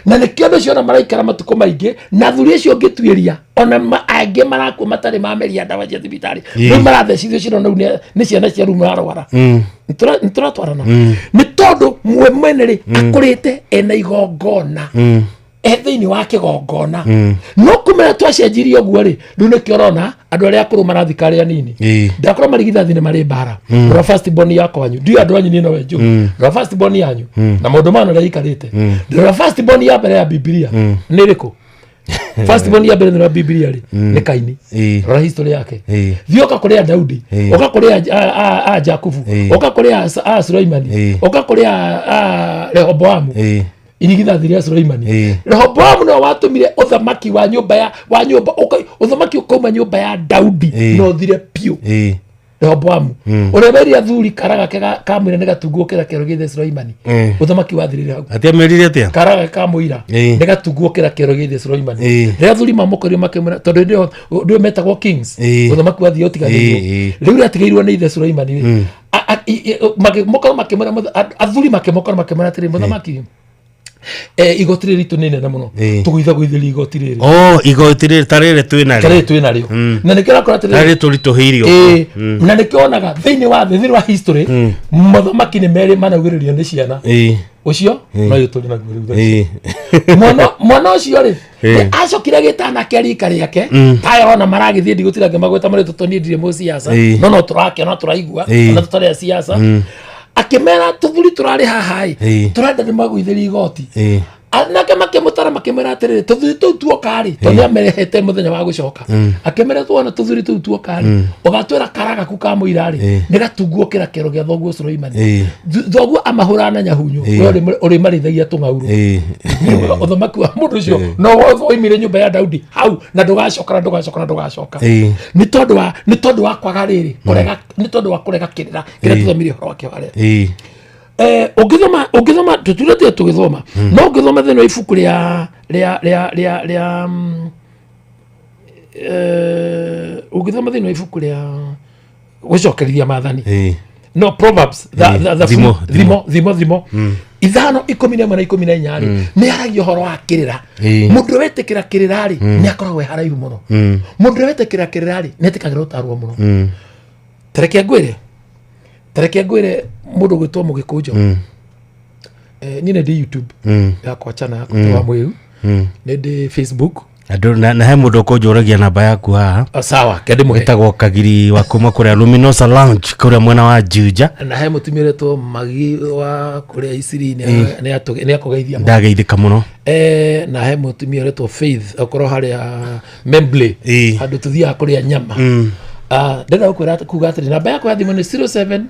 Na nĩkĩo andũ acio ona maraikara matukũ maingĩ, na athuri acio ũngĩtuĩria ona angĩ marakua matarĩ mameria ndawa cia thibitarĩ. Rĩu marathecithio ciana rĩu nĩ ciana cia rĩu mararwara. Nĩtũratwarana? Nĩ tondũ mwe mwene rĩ, akũrĩte ena igongona, e thĩinĩ wa kĩgongona. No kumĩra twacenjirie ũguo rĩ, rĩu nĩkĩo ũrona andũ arĩa akũrũ marathika arĩa anini. Ndakorwo marigithathi nĩ marĩ mbara. Rora first born ya kwanyu, ndiũ andũ anyu niĩ nowe njũĩ. Rora first born yanyu na maũndũ maya ũrĩa ikarĩte. Rora first born ya mbere ya Bibilia nĩ ĩrĩkũ? First born ya mbere thĩinĩ wa Bibilia rĩ, nĩ Kaini. Rora history yake. Thiĩ ũka kũrĩ a Daudi, ũka kũrĩ a Jakubu, ũka kũrĩ a Sulaimani, ũka kũrĩ a Rehoboamu, irigithathi rĩa Sulaimani. Rehoboamu nĩwe watũmire ũthamaki wa nyũmba ya wa nyũmba ũthamaki ũkauma nyũmba ya Daudi na ũthire biũ. Rehoboamu ũrĩa werire athuri kara gake kamũira nĩ gatungu gũkĩra kĩero gĩa ithe Sulaimani. Ũthamaki wathirire hau. Atĩ amerire atĩa? Kara gake kamũira nĩ gatungu gũkĩra kĩero gĩa ithe Sulaimani. Rĩrĩa athuri mamũkorire makĩmwĩra, tondũ hĩndĩ ĩyo ndũĩ metagwo kings, ũthamaki wathiĩ ũtiganĩirio. Rĩu rĩatigĩirwo nĩ ithe Sulaimani rĩ, makĩmũkora makĩmwĩra athuri makĩmũkora makĩmwĩra atĩrĩ, mũthamaki, igoti rĩrĩ ritũ nĩ inene mũno, tũgũithagũithĩria igoti rĩrĩ. Oh, igoti rĩrĩ ta rĩrĩ twĩ narĩo. Ta rĩrĩ twĩ narĩo. Na nĩkĩo ũrakora atĩrĩrĩ, Ta rĩrĩ tũritũhĩirio. Na nĩkĩo wonaga thĩinĩ wa thĩ, thĩinĩ wa history, mothamaki nĩ merĩ manaugĩrĩrio nĩ ciana. Ũcio no ũyũ tũrĩ naguo rĩu thaa ici. Mwana ũcio rĩ, acokire agĩta anake a rika rĩake. Taya ona maragĩthiĩ, ndigũtira ngĩmagweta marĩtwa tondũ niĩ ndirĩ mũciaca, no tũrakĩona, tũraigua, ona tũtarĩ a ciaca. Akĩmera, tũthuri tũrarĩ haha ĩ, tũrenda nĩmagũithĩrie igoti. Anake makĩmũtara makĩmwĩra atĩrĩrĩ, tũthuri tũu tuoka rĩ, tondũ nĩamerehete mũthenya wa gũcoka, akĩmera, tuona tũthuri tũu tuoka rĩ, ũgatwĩra kara gaku ka mũira rĩ, nĩ gatungu gũkĩra kĩero gĩa thoguo Sulaimani. Thoguo amahũraga na nyahunyu, we ũrĩmarĩithagia tũng'aurũ. Ũthamaki wa mũndũ ũcio no woimire nyũmba ya Daudi hau, na ndũgacoka, na ndũgacoka, na ndũgacoka. Nĩ tondũ wa kwaga rĩrĩ kũrega, nĩ tondũ wa kũrega kĩrĩra kĩrĩa tũthomire ũhoro wake harĩa. Ũngĩthoma tũturĩte tũgĩthoma, no ũngĩthoma thĩinĩ wa ibuku rĩa rĩa rĩa rĩa rĩa mm, Ũngĩthoma thĩinĩ wa ibuku rĩa gũcokerithia maathani, Ĩĩ. no Proverbs, Ĩĩ, the thimo, thimo thimo thimo 5:11 na 14 rĩ, nĩ aragia ũhoro wa kĩrĩra. Mũndũ ũrĩa wetĩkĩra kĩrĩra rĩ, nĩ akoragwo e haraihu mũno. Mũndũ ũrĩa wetĩkĩra kĩrĩra rĩ, nĩ etĩkagĩra ũtarwo mũno. Tareke ngwĩre mũndũ ũgwĩtwo Mũgĩkũnjo. Niĩ nĩ ndĩ YouTube yakwa, channel yakwa wa Mwĩu. Nĩ ndĩ Facebook. Andũ na he mũndũ ũkũnjũragia namba yaku haha. Ah, sawa, kendimũhe. Wĩtagwo Kagiri wa kuma kũrĩa Luminosa Lounge kũrĩa mwena wa Juja. Na he mũtumia ũretwo Magi wa kũrĩa Isiri, nĩ akũgeithia mũno. Ndageithĩka mũno. Na he mũtumia ũretwo Faith okorwo harĩa Membley, handũ tũthiaga kũrĩa nyama. Ah, ndĩrenda gũkwĩra kuga atĩrĩ, namba yakwa ya thimũ nĩ 07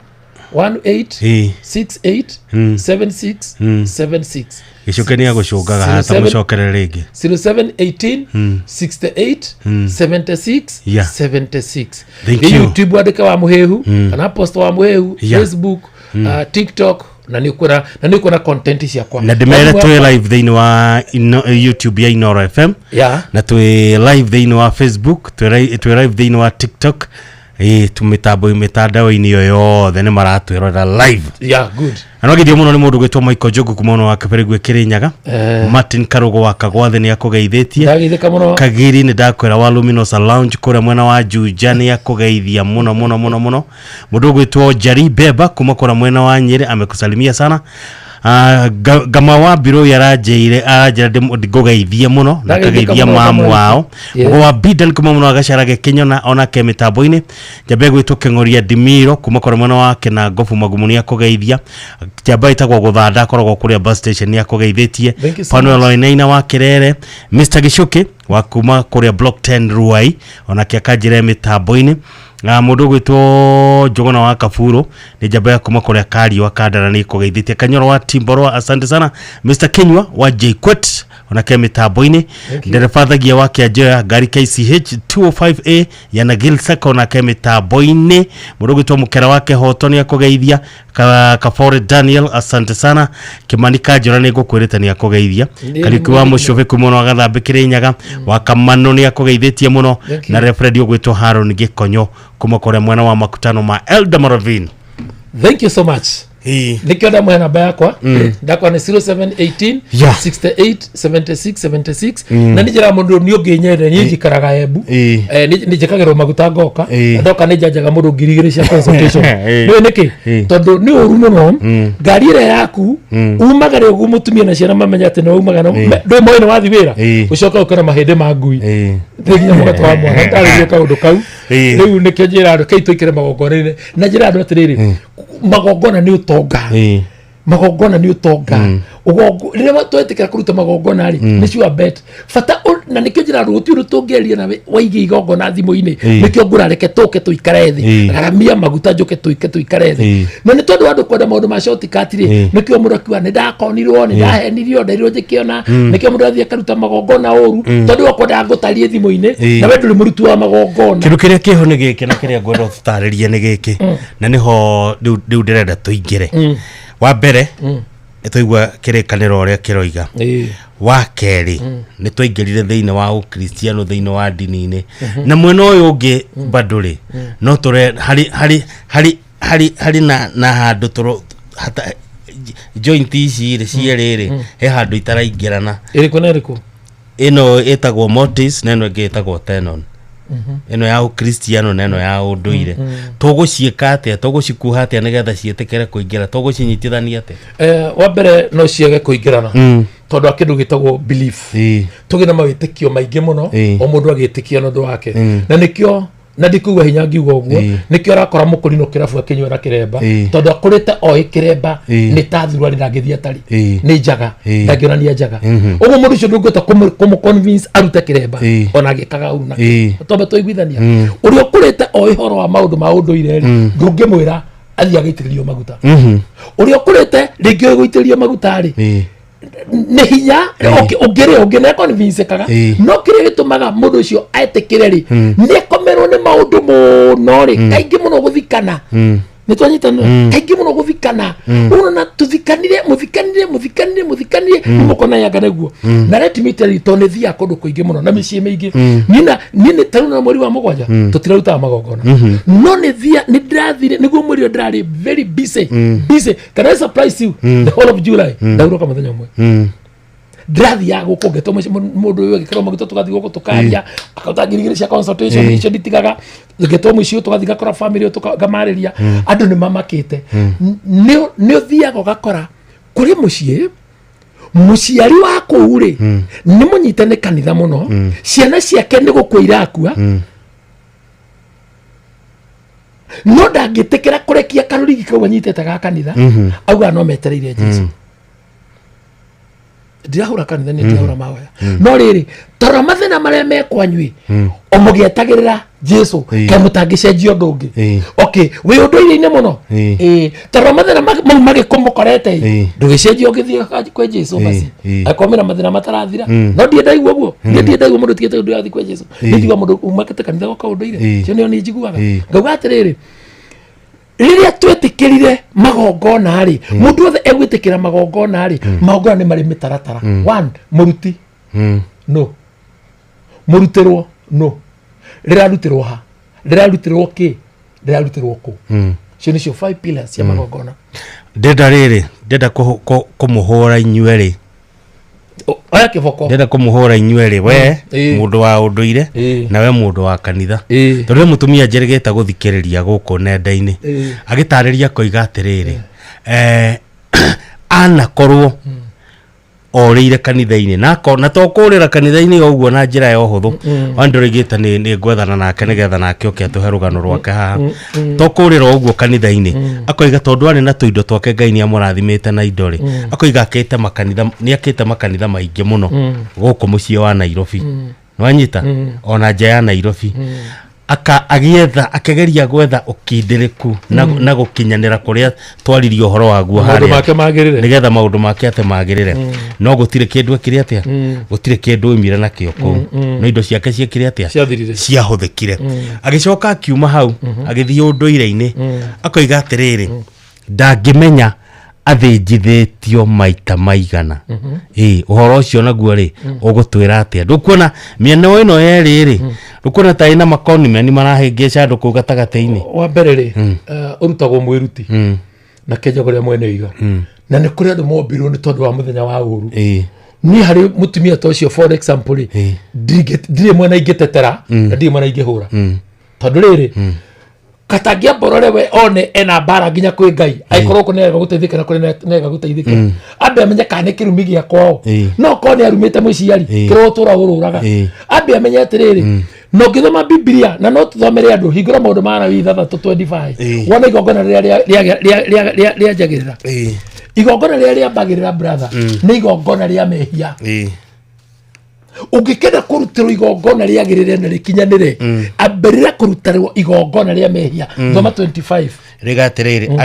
18 68 76 76. Gĩcoke nĩ agũcũngaga haha, 07 tamũcokere rĩngĩ. 07 18 68 76 76. Thank Nĩ you. YouTube, wandĩke wa Mũhĩhu kana Post wa Mũhĩhu, Facebook, TikTok, na nĩ ũkuona content ciakwa. Na ndĩmere twĩ live thĩinĩ wa YouTube ya Inoro FM, na twĩ live thĩinĩ wa Facebook, twĩ live thĩinĩ wa TikTok, ĩ tu mĩtambo mĩtandao-inĩ ĩyo yothe nĩ maratwĩrorera live. Yeah, good. Na nogithio mũno nĩ mũndũ gwĩtwo Michael Njogu kuma mwena wa Kĩbĩrĩgwe Kĩrĩnyaga. Martin Karugo wa Kagwathe nĩ akũgeithĩtie. Ndageithĩka mũno. Kagiri nĩ ndakwĩra wa Luminosa Lounge kũrĩa mwena wa Juja nĩ akũgeithia mũno mũno mũno mũno. Mũndũ ũgwĩtwo Jari Beba kuma kũrĩa mwena wa Nyĩrĩ amekusalimia sana. Ngama wa Mbirũ aranjĩire, aranjĩra ngũgeithie mũno na Ndageithĩka kageithia mũno, mamu Ngama. wao. Mũgo wa Bidan kuma mwena wa Gacarage Kĩnyona onake mĩtambo-inĩ. Njamba ĩgwĩtwo Kĩng'oria Ndimiro kuma kũrĩa mwena wa Kĩnangobu Magumu nĩ akũgeithia. Njamba ĩtagwo Gũthanda akoragwo kũrĩa bus station nĩ akũgeithĩtie. Thank you so Panuel much. Oinaina wa Kĩrere, Mr Gĩcuki wa kuma kũrĩa Block 10 Ruai onake akanjĩra mĩtambo-inĩ. Na mũndũ ũgwĩtwo Njũgũna wa Kaburu nĩ njamba ya kuma kũrĩa Kariũa Kandara nĩ kũgeithĩtie. Kanyoro wa Timborwa, asante sana. Mr Kinyua wa JQuet onake mĩtambo-inĩ. Thank you. Ndereba Thagia wa Kĩanjoya ngari KCH 205A ya Nagil Sacco onake mĩtambo-inĩ. Mũndũ ũgwĩtwo Mũkera wa Kĩhoto nĩ akũgeithia. Kabore Daniel, asante sana. Kĩmani Kanjũra nĩ ngũkwĩrĩte nĩ akũgeithia. Kariũki wa Mũcũbĩ kuma mwena wa Gathambĩ Kĩrĩnyaga wa Kamano nĩ akũgeithĩtie mũno. Thank you. Na referee ũgwĩtwo Haron Gĩkonyo kuma kũrĩa mwena wa Makutano ma Elder Maravin. Thank you so much. Nĩkĩo ndamũhe namba yakwa. Ndakwa nĩ 0718 68 76 76. Na nĩ njĩraga mũndũ niĩ ũngĩnyende, niĩ njikaraga Embu. Nĩ njĩkagĩrwo maguta ngoka. Na ndoka nĩ njanjaga mũndũ 2000 cia consultation. Nĩũĩ nĩkĩ? Tondũ nĩ ũru mũno ngari ĩrĩa yaku umagare ũguo mũtumia na ciana mamenya atĩ nĩ waumaga na ndũĩ moĩ nĩ wathi wĩra, ũcoke ũke na mahĩndĩ ma ngui nĩ nginya mũgatwara mwana ndarĩrie kaũndũ kau. Rĩu nĩkĩo njĩra andũ kei tũikĩre magongona-inĩ, na njĩra andũ atĩrĩrĩ, magongona nĩ ũtonga, magongona nĩ ũtonga. Rĩrĩa twetĩkĩra kũruta magongona rĩ, nĩ sure bet bata na nĩkĩo njĩra andũ gũtirĩ ũndũ tũngĩaria na waige igongona thimũ-inĩ. Nĩkĩo ngũra reke tũke tũikare thĩ, garamia maguta njũke tũike tũikare thĩ. Na nĩ tondũ wa andũ kwenda maũndũ ma shortcut rĩ, nĩkĩo mũndũ akiuga nĩ ndakonirwo, nĩ ndahenirio, nderirwo njĩkĩona. Nĩkĩo mũndũ athiĩ akaruta magongona ũru, tondũ we kwendaga ngũtarie thimũ-inĩ na we ndũrĩ mũruti wa magongona. Kĩndũ kĩrĩa kĩho nĩ gĩkĩ, na kĩrĩa ngwenda ũtũtarĩrie nĩ gĩkĩ, na nĩho rĩu ndĩrenda tũingĩre. Wa mbere, nĩ twaigua kĩrĩkanĩro ũrĩa kĩroiga. Wa kerĩ, nĩ twaingĩrire thĩinĩ wa ũkristiano, thĩinĩ wa ndini-inĩ, na mwena ũyũ ũngĩ bado rĩ, no tũre harĩ na handũ tũro hata joint ici rĩ cierĩ rĩ, he handũ itaraingĩrana. Ĩrĩkũ na ĩrĩkũ? Ĩno ĩtagwo mortise na ĩno ĩngĩ ĩtagwo tenon, ĩno ya ũkristiano na ĩno ya ũndũire. Tũgũciĩka atĩa? Tũgũcikuha atĩa nĩgetha ciĩtĩkĩre kũingĩra? Tũgũcinyitithania atĩa? Wa mbere, no ciage kũingĩrana tondũ wa kĩndũ gĩtagwo belief. Tũgĩ na mawĩtĩkio maingĩ mũno, o mũndũ agĩtĩkia na ũndũ wake. Na nĩkĩo na ndikuigua hinya ngiuga ũguo, nĩkĩo ũrakora mũkũrinũ kĩrabu akĩnyuĩra kĩremba, tondũ akũrĩte oĩ kĩremba nĩ ta thuruarĩ, ndangĩthiĩ atarĩ nĩ njaga, ndangĩonania njaga. Ũguo mũndũ ũcio ndũngĩhota kũmũ-convince arute kĩremba ona agĩkaga ũru nakĩo. Twambe twaiguithania, ũrĩa ũkũrĩte oĩ ũhoro wa maũndũ ma ũndũire rĩ, ndũngĩmwĩra athiĩ agĩitĩrĩrio maguta. Ũrĩa ũkũrĩte rĩngĩ ũĩ gũitĩrĩrio maguta rĩ, nĩ hinya ũngĩrĩ ũngĩ nĩ aconvincekaga. No kĩrĩa gĩtũmaga mũndũ ũcio etĩkĩre rĩ, nĩ akomerwo nĩ maũndũ mũno rĩ, kaingĩ mũno gũthikana. Nĩ twanyitanĩra. Kaingĩ mũno gũthikana. Ũrona tũthikanire, mũthikanire, mũthikanire, mũthikanire, mũkona yanga nĩguo. Na let me tell you, tondũ nĩ thiaga kũndũ kũingĩ mũno na mĩciĩ mĩingĩ. Niĩ nĩ tarĩu na mweri wa 7 tũtirarutaga magongona. No nĩ thia nĩ ndĩrathire nĩguo mweri ũyũ ndĩrarĩ very busy. Busy. Can I surprise you? The whole of July ndahurũka mũthenya ũmwe. Ndĩrathiaga gũkũ ngetwo mũndũ ũyũ agĩkĩrwo maguta, tũgathiĩ gũkũ tũkaria, akauta 2000 cia consultation. Icio nditigaga. Ngetwo mũciĩ ũyũ, tũgathiĩ ngakora family ũyũ, ngamarĩria. Andũ nĩ mamakĩte. Nĩ ũthiaga ũgakora kũrĩ mũciĩ, mũciari wa kũu rĩ, nĩ mũnyite nĩ kanitha mũno, ciana ciake nĩ gũkua irakua, no ndangĩtĩkĩra kũrekia karũrigi kau anyitĩte ga kanitha. Augaga no metereire Jesu. Ndirahũra kanitha, nĩ ndirahũra mahoya, no rĩrĩ, tarora mathĩna marĩa me kwanyu o mũgĩetagĩrĩra Jesu. Kaĩ mũtangĩcenjia ũndũ ũngĩ? Okay, wĩ ũndũire-inĩ mũno. Tarora mathĩna mau magĩkũmũkorete, ndũgĩcenjia ũgĩthiĩ kwĩ Jesu basi. Angĩkorwo mena mathĩna matarathira. No ndirĩ ndaigua ũguo. Niĩ ndirĩ ndaigua mũndũ ũtigĩte ũndũ athiĩ kwĩ Jesu. Niĩ njiguaga mũndũ umakĩte kanitha goka ũndũire. Cio nĩo niĩ njiguaga. Ngauga atĩrĩrĩ, rĩrĩa twetĩkĩrire magongona rĩ, mũndũ wothe egwĩtĩkĩra magongona rĩ, magongona nĩ marĩ mĩtaratara. One, mũruti no mũrutĩrwo, no rĩrarutĩrwo ha, rĩrarutĩrwo kĩ, rĩrarutĩrwo kũ. Cio nĩcio five pillars cia magongona. Ndenda rĩrĩ, ndenda kũmũhũra inyuerĩ. Oya kĩboko. Ndenda kũmũhũra inyuerĩ, we mũndũ wa ũndũire na we mũndũ wa kanitha, tondũ nĩ mũtumia njĩrĩgĩte gũthikĩrĩria gũkũ nenda-inĩ agĩtarĩria koiga atĩrĩrĩ, anakorwo orĩire kanitha-inĩ na to kũrĩra kanitha-inĩ o ũguo na njĩra ya ũhũthũ. Wa ndũrĩgĩte nĩ ngwethana nake nĩgetha nake oke atũhe rũgano rwake haha. To kũrĩra o ũguo kanitha-inĩ, akoiga tondũ arĩ na tũindo twake, Ngai nĩ amũrathimĩte na indo rĩ, akoiga akĩte makanitha, nĩ akĩte makanitha maingĩ mũno gũkũ mũciĩ wa Nairobi. Nĩwanyita? Ona nja ya Nairobi. Aka agĩetha, akĩgeria gwetha ũkindĩrĩku na gũkinyanĩra kũrĩa twaririe ũhoro waguo maũndũ harĩa make magĩrĩre, nĩgetha maũndũ make atĩ magĩrĩre. No gũtirĩ kĩndũ ekire atĩa, gũtirĩ kĩndũ oimire nakĩo kũu. No indo ciake ciekire atĩa? Ciathirire. Ciahũthĩkire. Agĩcoka akiuma hau agĩthiĩ ũndũire-inĩ. Akoiga atĩrĩrĩ, ndangĩmenya athĩnjithĩtio maita maigana. Ĩ ũhoro ũcio naguo rĩ, ũgũtwĩra atĩa? Ndũkuona mĩena ĩno yerĩ rĩ, ndũkuona ta ĩna makonimeni marahĩngĩca andũ kũu gatagatĩ-inĩ? Wa mbere rĩ, ũrutagwo mwĩruti na kenja kũrĩa mwene iga, na nĩ kũrĩ andũ mombirwo nĩ tondũ wa mũthenya wa ũru. Niĩ harĩ mũtumia ta ũcio, for example rĩ, ndirĩ mwena ingĩtetera na ndirĩ mwena ingĩhũra, tondũ rĩrĩ, katangĩamborore we one ena mbara nginya kwĩ Ngai, angĩkorwo kũ nĩarega gũteithĩka na kũrĩa nĩarega gũteithĩka, ambe amenye kana nĩ kĩrumi gĩa kwao. No korwo nĩ arumĩte mũciari kĩrĩa ũtũra ũrũraga, ambe amenye atĩrĩrĩ, na ũngĩthoma Bibilia, na no tũthomere andũ, hingũra Maũndũ ma Alawii 6:25, wone igongona rĩrĩa rĩanjagĩrĩra. Igongona rĩrĩa rĩambagĩrĩra, brother, nĩ igongona rĩa mehia. Ũngĩkenda kũrutĩrwo igongona rĩagĩrĩre na rĩkinyanĩre, ambĩrĩra kũrutĩrwo igongona rĩa mehia. Thoma 25. Rĩga atĩrĩrĩ,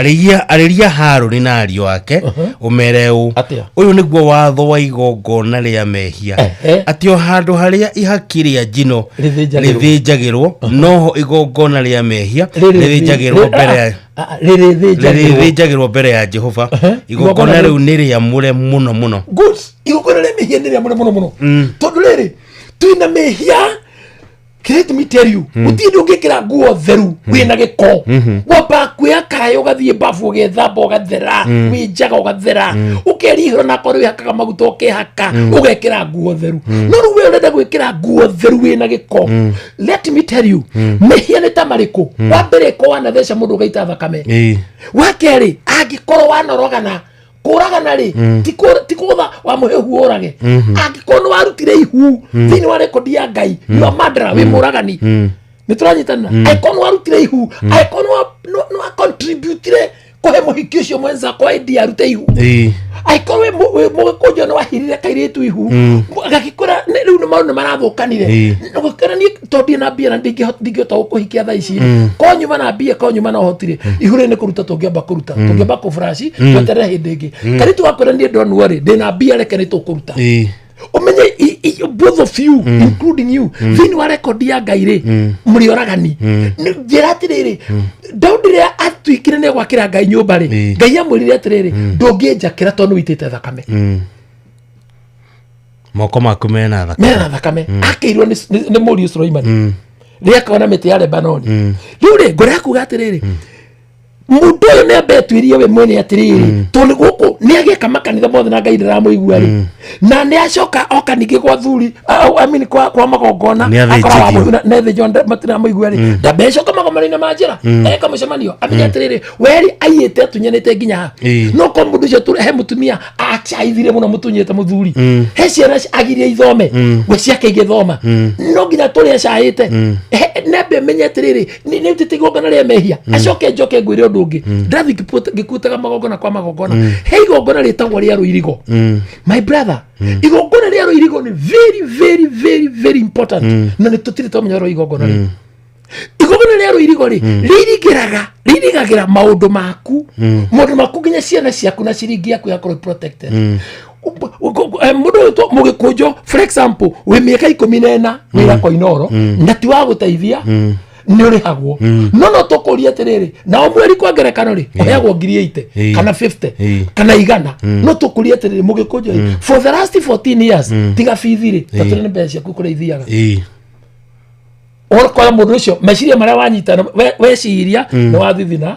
arĩria Harũni na ariũ ake, ũmere ũũ: Atĩa? Ũyũ nĩguo watho wa igongona rĩa mehia, atĩ o handũ harĩa ihaki rĩa njino Rĩthĩnjagĩrwo. rĩthĩnjagĩrwo, noho igongona rĩa mehia rĩthĩnjagĩrwo mbere ya Rĩrĩthĩnjagĩrwo. Rĩrĩthĩnjagĩrwo mbere ya Jehova. Igongona rĩu nĩ rĩamũre mũno mũno. Good. Igongona rĩa mehia nĩ rĩamũre mũno mũno, tondũ rĩrĩ, twĩna mehia. Let me tell you, gũtirĩ ndũ ũngĩkĩra nguo theru wĩna gĩko. Wamba kwĩhaka, ũgathiĩ babu, ũgethamba, ũgathera, wĩ njaga ũgathera, ũkerihĩra, na akorwo wĩhakaga maguta ũkehaka, ũgekĩra nguo theru. No rĩu we ũrenda gwĩkĩra nguo theru wĩna gĩko. Let me tell you, mehia nĩ ta marĩkũ? Wa mbere, ko wanatheca mũndũ ũgaita thakame. Wa kerĩ, angĩkorwo wanorogana, kũragana rĩ, ti kũgũtha wamũhe ihu ũrage. Angĩkorwo nĩ warutire ihu thĩinĩ wa rekondi ya Ngai, you are murderer, wĩ mũragani. Nĩ tũranyitanĩra? Angĩkorwo nĩ warutire ihu, angĩkorwo nĩ wa contributire kũhe mũhiki ũcio mwenza kwa indi arute ihu, angĩkorwo wĩ mũgĩkũnjo nĩ wahirire kairĩtu ihu, gagĩkũra rĩu nĩ maũndũ nĩ marathũkanire. Gũkĩra niĩ tondũ ndirĩ na mbia na ndingĩhota gũkũhikia thaa ici rĩ, ko nyuma na mbia, ko nyuma na ũhoti rĩ, ihu rĩrĩ nĩ kũruta tũngĩamba kũruta, tũngĩamba kũburaci, tweterere hĩndĩ ĩngĩ. Kairĩtu gakwĩra, niĩ ndonwo rĩ, ndĩna mbia, reke nĩ tũkũruta. Ũmenye both of you, including you, thĩinĩ wa rekondi ya Ngai rĩ, mũrĩ oragani. Njĩra atĩrĩrĩ, Daudi rĩrĩa atuĩkire nĩ gwakĩra Ngai nyũmba rĩ, Ngai amwĩrire atĩrĩrĩ, ndũngĩnjakĩra tondũ nĩ wĩitĩte thakame. Moko maku mena thakame. Mena thakame. Akĩirwo nĩ mũriũ Suleimani rĩrĩa akona mĩtĩ ya Lebanoni. Rĩu rĩ, ngoro yakuga atĩrĩrĩ, mũndũ ũyũ nĩ ambe atuĩrie we mwene atĩrĩrĩ, tondũ gũkũ nĩ agĩka makanitha mothe na Ngai ndaramũigua rĩ, na nĩ acoka oka ningĩ gwa thuri, I mean, kwa magongona. Nĩ athĩnjithio. Akora wa mũthuri, nĩ athĩnjwo, matiramũigua rĩ, ndambe acoka magomano-inĩ ma njĩra, eka mũcemanio, amenye atĩrĩrĩ, weri aiyĩte atunyanĩte nginya ha. No ko mũndũ ũcio he mũtumia acaithire mũno mũtunyĩte mũthuri, he ciana agirie ithome, we ciake igĩthoma, no nginya tũrĩa acaĩte. Nembe menye atĩrĩrĩ, nĩ ũtĩte igongona rĩa mehia. Acoke njoke ngwĩre ũndũ ũngĩ. Ndathi ngĩkutaga magongona kwa magongona, he igongona rĩtagwo rĩa rũirigo. My brother, igongona rĩa rũirigo nĩ very, very, very, very important, na nĩ tũtirĩ twamenya ũhoro wa igongona rĩu. Igongona rĩa rũirigo rĩ, rĩirigagĩra maũndũ maku, maũndũ maku nginya ciana ciaku na ciringi yaku yakorwo protected. Mũndũ ũyũ mũgĩkũnjũ, for example, wĩ mĩaka 14 wĩra koinoro, na ti wa gũteithia, nĩ ũrĩhagwo, no tũkũria atĩrĩrĩ, nao mweri kwa ngerekano rĩ, ũheagwo ngiri 80 kana 50 kana 100. No tũkũria atĩrĩrĩ, mũgĩkũnjũ rĩ, for the last 14 years, tiga bithi rĩ, tatũrĩ nĩ mbeca ciaku kũrĩa ithiaga. Ũgakora mũndũ ũcio meciria marĩa wanyita weciria nĩ wathithina.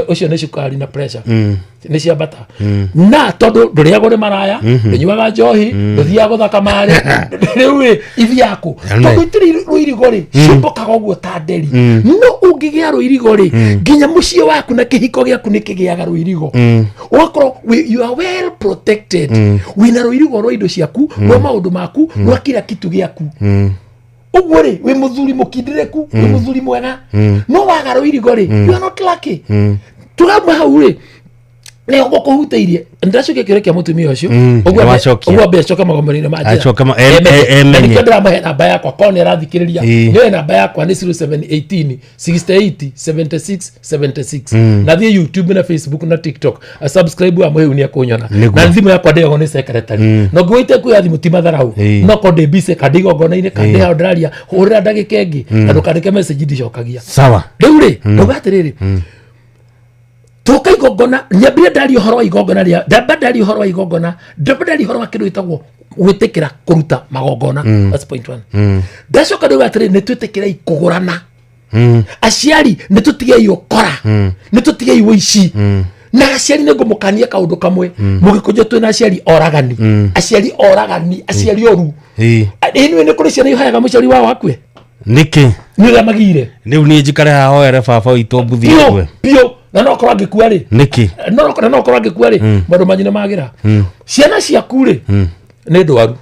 Ũcio nĩ cukari na pressure nĩ ciambata, na tondũ ndũrĩagwo nĩ maraya, ndũnyuaga njohi, ndũthiaga gũthaka marĩ, rĩu rĩ ithiaga kũ? Tondũ itirĩ rũirigo rĩ, ciũmbũkaga ũguo ta nderi. No ũngĩgĩa rũirigo rĩ, nginya mũciĩ waku na kĩhiko gĩaku nĩ kĩgĩaga rũirigo. Ũgakorwo you are well protected, wĩna rũirigo rwa indo ciaku, rwa maũndũ maku, rwa kila kitu gĩaku. Ũguo rĩ, wĩ mũthuri mũkindĩrĩku, wĩ mũthuri mwega. No waga rũirigo rĩ, you are not lucky. Tũgauma hau rĩ, nĩ gũkũhutĩirie. Ndacokia kĩũria kĩa mũtumia ũcio. Ũguo Nĩwacokia. Ũguo ambe acoke magomano-inĩ ma njĩra. Acoke Emenye. emenye. Na nĩkĩo ndĩramũhe namba yakwa korwo nĩ arathikĩrĩria. Nĩoe namba yakwa nĩ 0718 68 76 76. Na thiĩ YouTube na Facebook na TikTok, a subscribe wa mũhĩu nĩ ekũnyona. Nĩguo. Na thimũ yakwa ndĩyagwo nĩ secretary. Na ũngĩgũite kuoya thimũ ti matharau. No korwo ndĩ busy kana ndĩ igongona-inĩ kana ndĩ handũ ndĩraria, hũrĩra ndagĩka ĩngĩ, na ndũkandĩke message, ndicokagia. Sawa. Rĩu rĩ, ndauga atĩrĩrĩ, tũka igongona, nyambire ndaria ũhoro wa igongona rĩa, ndamba ndaria ũhoro wa igongona, ndamba ndaria ũhoro wa kĩndũ gĩtagwo gwĩtĩkĩra kũruta magongona. That's point one. Ndacoka ndauga atĩrĩrĩ, nĩ twĩtĩkĩrei kũgũrana. Aciari, nĩ tũtigei ũkora, nĩ tũtigei ũici. Na aciari, nĩ ngũmũkania kaũndũ kamwe. Mũgĩkũnjũ twĩna aciari oragani, aciari oragani, aciari oru. Ĩnĩ nĩ kũrĩ ciana ihoyaga mũciari wao akue. Nĩkĩ? Nĩ ũrĩa magire. Rĩu niĩ njikare haha hoere baba witũ mbuthi biũ ĩkue? Biũ. Na no korwo angĩkua rĩ. Nĩkĩ? Na no korwo angĩkua rĩ, maũndũ manyu nĩ magĩra. Ciana ciaku rĩ, nĩ ndwaru,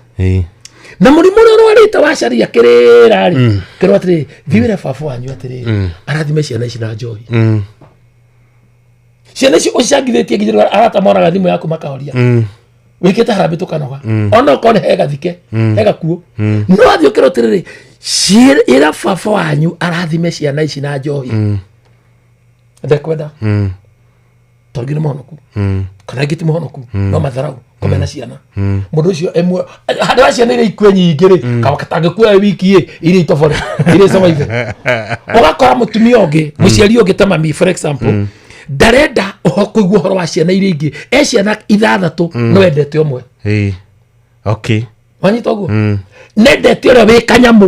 na mũrimũ ũrĩa ũrwarĩte wacaria kĩrĩra rĩ, kĩrwo atĩrĩrĩ, thiĩ wĩre baba wanyu atĩrĩrĩ, arathime ciana ici na njohi. Ciana ici ũcangithĩtie nginya rĩu arata monaga thimũ yaku makahoria. Wĩkĩte harambĩ tũkanoga, ona okorwo nĩ hegathike, hegakuo, no athiĩ ũkĩrwo atĩrĩrĩ, ĩra baba wanyu arathime ciana ici na njohi. Ndekwenda, tondũ ngĩ nĩ mũhonoku kana ingĩ ti mũhonoku, no matharau kũmena ciana. Mũndũ ũcio ĩmwe handũ ha ciana iria ikue nyingĩ rĩ, kaba katangĩkua wiki ĩ iria itobore, iria icomaithe. Ũgakora mũtumia ũngĩ, mũciari ũngĩ ta mami, for example, ndarenda kũigua ũhoro wa ciana iria ingĩ. E ciana ithathatũ, no endete ũmwe. Okay. Wanyita ũguo? Nendete ũrĩa wĩ kanyamũ.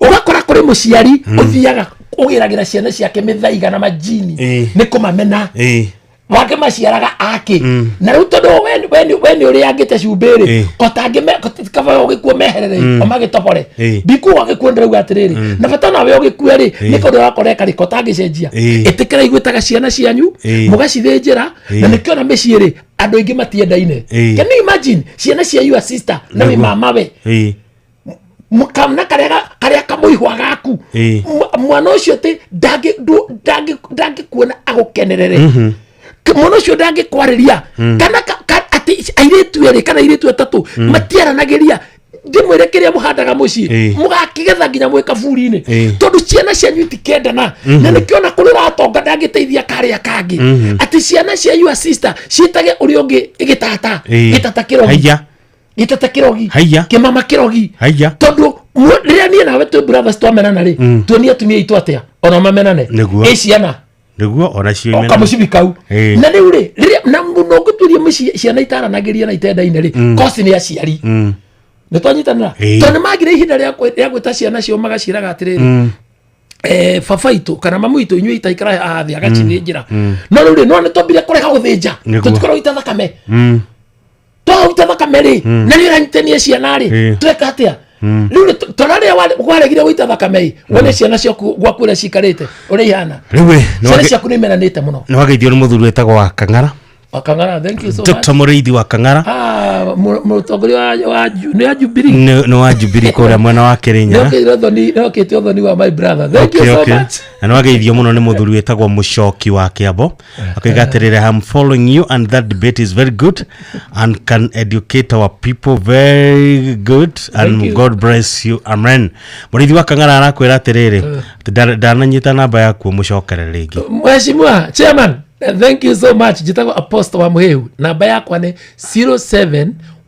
Ũgakora kũrĩ mũciari ũthiaga ũgĩragĩra ciana ciake mĩthaiga na majini. Nĩ kũmamena. Wake maciaraga akĩ, na rĩu tondũ we nĩ ũrĩangĩte cumbĩ rĩ, kotangĩ kaba ũgĩkua meherere, o magĩtobore. Ndikuga ũgĩkua, ndĩrauga atĩrĩrĩ, na bata nawe ũgĩkue rĩ, nĩ kaũndũ ũrakora eka rĩ, kotangĩcenjia. Ĩtĩkĩra igwĩtaga ciana cianyu, mũgacithĩnjĩra. Na nĩkĩo na mĩciĩ rĩ, andũ aingĩ matiendaine. Can you imagine ciana cia your sister na wĩ mamawe, kana karĩa kamũihwa gaku? Mwana ũcio atĩ ndangĩkuona agũkenerere. Mwana ũcio ndangĩkwarĩria, kana atĩ airĩtu erĩ kana airĩtu atatũ matiaranagĩria. Ndĩmwĩre kĩrĩa mũhandaga mũciĩ, mũgakĩgetha nginya mwĩ kaburi-inĩ, tondũ ciana cianyu itikendana. Na nĩkĩona kũrĩ ũratonga ndangĩteithia karĩa kangĩ, atĩ ciana cia your sister ciĩtage ũrĩa ũngĩ gĩtata, gĩtata kĩrogi. Haiya. Gĩtete kĩrogi. Haiya. Kĩmama kĩrogi. Haiya. Tondũ rĩrĩa niĩ nawe twĩ brothers twamenana rĩ, tuonie atumia aitũ atĩa ona mamenane. Nĩguo. Ĩ ciana Nĩguo onacio o kamũcibi kau. Ĩĩ. Na rĩu rĩ, rĩrĩa na mũno ngũtuĩria mĩciĩ ciana itaranagĩria na itendaine rĩ, kosi nĩ aciari. Nĩ twanyitanĩra? Ĩĩ. Tondũ nĩ magire ihinda rĩa gwĩta ciana ciao magaciĩraga atĩrĩrĩ, baba itũ kana mamu itũ, inyuĩ itaikara haha thĩ, agacithĩnjĩra. No rĩu rĩ, no nĩ twambire kũrega gũthĩnja. Nĩguo. Tũtikorwo ita thakame, twauta thakame rĩ, na nĩ ũranyitania ciana rĩ, tweka atĩa? Rĩu rĩ, tora rĩrĩa waregire gũita thakame ĩ, wone ciana ciaku gwaku ũrĩa cikarĩte, ũrĩa ihana. Rĩu ĩ, Ciana ciaku nĩ imenanĩte mũno. Nĩ wageithio nĩ mũthuri wĩtagwo wa Kang'ara. Wakang'ara, thank you so much. Dr. Mũrĩithi wa Kang'ara. Ah, mũtongoria nĩ wa Jubilee. Nĩ wa Jubilee kũrĩa mwena wa Kĩrĩnyaga. Nĩokĩte ũthoni, nĩokĩte ũthoni wa my brother, thank you so much. Na nĩ wageithio mũno nĩ mũthuri wĩtagwo Mũcoki wa Kĩambo, akoiga atĩrĩrĩ, I'm following you and that debate is very good and can educate our people very good and Thank you. God bless you, amen. Mũrĩithi wa Kang'ara arakwĩra atĩrĩrĩ, atĩ ndananyita namba yaku, mũcokere rĩngĩ. Mheshimiwa chairman, thank you so much. Njĩtagwo Apostle wa Mũhĩu, namba yakwa nĩ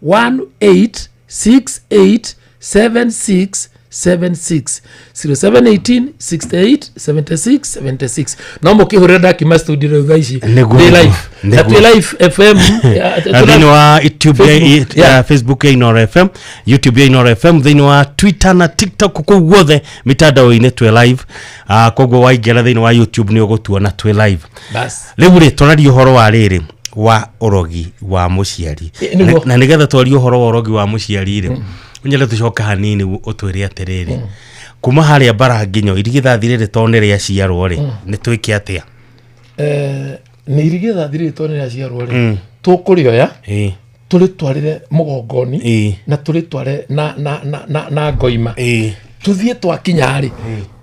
0718687676, 0718 68 76 76. No mũkĩhũrĩra ndakiuma studio rĩu thaa ici. Nĩguo, Ndĩ live na nĩguo. twĩ live FM Na thĩinĩ wa YouTube Facebook, ya Facebook ya Inoro FM, YouTube ya Inoro FM, thĩinĩ wa Twitter na TikTok, kũu guothe mitandao-inĩ twĩ live. Koguo waingĩra thĩinĩ wa YouTube nĩ ũgũtuona twĩ live. Bas. Rĩu rĩ, tũraria ũhoro wa rĩrĩ wa ũrogi wa mũciari. Nĩguo. Na nĩgetha twarie ũhoro wa ũrogi wa mũciari rĩ, nyende tũcoke hanini ũtwĩre atĩrĩrĩ, kuma harĩa mbara nginyo irigithathi rĩrĩ tondũ nĩ rĩaciarwo rĩ, nĩ twĩke atĩa? Nĩ irigithathi rĩrĩ tondũ nĩ rĩaciarwo rĩ, tũkũrĩoya tũrĩtwarĩre mũgongoni na tũrĩtware na ngoima, tũthiĩ twakinya rĩ,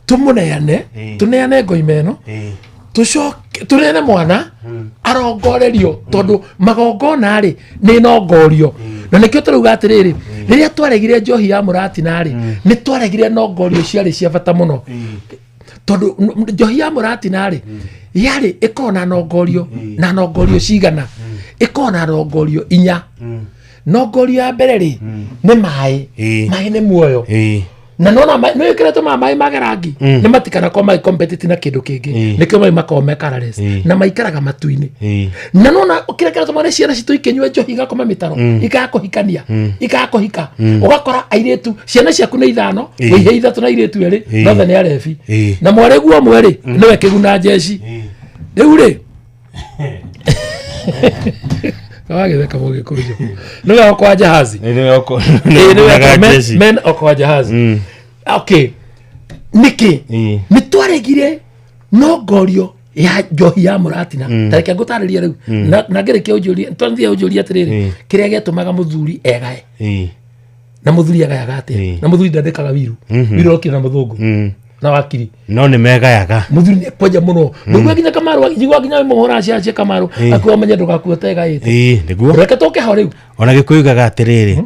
tũmũneane, tũneane ngoima ĩno, tũcoke tũneane mwana arongorerio, tondũ magongona rĩ nĩ nongorio. Na nĩkĩo tũrauga atĩrĩrĩ, rĩrĩa twaregire njohi ya mũratina rĩ, nĩ twaregire nongorio ciarĩ cia bata mũno, tondũ njohi ya mũratina rĩ, yarĩ ĩkorwo na nongorio, na nongorio cigana? Ĩkorwo na nongorio inya. Nongorio ya mbere rĩ, nĩ maĩ. Maĩ nĩ muoyo. Na nona nĩ wĩkĩrĩtwo ma maĩ mage rangi, nĩ matikanakorwo magĩ compete na kĩndũ kĩngĩ. Nĩkĩo maĩ makoragwo me colourless na maikaraga matu-inĩ. Na nona kĩrĩa kĩratũma nĩ ciana citũ ikĩnyua njohi igakoma mĩtaro, ikaga kũhikania, ikaga kũhika. Ũgakora airĩtu, ciana ciaku nĩ ithano, wĩihe ithatũ na airĩtu erĩ, nothe nĩ arebi, na mwarĩguo ũmwe rĩ, nĩwe kĩguna njeci. Rĩu rĩ, wagĩtheka mũgĩkũyũ, nĩwe okoa jahazi. Nĩwe Ĩĩ, nĩwe men okoa jahazi. Okay, nĩkĩ nĩ twaregire nongorio ya njohi ya mũratina? Tareke ngũtarĩrie rĩu. Na ngĩrĩkia ũnjũrie, twanthie ũnjũrie atĩrĩrĩ, kĩrĩa gĩatũmaga mũthuri egae, na mũthuri agayaga atĩa? Na mũthuri ndandĩkaga wiru. Wiru okire na mũthũngũ na wakiri. No nĩ megayaga. Mũthuri nĩ ekwenja mũno. Mũigua nginya Kamaru, njigua nginya mũhũra cia cia Kamaru akua menye ndũgakue ũtegaĩte. Ĩĩ, nĩguo. Reke tũke ho rĩu. Ona gĩkũyũ yugaga atĩrĩrĩ,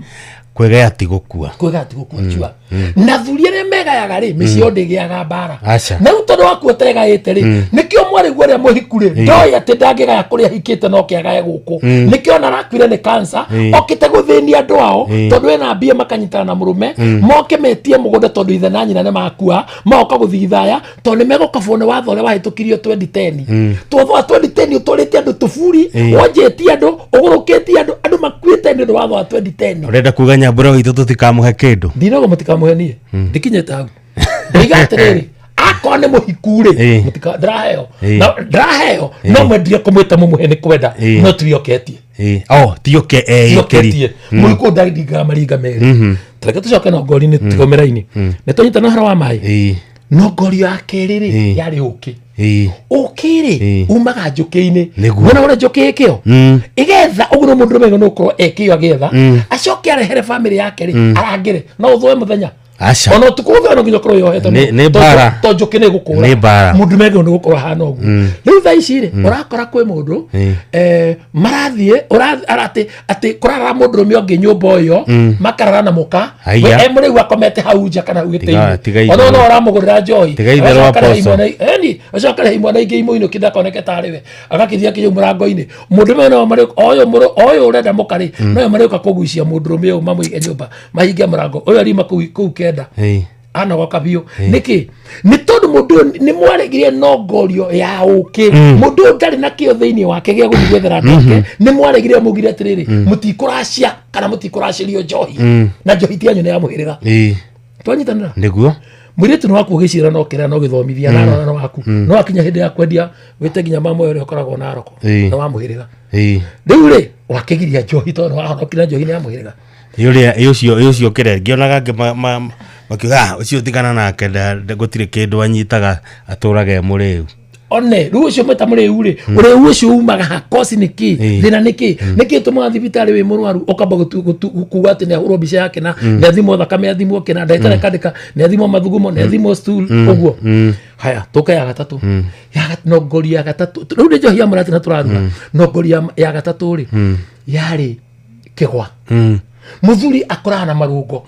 kwĩgaya ti gũkua. Kwĩgaya ti gũkua, cua. Na thuri arĩa megayaga rĩ, mĩciĩ yao ndĩgĩaga mbara. Aca. Na rĩu tondũ waku ũtegaĩte rĩ, nĩkĩo mwarĩguo ũrĩa mũhiku rĩ, ndoĩ atĩ ndangĩgaya kũrĩa ahikĩte, no kĩagae gũkũ. Nĩkĩo ona arakuire nĩ cancer, okĩte gũthĩnia andũ ao, tondũ ena mbia, makanyitana na mũrũme, moke metie mũgũnda, tondũ ithe na nyina nĩ makua, magoka gũthigithaya, tondũ nĩ megũkabwo nĩ watho ũrĩa wahĩtũkirio 2010. Twatho wa 2010 ũtwarĩte andũ tũburi, wonjetie andũ, ũgũrũkĩtie andũ, andũ makuĩte nĩ ũndũ watho wa 2010. Ũrenda kuga Nyambura witũ tũtikamũhe kĩndũ? Ndinogo mũtikamũhe niĩ, ndikinyĩte hau. Ndoiga atĩrĩrĩ, akorwo nĩ mũhiku rĩ, ndĩraheo. Na ndĩraheo, no mwendire kũmwĩta mũmũhe nĩ kwenda, no tioketie. Oh, tioke eĩkĩri. Tioketie mũhiku ndandingaga maringa merĩ. Tareke tũcoke nongori-inĩ, tũtigomera-inĩ, nĩ twanyitana ũhoro wa maĩ. Nongorio ya kerĩ rĩ, yarĩ ũkĩ. Ũkĩ rĩ, umaga njũkĩ-inĩ. Nĩguo. Wona ũrĩa njũkĩ ĩkĩo ĩgetha ũguo, no mũndũ ũrũme nĩ gũkorwo ekĩo agĩetha, acoke arehere bamĩrĩ yake rĩ, arangĩre no ũthũe mũthenya. Aca. Ona ũtukũ ũthera no nginya ũkorwo yohete. Nĩ mbara. To njũkĩ nĩ gũkũra. Nĩ mbara. Mũndũ megĩrwo nĩ gũkorwo hana ũguo. Rĩu thaa ici rĩ, ũrakora kwĩ mũndũ marathiĩ atĩ kũrarara mũndũrũme ũngĩ nyũmba ĩyo, makarara na mũka. Haiya. We e mũrĩu akomete hau nja kana hau Tiga- gĩtĩ-inĩ. tiga itherũ. Ona no ũramũgũrĩra njohi. Tiga itherũ. Agacoka akarehe Apostle. eni acoka akarehe imwana ingĩ imũinũkie ndakoneke tarĩ we, agakĩthiĩ akĩiywo mũrango-inĩ. Mũndũrũme no marĩ o ũyũ o ũyũ ũrenda mũka rĩ, noyo marĩũka kũgucia mũndũrũme ũyũ mamũige nyũmba, mahinge mũrango ũyũ arima kũu kenda. Anogoka biũ. Nĩkĩ? Nĩ tondũ mũndũ ũyũ nĩ mwaregire nongorio ya ũkĩ. Mũndũ ũyũ ndarĩ na kĩo thĩinĩ wake gĩa gũthiĩ gwethera andũ ake. Nĩ mwaregire, mugire atĩrĩrĩ, mũtikũracia kana mũtikũracĩrio njohi, na njohi ti yanyu, nĩ ya mũhĩrĩga. Twanyitanĩra? Nĩguo. Mũirĩtu nĩ waku ũgĩcira no kĩrĩa no gĩthomithia na arora no waku, no akinya hĩndĩ ya kwendia wĩte nginya mama ũyũ ũrĩa ũkoragwo na aroko nĩ wa mũhĩrĩga. Rĩu rĩ, wakĩgiria njohi tondũ nĩ wahonokire njohi nĩ ya mũhĩrĩga. Ũrĩa ũcio kĩrĩa ngĩonaga angĩ makiuga, "Ah, ũcio tigana nake, gũtirĩ kĩndũ anyitaga, atũraga e mũrĩu." One rĩu ũcio mwĩta mũrĩu rĩ, ũrĩu ũcio umaga ha kosi nĩ kĩ? Thĩna nĩ kĩ? Nĩ kĩ tũmaga thibitarĩ wĩ mũrwaru ũkamba kuga atĩ nĩ ahũrwo mbica yake na nĩ athimwo thakame, athimwo kĩna, ndagĩtarĩ akandĩka nĩ athimwo mathugumo, nĩ athimwo stool, ũguo. Haya, tũke ya gatatũ. Nongori ya gatatũ rĩu nĩ njohi ya mũratina tũraruga. Nongori ya gatatũ rĩ, yarĩ kĩgwa. Mũthuri akoraga na marũngo.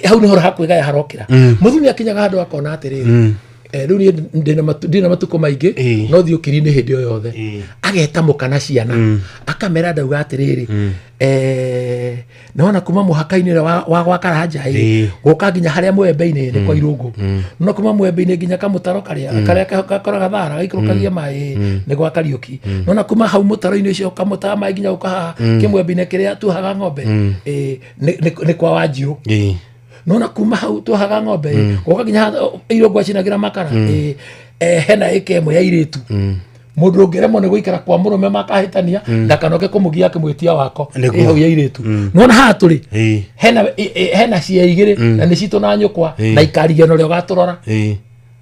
Hau nĩho hakwĩgaya harokĩra. Mũthuri akinyaga handũ akona atĩrĩrĩ, rĩu niĩ ndĩna matukũ maingĩ, no thiĩ ũkiri-inĩ hĩndĩ o yothe. Ageta mũka na ciana, akamera, ndauga atĩrĩrĩ, nĩwona kuma mũhaka-inĩ ũrĩa wa gwa Karanja ĩ, gũka nginya harĩa mwembe-inĩ nĩ kwa Irũngũ, no kuma mwembe-inĩ nginya kamũtaro karĩa karĩa gakoraga thara gaikũrũkagia maĩ nĩ gwa Kariũki. Nona kuma hau mũtaro-inĩ ũcio kamũtaga maĩ nginya gũka haha kĩmwembe-inĩ kĩrĩa tuohaga ng'ombe, nĩ kwa Wanjirũ. Nona kuma hau tuohaga ng'ombe gũka nginya haha Irũngũ acinagĩra makara, hena ĩka ĩmwe ya irĩtu. Mũndũ ũngĩremwo nĩ gũikara kwa mũrũme makahĩtania, ndakanoke kũmũgia akĩmwĩtia wako. Nĩguo. Ĩ hau ya irĩtu. Nona haha tũrĩ hena hena cia igĩrĩ na nĩ citũ na nyũkwa na ikarigeno ũrĩa ũgatũrora.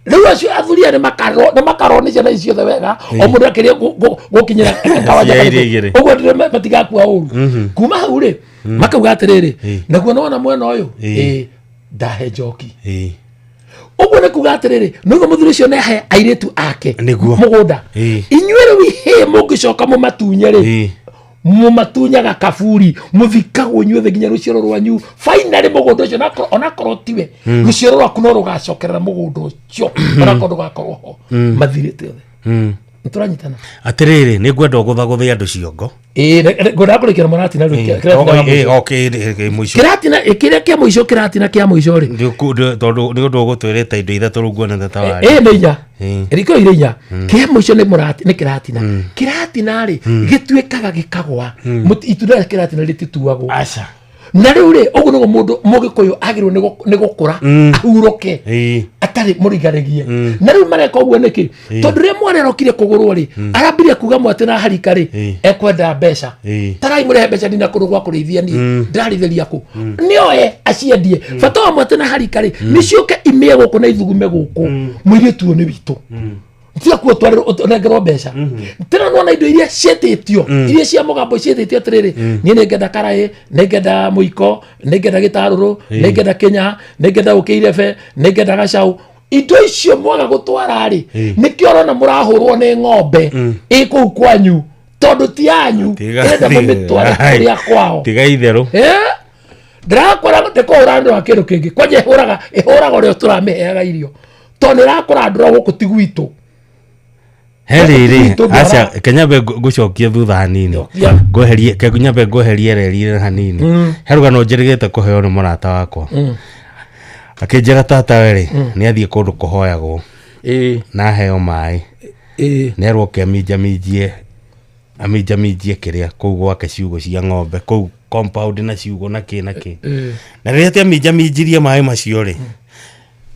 Rĩu acio athuri aya nĩ makarwo nĩ ciana ici ciothe wega, o mũndũ akĩrĩa gũkinyĩra kawanja Cia karĩkũ. iria igĩrĩ. Ũguo ndĩrĩ matigakua ũru. Kuma hau rĩ, makauga atĩrĩrĩ, naguo nĩwona mwena ũyũ, ndahe njoki. Ũguo nĩ kuga atĩrĩrĩ, nĩguo mũthuri ũcio nĩahe airĩtu ake Nĩguo. mũgũnda. Inyuĩ rĩu ihĩĩ mũngĩcoka mũmatunye rĩ, mũmatunyaga kaburi, mũthikagwo inyuothe nginya rũciaro rwanyu. Finally mũgũnda ũcio onakorwo tiwe, rũciaro rwaku no rũgacokerera mũgũnda ũcio, onakorwo ndũgakorwo ho. Mathirĩte othe. Nĩtũranyitana? Atĩrĩrĩ, nĩ ngwenda ũgũthagũthe andũ ciongo. Ĩĩ, ngwendaga kũrĩkĩra mũratina rĩu kĩratina kĩa mũico. Okay, mũico. Kĩratina, kĩrĩa kĩa mũico, kĩratina kĩa mũico rĩ. Tondũ nĩ ũndũ ũgũtwĩrĩte indo ithatũ rĩu nguonete ta warĩ. Ĩ nĩ inya, riko irĩ inya. Kĩa mũico nĩ mũrati, nĩ kĩratina. Kĩratina rĩ, gĩtuĩkaga gĩkagwa. Itunda rĩa kĩratina rĩtituagwo. Aca. Na rĩu rĩ, ũguo nĩguo mũndũ mũgĩkũyũ agĩrĩirwo nĩ gũkũra, ahurũke atarĩ mũrigarĩgie. Na rĩu mareka ũguo nĩkĩ? Tondũ rĩrĩa mwana arokire kũgũrwo rĩ, arambirie kuga mwatĩ na harika rĩ, ekwenda mbeca. Tarai mũrehe mbeca, ndina kũndũ gwa kũrĩithia niĩ. Ndĩrarĩithĩria kũ? Nĩoe aciendie. Bata wa mwatĩ na harika rĩ, nĩ ciũke imĩe gũkũ na ithugume gũkũ. Mũirĩtu ũyũ nĩ witũ, tiga kuo twarĩrwo ũnengerwo mbeca. Tena nona indo iria ciĩtĩtio, iria cia mũgambo ciĩtĩtio atĩrĩrĩ, niĩ nĩngenda karaĩ, nĩngenda mũiko, nĩngenda gĩtarũrũ, nĩngenda kĩnya, nĩngenda ũkĩ irebe, nĩngenda gacaũ. Indo icio mwaga gũtwara rĩ, nĩkĩo ũrona mũrahũrwo nĩ ng'ombe ĩ kũu kwanyu, tondũ ti yanyu. Ĩrenda mũmĩtware kũrĩa kwao. Tiga itherũ. Ndĩrakora ndĩkũhũra andũ a kĩndũ kĩngĩ kwanja ĩhũraga ĩhũraga ũrĩa tũramĩheaga irio, tondũ nĩ ĩrakũra ndũra gũkũ ti gwitũ. He rĩrĩ. Gwitũ Aca, kenyambe ngũcokie thutha hanini. Ngweherie, kenyambe ngweherie reri hanini. He rũgano njĩrĩgĩte kũheo nĩ mũrata wakwa. Akĩnjĩra tata we rĩ, nĩ athiĩ kũndũ kũhoyagwo na aheo maĩ, nerwo ke aminjaminjie aminjaminjie kĩrĩa kũu gwake, ciugũ cia ng'ombe kũu compound na ciugũ na kĩ na kĩ. Na rĩrĩa atĩ aminjaminjirie maĩ macio rĩ,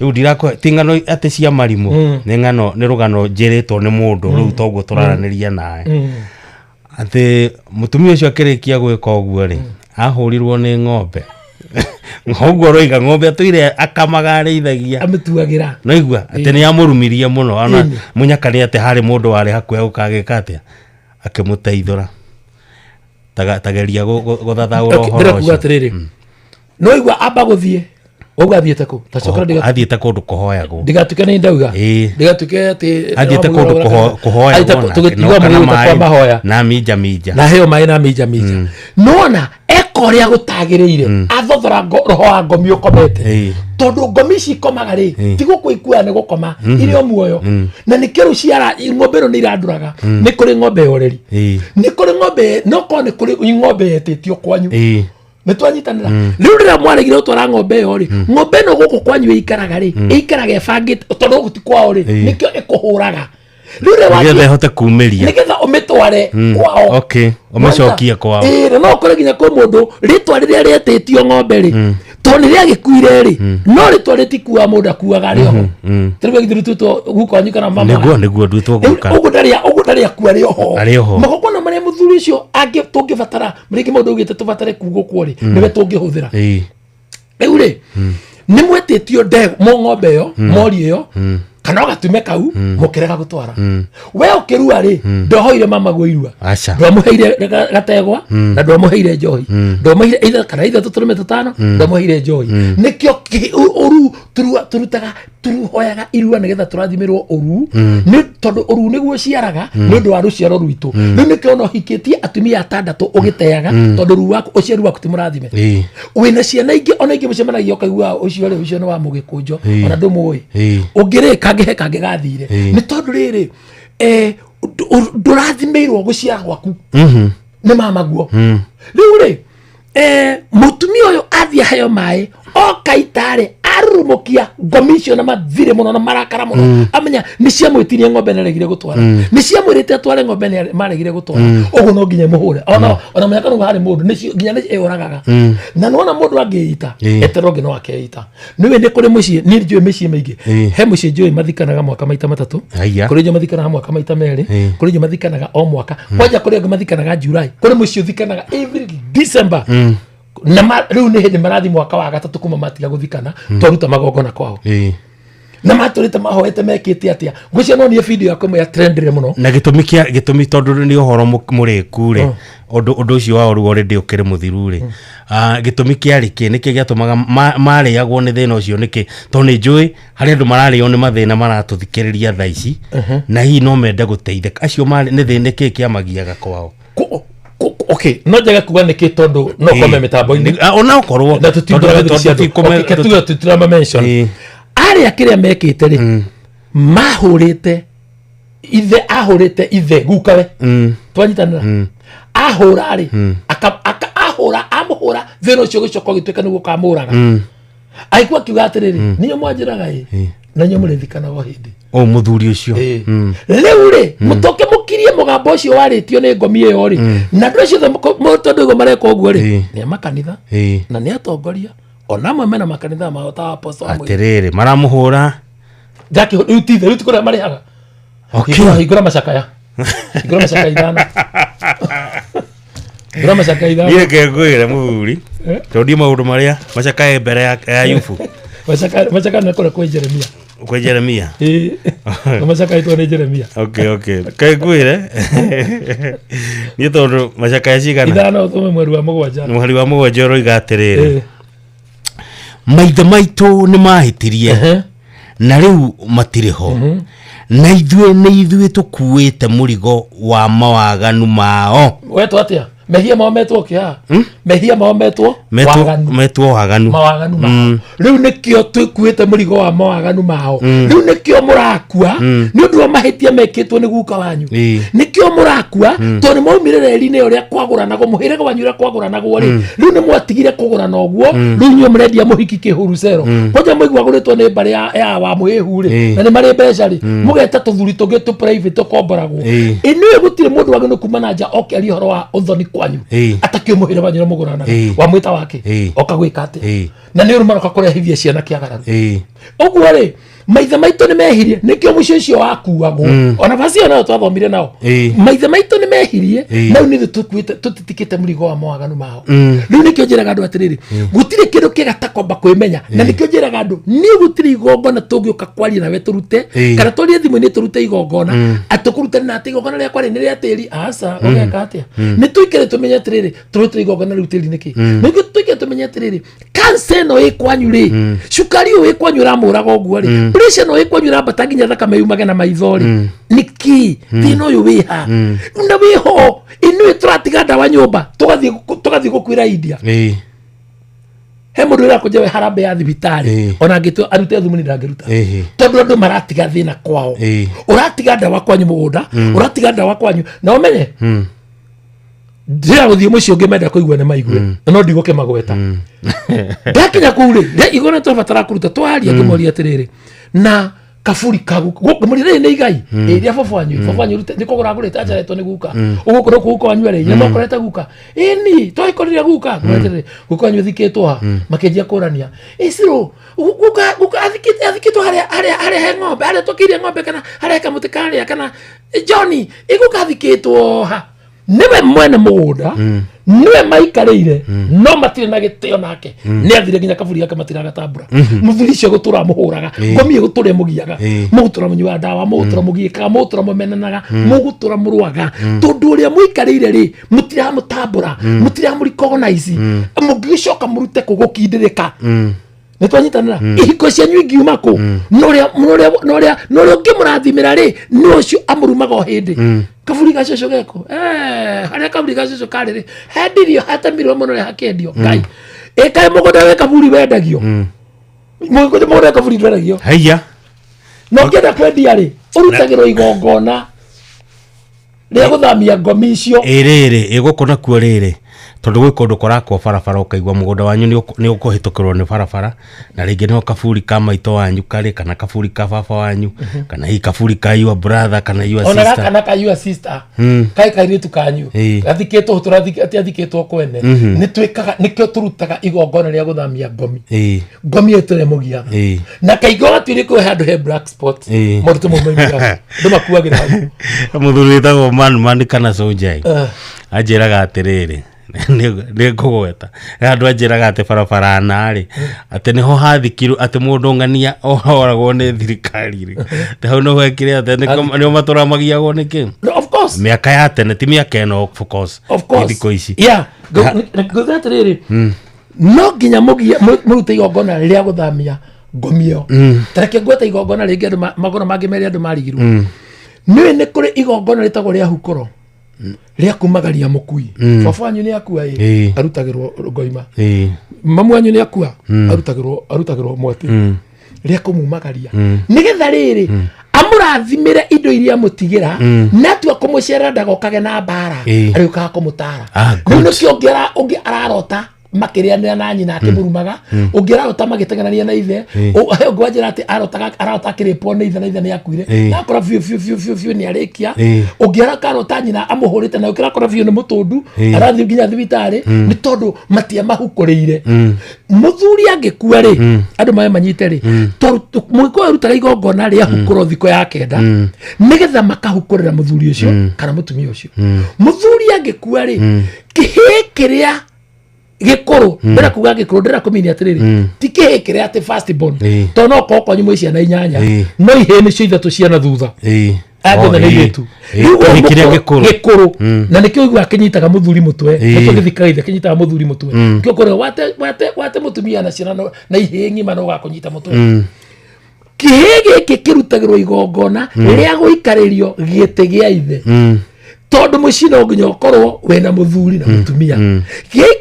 rĩu ndirakũhe ti ng'ano atĩ cia marimũ. Nĩ ng'ano, nĩ rũgano njĩrĩtwo nĩ mũndũ rĩu toguo tũraranĩria nawe, atĩ mũtumia ũcio akĩrĩkia gwĩka ũguo rĩ, ahũrirwo nĩ ng'ombe. Ũguo ũroiga ng'ombe atũire akamaga arĩithagia. Amĩtuagĩra. Naigua atĩ nĩ amũrumirie mũno ona Ĩni. mũnyaka nĩ atĩ harĩ mũndũ warĩ hakuhĩ gũkagĩka atĩa akĩmũteithũra. Tageria gũthathaũra Okay, ũhoro ndĩrenda kuga ũcio. atĩrĩrĩ, no igua amba gũthiĩ Ũguo athiĩte kũ tacokera Athiĩte kũndũ kũhoyagwo. Ndigatuĩke nĩ ndauga. Ndigatuĩke atĩ Athiĩte kũndũ kũhoyagwo tũgĩtigwo mũgũnda kwa mahoya. Na minja minja. Na heo maĩ na minja minja. Nona eka ũrĩa gũtagĩrĩire, athothora roho wa ngomi ũkomete, tondũ ngomi ici ikomaga rĩ, ti gũkũ ikuaga nĩ gũkoma, irĩ o muoyo. Na nĩkĩo rĩu ciara ng'ombe ĩno nĩ irandũraga. Nĩ kũrĩ ng'ombe ya ũreri, nĩ kũrĩ ng'ombe, no korwo nĩ kũrĩ ng'ombe yetĩtio kwanyu. Nĩ twanyitanĩra. Rĩu rĩrĩa mwaregire gũtwara ng'ombe ĩyo rĩ, ng'ombe ĩno gũkũ kwanyu ĩikaraga rĩ, ĩikaraga ĩbangĩte, tondũ gũkũ ti kwao rĩ, nĩkĩo ĩkũhũraga rĩu rĩrĩa nĩgetha wathiĩ ĩhote kumĩria. Nĩgetha ũmĩtware kwao. Okay, ũmĩcokie kwao. Ĩĩ, na no ũkore nginya kwĩ mũndũ rĩtwa rĩrĩa rĩetĩtio ng'ombe rĩ, tondũ nĩ rĩagĩkuire rĩ, no rĩtwa rĩtikuaga, mũndũ akuaga rĩ oho. Tarĩu githĩ rĩtuĩtwo guka wanyu kana mama? Nĩguo nduĩtwo guka. Ũguo ndarĩ akua, rĩ oho. Arĩ oho. Magongona marĩa mũthuri ũcio angĩ tũngĩbatara, rĩngĩ mũndũ augĩte tũbatare kugũkwo rĩ, nĩwe tũngĩhũthĩra. Rĩu rĩ, nĩ mwetĩtio ndegwa mo ng'ombe ĩyo, mori ĩyo, kana ũgatume kau, mũkĩrega gũtwara. We ũkĩrua rĩ, ndohoire mama guo irua. Aca. Ndwamũheire gategwa, na ndwamũheire njohi, ndwamũheire either kana ithatũ tũrũme tũtano, ndwamũheire njohi. Nĩkĩo ũru turutaga, turuhoyaga irua nĩgetha tũrathimĩrwo ũru, nĩ tondũ ũru nĩguo ũciaraga nĩ ũndũ wa rũciaro rwitũ. Rĩu nĩkĩo ona ũhikĩtie atumia atandatũ ũgĩteaga, tondũ ũru waku, ũciari waku ti mũrathime. Wĩna ciana ingĩ, ona ingĩ mũcemanagia ũkaigua ũcio rĩ, ũcio nĩ wa mũgĩkũnjo, ona ndũmũĩ. Ũngĩ rĩ, kangĩ he kangĩ gathire. Nĩ tondũ rĩrĩ, ndũrathimĩirwo gũciara gwaku nĩ mamaguo. Rĩu rĩ, mũtumia ũyũ athiĩ aheo maĩ, oka itarĩ arurumũkia ngomi icio na mathirĩ mũno na marakara mũno, amenya nĩ ciamwĩtirie ng'ombe nĩ aregire gũtwara, nĩ ciamwĩrĩte atware ng'ombe nĩ maregire gũtwara. Ũguo no nginya mũhũre ona mũnyaka nĩguo harĩ mũndũ nĩcio nginya nĩ ĩũragaga. Na nĩwona mũndũ angĩita, eterwo ũngĩ no akeita. Nĩwe nĩ kũrĩ mũciĩ, niĩ njũĩ mĩciĩ mĩingĩ. He mũciĩ njũĩ mathikanaga mwaka maita matatũ. Haiya. Kũrĩ njũĩ mathikanaga mwaka maita merĩ. Kũrĩ njũĩ mathikanaga o mwaka kwanja, kũrĩ angĩ mathikanaga July, kũrĩ mũciĩ ũthikanaga every December. Na rĩu nĩ hĩndĩ marathi mwaka wa gatatũ kuma matiga gũthikana, twaruta magongona kwao na matũrĩte mahoete mekĩte atĩa. Ngwĩciria no niĩ video yakwa ĩmwe ya trendire mũno. Na gĩtũmi kĩa gĩtũmi, tondũ nĩ ũhoro mũrĩku rĩ, ũndũ ũcio wa ũru already ũkĩrĩ mũthiru rĩ, gĩtũmi kĩarĩ kĩ? Nĩkĩ gĩatũmaga marĩagwo nĩ thĩna ũcio? Nĩkĩ? Tondũ nĩ njũĩ harĩ andũ mararĩo nĩ mathĩna maratũthikĩrĩria thaa ici, na hihi no mende gũteithĩka. Acio marĩ nĩ thĩna kĩ kĩamagiaga kwao? Okay, no njage kuga nĩkĩ tondũ no kome mĩtambo-inĩ. Ona okorwo na tũtingĩra thiri cia andũ. Okay, ke tuge tũtirama mention arĩa kĩrĩa mekĩte rĩ, mahũrĩte ithe, ahũrĩte ithe gukawe. Twanyitanĩra, ahũra rĩ, ahũra, amũhũra, thĩna ũcio ũgĩcoka ũgĩtuĩka nĩguo ũkamũraga. Agĩkua akiuga atĩrĩrĩ, niyo mwanjĩraga ĩ, na inyuĩ mũrĩthikanaga o hĩndĩ. O mũthuri ũcio. Rĩu rĩ, mũtoke mũkirie mũgambo ũcio warĩtio nĩ ngomi ĩyo rĩ, na andũ acio othe tondũ ũguo mareka ũguo rĩ, nĩ a makanitha na nĩ atongoria, ona amwe mena makanitha mao ta apostle amwe. Atĩrĩrĩ, maramũhũra. Jackie, rĩu ti rĩu ti kũrĩa marĩhaga. Hingũra macakaya, hingũra macakaya 5, hingũra macakaya 5. Niĩ reke ngwĩre mũthuri, tondũ ndiĩ maũndũ marĩa macakae mbere ya Ayubu. Macakaya nĩ kũrĩa kwĩ Jeremia. Kwĩ Jeremia. Ĩĩ. Na macakaĩtwo nĩ Jeremia. Okay, ke ngwĩre niĩ, tondũ macakaya cigana? 5, ũthome mweri wa 7. Mũhari wa 7 ũroiga atĩrĩrĩ, maithe maitũ nĩ mahĩtirie na rĩu matirĩ ho, na ithuĩ nĩ ithuĩ tũkuĩte mũrigo wa mawaganu mao. Wetwo atĩa? Mehia mao metwo kĩa mehia mao metwo? Metwo Waganu. Metwo waganu. Mawaganu mao. Rĩu nĩkĩo twĩkuĩte mũrigo wa mawaganu mao. Rĩu nĩkĩo mũrakua nĩ ũndũ wa mahĩtia mekĩtwo nĩ guka wanyu. Nĩkĩo mũrakua, tondũ nĩ mwaumire reri-inĩ ũrĩa kwagũranagwo, mũhĩrĩga wanyu ũrĩa kwagũranagwo rĩ, rĩu nĩ mwatigire kũgũrana ũguo. Rĩu inyuĩ mũrendia mũhiki kĩhurucero. Kwanja mũigua agũrĩtwo nĩ mbarĩ ya wa mũhĩhu rĩ, na nĩ marĩ mbeca rĩ, mũgeta tũthuri tũngĩ tũ private tũkomboragwo. Ĩnĩwe gũtirĩ mũndũ wagĩrĩirwo kuma na nja oke arie ũhoro wa ũthoni kwanyu atakĩũĩ mũhĩrĩga wanyu ũrĩa mũgũranaga. Wamwĩta wake oka gwĩka atĩa? Na nĩ ũru maroka kũrehithia ciana kĩagararu. Ũguo rĩ, Maithe maitũ nĩ mehirie, nĩkĩo mũciĩ ũcio wakuagwo. Ona baci ĩyo nayo twathomire nao. Maithe maitũ nĩ mehirie. Na rĩu nithuĩ tũkuĩte, tũtitikĩte mũrigo wa mawaganu mao. Rĩu nĩkĩo njĩraga andũ atĩrĩrĩ, gũtirĩ kĩndũ kĩega ta kwamba kwĩmenya. Na nĩkĩo njĩraga andũ, niĩ gũtirĩ igongona tũngĩũka kwaria nawe tũrute, kana twarie thimũ-inĩ tũrute igongona, atĩ tũkũrutane na atĩ igongona rĩakwa rĩ nĩ rĩa tĩri. Aca. Ũgeka atĩa? Nĩ tũikare tũmenye atĩrĩrĩ, tũrutĩre igongona rĩu tĩri nĩkĩ? Nĩguo tũikare tũmenye atĩrĩrĩ, kansa ĩno ĩ kwanyu rĩ, cukari ũyũ wĩ kwanyu ũramũraga ũguo rĩ, pressure ĩno ĩ kwanyu ĩrambata nginya thakame yumage na maitho rĩ, nĩkĩ thĩna ũyũ wĩ ha na wĩ ho? Inyuĩ tũratiga ndawa nyũmba, tũgathiĩ gũkuĩra India. He mũndũ ũrĩa we harambee ya thibitarĩ, ona angĩtua arute thumu nĩ ndangĩruta, tondũ andũ maratiga thĩna kwao. Ũratiga ndawa kwanyu mũgũnda, ũratiga ndawa kwanyu, na ũmenye ndĩra gũthiĩ mũciĩ ũngĩ menda kũigua nĩ maigue, na no ndigũkĩmagweta. Ndakinya kũu rĩ, igona twabatara kũruta, twaria, ngĩmoria atĩrĩrĩ, na kaburi kagu ngĩmũria, rĩrĩ nĩ igai ĩ rĩa baba wanyu? Baba wanyu nĩ kũgũra agũrĩte, acaretwo nĩ guka ũgũkũ no guka wanyu arĩ nĩ mwakorete guka ĩni twagĩkorire guka. Ngĩmũria atĩrĩrĩ, guka wanyu athikĩtwo ha? Makĩnjia kũrania icirũ, guka athikĩtwo harĩa he ng'ombe, harĩa twakĩire ng'ombe, kana harĩa he kamũtĩ karĩa, kana Johnny ĩguka athikĩtwo ha? Nĩwe mwene mũgũnda, nĩwe maikarĩire, no matirĩ na gĩtĩo nake. Nĩ athire nginya kaburi gake matiragatambũra. Mũthuri ũcio gũtũra mũhũraga, ngomi ĩgũtũra ĩmũgiaga, mũgũtũra mũnyuaga ndawa, mũgũtũra mũgiĩkaga, mũgũtũra mũmenanaga, mũgũtũra mũrũaga, tondũ ũrĩa mũikarĩire rĩ, mũtiramũtambũra, mũtiramũrecognize. Mũngĩgĩcoka mũrute kũ gũkindĩrĩka? Nĩ twanyitanĩra, ihiko cianyu ingiuma kũ? Na ũrĩa ũngĩmũrathimĩra rĩ, nĩ ũcio amũrumaga o hĩndĩ. Kaburi ga cũcũ geko. Eh, harĩa kaburi ga cũcũ karĩ rĩ, hendirio, hatemirwo mũno rĩ, hakĩendio. Ngai ĩkaĩ, mũgũnda wĩ kaburi wendagio? Mũgũnda wĩ kaburi ndwendagio. Haiya. Na ũngĩenda kwendia rĩ, ũrutagĩrwo igongona rĩa gũthamia ngomi icio. Ĩ rĩrĩ, ĩ gũkũ nakuo rĩrĩ, tondũ gwĩ kũndũ kũrakwo barabara, ũkaigua mũgũnda wanyu nĩ ũkũhĩtũkĩrwo nĩ barabara, na rĩngĩ nĩho kaburi ka maitũ wanyu karĩ, kana kaburi ka baba wanyu, kana hihi kaburi ka your brother kana your ona sister. Gaka na ka your sister, kai kairĩtu kanyu gathikĩtwo, tũrathikĩte, athikĩtwo kwene. Nĩ twĩkaga, nĩkĩo tũrutaga igongona rĩa gũthamia ngomi. Ngomi ĩyo tũrĩa mũgiaga, na kaingĩ ũgatuĩria kwĩ handũ he black spot. Maũndũ tũmwe moimĩraga, andũ makuagĩra hau. Mũthuri wĩtagwo man man kana Sonjai anjĩraga atĩrĩrĩ, nĩ ngũgweta handũ, anjĩraga atĩ barabara narĩ, atĩ nĩho hathikirwo, atĩ mũndũ ng'ania oragwo nĩ thirikari rĩ, atĩ hau nĩho ekire, atĩ nĩo matũra magiagwo nĩkĩ. No, of course. Mĩaka ya tene, ti mĩaka ĩno, of course. Of course. Ti thikũ ici. Yeah, ngauga atĩrĩrĩ, no nginya mũrute igongona rĩa gũthamia ngomi ĩyo. Tareke ngwete igongona rĩngĩ, andũ magongona mangĩ merĩ andũ marigirwo. Nĩũĩ nĩ kũrĩ igongona rĩtagwo rĩa hukũro, rĩa kumagaria mũkui. Baba wanyu nĩ akua ĩ, arutagĩrwo ngoima. Mamu wanyu nĩ akua, arutagĩrwo mwatĩ, rĩa kũmumagaria, nĩgetha rĩrĩ amũrathimĩre indo iria amũtigĩra, na atua kũmũcerera ndagokage na mbara, arĩũkaga kũmũtara. Ah, Rĩu good. nĩkĩo ũngĩ ararota makĩrĩanĩra na nyina akĩmũrumaga, ũngĩ ararota magĩteng'erania na ithe. He ũngĩ wanjĩra atĩ arotaga, ararota akĩrĩpwo nĩ ithe, na ithe nĩ akuire, na akora biũ biũ biũ biũ biũ nĩ arĩkia. Ũngĩ arakarota nyina amũhũrĩte, na ũngĩ arakora biũ nĩ mũtũndu, arathiĩ nginya thibitarĩ, nĩ tondũ matiamahukũrĩire. Mũthuri angĩkua rĩ, andũ mawe manyite rĩ, tondũ mũgĩkũyũ arutaga igongona rĩa hukũro thikũ ya 9, nĩgetha makahukũrĩra mũthuri ũcio kana mũtumia ũcio. Mũthuri angĩkua rĩ, kĩhĩ kĩrĩa gĩkũrũ, ndĩra kuga gĩkũrũ, ndĩra kũmini atĩrĩrĩ, ti kĩhĩ kĩrĩa atĩ first born, tondũ no korwo kwanyu mwĩ ciana 8, no ihĩĩ nĩcio ithatũ ciana thutha, aya Oh, othe nĩ airĩtu. Rĩu Kĩhĩ ũyũ kĩrĩa mũkũrũ- gĩkũrũ. gĩkũrũ, na nĩkĩo ũiguaga kĩnyitaga mũthuri mũtwe. Nĩkĩo gĩthikaga ithe kĩnyitaga mũthuri mũtwe. Kĩo kũrĩa wate mũtumia na ciana na ihĩĩ ng'ima, no ũgakũnyita mũtwe. Kĩhĩ gĩkĩ kĩrutagĩrwo igongona rĩa gũikarĩrio gĩtĩ gĩa ithe, tondũ mũciĩ no nginya ũkorwo wĩna mũthuri na mũtumia.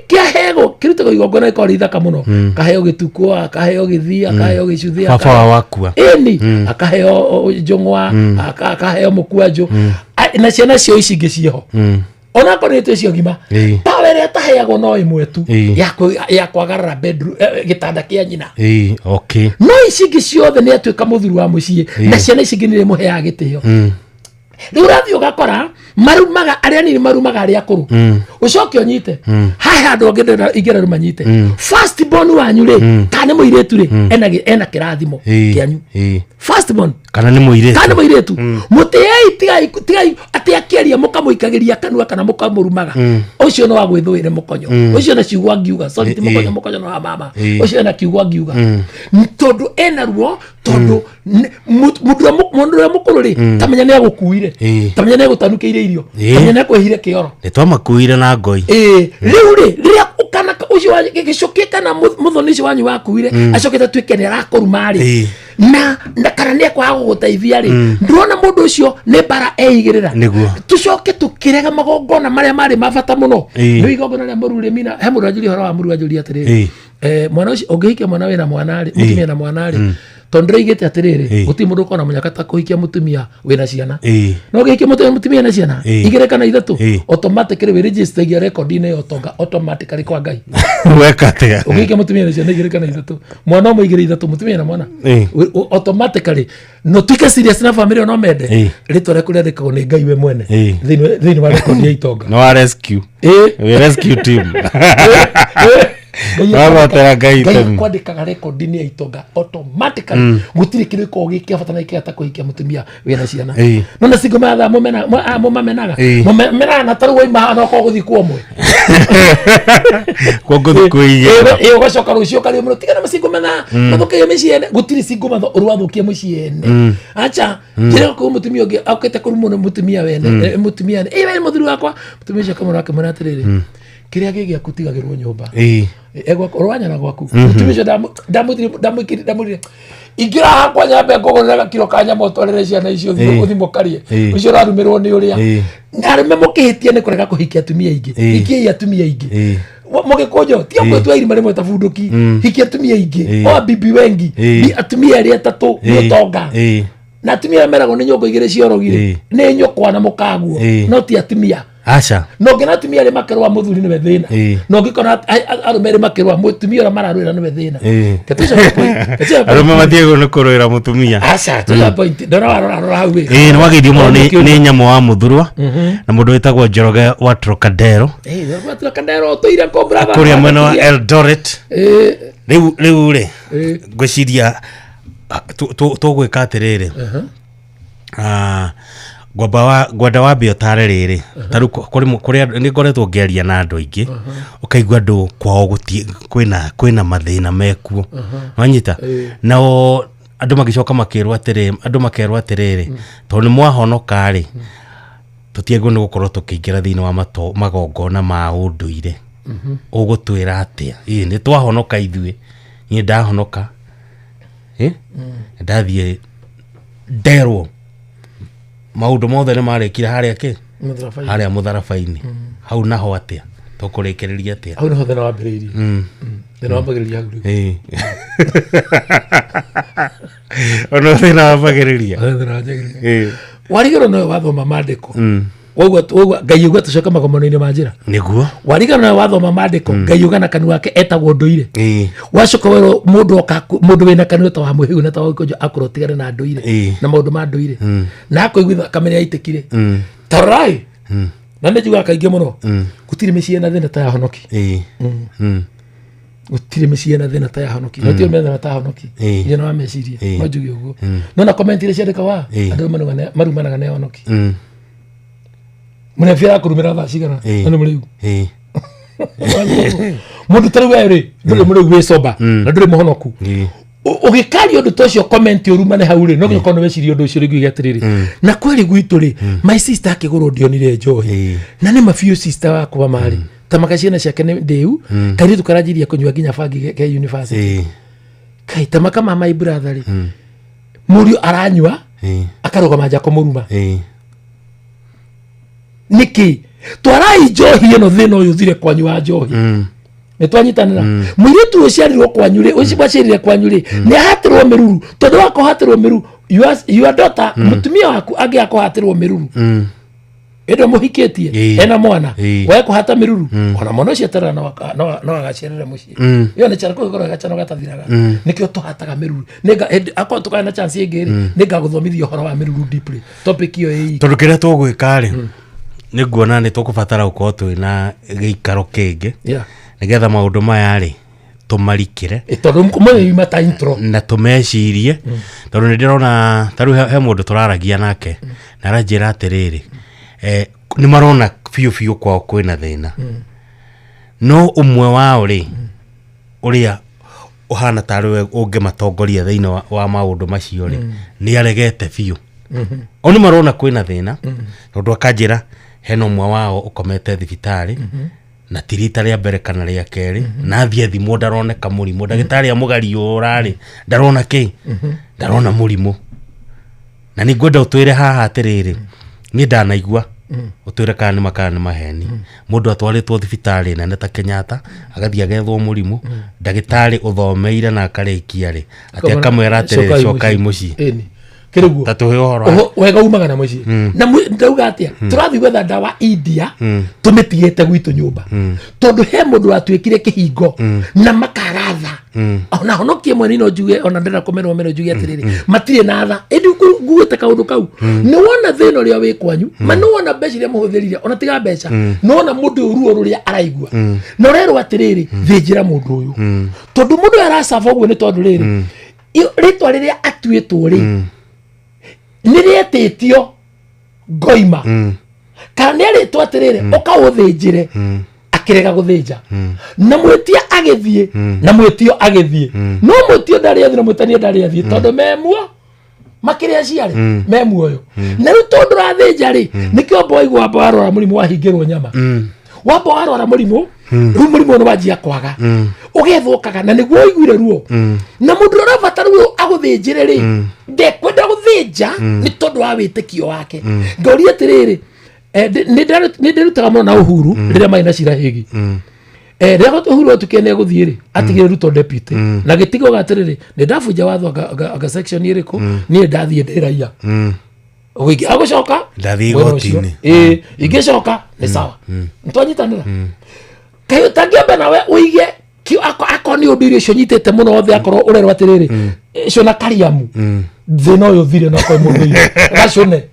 Kĩahegwo, kĩrutagwo igongona gĩkorwo rĩ ithaka mũno, kaheo gĩtukũ, akaheo gĩthia, akaheo gĩcuthĩ. Baba wao akua. Ĩni, akaheo njũng'wa, akaheo mũkwanjũ. Na ciana cio ici ingĩ ciĩho, onakorwo nĩ twĩ ng'ima, pawa ĩrĩa ataheagwo no ĩmwe tu, ya kwagarara bedroom, gĩtanda kĩa nyina. Okay. No ici ingĩ ciothe nĩ atuĩka mũthuri wa mũciĩ, na ciana ici ingĩ nĩ imũheaga gĩtĩo. Rĩu ũrathiĩ ũgakora marumaga arĩa anini, marumaga arĩa akũrũ. Ũcoke ũnyite haha andũ angĩ ndĩrenda ingĩra manyite. First born wanyu rĩ, kana nĩ mũirĩtu rĩ, ena kĩrathimo kĩanyu. First born kana nĩ mũirĩtu. Kana nĩ mũirĩtu, mũtĩei, tigai tigai atĩ akĩaria mũkamũikagĩria kanua kana mũkamũrumaga. Ũcio no agwĩthũĩre mũkonyo. Ũcio na ciugo angiuga, sorry, ti mũkonyo, mũkonyo no wa mama. Ũcio na kiugo angiuga tondũ ena ruo, tondũ mũndũ ũrĩa mũkũrũ rĩ, tamenya nĩ agũkuire, tamenya nĩ agũtanukĩire irio, tamenya nĩ akwĩhire kĩoro. Nĩ twamakuire na ngoi. Ĩĩ, rĩu rĩ, rĩrĩa kana ũcio wa gĩcũkĩ kana mũthoni ũcio wanyu wakuire, acokete tuĩke nĩ arakũruma rĩ, na kana nĩ ekwaga gũgũteithia rĩ, ndũrona mũndũ ũcio nĩ mbara eigĩrĩra. Tũcoke tũkĩrega magongona marĩa marĩ ma bata mũno. Nĩ igongona rĩa mũru rĩmina he mũndũ anjũria ũhoro wa mũru, anjũria atĩrĩrĩ, mwana ũcio ũngĩhikia mwana wĩna mwana rĩ, mũtumia na mwana rĩ, tondũ ndĩroigĩte atĩrĩrĩ, gũtirĩ mũndũ ũkorwo na mũnyaka ta kũhikia mũtumia wĩna ciana. No ũngĩhikia mũtumia na ciana 2 kana 3, automatically wĩ register record-inĩ ya ũtonga automatically kwa Ngai. Weka atĩa? Ũngĩhikia mũtumia na ciana 2 kana 3, mwana ũmwe, 2, 3, mũtumia na mwana, automatically no tuike serious na family no mende, rĩtwa rĩaku rĩandĩkagwo nĩ Ngai we mwene thĩinĩ wa record ya itonga. Nĩ wa rescue. Wĩ rescue team. Ngai Wagwatĩra Ngai Ngai itemi. akwandĩkaga rekondi-inĩ ya itonga automatically. Gũtirĩ kĩndũ gĩkoragwo gĩ kĩa bata na gĩkĩa ta kũhikia mũtumia wĩna ciana. No na singo mathaa mũmamenaga. Mũmenaga na tarĩu waima haha no korwo gũthiĩ kwa ũmwe. Kwa ngũthiĩ kwĩigĩra. Ĩ, ũgacoka rũciũ ũkarĩo mũno, tiga na macingo mathaa mathũkagia mĩciĩ ene. Gũtirĩ singo matha ũrwathũkia mũciĩ ene. Acha njĩra kũu mũtumia ũngĩ okĩte kũrumwo nĩ mũtumia wene, mũtumia ene, ĩ we mũthuri wakwa, mũtumia ũcio akamwĩra, akĩmwĩra atĩrĩrĩ, kĩrĩa gĩ gĩaku tigagĩrwo nyũmba. Ũrwanyana gwaku. Mũtumia ũcio ndamwĩkĩrire ingĩra hakwa nyambe ngũgũrĩra gakiro ka nyama ũtwarĩre ciana icio, ũthiĩ mũkarĩe. Ũcio ũrarumĩrwo nĩ ũrĩa. Na arũme mũkĩhĩtia nĩ kũrega kũhikia atumia aingĩ. Hikiai atumia aingĩ. Mũgĩkũnjo tiga gwĩtua irima rĩmwe ta bunduki. Hikia atumia aingĩ. Oa bibi wengi. Ni atumia arĩa atatũ nĩ ũtonga. Na atumia arĩa meragwo nĩ nyũngũ 2 ciorogire, nĩ nyũkwa na mũkaguo, no ti atumia. Aca. No ngĩona atumia arĩa makĩrũa mũthuri nĩwe thĩna. No ngĩkora arũme arĩa makĩrũa mũtumia ũrĩa mararũĩra nĩwe thĩna. Ke tũcoke ke tũcoke Arũme point. matiagĩrĩirwo nĩ kũrũĩra mũtumia. Aca, tũcoke point. Ndona warora rora hau ĩ. Ĩĩ, nĩ wageithio mũno nĩ nyamũ wa mũthurwa na mũndũ wĩtagwo Njoroge wa Trocadero. Ĩ, wa Trocadero ũtũire kũ, brother? Kũrĩa mwena wa Eldoret. Rĩu rĩ, ngwĩciria tũgwĩka atĩrĩrĩ. Ngwamba wa ngwenda wambe ũtare rĩrĩ, tarĩu kũrĩ andũ nĩ ngoretwo ngĩaria na andũ aingĩ, ũkaigua andũ kwao gũti kwĩna mathĩna mekuo, wanyita? Nao andũ magĩcoka makĩrwo atĩrĩ, andũ makerwo atĩrĩrĩ, tondũ nĩ mwahonoka rĩ, tũtiagĩrĩirwo nĩ gũkorwo tũkĩingĩra thĩinĩ wa magongona ma ũndũire. Ũgũtwĩra atĩa? Ĩ nĩ twahonoka ithuĩ, niĩ ndahonoka. Ĩ? Ndathiĩ nderwo maũndũ mothe nĩ marĩkire harĩa kĩ? Mũtharaba-inĩ. Harĩa mũtharaba-inĩ hau. Naho atĩa, tũkũrĩkĩrĩria atĩa? Hau nĩho thĩna wambĩrĩirie. Thĩna wambagĩrĩria hau rĩu. Ona thĩna wambagĩrĩria. Thĩna wanjagĩrĩria. Warigĩrwo nowe wathoma maandĩko. Waigua Ngai auga tũcoke magomano-inĩ ma njĩra. Warigĩrwo nowe wathoma maandĩko, Ngai auga na kanua ke etagwo ndũire. Wacoka werwo mũndũ oka mũndũ wĩna kanua ta wa mũhĩu na ta wa gĩkũnjũ akorwo tigane na ndũire na maũndũ ma ndũire, na akũigua thakame nĩ yaitĩkire. Tarorai, na nĩ njugaga kaingĩ mũno, gũtirĩ mĩciĩ na thĩna ta ya honoki. Gũtirĩ mĩciĩ na thĩna ta ya honoki, na gũtirĩ mĩthena ta ya honoki. Inya no wa meciria. No njuge ũguo. No na comment iria ciandĩkawa, andũ marumanaga nĩ honoki. Mũnabii arakũrumĩra thaa cigana? Na nĩ mũrĩu mũndũ tarĩu we rĩ, ndũrĩ mũrĩu, wĩ sober na ndũrĩ mũhonoku. Ũgĩkaria ũndũ ta ũcio, comment ũrumane hau rĩ, no nginya ũkorwo nĩ weciria ũndũ ũcio rĩngĩ uge atĩrĩrĩ, na kweri gwitũ rĩ, my sister akĩgũrwo ndionire njohi, na nĩ mabiũ sister wakwa marĩ tamaka ciana ciake nĩ ndĩu, kairĩtu karanjiria kũnyua nginya bangi ke university. Kai tamaka ma my brother rĩ, mũriũ aranyua, akarũgama nja kũmũruma. Nĩkĩ twarai njohi ĩno? Thĩna ũyũ ũthire kwanyu wa njohi nĩ twanyitanĩra. Mũirĩtu ũciarirwo kwanyu rĩ, ũcio waciarire kwanyu rĩ, nĩ ahatĩrwo mĩruru tondũ wakũhatĩrwo mĩruru your daughter, mũtumia waku angĩakũhatĩrwo mĩruru. Ĩndĩ mũhikĩtie ena mwana wae kũhata mĩruru, ona mwana ũcio eterera no agaciarĩre mũciĩ. Ĩyo nĩ chara kũgĩkorwo gachano gatathiraga. Nĩkĩo tũhataga mĩruru. Hĩndĩ akorwo tũkarĩ na chance ĩngĩ rĩ, nĩngagũthomithia ũhoro wa mĩruru deeply, topic ĩyo ĩ Tondũ kĩrĩa tũgwĩka rĩ, nĩ nguona nĩ tũkũbatara gũkorwo twĩ na gĩikaro kĩngĩ nĩgetha maũndũ maya rĩ tũmarikĩre. Tondũ mũyuma ta intro. Na tũmecirie, tondũ nĩ ndĩrona ta rĩu he mũndũ tũraragia nake na aranjĩra atĩrĩrĩ, nĩ marona biũ biũ kwao kwĩna thĩna, no ũmwe wao rĩ, ũrĩa ũhana tarĩ we ũngĩmatongoria thĩinĩ wa maũndũ macio rĩ, nĩ aregete biũ. O nĩ marona kwĩna thĩna, tondũ akanjĩra hena ũmwe wao ũkomete thibitarĩ na ti rita rĩa mbere kana rĩa kerĩ, na athiĩ athimwo ndaroneka mũrimũ, ndagĩtarĩ amũgariũra rĩ, ndarona kĩ, ndarona mũrimũ. Na nĩ ngwenda ũtwĩre haha atĩrĩrĩ, niĩ ndanaigua, ũtwĩre kana nĩ makana nĩ maheni, mũndũ atwarĩtwo thibitarĩ nene ta Kenyatta, agathiĩ agethwo mũrimũ, ndagĩtarĩ ũthomeire na akarĩkia rĩ, atĩ akamwĩra atĩrĩrĩ, cokai mũciĩ. Ĩni kĩrĩguo. Ta tũhe ũhoro Wega umaga na mũciĩ. Na ndauga atĩa, tũrathiĩ gwetha ndawa India, tũmĩtigĩte gwitũ nyũmba, tondũ he mũndũ watuĩkire kĩhingo na makaga tha. Ona honokie mwene no njuge, ona ndĩrenda kũmenwo meno njuge atĩrĩrĩ, matirĩ na tha. Ĩndĩ nguĩte kaũndũ kau, nĩ wona thĩna ũrĩa wĩ kwanyu, ma nĩ wona mbeca iria mũhũthĩrire, ona tiga mbeca, nĩ wona mũndũ ũyũ ruo rũrĩa araigua, na ũrerwo atĩrĩrĩ, thĩnjĩra mũndũ ũyũ, tondũ mũndũ ũyũ aracaba ũguo nĩ tondũ rĩrĩ, rĩtwa rĩrĩa atuĩtwo rĩ, nĩ rĩetĩtio ngoima, kana nĩ arĩtwo atĩrĩrĩ, ũkaũthĩnjĩre, akĩrega gũthĩnja, na mwĩtia agĩthiĩ, na mwĩtio agĩthiĩ, no mwĩtio ndarĩ athiĩ na mwĩtania ndarĩ athiĩ, tondũ memuo makĩrĩ aciarĩ me muoyo. Na rĩu tondũ ũrathĩnja rĩ, nĩkĩo wamba waigua, wamba warwara mũrimũ wahingĩrwo nyama, wamba warwara mũrimũ, rĩu mũrimũ nĩ wanjia kwaga, ũgethũkaga, na nĩguo ũiguire ruo. Na mũndũ ũrĩa ũrabatara ruo agũthĩnjĩre rĩ, ndekwenda gũthĩnja nĩ tondũ wa wĩtĩkio wake. Ngauria atĩrĩrĩ, nĩ ndĩrutaga mũno na Uhuru rĩrĩa marĩ na cira hĩgi. Rĩrĩa Uhuru atuĩkire nĩ egũthiĩ rĩ, atigire Ruto deputy, na gĩtigoga atĩrĩrĩ, nĩ ndabunja watho anga section ĩrĩkũ, niĩ ndathiĩ ndĩ raia, ũngĩ agũcoka Ndathiĩ mwena ũcio. igoti-inĩ. Ĩĩ, ingĩcoka nĩ sawa, nĩtwanyitanĩra. Kaĩ ũtangĩamba nawe ũige akorwo nĩ ũndũ irio icio nyitĩte mũno othe, akorwo ũrerwo atĩrĩrĩ, cũna kariamu, thĩna ũyũ ũthire, no akorwo mũndũ ũyũ gacũne,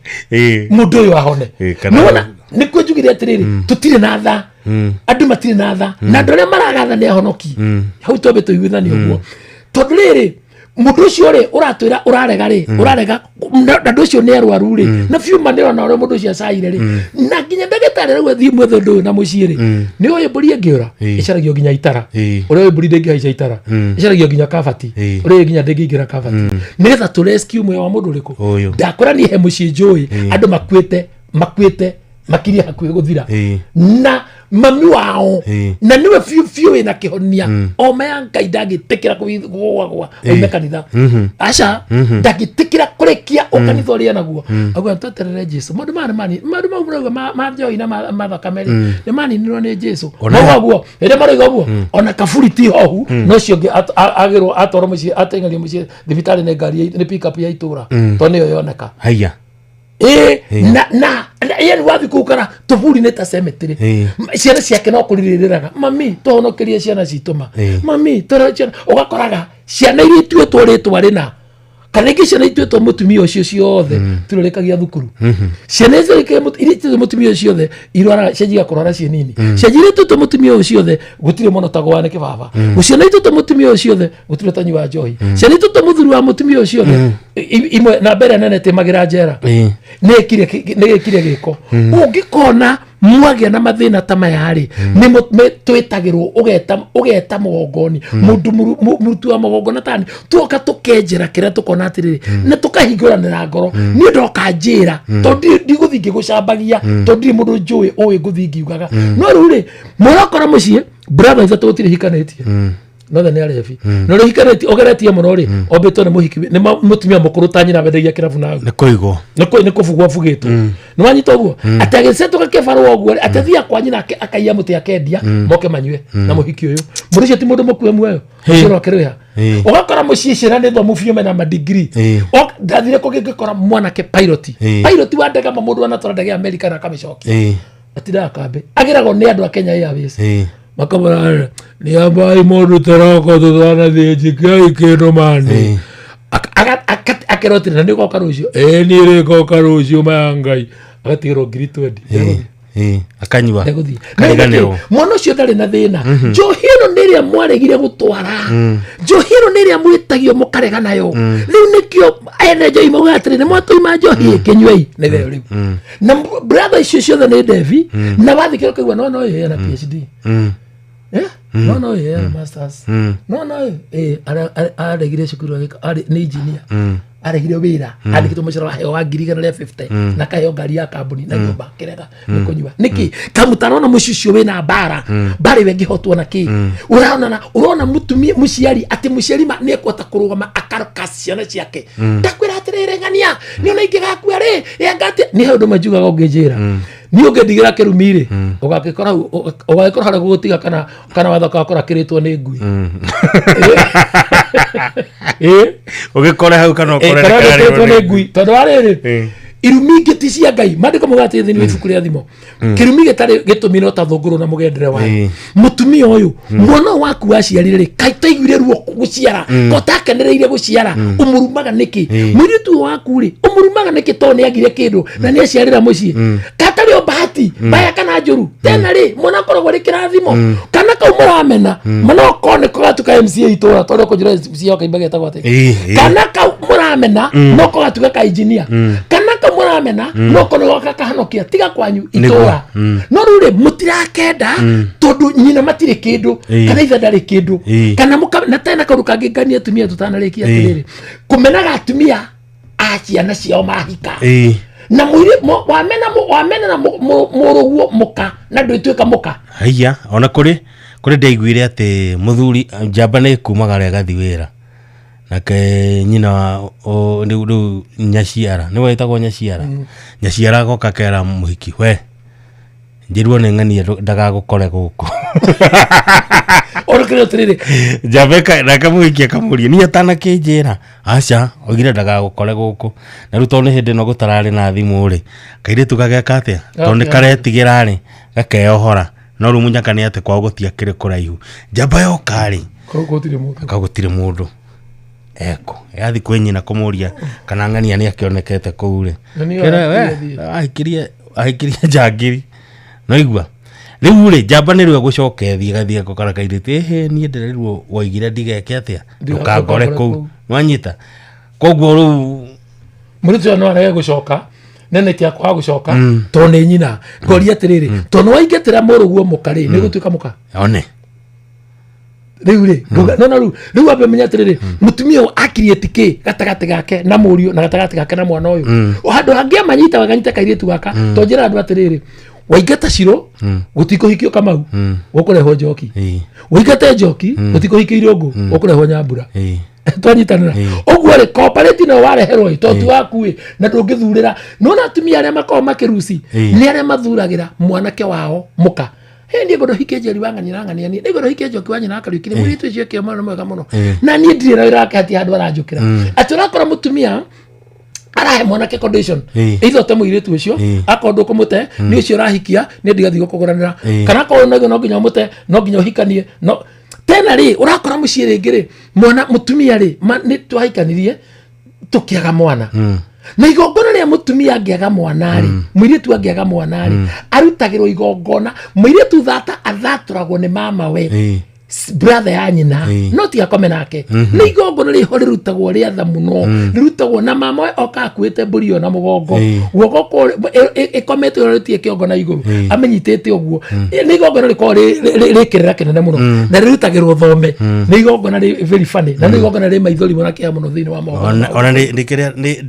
mũndũ ũyũ ahone. Nĩwona nĩkuo njugire atĩrĩrĩ, tũtirĩ na tha, andũ matirĩ na tha, na andũ arĩa maragatha nĩ ahonoki. Hau twambe tũiguithanie ũguo, tondũ rĩrĩ, mũndũ ũcio rĩ, ũratwĩra ũrarega rĩ, ũrarega na andũ ũcio nĩ arwaru rĩ, na biũ ma nĩrona ũrĩa mũndũ ũcio acaire rĩ, na nginya ndagĩtarĩ rĩu athiĩ mwethe ũndũ ũyũ na mũciĩ rĩ, nĩ ũĩ mbũri ĩngĩũra ĩcaragio nginya itara, ũrĩa ũĩ mbũri ndĩngĩhaica itara, ĩcaragio nginya kabati, ũrĩa ũĩ nginya ndĩngĩingĩra kabati, nĩgetha tũ rescue muoyo wa mũndũ ũrĩkũ. Ndakwĩra niĩ he mũciĩ njũĩ andũ makuĩte makirie hakuhĩ gũthira, na mami wao na niwe biũ biũ wĩna kĩhonia oma ya Ngai, ndangĩtĩkĩra kũgwagwa oime kanitha. Aca, ndangĩtĩkĩra kũrĩkia ũkanitha ũrĩa naguo. Auga tweterere Jesu, maũndũ maya nĩ maũndũ mau marauga ma njohi na ma thakame rĩ, nĩ maninirwo nĩ Jesu. Mauga ũguo rĩrĩa maroiga ũguo, ona kaburi ti hohu, no ũcio ũngĩ agĩrwo atwarwo mũciĩ, ateng'erio mũciĩ thibitarĩ nĩ ngari nĩ pick up ya itũra, tondũ nĩyo yoneka. Haiya. Ĩ na yani wathi kũu kana tũburi nĩ ta cemetery. Ciana ciake no kũrirĩrĩraga, mami tũhonokerie ciana citũ ma. Mami tũre ciana, ũgakoraga ciana iria ituĩtwo rĩtwa rĩna, kana ingĩ ciana ituĩtwo mũtumia ũcio ciothe tirũrĩkagia thukuru. Ciana icio iria ituĩtwo mũtumia ũcio ciothe irwaraga, cianjiga kũrwara ciĩ nini. Ciana iria ituĩtwo mũtumia ũcio ciothe gũtirĩ mũno tagwa nĩ kĩbaba. Ciana ituĩtwo mũtumia ũcio ciothe gũtirĩ ũtanyua njohi. Ciana ituĩtwo mũthuri wa mũtumia ũcio ciothe imwe na mbere nene tĩmagĩra njera nĩ ĩkire gĩko. Ũngĩkona mwagĩa na mathĩna ta maya rĩ, nĩ twĩtagĩrwo ũgeta mũgongoni mũndũ mũruti wa magongona tani, tuoka tũkenjera kĩrĩa tũkona atĩrĩrĩ, na tũkahingũranĩra ngoro. Niĩ ndoka njĩra, tondũ ndigũthiĩ ngĩgũcambagia, tondũ ndirĩ mũndũ njũĩ ũĩ ngũthiĩ ngiugaga. No rĩu rĩ, mũrakora mũciĩ brother ithatũ gũtirĩ hikanĩtie, nothe nĩ arebi, na ũrĩa hikanĩtie ũgeretie mũno rĩ, ombĩtwo nĩ mũhiki nĩ mũtumia mũkũrũ ta nyina wendagia kĩrabu nawe. Nĩ kũigwo. Nĩ kũbugwo abugĩtwo, nĩ wanyita ũguo, atĩ agĩcetũka kĩbarũa ũguo rĩ, atĩ athiaga kwa nyina akaiya mũtĩ akendia, moke manyue na mũhiki ũyũ. Mũndũ ũcio ti mũndũ mũkue muoyo ũcio rwake rwĩha. Ũgakora mũciĩ ciana nĩ thomu biũ mena madigiri. Ndathire kũngĩ ngĩkora mwanake pilot. Pilot wa ndege ma mũndũ anatwara ndege America na akamĩcokia. Atindaga kambĩ agĩragwo nĩ andũ a Kenya Airways. Makamwĩra nĩ ambai mũndũ toroko tũtanathiĩ njikiai kĩndũ mani. Akerwo atĩrĩ na nĩ ũgoka rũciũ. Ĩĩ niĩ rĩ ngoka rũciũ maya Ngai. Agatigĩrwo 20,000. Akanyua. Ndegũthiĩ. Kariganĩrwo. Mwana ũcio ndarĩ na thĩna. Njohi ĩno nĩ ĩrĩa mwaregire gũtwara. Njohi ĩno nĩ ĩrĩa mwĩtagio mũkarega nayo. Rĩu nĩkĩo ene njohi maugaga atĩrĩ nĩ mwatũima njohi kĩnyuei nĩ thayũ rĩu. Na brother icio ciothe nĩ ndebi na wathikĩra ũkaigua no no ĩyo ena PhD. No no ĩyo ena masters. No no ĩyo aregire cukuru arĩ nĩ engineer. Aregire wĩra andĩkĩtwo mũcara waheo wa 150,000 na akaheo ngari ya kambuni na nyũmba kĩrega nĩ kũnyua nĩkĩ kamũtarona mũciĩ ũcio wĩna mbara mbara ĩyo ĩngĩhotwo na kĩ ũrona na ũrona mũtumia mũciari atĩ mũciari ma nĩ ekũhota kũrũgama akaroka ciana ciake ndakwĩra atĩrĩrĩ ng'ania nĩ ona ingĩgakua rĩ ĩanga atĩa nĩ he ũndũ manjugaga ũngĩnjĩra niĩ ũngĩndigĩra kĩrumi rĩ ũgagĩkora ũgagĩkora harĩa gũgũtiga kana kana watho kakora kĩrĩtwo nĩ ngui. Ũgĩkore hau kana ũkore kana nĩ ũgĩkĩrĩtwo nĩ ngui tondũ wa rĩrĩ irumi ingĩ ti cia Ngai maandĩko maugaga atĩ thĩinĩ wa ibuku rĩa thimo kĩrumi gĩtarĩ gĩtũmi no ta thũngũrũ na mũgendere wayo. Mũtumia ũyũ mwana ũyũ waku waciarire rĩ kaĩ taiguire ruo gũciara ko takenereire gũciara ũmũrumaga nĩkĩ mũirĩtu ũyũ waku rĩ ũmũrumaga nĩkĩ tondũ nĩ agire kĩndũ na nĩ aciarĩra mũciĩ katarĩ o bahati mbaya kana njũru tena rĩ mwana akoragwo arĩ kĩrathimo kana kau mũramena mana okorwo nĩko gatuka MCA itũra tondũ kũnjĩra MCA okaimba getagwo atĩa kana kau mũramena no ko gatuka ka engineer kana kau mũramena no ko nĩgo gakahanokia tiga kwanyu itũra no rĩu rĩ mũtirakenda tondũ nyina matirĩ kĩndũ kana ithe ndarĩ kĩndũ kana na tena kaũndũ kangĩ ngania atumia tũtanarĩkia atĩrĩrĩ kũmenaga atumia a ciana ciao mahika na mũirĩ wamena wamena na mũrũguo mũka na ndwĩtuĩka mũka. Haiya ona kũrĩ kũrĩ ndaiguire atĩ mũthuri njamba nĩ kumaga rĩa gathi wĩra nake nyina wa rĩu rĩu nyaciara nĩwe wĩtagwo nyaciara nyaciara agoka akera mũhiki we njĩrwo nĩ ng'ania ndagagũkore gũkũ. Ona kĩrĩa atĩrĩrĩ njamba nake mũhiki akamũria niĩ atanakĩnjĩra aca oigire ndagagũkore gũkũ na rĩu tondũ nĩ hĩndĩ ĩno gũtararĩ na thimũ rĩ kairĩtu gageka atĩa tondũ nĩ karetigĩra rĩ gakeohora no rĩu mũnyaka nĩ atĩ kwao gũtiakĩrĩ kũraihu njamba yoka rĩ kũu gũtirĩ mũndũ kau gũtirĩ mũndũ eko yathi kwĩ nyina kũmũria kana ng'ania nĩ akĩonekete kũu rĩ Na nĩyo Kĩra, we, ahikirie ahikirie ahikirie njangiri noigua rĩu rĩ njamba nĩ rĩo gũcoka ĩthiĩ gathiĩ gakora kairĩtu ĩhĩ niĩ ndĩrerirwo waigire ndigeke atĩa ndũkangore ndũkangore kũu kũu. nwanyita koguo rĩu mũirĩtu ũyũ no arege gũcoka nene ti akwaga gũcoka tondũ nĩ nyina ngoria atĩrĩrĩ tondũ waingatĩra mũrũguo mũka rĩ nĩ gũtuĩka mũka one rĩu rĩ no no rĩu rĩu wambe ũmenye atĩrĩrĩ mũtumia ũyũ akiriĩti kĩ gatagatĩ gake na mũriũ na gatagatĩ gake na mwana ũyũ handũ hangĩ amanyita waganyita kairĩtu gaka to njĩra andũ atĩrĩrĩ waingata ciro gũtikũhikio kamau gũkũrehwo njoki waingata njoki gũtikũhikio irũngũ gũkũrehwo nyambura twanyitanĩra ũguo rĩ cooperative nayo wareherwo ĩ to ti waku ĩ na ndũngĩthurĩra nona atumia arĩa makoragwo makĩruci nĩ arĩa mathuragĩra mwanake wao mũka Hey, niĩ ngwenda ũhikie Njeri wa ng'ania na ng'ania niĩ ngwenda ũhikie Njoki wa nyina wa Kariũki nĩ mũirĩtu ũcio kĩo mũno mwega mũno na niĩ ndirĩ na wĩra wake hatirĩ handũ aranjũkĩra atĩ ũrakora mũtumia arahe mwanake condition either ũte mũirĩtu ũcio akorwo ndũkũmũte nĩ ũcio ũrahikia nĩ ndigathiĩ gũkũgũranĩra kana akorwo naguo no nginya ũmũte no nginya ũhikanie no tena rĩ ũrakora mũciĩ rĩngĩ rĩ mwana mũtumia rĩ nĩ twahikanirie tũkĩaga mwana na igongona rĩa mũtumia angĩaga mwana rĩ mũirĩtu angĩaga mwana rĩ arutagĩrwo igongona mũirĩtu thata athatũragwo nĩ mama we brother ya nyina no ti akome nake nĩ igongona rĩho rĩrutagwo rĩa tha mũno rĩrutagwo na mama we oka akuĩte mbũri ĩyo na mũgongo guoko ĩkomete ĩroretie kĩongo na igũrũ amĩnyitĩte ũguo nĩ igongona rĩkoragwo rĩ kĩrĩra kĩnene mũno na rĩrutagĩrwo thome nĩ igongona rĩ very funny na nĩ igongona rĩ maithori mũno na kĩeha mũno thĩinĩ wa magongona ona nĩ kĩrĩa nĩ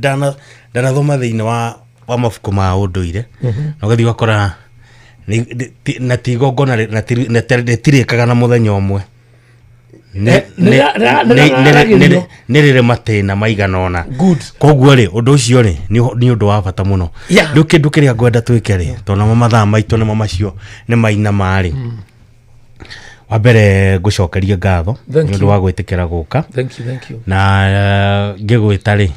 ndanathoma thĩinĩ wa mabuku ma ũndũire na ũgathiĩ ũgakora na ti igongona rĩtirĩkaga na mũthenya ũmwe nĩ rĩrĩ matĩna maigana ũna koguo rĩ ũndũ ũcio rĩ nĩ ũndũ wa bata mũno rĩu kĩndũ kĩrĩa ngwenda twĩke rĩ tondũ namo mathaa maitũ nĩmo macio nĩ mainama rĩ Wa mbere ngũcokerie ngatho Thank nĩ ũndũ you. wa gwĩtĩkĩra gũka. Thank you, thank you. Na ngĩgwĩta rĩ,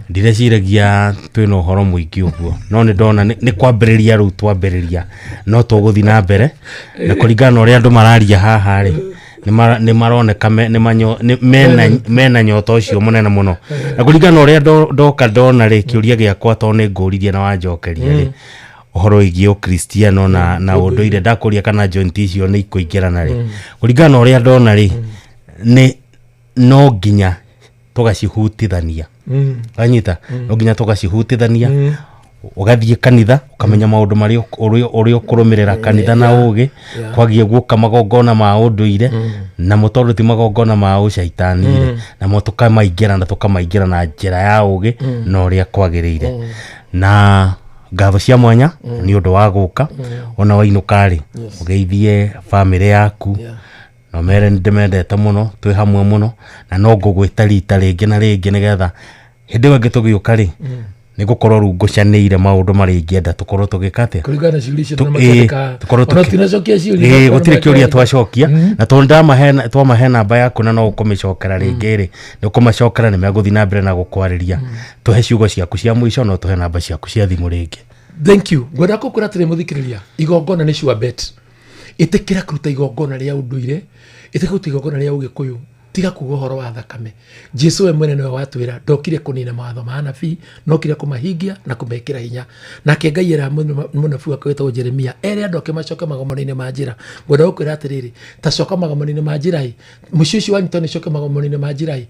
ndireciiragia twĩna ũhoro mũingĩ ũguo, no nĩ ndona nĩ kwambĩrĩria rĩu twambĩrĩria, no tũgũthiĩ na mbere na kũringana na ũrĩa andũ mararia haha rĩ, nĩ maroneka mena nyota ũcio mũnene mũno. Na kũringana na ũrĩa ndoka ndona rĩ, kĩũria gĩakwa tondũ nĩ ngũririe na wanjokeria rĩ, ũhoro wĩgiĩ ũkristiano na ũndũire, ndakũria kana joint icio nĩ ikũingĩrana rĩ, kũringana na ũrĩa ndona rĩ, nĩ no nginya tũgacihutithania. Wanyita? No nginya tũgacihutithania. Ũgathiĩ kanitha ũkamenya maũndũ marĩa ũrĩa ũkũrũmĩrĩra kanitha na ũgĩ, kwagie guoka magongona ma ũndũire, namo tondũ ti magongona ma ũcaitani rĩ, namo tũkamaingĩra na tũkamaingĩra na njĩra ya ũgĩ na ũrĩa kwagĩrĩire. Na ngatho cia mwanya nĩ ũndũ wa gũka. Ona wainũka rĩ, ũgeithie bamĩrĩ yaku na ũmere nĩ ndĩmendete mũno, twĩ hamwe mũno, na no ngũgwĩta rita rĩngĩ na rĩngĩ nĩgetha hĩndĩ ĩyo ĩngĩ tũgĩũka rĩ, nĩ ngũkorwo rĩu ngũcanĩire maũndũ marĩa ingĩenda tũkorwo tũgĩka atĩa. Kũringana na ciũria icio na Ĩĩ, makĩandĩka. tũkorwo Ona tinacokia ciũria. Ĩĩ, gũtirĩ kĩũria twacokia, na tondũ twamahe namba yaku na no ũkũmĩcokera rĩngĩ rĩ, nĩ ũkũmacokera, nĩ megũthiĩ na mbere na gũkwarĩria. Tũhe ciugo ciaku cia mũico, no tũhe namba ciaku cia thimũ rĩngĩ. Thank you. Ngwenda kũkwĩra atĩrĩ mũthikĩrĩria, igongona nĩ sure bet. Ĩtĩkĩra kũruta igongona rĩa ũndũire, ĩtĩkĩra kũruta igongona rĩa ũgĩkũyũ, tiga kuga ũhoro wa thakame. Jesu we mwene nĩwe watwĩra ndokire kũnina mawatho ma anabii, nokire kũmahingia na kũmekĩra hinya. Nake Ngai era mũnabii wake wĩtagwo Jeremia ere andũ ake macoke magomano-inĩ ma njĩra. Ngwenda gũkwĩra atĩrĩrĩ, ta coka magomano-inĩ ma njĩra ĩ, mũciĩ ũcio wanyu tondũ nĩ coke magomano-inĩ ma njĩra ĩ.